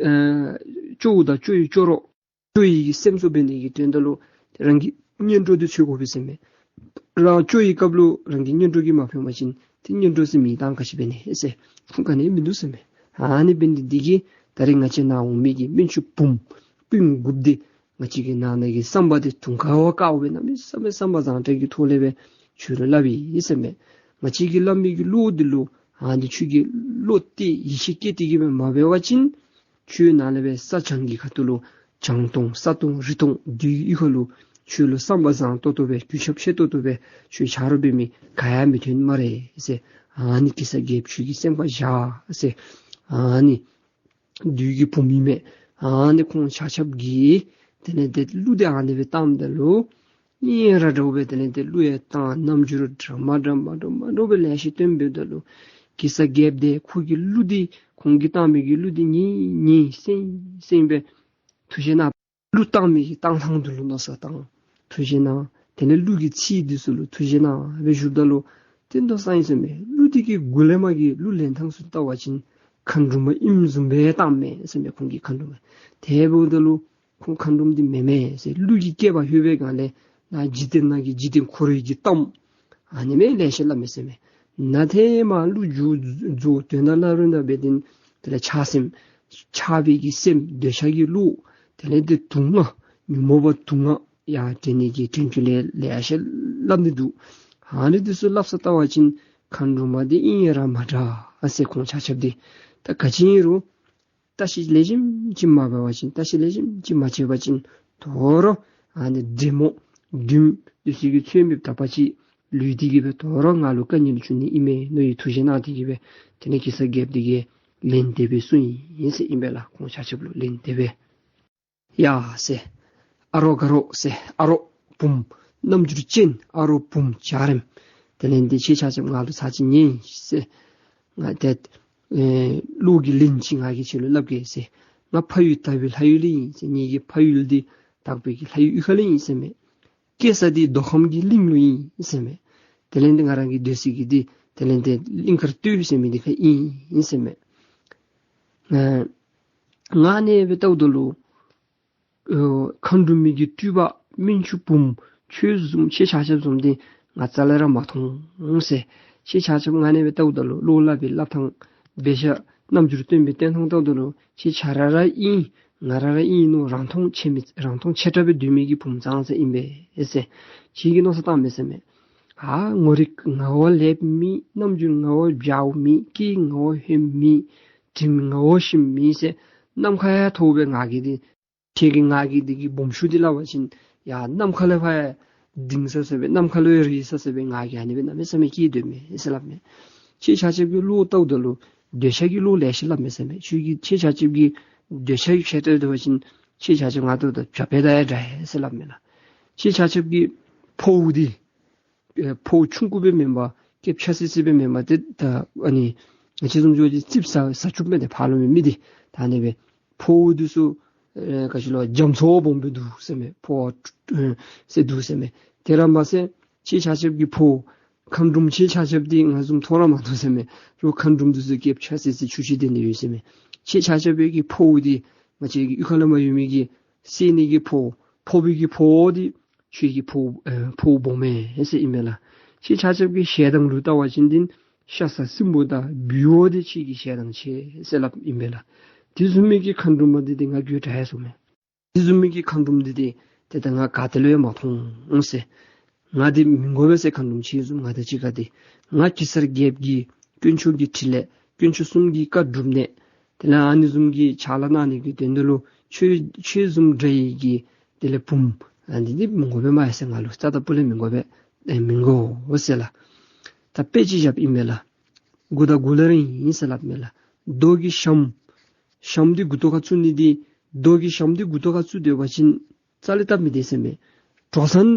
ཨེ་སྐྱོ་བོ་དང་སྐྱོ་བོའི་སྐྱོ་རོགས་སྐྱོ་བའི་གི་སེམས་གསོ་འབད་ནི་གི་དོན་དག་ལུ་ཏེ་རང་གི་གཉེན་གྲོགས་འདི་འཚོལ་དགོ་པས་ཟེར་མས། རང་སྐྱོ་བའི་སྐབས་ལུ་རང་གི་གཉེན་གྲོགས་ཀྱིས་མ་ཕན་པ་ཅིན་ཏེ་གཉེན་གྲོགས་ཟེར་མི་བཏང་ག་ཅི་འབད་ནི་ཟེར་ཁུངས་ག་ནི་མིན་འདུག་ཟེར་མས། ཨ་ནི་འབད་ནི་འདི་གིས་ད་རེས་ང་བཅས་ནཱ་འོང་མི་གི་སྨན་ཆུང་བུམོ་སྤུན་དགུ་འདི་ང་བཅས་ཀྱི་ནང་ན་གི་བསམ་པ་འདི་དུང་དཀར་བ་དཀར་བ་སྦེ་གནམ་མེད་ས་མེད་བསམ་པ་བཟང་དྲགས་ཀྱི་ཐོག་ལས་སྦེ་ཁྱོད་ལུ་སླབ་ཨིན་ཟེར་མས། ང་བཅས་ཀྱིས་སླབ་མི་གི་བློ་འདི་ལུ་ཨ་ནི་ཁྱོད་ཀྱིས་བློ་གཏད་ཡིད་ཆེས་བསྐྱེད་དེ་གིས་སྦེ་མ་འབད་བ་ཅིན་ཁྱོད་ནཱ་ལས་སྦེ་ས་བྱང་གི་ཁ་ཐུག་ལུ་བྱང་སྟོང་ས་སྟོང་རི་སྟོང་བདུད་ཀྱི་གཡུས་ཁ་ལུ་ཁྱོད་ལུ་བསམ་པ་བཟང་ཏོག་ཏོ་སྦེ་གུས་ཞབས་ཆེ་ཏོག་ཏོ་སྦེ་ཁྱོད་ཆ་རོགས་འབད་མི་ག་ཡང་མི་ཐོན་སྨ་རེ་ཟེར། ཨ་ནི་གེ་སར་རྒྱལཔོ་ཁྱོད་ཀྱི་སེམས་ཁར་བཞག་ཟེར། ཨ་ནི་བདུད་ཀྱི་བུམོ་ཨིན་མས། ཨ་ནི་ཁོང་ཆ་ཁྱབ་ཀྱིས་དེ་ལས་ཏེ་གླུ་འདི་ཨ་ནི་སྦེ་བཏངམ་ད་ལུ་ཨིན་ར་འདྲཝ་སྦེ་དེ་ལས་ཏེ་གླུ་ཡང་བཏང་རྣམ་འགྱུར་འདྲ་མ་འདྲ་མ་འདྲ་མ་འདྲཝ་སྦེ་ལེ་ཤ་སྟོནམ་ད་ལུ་གེ་སར་རྒྱལཔོ་འདི་ཁོ་གི་གླུ་འདི་ཁོང་གིས་བཏང་མི་གི་གླུ་འདི་ཉན་ཉན་སེང་སེང་སྦེ་ཐུགས་བཞེད་གནང་། གླུ་བཏང་མི་གི་བཏང་ཐངས་འདི་ལུ་མནོ་བསམ་བཏང་ཐུགས་བཞེད་གནང་། དེ་ལས་གླུ་གི་ཚིག་འདི་ཚུ་ལུ་ཐུགས་བཞེད་གནང་སྦེ་བཞུགསཔ་ད་ལུ་ཏེ་མནོ་བསམ་ཨིན་ཟེར་མས། གླུ་འདི་གི་མགུ་ལས་མར་གྱི་གླུ་ལེན་ཐངས་ཚུ་བལྟ་བ་ཅིན་མཁའ་འགྲོ་མ་ཨིནམ་བཟུམ་སྦེ་བཏངམ་མས་ཟེར་མས། ཁོང་གིས་མཁའ་འགྲོ་མ་དེ་འབདཝ་ད་ལུ་ཁོང་མཁའ་འགྲོམ་འདི་མེན་མས་ཟེར། གླུ་གི་སྐྱེས་པ་ལྷོད་པའི་སྒང་ལས་ནཱ་འཇིག་རྟེན་ནང་གི་འཇིག་རྟེན་འཁོར་བའི་གི་གཏམ་ཨ་ནི་མས་ལེ་ཤ་སླབ་མས་ཟེར་མས། ནཱ་ཏེ་མར་གླུ་མཇུག་རྫོགས་དོན་དག་སླབ་རན་ན་འབད་དེ་དེ་ལས་ཆགས་སེམས་ཆགས་པའི་གི་སེམས་འདོད་ཆགས་ཀྱི་བློ་དེ་ལས་ཏེ་དུག་ལྔ་ཉོན་མོངས་པ་དུག་ལྔ་ཡར་འདྲེན་ནི་གི་དོན་ཚུ་ལེ་ལེ་ཤ་སླབ་ནི་འདུག། ཨ་ནི་འདི་ཚུ་སླབ་ས་བལྟ་བ་ཅིན་མཁའ་འགྲོ་མ་འདི་ཨིན་ར་མ་འདྲ་ཨ་ཟེར། ཁོང་ཆ་ཁྱབ་འདི་ད་ག་ཅི་ཨིན་རུང་བརྟག་ཞིབ་ལེགས་ཤོམ་ཅིག་མ་འབད་བ་ཅིན་བརྟག་ཞིབ་ལེགས་ཤོམ་ཅིག་མ་བྱས་པ་ཅིན་དོ་རུང་ཨ་ནི་འདྲེ་མོ་བདུདམོ་འདི་ཚུ་གིས་ཚོད་མེདཔ་ད་པ་ཅིག་ལུས་འདི་གིས་སྦེ་དོ་རུང་ང་ལུ་དཀའ་ངལ་བྱུང་ནི་ཨིན་མས་མནོ་བའི་ཐུགས་བཞེད་གནང་སྟེ་གིས་སྦེ་དེ་ལས་གེ་སར་རྒྱལཔོ་འདི་གིས་ལན་འདེབས་སྦེ་གསུངས་ཡི་ཟེར་ཨིན་པས་ལགས། ཁོང་ཆ་ཁྱབ་ལུ་ལན་འདེབས་སྦེ། ཡ་ཟེར། ཨ་རོགས་དགའ་རོགས་ཟེར། ཨ་རོགས་བུམོ་རྣམ་འགྱུར་ཅན། ཨ་རོགས་བུམོ་འཇའ་རིསམོ། དེ་ལས་འདི་ཁྱེད་ཆ་ཁྱབ་ང་ལུ་ཚར་གཅིག་ཉན་ཟེར། ང་ཏེ་ཨེ་བློ་གི་ལན་ཅིག་ང་གིས་ཁྱེད་ལུ་སླབ་གེ་ཟེར། ང་ཕ་ཡུལ་དག་པའི་ལྷ་ཡུལ་ཨིན་ཟེར། ངེ་གི་ཕ་ཡུལ་འདི་དག་པའི་གི་ལྷ་ཡུལ་གཡུས་ཁ་ལུ་ཨིན་ཟེར་མས། སྐྱེས་ས་འདི་མདོ་ཁམས་ཀྱི་གླིང་ལུ་ཨིན་ཟེར་མས། དེ་ལས་འདི་ང་རང་གི་སྡོད་ས་གི་འདི་དེ་ལས་འདི་གླིང་དཀར་སྟོད་ཟེར་མི་འདི་ཁར་ཨིན་ཟེར་མས། ཨེ་ང་ཨ་ནི་སྦེ་བལྟཝ་ད་ལུ་ཨོ་མཁའ་འགྲོ་མའི་གི་སྤྲུལ་པ་སྨན་ཆུང་བུམོ་ཁྱོད་བཟུམ་ཁྱེད་ཆ་ཁྱབ་བཟུམ་འདི་ང་རྩ་ལས་ར་མ་མཐོང་ཟེར། ཁྱེད་ཆ་ཁྱབ་ང་ཨ་ནི་སྦེ་བལྟཝ་ད་ལུ་བློ་སླབ་པའི་སླབ་ཐངས་འབད་བཞག་རྣམ་འགྱུར་སྟོན་པའི་སྟོན་ཐངས་བལྟཝ་ད་ལུ་ཁྱེད་ཆ་ར་ར་ཨིན་ང་ར་ར་ཨིན་མནོ་རང་མཐོང་ཆེ་མི་རང་མཐོང་ཆེ་དྲགས་སྦེ་སྡོད་མི་གི་བུམོ་ཙང་ཙ་ཨིན་པས་ཟེར། ཁྱེད་ཀྱིས་མནོ་བསམ་བཏངམ་མས་ཟེར་མས། ཨ་ངོ་རིས་ངར་བ་ལེགསཔ་མེད། རྣམ་འགྱུར་ངར་བ་འཇའཝ་མེད། སྐད་ངར་བ་ཧོནམ་མེད། དྲིམ་ངར་བ་ཞིམ་མེད་ཟེར། ནམ་མཁའ་ཡང་མཐོ་སྦེ་ང་གིས་འདི་ཁྱེད་ཀྱིས་ང་གི་འདི་གི་སྦོམ་ཆུང་འདི་སླབ་པ་ཅིན་ཡར་ནམ་མཁའ་ལས་ཕར་ཡང་ལྡིང་ས་ས་སྦེ་ནམ་མཁའ་ལུ་ཡང་རེག་ས་ས་སྦེ་ང་གིས་ཨ་ནི་སྦེ་གནམ་མེད་ས་མེད་སྐྱེས་སྡོདཔ་མས་ཟེར་སླབ་མས། ཁྱེད་ཆ་ཁྱབ་ཀྱི་བློ་བལྟཝ་ད་ལུ་འདོད་ཆགས་ཀྱི་བློ་ལེ་ཤ་སླབ་མས་ཟེར་མས། ཁྱོད་ཀྱིས་ཁྱེད་ཆ་ཁྱབ་ཀྱི་འདོད་ཆགས་ཀྱི་ཆེ་སྟོན་འབད་བ་ཅིན་ཁྱེད་ཆ་ཁྱབ་ང་བལྟཝ་ད་བྱ་ཕལ་དང་ཡང་འདྲ་ཡི་ཟེར་སླབ་མས་ལགས། ཁྱེད་ཆ་ཁྱབ་ཀྱི་ཕོཝ་འདི་ཨེ་ཕོཝ་ཆུང་ཀུ་སྦེ་མེན་པར་སྐེདཔ་ཆག་སི་སི་སྦེ་མེན་པར་ཏེ་ད་ཨ་ནི་ང་བཅས་བཟུམ་ཅིག་ཙིགཔ་ཟ་ཟ་བཅུག་མི་འདི་ཕར་ལུ་མི་མི་འདི་ད་ཨ་ནི་སྦེ་ཕོཝ་འདི་ཚུ་ཨེ་ག་ཅི་ལོ་རྒྱ་མཚོ་སྦོམ་སྦེ་འདུག་ཟེར་མས། ཕོཝ་ཨེ་ཟེར་འདུག་ཟེར་མས། དེ་ར་མ་ཚད་ཁྱེད་ཆ་ཁྱབ་ཀྱི་ཕོཝ་མཁའ་འགྲོམ་ཁྱེད་ཆ་ཁྱབ་འདི་ང་བཟུམ་མཐོ་ར་མ་མཐོ་ཟེར་མས། རོགས་མཁའ་འགྲོམ་འདི་ཚུ་སྐེདཔ་ཆག་སི་སི་ཆུ་ཤིང་ལྡན་ཏེ་ཡོད་ཟེར་མས། ཁྱེད་ཆ་ཁྱབ་ཀྱི་ཕོཝ་འདི་ང་བཅས་ཀྱི་གཡུས་ཁ་ལས་མར་ཡོད་མི་གི་བསད་ནི་གི་ཕོཝ་ཕོ་བའི་གི་ཕོཝ་འདི་ ཁྱོད་ཀྱི་ཕོཝ་ཨེ་ཕོཝ་སྦོམ་མས་ཟེར་ཨིན་པས་ལགས། ཁྱེད་ཆ་ཁྱབ་ཀྱི་ཞེ་སྡང་ལུ་བལྟ་བ་ཅིན་འདི་ཤ་ཟ་སྲིན་པོ་དང་འབུལ་བ་འདི་ཁྱེད་ཀྱི་ཞེ་སྡང་ཆེ་ཟེར་སླབ་ཨིན་པས་ལགས། དེ་བཟུམ་མའི་གི་མཁའ་འགྲོམ་འདི་ཏེ་ང་གིས་དྲག་ཡར་སོང་མས། དེ་བཟུམ་མའི་གི་མཁའ་འགྲོམ་འདི་ཏེ་ཏེ་ད་ང་ག་ཏེ་ལུ་ཡང་མ་མཐོང་ཟེར། ང་འདི་མི་དགོ་པས་ཟེར། མཁའ་འགྲོམ་ཁྱེད་བཟུམ་ང་དང་གཅིག་ཁར་འདི་ང་གེ་སར་རྒྱལཔོ་གི་དཀོན་མཆོག་གི་ཕྲིན་ལས་དཀོན་མཆོག་གསུམ་གྱི་བཀའ་སྒྲུབ་ནི། དེ་ལས་ཨ་ནི་བཟུམ་གྱི་ཕྱག་ལཱ་གནང་ནི་གི་དོན་དུ་ལུ་ཁྱོད་ཁྱོད་བཟུམ་འདྲ་བའི་གི་དེ་ལས་བུམོ་ཨ་ནི་འདི་མི་དགོ་པས་མས་ཟེར། ང་ལུ་རྩ་དང་སྤུ་ལས་མི་དགོ་པས། ཨེ་མི་དགོ་ཟེར་ལགས། ད་དཔེ་ཅིག་བཞགཔ་ཨིན་པས་ལགས། མགུ་དང་མགུ་ལས་ར་ཨིན་ཟེར་སླབ་མས་ལགས། རྡོ་གི་ཞྭམོ་ཞྭམོ་འདི་མགུ་ཏོ་ཁར་བཙུགས་ནི་འདི་རྡོ་གི་ཞྭམོ་འདི་མགུ་ཏོ་ཁར་བཙུགས་སྡོད་པ་ཅིན་རྩ་ལས་སྟབས་མི་བདེ་ཟེར་མས། དྲོ་སང་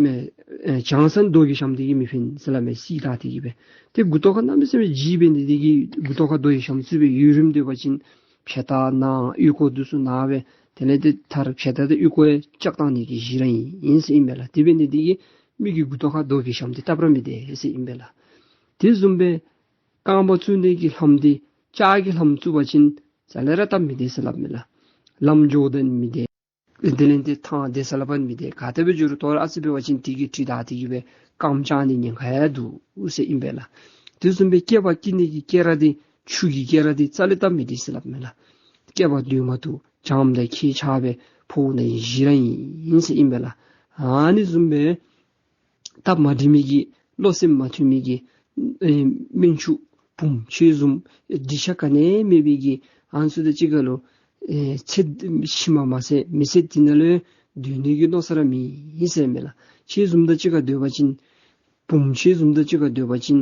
མེན་ཨེ་བྱང་སང་རྡོ་གི་ཞྭམོ་འདི་གིས་མི་ཕན་ཟེར་སླབ་མས། བསིལ་ད་དེ་གིས་སྦེ་ཏེ་མགུ་ཏོ་ཁར་གནམ་མེད་ས་མེད་ལྗིད་འབད་ནི་འདི་གིས་མགུ་ཏོ་ཁར་རྡོ་གི་ཞྭམོ་བཙུགས་སྦེ་ཡུན་རིངམོ་སྡོད་པ་ཅིན་ཕྱེད་དར་ན་ཨོལ་ཀོ་འདི་ཚུ་ན་སྦེ་དེ་ལས་ཏེ་མཐར་ཕྱེད་དར་དང་ཨོལ་ཀོ་ཡང་བཅག་བཏང་ནི་གི་གཞི་ར་ཨིན་ཟེར་ཨིན་པས་ལགས། དེ་འབད་ནི་འདི་གིས་མི་གི་མགུ་ཏོ་ཁར་རྡོ་གི་ཞྭམོ་འདི་སྟབས་ར་མི་བདེ་ཟེར་ཨིན་པས་ལགས། དེ་བཟུམ་སྦེ་རྐངམ་བཙུགས་ནི་གི་ལྷམ་འདི་ལྕགས་ཀྱི་ལྷམ་བཙུགས་པ་ཅིན་རྩ་ལས་ར་སྟབས་མི་བདེ་ཟེར་སླབ་མས་ལགས། ལམ་འགྱོཝ་ད་མི་བདེ། དེ་ལས་ཏེ་ཐང་བདེ་ས་ལུ་འབད་མི་བདེ། ག་དེ་སྦེ་འགྱོ་རུང་དོ་རུང་ཨ་ཙི་འབད་བ་ཅིན་དེ་གིས་དྲི་ད་དེ་གིས་སྦེ་རྐངམ་བཅག་ནི་ཉེན་ཁ་ཡང་འདུག་ཟེར་ཨིན་པས་ལགས། དེ་བཟུམ་སྦེ་སྐེདཔ་དཀྲི་ནི་གི་སྐེ་རགས་འདི་ཆུ་གི་སྐེ་རགས་འདི་རྩ་ལས་སྟབས་མི་བདེ་ཟེར་སླབ་མས་ལགས། སྐེདཔ་སྡོད་མ་བཏུབ། འཇམ་དང་ཁྱད་ཆགས་སྦེ་ཕོཝ་ནང་གི་གཞི་ར་ཨིན་ཟེར་ཨིན་པས་ལགས། ཨ་ནི་བཟུམ་སྦེ་སྟབས་མ་བདེ་མི་གི་བློ་སེམས་མ་མཐུན་མི་གི་ཨེ་སྨན་ཆུང་བུམོ་ཁྱེད་བཟུམ་འདི་ཆ་ག་ནི་མེད་པའི་གི་ཨ་ནི་ཚུ་དང་གཅིག་ཁར་ལུ་ཨེ་ཚེ་ཕྱི་མ་མ་ཚད་མི་ཚེ་འདི་ནང་ལུ་སྡོད་ནི་གི་མནོ་ས་ར་མེད་ཟེར་མས་ལགས། ཁྱེད་བཟུམ་དང་གཅིག་ཁར་སྡོད་པ་ཅིན་བུམོ་ཁྱེད་བཟུམ་དང་གཅིག་ཁར་སྡོད་པ་ཅིན་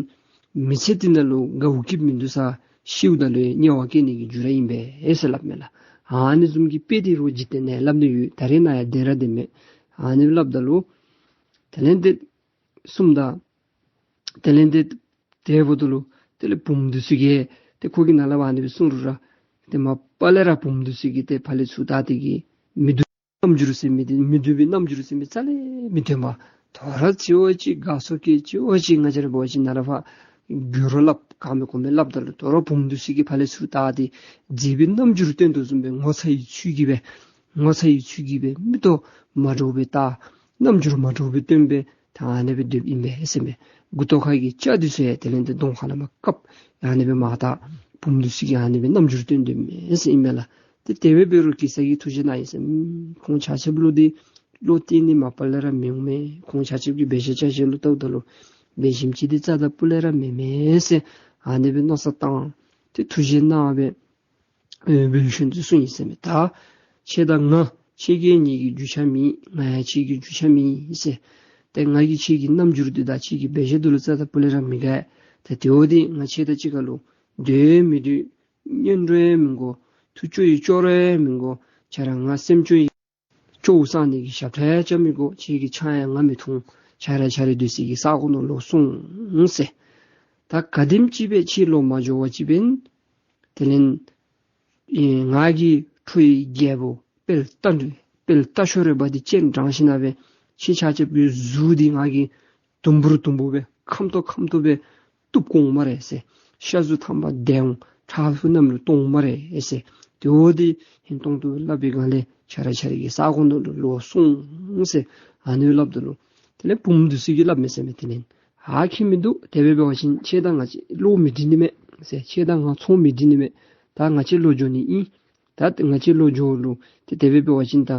མི་ཚེ་འདི་ནང་ལུ་དགའཝ་སྐྱིདཔ་མིན་འདུག་ས། ཤིཝ་ད་ལུ་དམྱལ་བ་སྐྱེ་ནི་གི་རྒྱུ་ར་ཨིན་པས་ཟེར་སླབ་མས་ལགས། ཨ་ནི་བཟུམ་གྱི་དཔེ་འདི་རུང་འཇིག་རྟེན་ནང་སླབ་ནི་ཡོད། ད་རེས་ནངས་ཡང་བདེན་ར་བདེན་མས། ཨ་ནི་སླབ་ད་ལུ་དེ་ལས་ཏེ་གསུངམ་ད་དེ་ལས་ཏེ་དེ་འབདཝ་ད་ལུ་དེ་ལས་བུམོ་འདི་ཚུ་གིས་ཏེ་ཁོ་གིས་ནཱ་ལས་ཕར་ཨ་ནི་སྦེ་གསུངས་རུང་ར་ཏེ་མ་པ་ལས་ར་བུམོ་འདི་ཚུ་གིས་ཏེ་ཕར་ལས་ཚུར་ད་དེ་གིས་མི་སྡུག་རྣམ་འགྱུར་ཟེར་མི་འདི་མི་སྡུག་པའི་རྣམ་འགྱུར་ཟེར་མི་རྩ་ལས་མི་སྟོན་པར་དོ་རུང་ཅིག་འོ་ཅིག་དགའ་སོ་སྐྱེ་ཅིག་འོ་ཅིག་ང་བཅས་ར་འབད་བ་ཅིན་ནཱ་ལས་ཕར་རྒྱུ་རོ་སླབ་ག་མེད་གོ་མེད་སླབ་ད་ལུ་དོ་རུང་བུམོ་འདི་ཚུ་གིས་ཕར་ལས་ཚུར་ད་དེ་མཛེས་པའི་རྣམ་འགྱུར་སྟོན་དོ་བཟུམ་སྦེ་ངོ་ཚ་བའི་ཚུལ་གྱིས་སྦེ་ངོ་ཚ་བའི་ཚུལ་གྱིས་སྦེ་མིག་ཏོ་མ་འདྲཝ་སྦེ་ལྟ་རྣམ་འགྱུར་མ་འདྲཝ་སྦེ་སྟོན་སྦེ་ད་ཨ་ནི་སྦེ་སྡོདཔ་ཨིན་པས་ཟེར་མས། མགུ་ཏོ་ཁ་གི་སྐྱ་འདི་ཚུ་ཡང་དེ་ལས་ཏེ་གདོང་ཁ་ལས་མར་བཀབ་ཨ་ནི་སྦེ་མར་ད་བུམོ་འདི་ཚུ་གིས་ཨ་ནི་སྦེ་རྣམ་འགྱུར་སྟོན་སྡོདཔ་མས་ཟེར་ཨིན་མས་ལགས། ཏེ་དེ་སྦེ་འབད་རུང་གེ་སར་གྱིས་ཐུགས་རྗེ་གནང་ཡི་ཟེར། ཁོང་ཆ་ཁྱབ་ལུ་འདི་བློ་གཏད་ནི་མ་པ་ལས་ར་མི་འོང་མས། ཁོང་ཆ་ཁྱབ་ཀྱི་འབད་བཞག་ཆ་ཁྱབ་ལུ་བལྟཝ་ད་ལུ་འབད་ཞིནམ་ཅིག་འདི་རྩ་དང་སྤུ་ལས་ར་མེན་མས་ཟེར་ཨ་ནི་སྦེ་མནོ་བསམ་བཏང་སྟེ་ཐུགས་རྗེ་གནང་སྦེ་ཨེ་འབད་ཞིནམ་ཅིག་གསུངས་ཡི་ཟེར་མས། ད་ཁྱེད་དང་ང་ཁྱེད་ཀྱིས་ངེ་གི་རྒྱུས་ཆ་མེད། ང་ཡང་ཁྱེད་ཀྱི་རྒྱུས་ཆ་མེད་ཟེར། ཏེ་ང་གིས་ཁྱེད་ཀྱི་རྣམ་འགྱུར་འདི་དང་ཁྱེད་ཀྱི་འབད་བཞག་འདི་ལུ་རྩ་དང་སྤུ་ལས་ར་མི་དགའ། ཏེ་དེ་འབདཝ་ད་ང་ཁྱེད་དང་གཅིག་ཁར་ལུ་སྡོད་མི་སྡོད་གཉེན་འགྲོ་ཡང་མི་དགོ། ཐུགས་སྐྱོ་ཡང་སྐྱོ་ར་ཡང་མི་དགོ། ཁྱེད་ར་ང་སེམས་སྐྱོ་ཡི་སྐྱོ་བ་སངས་ནི་གི་ཞབས་ཁྲ་ཡང་རྐྱབ་མི་དགོ། ཁྱེད་ཀྱི་ཆང་ཡང་ང་མི་འཐུང་། ཁྱེད་ར་ཁྱེད་ར་སྡོད་སའི་གི་ས་གོ་ནང་ལོག་སོང་ཟེར། ད་ག་དེམ་ཅིག་སྦེ་ཁྱེད་ལོག་མ་འགྱོ་བ་ཅིན་འབདན་དེ་ལས་ཨེ་ང་གིས་ཁྲོ་བོའི་རྒྱལ་པོ་དཔལ་རྟ་མགྲིན་དཔལ་རྟ་མཆོག་རོལ་པ་འདི་སྤྱན་དྲངས་ཞིནམ་ལས་ཁྱེད་ཆ་ཁྱབ་ཀྱི་གཟུགས་འདི་ང་གིས་དུམ་བུར་དུམ་བུར་སྦེ་ཁམ་ཏོག་ཁམ་ཏོག་སྦེ་གཏུབ་འོང་སྨ་རེ་ཟེར། ཤ་གཟུགས་ཐམ་པ་བརྡལ་འོང་། ཁྲག་ཁུ་གནམ་ལུ་གཏོང་འོང་སྨ་རེ་ཟེར། དེ་འབདཝ་ད་ཧིང་གཏོང་དུ་སླབ་པའི་སྒང་ལས་ཁྱེད་ར་ཁྱེད་ར་གི་ས་གོ་ནང་ལུ་ལོག་སོང་ཟེར་ཨ་ནི་སླབ་ད་ལུ་དེ་ལས་བུམོ་འདི་ཚུ་གིས་སླབ་མས་ཟེར་མས། དེ་ལས་ཨ་ཁྱད་མིན་འདུག། དེ་སྦེ་འབད་བ་ཅིན་ཁྱེད་དང་ང་བཅས་བློ་མི་འགྲིག་ནི་མས་ཟེར། ཁྱེད་དང་ང་ཚོང་མི་འགྲིག་ནི་མས། ད་ང་བཅས་ལོག་འགྱོ་ནི་ཨིན། ད་ང་བཅས་ལོག་འགྱོཝ་ལུ་ཏེ་དེ་སྦེ་འབད་བ་ཅིན་ད་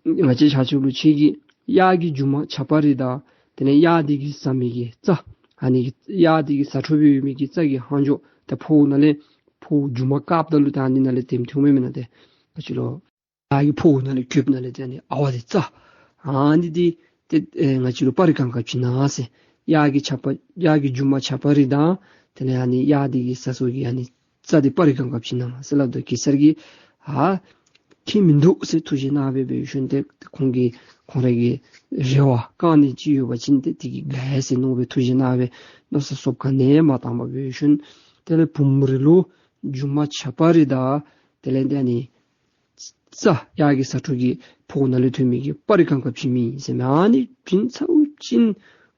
ང་བཅས་ཆ་ཁྱབ་ལུ་ཁྱེད་ཀྱིས་གཡག་གི་རྒྱུ་མ་ཆ་པ་རི་དང་དེ་ལས་གཡག་འདི་གིས་ཟ་མི་གི་རྩྭ་ཨ་ནི་གི་གཡག་འདི་གིས་ཟ་འཕྲོ་སྦེ་ཡོད་མི་གི་རྩྭ་གི་ལྷག་འཕྲོ་ད་ཕོཝ་ནང་ལས་ཕོཝ་རྒྱུ་མ་བཀབ་ད་ལུ་ད་ཨ་ནི་ནང་ལས་དེམ་ཐོན་མི་མེན་ན། ཏེ་ང་བཅས་ལུ་གཡག་གི་ཕོཝ་ནང་ལས་རྒྱུ་མ་ནང་ལས་ཏེ་ཨ་ནི་ཨ་བ་འདི་རྩྭ་ཨ་ནི་འདི་ཏེ་ཨེ་ང་བཅས་ལུ་པར་རིས་གང་ག་བྱིན་གནང་ཟེར། གཡག་གི་ཆ་པ་གཡག་གི་རྒྱུ་མ་ཆ་པ་རི་དང་དེ་ལས་ཨ་ནི་གཡག་འདི་གིས་ཟ་སོ་གི་ཨ་ནི་རྩྭ་འདི་པར་རིས་གང་ག་བྱིན་གནང་ཟེར་སླབ་ད་གེ་སར་གྱིས་ཨ་ཁྱད་མིན་འདུག་ཟེར་ཐུགས་རྗེ་གནང་སྦེ་འབད་ཞིནམ་ཏེ་ཁོང་གིས་ཁོང་ར་གི་རེ་བ་བསྐང་ནི་ཅིག་ཡོད་པ་ཅིན་ཏེ་དེ་གིས་དགའ་ཡི་ཟེར་མནོ་སྦེ་ཐུགས་རྗེ་གནང་སྦེ་མནོ་བསམ་ཚབ་ག་ནི་ཡང་མ་བཏང་པར་འབད་ཞིནམ་དེ་ལས་བུམོ་རི་ལུ་རྒྱུ་མ་ཆ་པ་རི་དང་དེ་ལས་ཏེ་ཨ་ནི་རྩྭ་གཡག་གི་ཟ་འཕྲོ་གི་ཕོཝ་ནང་ལས་ཐོན་མི་གི་པར་རིས་གང་ག་བྱིན་མི་ཨིན་ཟེར་མས། ཨ་ནི་བྱིན་ཚརཝ་ཅིག་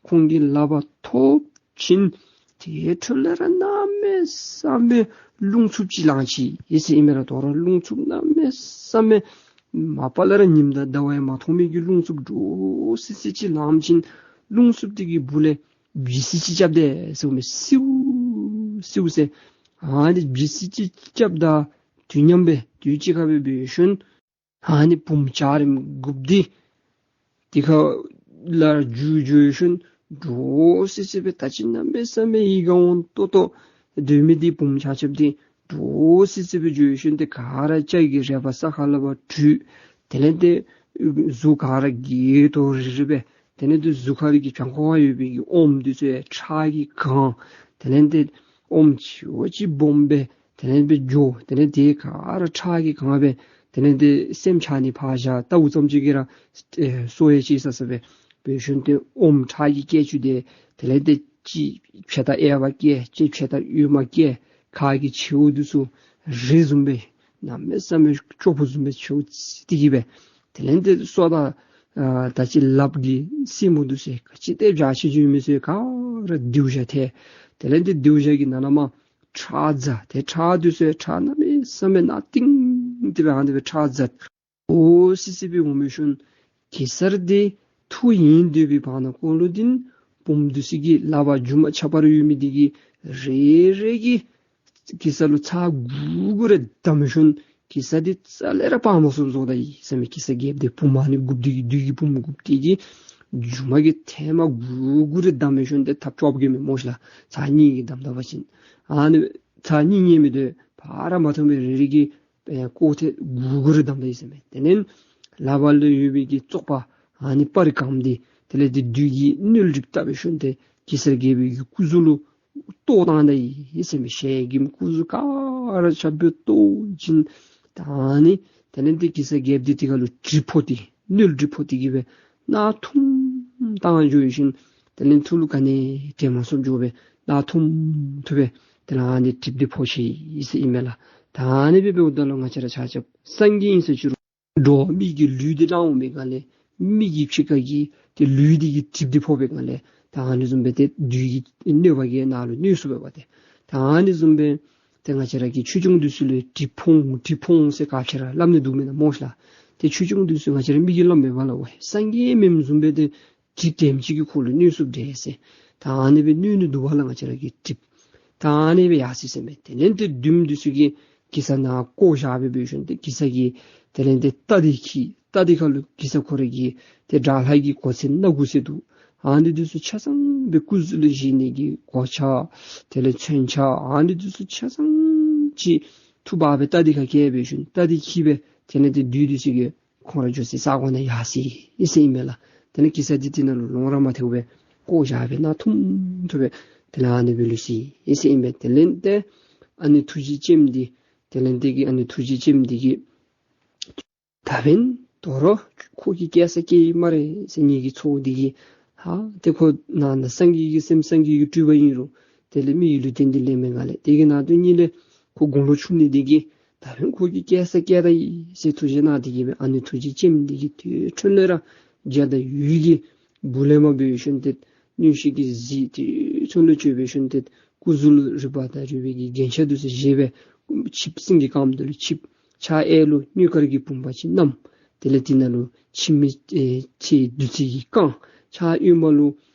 ཁོང་གི་ལག་པར་ཐོབ་ཅིག་དེ་འཕྲོ་ལས་ར་གནམ་མེད་ས་མེད་རླུང་འཚུབ་ཅིག་ལངས་ཅི་ཨིན་ཟེར་ཨིན་མས་ལགས། དོ་རུང་རླུང་འཚུབ་གནམ་མེད་ས་མེད་ མ་པ་ལས་ར་ཉིམ་དང་ཟླ་བ་ཡང་མ་མཐོང་མི་གི་རླུང་འཚུབ་འདྲོག་སི་སི་ཅིག་ལངམ་ཅིག་རླུང་འཚུབ་དེ་གི་སྦུག་ལས་བི་སི་ཅིག་རྐྱབ་དེས་ཟེར་མས། སིའུ་སིའུ་ཟེར། ཨ་ནི་བི་སི་ཅིག་རྐྱབ་ད་དུས་མཉམ་སྦེ་དུས་གཅིག་ཁར་སྦེ་འབད་ཞིནམ་ཨ་ནི་བུམོ་འཇའ་རིསམོ་དགུཔོ་འདི་དེ་ཁ་ལས་འགྱོ་ཞིནམ་འདྲོག་སི་སི་སྦེ་ད་ཅི་གནམ་མེད་ས་མེད་ཡིད་ཁར་འོང་ཏོག་ཏོ་སྡོད་མི་འདི་བུམོ་འཇའ་ཆགས་པ་འདི་འདྲོག་སི་སི་སྦེ་འགྱོ་ཞིནམ་ཏེ་ག་ར་ལྕགས་ཀྱི་རལ་པ་ས་ཁ་ལས་ཕར་བྲུས། དེ་ལས་ཏེ་གཟུགས་ག་ར་གྱེས་ཏོ་རི་རི་སྦེ། དེ་ལས་ཏེ་གཟུགས་ཁར་གྱི་བྱང་ཁོག་ཁར་ཡོད་པའི་གི་ཨོམ་འདི་ཚུ་ཡང་ཁྲག་གིས་གང་། དེ་ལས་ཏེ་ཨོམ་ཆེ་བ་ཅིག་སྦོམ་སྦེ་དེ་ལས་སྦེ་འགྱོ། དེ་ལས་དེ་ག་ར་ཁྲག་གིས་གང་སྦེ། དེ་ལས་དེ་སེམས་ཆགས་ནི་ཕར་བཞག། ལྟཝ་ཙམ་ཅིག་གིས་ར་ཨེ་སོ་ཡང་ཆད་ས་ས་སྦེ་འབད་ཞིནམ་ཏེ་ཨོམ་ཁྲག་གིས་བཀལ་བཅུག་སྟེ། དེ་ལས་དེ་གཅིག་ཕྱེད་དང་གཡས་པ་བཀལ། གཅིག་ཕྱེད་དང་གཡོན་མ་བཀལ། ཁ་གི་མཆེཝ་འདི་ཚུ་རི་བཟུམ་སྦེ་གནམ་མེད་ས་མེད་སྐྱོ་པོ་བཟུམ་སྦེ་མཆེཝ་བཙིར་ཏེ་གི་སྦེ། དེ་ལས་དེ་སོ་དང་ཨ་ད་ཅི་ལགཔ་གི་སེན་མོ་འདི་ཚུ་ག་ཅི་སྟེ་བྱ་ཆི་འགྱོ་མི་ཚུ་ག་ར་སྡེར་བཞག་ཐལ། དེ་ལས་དེ་སྡེར་བཞག་གི་ནང་ན་མར་ཁྲག་འཛག། ཏེ་ཁྲག་འདི་ཚུ་ཁྲག་གནམ་མེད་ས་མེད་ནག་ཏིང་ཏི་སྦེ་ཨ་ནི་སྦེ་ཁྲག་འཛག། འོ་སི་སི་སྦེ་འོང་མི་ཤུལ་གེ་སར་འདི་ཐུགས་ཡེངས་སྡོད་པའི་བར་ན་ཁོ་ལུ་འདི་བུམོ་འདི་ཚུ་གི་ལགཔ་མཇུག་མ་ཆག་པར་ཡོད་མི་འདི་གིས་རེ་རེ་གིས་གེ་སར་ལུ་ཚར་དགུ་དགུ་རེ་བསྡམས་ཤིན་གེ་སར་འདི་རྩ་ལས་ར་སྤར་མ་ཚུགསཔ་བཟོ་ད་ཡི་ཟེར་མས། གེ་སར་རྒྱལཔོ་འདི་བུམོ་ཨ་ནི་དགུཔོ་འདི་གིས་བདུད་ཀྱི་བུམོ་དགུཔོ་འདི་གིས་མཇུག་མ་གི་ཐེངས་མ་དགུ་དགུ་རེ་བསྡམས་ཤིན་ཏེ་ཐགཔ་བཅོ་བརྒྱད་མི་མོ་ཤི་ལ། ཚར་གཉིས་ཀྱིས་བསྡམས་ད་པ་ཅིན་ཨ་ནི་ཚར་གཉིས་གཉིས་མི་དེ་ཕར་མ་མཐོང་བའི་རེ་རེ་གིས་ཨེ་ཀོ་ཐེངས་དགུ་དགུ་རེ་བསྡམས་ད་ཡི་ཟེར་མས། དེ་ལས་ལགཔ་ལུ་ཡོད་པའི་གི་བཙོག་པ་ཨ་ནི་སྤར་རི་གམ་འདི་དེ་ལས་དེ་བདུད་ཀྱིས་མནོལ་གྲིབ་བཏབ་པའི་ཤུལ་ཏེ་གེ་སར་རྒྱལཔོ་གི་སྐུ་གཟུགས་ལུ་གཏོར་བཏང་ད་ཡི་ཟེར་མས། ཞལ་གྱི་སྐུ་གཟུགས་ག་ར་ཆ་བོ་གཏོར་བྱིན། ད་ཨ་ནི་དེ་ལས་དེ་གེ་སར་རྒྱལཔོ་འདི་དེ་ཁ་ལུ་གྲིབ་ཕོག་སྟེ་མནོལ་གྲིབ་ཕོག་སྟེ་གི་སྦེ་གནག་ཐུམ་བཏང་འགྱོ་ཡི་ཤུལ་དེ་ལས་ཐུགས་ལུ་ག་ནི་དྲན་མ་སོང་འགྱོ་སྦེ་གནག་ཐུམ་ཐུ་སྦེ་དེ་ལས་ཨ་ནི་གྲིབ་འདི་ཕོག་ཅི་ཟེར་ཨིན་མས་ལགས། ད་ཨ་ནི་སྦེ་འབདཝ་ད་ལུ་ང་བཅས་ར་ཆ་ཁྱབ་སངས་རྒྱས་ཨིན་ཟེར་ཅི་རུང་འགྲོ་བ་མི་གི་ལུས་འདི་ལང་འོང་པའི་སྒང་ལས་མི་གི་ཕྱི་ཁ་གི་ཏེ་ལུས་འདི་གི་གྲིབ་འདི་ཕོག་པའི་སྒང་ལས་ད་ཨ་ནི་བཟུམ་སྦེ་ཏེ་བདུད་ཀྱི་གནོད་པ་གིས་ནཱ་ལུ་གནོད་ཚུགས་པས་པ་ཏེ། ད་ཨ་ནི་བཟུམ་སྦེ་ཏེ་ང་བཅས་ར་གི་ཆོས་སྐྱོང་འདི་ཚུ་ལུ་གྲིབ་ཕོག་གྲིབ་ཕོག་ཟེར་ག་ཅི་ར་སླབ་ནི་འདུག་མེན་ན་མོ་ཤ་ལགས། ཏེ་ཆོས་སྐྱོང་འདི་ཚུ་ང་བཅས་ར་མི་གིས་སླབ་མེན་པ་ལགས། འོ་སངས་རྒྱས་མེནམ་བཟུམ་སྦེ་ཏེ་གྲིབ་དེམ་ཅིག་གིས་ཁོ་ལུ་གནོད་ཚུགས་འདྲས་ཟེར། ད་ཨ་ནི་སྦེ་གནོད་ནི་འདུག་པ་ལགས། ང་བཅས་ར་གི་གྲིབ་ད་ཨ་ནི་སྦེ་ཡར་སོ་ཡི་ཟེར་མས། དེ་ལས་ཏེ་བདུདམོ་འདི་ཚུ་གིས་གེ་སར་ནཱ་བཀོ་བཞག་སྦེ་འབད་ཞིནམ་ཏེ་གེ་སར་གྱིས་དེ་ལས་ཏེ་རྟ་འདི་འཁྱིད། རྟ་འདི་ཁ་ལུ་གེ་སར་ཁོ་ར་གི་ཏེ་དགྲ་ལྷ་གི་གོ་མཚོན་སྣ་དགུ་ཟེར་འདུག། ཨ་ནི་འདི་ཚུ་ཆ་ཚང་སྦེ་སྐུ་གཟུགས་ལུ་བཞེས་ནི་གི་གོ་ཆ་དེ་ལས་མཚོན་ཆ་ཨ་ནི་འདི་ཚུ་ཆ་ཚང་ཅིག་འཐུ་འབག་སྦེ་རྟ་འདི་ཁར་བཀལ་འབད་ཞིནམ་རྟ་འདི་འཁྱིད་སྦེ་དེ་ལས་ཏེ་བདུད་འདི་ཚུ་གིས་ཁོང་ར་འགྱོ་སའི་ས་གོ་ནང་ཡར་སོ་ཡི་ཟེར་ཨིན་མས་ལགས། དེ་ལས་གེ་སར་འདི་དེ་ནང་ལུ་ལོང་ར་མ་སྟེར་བར་བཀོ་བཞག་སྦེ་གནག་ཐུམ་ཐུ་སྦེ་དེ་ལས་ཨ་ནི་སྦེ་ལུས་སོ་ཡི་ཟེར་ཨིན་མས། དེ་ལས་ཏེ་ཨ་ནེ་ཐུགས་རྗེ་ཅནམ་འདི་དེ་ལས་ཏེ་གི་ཨ་ནེ་ཐུགས་རྗེ་ཅནམ་འདི་གིས་ད་འབདན་དོ་རུང་ཁོ་གིས་སྐྱེལ་ས་སྐྱེལ་ཡི་སྨ་རེ་ཟེར་ངེ་གི་ཚའོ་འདི་གིས་ཧ་ཏེ་ཁོ་ནང་ན་སངས་རྒྱས་ཀྱི་སེམས་སངས་རྒྱས་ཀྱི་སྤྲུལ་པ་ཨིན་རུང་དེ་ལས་མི་ཡི་ལུས་རྟེན་འདི་ལེན་མི་ག་ལས་དེ་གི་ནང་དོན་གཉིས་ལས་ཁོ་དགུང་ལོ་ཆུང་ནི་འདི་གིས་ད་འབདན་ཁོ་གིས་སྐྱེལ་ས་སྐྱེལ་ད་ཡི་ཟེར་ཐུགས་བཞེད་གནང་སྟེ་གི་སྦེ་ཨ་ནེ་ཐུགས་རྗེ་ཅནམ་འདི་གིས་དེ་འཕྲོ་ལས་ར་འཇའ་དང་འོད་ཀྱི་སྦུག་ལས་མར་འབད་ཞིནམ་ཏེ་མངོན་ཤེས་ཀྱི་གཟི་དེ་ཚུ་ལུ་སྤྱོད་འབད་ཞིནམ་ཏེ་སྐུ་གཟུགས་ལུ་རིག་པ་དང་རིག་པའི་གི་རྒྱན་ཆ་འདི་ཚུ་བཞེས་སྦེ་ཆིབས་སེང་གེ་དཀརམོ་འདི་ལུ་ཆིབས། ཕྱག་གཡས་ལུ་མྱོས་དཀར་གྱི་བུམ་པ་ཅིག་བསྣམས། དེ་ལས་དེ་ནང་ལུ་འཆི་མེད་ཨེ་ཚེ་བདུད་རྩི་གིས་བཀང་། ཕྱག་གཡོན་མ་ལུ་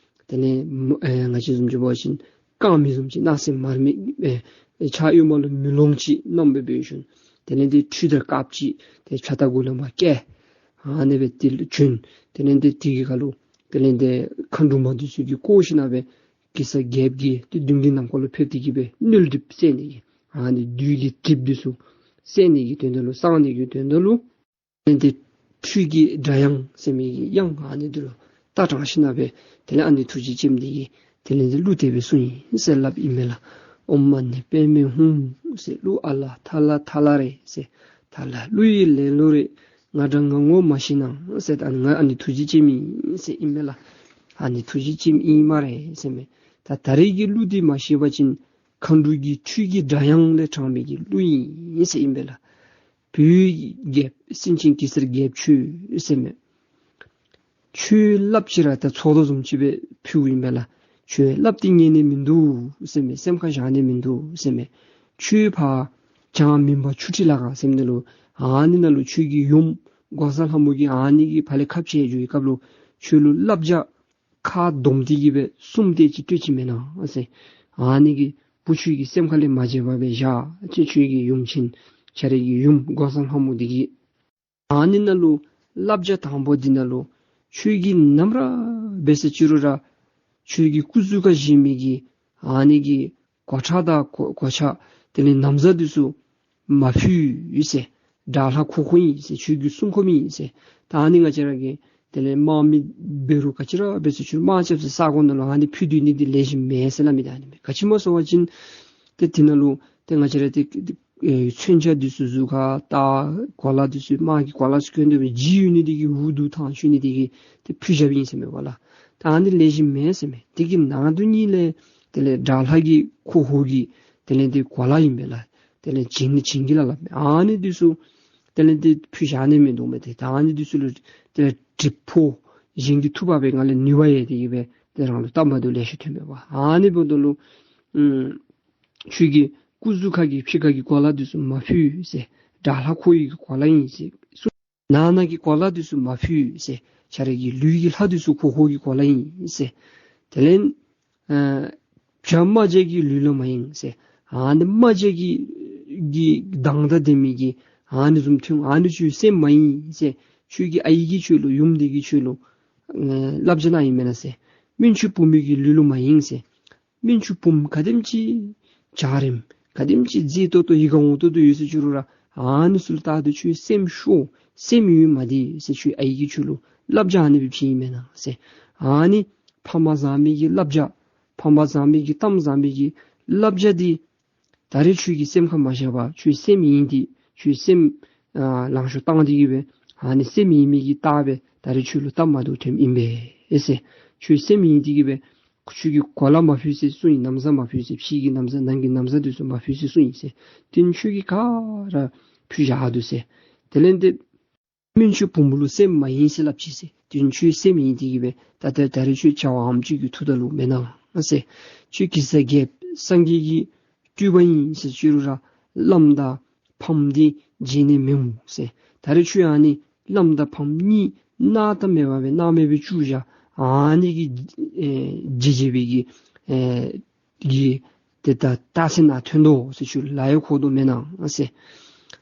དེ་ལས་མ་ཨེ་ང་བཅས་བཟུམ་ཅིག་འབད་བ་ཅིན་དཀར་མེ་བཟུམ་ཅིག་སྣང་གསལ་མར་མེ་ཨེ་ཕྱག་གཡོན་མ་ལུ་མེ་ལོང་ཅིག་བསྣམས་སྦེ་འབད་ཞིནམ་དེ་ལས་ཏེ་ཁྲུས་དང་དཀརཔོ་ཅིག་ཏེ་ཕྱག་ལྟག་གུ་ལུ་མར་བཀལ། ཨ་ནི་སྦེ་དེ་ལུ་བྱོན། དེ་ལས་ཏེ་དེ་གི་ཁ་ལུ་དེ་ལས་ཏེ་མཁའ་འགྲོ་མ་འདི་ཚུ་གིས་བསྐོར་ཞིནམ་སྦེ་གེ་སར་རྒྱལཔོ་གིས་ཏེ་མདུན་གྱི་ནམ་མཁའ་ལུ་ཕེབས་ཏེ་གི་སྦེ་མནོལ་གྲིབ་སེལ་ནི་གི་ཨ་ནི་བདུད་ཀྱི་གྲིབ་འདི་ཚུ་སེལ་ནི་གི་དོན་དག་ལུ་སངས་ནི་གི་དོན་དག་ལུ་དེ་ལས་ཏེ་ཁྲུས་ཀྱི་སྒྲ་དབྱངས་ཟེར་མི་གི་དབྱངས་ཨ་ནི་འདི་ལུ་རྟ་དྲངས་ཞིནམ་སྦེ་དེ་ལས་ཨ་ནེ་ཐུགས་རྗེ་ཅནམ་འདི་གིས་དེ་ལས་ཏེ་གླུ་དེ་སྦེ་གསུངས་ཡི་ཟེར་སླབ་ཨིན་མས་ལགས། ཨོཾ་མ་ཎི་པདྨེ་ཧཱུྃ་ཟེར། གླུ་ཨ་ལ་ཐ་ལ་ཐ་ལ་རེད་ཟེར། ཐ་ལ་གླུ་ཡི་ལེན་ལུགས་རེད། ང་འདྲ་ང་ངོ་མ་ཤེས་ན་ཟེར། ད་ང་ཨ་ནེ་ཐུགས་རྗེ་ཅནམ་ཨིན་ཟེར་ཨིན་མས་ལགས། ཨ་ནེ་ཐུགས་རྗེ་ཅནམ་ཨིན་སྨ་རེ་ཟེར་མས། ད་ད་རེས་ཀྱི་གླུ་འདི་མ་ཤེས་པ་ཅིན་མཁའ་འགྲོ་གི་ཁྲུས་ཀྱི་སྒྲ་དབྱངས་ལས་དྲངས་པའི་གི་གླུ་ཨིན་ཟེར་ཨིན་པས་ལགས། བོད་རྒྱལཔོ་སེང་ཆེན་གེ་སར་རྒྱལཔོ་ཁྱོད་ཟེར་མས། ཁྱོད་སླབ་ཅི་ར་ད་ཚོགས་གཏོར་བཟུམ་ཅིག་སྦེ་ཕུལཝ་ཨིན་པས་ལགས། ཁྱོད་སླབ་སྟེ་ཉན་ནི་མིན་འདུག་ཟེར་མས། སེམས་ཁར་བཞག་ནི་མིན་འདུག་ཟེར་མས། ཁྱོད་ཕར་བྱང་མུན་པ་ཆུ་ཁྲི་ལ་ག་ཟེར་མི་ནང་ལུ་ཨ་ནི་ནང་ལུ་ཁྱོད་ཀྱི་ཡུམ་ འགོག་བཟའ་ལྷ་མོ་གིས་ཨ་ནི་གི་ཕར་ལས་ཁ་འཕྱལ་འགྱོ་བའི་སྐབས་ལུ་ཁྱོད་ལུ་བསླབ་བྱ་ཁ་སྡོམ་སྟེ་གི་སྦེ་གསུམ་དེ་ཅིག་སྤྲོད་ཅི་མེན་ན་ཟེར། ཨ་ནི་གི་བུ་ཁྱོད་ཀྱི་སེམས་ཁ་ལས་མ་བརྗེད་པར་སྦེ་བཞག་ཅིག། ཁྱོད་ཀྱི་ཡུམ་ཆེན་ཁྱོད་རའི་གི་ཡུམ་འགོག་བཟའ་ལྷ་མོ་འདི་གིས་ཨ་ནི་ནང་ལུ་བསླབ་བྱ་དང་པོ་འདི་ནང་ལུ་ཁྱོད་ཀྱིས་ནམ་ར་འབད་ཟེར་ཅི་རུང་ར་ཁྱོད་ཀྱི་སྐུ་གཟུགས་ཁར་བཞེས་མི་གི་ཨ་ནི་གི་གོ་ཁྲབ་དང་གོ་གོ་ཆ་དེ་ལས་ན་བཟའ་འདི་ཚུ་མ་ཕུད་ཟེར། དགྲ་ལྷ་འཁོར་འཁོརཝ་ཨིན་ཟེར། ཁྱོད་ཀྱི་སྲུང་འཁོརཝ་ཨིན་ཟེར། ད་ཨ་ནི་ང་བཅས་ར་གིས་དེ་ལས་དམག་མི་འབད་རུང་ག་ཅི་ར་འབད་ཟེར་ཁྱོད་དམག་རྐྱབ་ཟེར་ས་གོ་ནང་ལུ་ཨ་ནི་ཕུད་སྡོད་ནི་འདི་ལེགས་ཤོམ་མེན་ཟེར་སླབ་མི་འདི་ཨ་ནི་མས། ག་ཅི་སྨོ་ཟེར་བ་ཅིན་ཏེ་དེ་ནང་ལུ་ཏེ་ང་བཅས་ར་ཏེ་ཨེ་མཚོན་ཆ་འདི་ཚུ་གཟུགས་ཁར་བཏགས། གོ་ལ་འདི་ཚུ་དམག་གི་གོ་ལ་ཚུ་གྱོན་སྡོད་པའི་འཇིགས་ཡོད་ནི་འདི་གིས་འུ་སྡུག་ཐང་ཆད་ནི་འདི་གིས་ཏེ་ཕུད་བཞགཔ་ཨིན་ཟེར་མས་གོ་ལགས། ད་ཨ་ནི་ལེགས་ཤོམ་མེན་ཟེར་མས། དེ་གི་ནང་དོན་ཉིད་ལས་དེ་ལས་དགྲ་ལྷ་གི་འཁོར་འཁོརཝ་གི་དེ་ལས་ཏེ་གོ་ལ་ཨིན་པས་ལགས། དེ་ལས་བྱིན་ནི་བྱིན་གྱིས་བརླབས་བརླབས་མི་ཨ་ནི་འདི་ཚུ་དེ་ལས་ཏེ་ཕུད་བཞག་ནི་མིན་འདུག་མས། ཏེ་ད་ཨ་ནི་འདི་ཚུ་ལུ་དེ་ལས་གྲིབ་ཕོག་གཞན་གྱི་ཐུག་པ་འབད་ང་ལས་ནུས་པ་ཡོད་དེ་གིས་སྦེ་ཏེ་རང་ལུ་སྟབས་མ་བདེཝ་ལེ་ཤ་ཐོན་མས་པ། ཨ་ནི་འབདཝ་ད་ལུ་ཨམ་ཁྱོད་ཀྱི་སྐུ་གཟུགས་ཁ་གི་ཕྱི་ཁ་གི་གོ་ལ་འདི་ཚུ་མ་ཕུད་ཟེར། དགྲ་ལྷ་འཁོར་བའི་གི་གོ་ལ་ཨིན་ཟེར། ནང་ན་གི་གོ་ལ་འདི་ཚུ་མ་ཕུད་ཟེར། ཁྱོད་རའི་གི་ལུས་ཀྱི་ལྷ་འདི་ཚུ་འཁོར་འཁོརཝ་གི་གོ་ལ་ཨིན་ཟེར། དེ་ལས་ཨ་བྱ་རྨ་བྱའི་གི་ལུས་ལུ་མ་ཡེངས་ཟེར། ཨ་ནི་རྨ་བྱ་གི་གི་མདངས་དང་ལྡན་མི་གི་ཨ་ནི་བཟུམ་ཐོན། ཨ་ནི་ཁྱོད་སེམས་མ་ཡེངས་ཟེར། ཁྱོད་ཀྱི་ཨའི་གིས་ཁྱོད་ལུ་ཡུམ་འདི་གིས་ཁྱོད་ལུ་ཨ་བསླབ་བྱ་གནང་ཡི་མེན་ན་ཟེར། སྨན་ཆུང་བུ་མོ་གི་ལུས་ལུ་མ་ཡེངས་ཟེར། སྨན་ཆུང་བུམོ་ག་དེམ་ཅིག་འཇའ་རིསམོ་ག་དེམ་ཅིག་མཛེས་ཏོག་ཏོ་ཡིད་ཁར་འོང་ཏོག་ཏོ་ཡོད་ཟེར་ཅི་རུང་ར་ཨ་ནི་ཚུ་ལུ་བལྟ་སྟེ་ཁྱོད་སེམས་ཤོར་སེམས་ཡེངས་མ་སྡོད་ཟེར། ཁྱོད་ཨའི་གིས་ཁྱོད་ལུ་བསླབ་བྱ་ཨ་ནི་སྦེ་བྱིན་ཡི་མེན་ན་ཟེར། ཨ་ནི་ཕ་མ་བཟང་མི་གི་བསླབ་བྱ་ཕ་མ་བཟང་མི་གི་གཏམ་བཟང་མི་གི་བསླབ་བྱ་འདི་ད་རེས་ཁྱོད་ཀྱི་སེམས་ཁར་མ་བཞག་པར་ཁྱོད་སེམས་ཡེངས་ཏེ་ཁྱོད་སེམས་ཨ་ལང་ཤོར་བཏང་སྟེ་གིས་སྦེ་ཨ་ནི་སེམས་ཡེངས་མི་གི་རྟགས་སྦེ་ད་རེས་ཁྱོད་ལུ་སྟབས་མ་བདེཝ་ཐོནམ་ཨིན་པས་ཟེར། ཁྱོད་སེམས་ཡེངས་ཏེ་གིས་སྦེ་ཁྱོད་ཀྱི་གོ་ལ་མ་ཕུད་ཟེར་གསུངས་ཡི། ན་བཟའ་མ་ཕུད་ཟེར། ཕྱི་གི་ན་བཟའ་ནང་གི་ན་བཟའ་འདི་ཚུ་མ་ཕུད་ཟེར་གསུངས་ཡི་ཟེར། དེ་ནི་ཁྱོད་ཀྱིས་ག་ར་ཕུད་བཞག་འདུག་ཟེར། དེ་ལས་ཏེ་སྨན་ཆུང་བུམོ་ལུ་སེམས་མ་ཡེངས་ཟེར་སླབ་ཅི་ཟེར། དེ་ནི་ཁྱོད་སེམས་ཡེངས་ཏེ་གིས་སྦེ་ད་ལྟོ་ད་རེས་ཁྱོད་བྱ་བ་ངན་ཅིག་གི་མཐུ་ད་ལུ་མེན་ན་ཟེར། ཁྱོད་གེ་སར་རྒྱལཔོ་སངས་རྒྱས་ཀྱི་སྤྲུལ་པ་ཨིན་ཟེར་ཅི་རུང་ར་བླམ་དང་ཕམ་འདི་བརྗེད་ནི་མི་འོང་ཟེར། ད་རེས་ཁྱོད་ཨ་ནི་བླམ་དང་ཕམ་གཉིས་སྣང་དག་མེད་པ་སྦེ་སྣང་མེད་སྦེ་བཅུག་བཞག། ཨ་ནི་གི་ཨེ་བརྗེད་བརྗེད་པའི་གི་ཨེ་གི་ཏེ་ད་རྟགས་མཚན་ནང་ཐོན་དོ་ཟེར། ཁྱོད་ལཱ་ཡང་ཁོ་དོ་མེན་ན་ཟེར།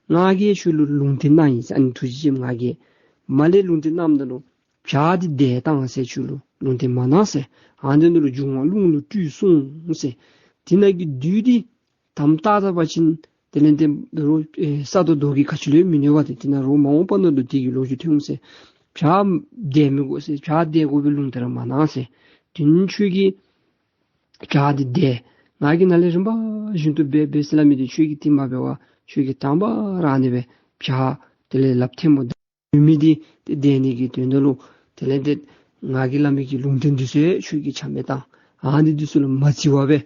ང་གིས་ཁྱོད་ལུ་ལུང་བསྟན་གནང་ཡི་ཟེར། ཨ་ནི་ཐུགས་རྗེ་ཆེན་པོ་ང་གིས་མར་ལས་ལུང་བསྟན་གནངམ་ད་ལུ་བྱག་འདི་བརྡལ་བཏང་ཟེར་ཁྱོད་ལུ་ལུང་བསྟན་མ་གནང་ཟེར། ཨ་ནི་ནང་ལུ་འབྱུང་བ་རླུང་ལུ་སྤྲུལ་གསུངས་ཟེར། དེ་ནང་གི་བདུད་འདི་དམ་བཏགས་ད་པ་ཅིན་དེ་ལས་ཏེ་རོགས་ཨེ་ས་དང་རྡོ་གིས་ག་ཅི་ལུ་ཡང་མི་གནོད་པ་ཏེ། དེ་ནང་རོགས་མ་འོངས་པ་ནང་ལུ་དེ་གི་ལོ་རྒྱུས་ཐོན་འོང་ཟེར། བྱག་བརྡལ་མི་དགོ་ཟེར། བྱག་བརྡལ་དགོ་པའི་ལུང་བསྟན་ར་མ་གནང་ཟེར། དེ་ནི་ཁྱོད་ཀྱིས་བྱག་འདི་བརྡལ། ང་གིས་ནཱ་ལས་རིམ་པ་བཞིན་དུ་འབད་འབད་ཟེར་སླབ་མི་འདི་ཁྱོད་ཀྱིས་དེ་མ་འབད་བར་ཁྱོད་ཀྱིས་དང་པ་ར་ཨ་ནི་སྦེ་བྱག་དེ་ལས་ལགཔ་ཐལ་མོ་བརྡལ་མི་འདི་ཏེ་བརྡལ་ནི་གི་དོན་དག་ལུ་དེ་ལས་ཏེ་ང་གིས་སླབ་མི་གི་ལུང་བསྟན་འདི་ཚུ་ཁྱོད་ཀྱིས་ཆ་མེད་བཏང་། ཨ་ནི་འདི་ཚུ་ལུ་མ་བརྩི་བར་སྦེ་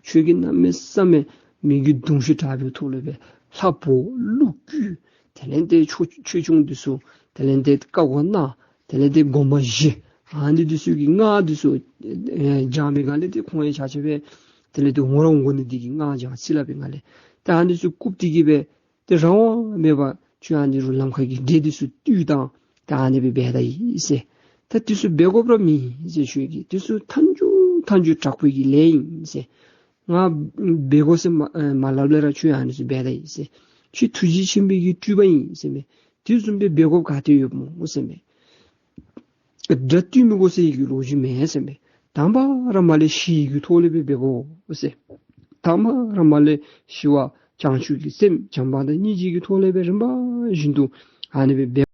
ཁྱོད་ཀྱིས་གནམ་མེད་ས་མེད་མི་རྒྱུད་གདུང་ཤུགས་དྲག་པོའི་ཐོག་ལས་སྦེ་ལྷ་འབོ་ཀླུ་བསྐུལ། དེ་ལས་ཏེ་ཆོས་ཆོས་སྐྱོང་འདི་ཚུ་དེ་ལས་ཏེ་བཀའ་བསྒོ་གནང་། དེ་ལས་ཏེ་སྒོམ་བཞེས། ཨ་ནི་འདི་ཚུ་གི་སྔགས་འདི་ཚུ་ཨེ་བགྱང་མི་སྒང་ལས་ཏེ་ཁོང་ཡང་ཆ་ཁྱབ་སྦེ་དེ་ལས་ཏེ་འོང་ར་འོང་དགོ་ནི་འདི་གི་སྔགས་བགྱང་ཟེར་སླབ་པའི་སྒང་ལས་ཏེ་ཨ་ནི་ཚུ་བཀུག་སྟེ་གིས་སྦེ་ཏེ་རང་དབང་མེད་པར་ཁྱོད་ཨ་ནི་རུ་ལམ་ཁ་གི་འདྲེ་འདི་ཚུ་བཏུལ་བཏང་། ད་ཨ་ནི་སྦེ་འབད་ད་ཡི་ཟེར། ད་འདི་ཚུ་འབད་དགོཔ་ར་མེད་ཟེར། ཁྱོད་ཀྱིས་འདི་ཚུ་མཐའ་མཇུག་མཐའ་མཇུག་དྲག་པོའི་གི་ལས་ཨིན་ཟེར། ང་འབད་དགོ་ཟེར་མ་ཨེ་མ་སླབ་ལས་ར་ཁྱོད་ཨ་ནི་ཚུ་འབད་ད་ཡི་ཟེར། ཁྱོད་ཐུགས་རྗེ་ཆེན་པོའི་གི་སྤྲུལ་པ་ཨིན་ཟེར་མས། དེ་བཟུམ་སྦེ་འབད་དགོཔ་ག་ཏེ་ཡོདཔ་སྨོ་ཟེར་མས། དགྲ་བཏུལ་མི་དགོ་ཟེར་བའི་གི་ལོ་རྒྱུས་མེན་ཟེར་མས། དང་པ་ར་མར་ལས་ཞི་བའི་གི་ཐོག་ལས་སྦེ་འབད་དགོ་ཟེར། དང་པ་ར་མར་ལས་ཞི་བ་བྱང་ཆུབ་ཀྱི་སེམས་བྱམས་པ་དང་སྙིང་རྗེ་གི་ཐོག་ལས་སྦེ་རིམ་པ་བཞིན་དུ་ཨ་ནི་སྦེ་འབད་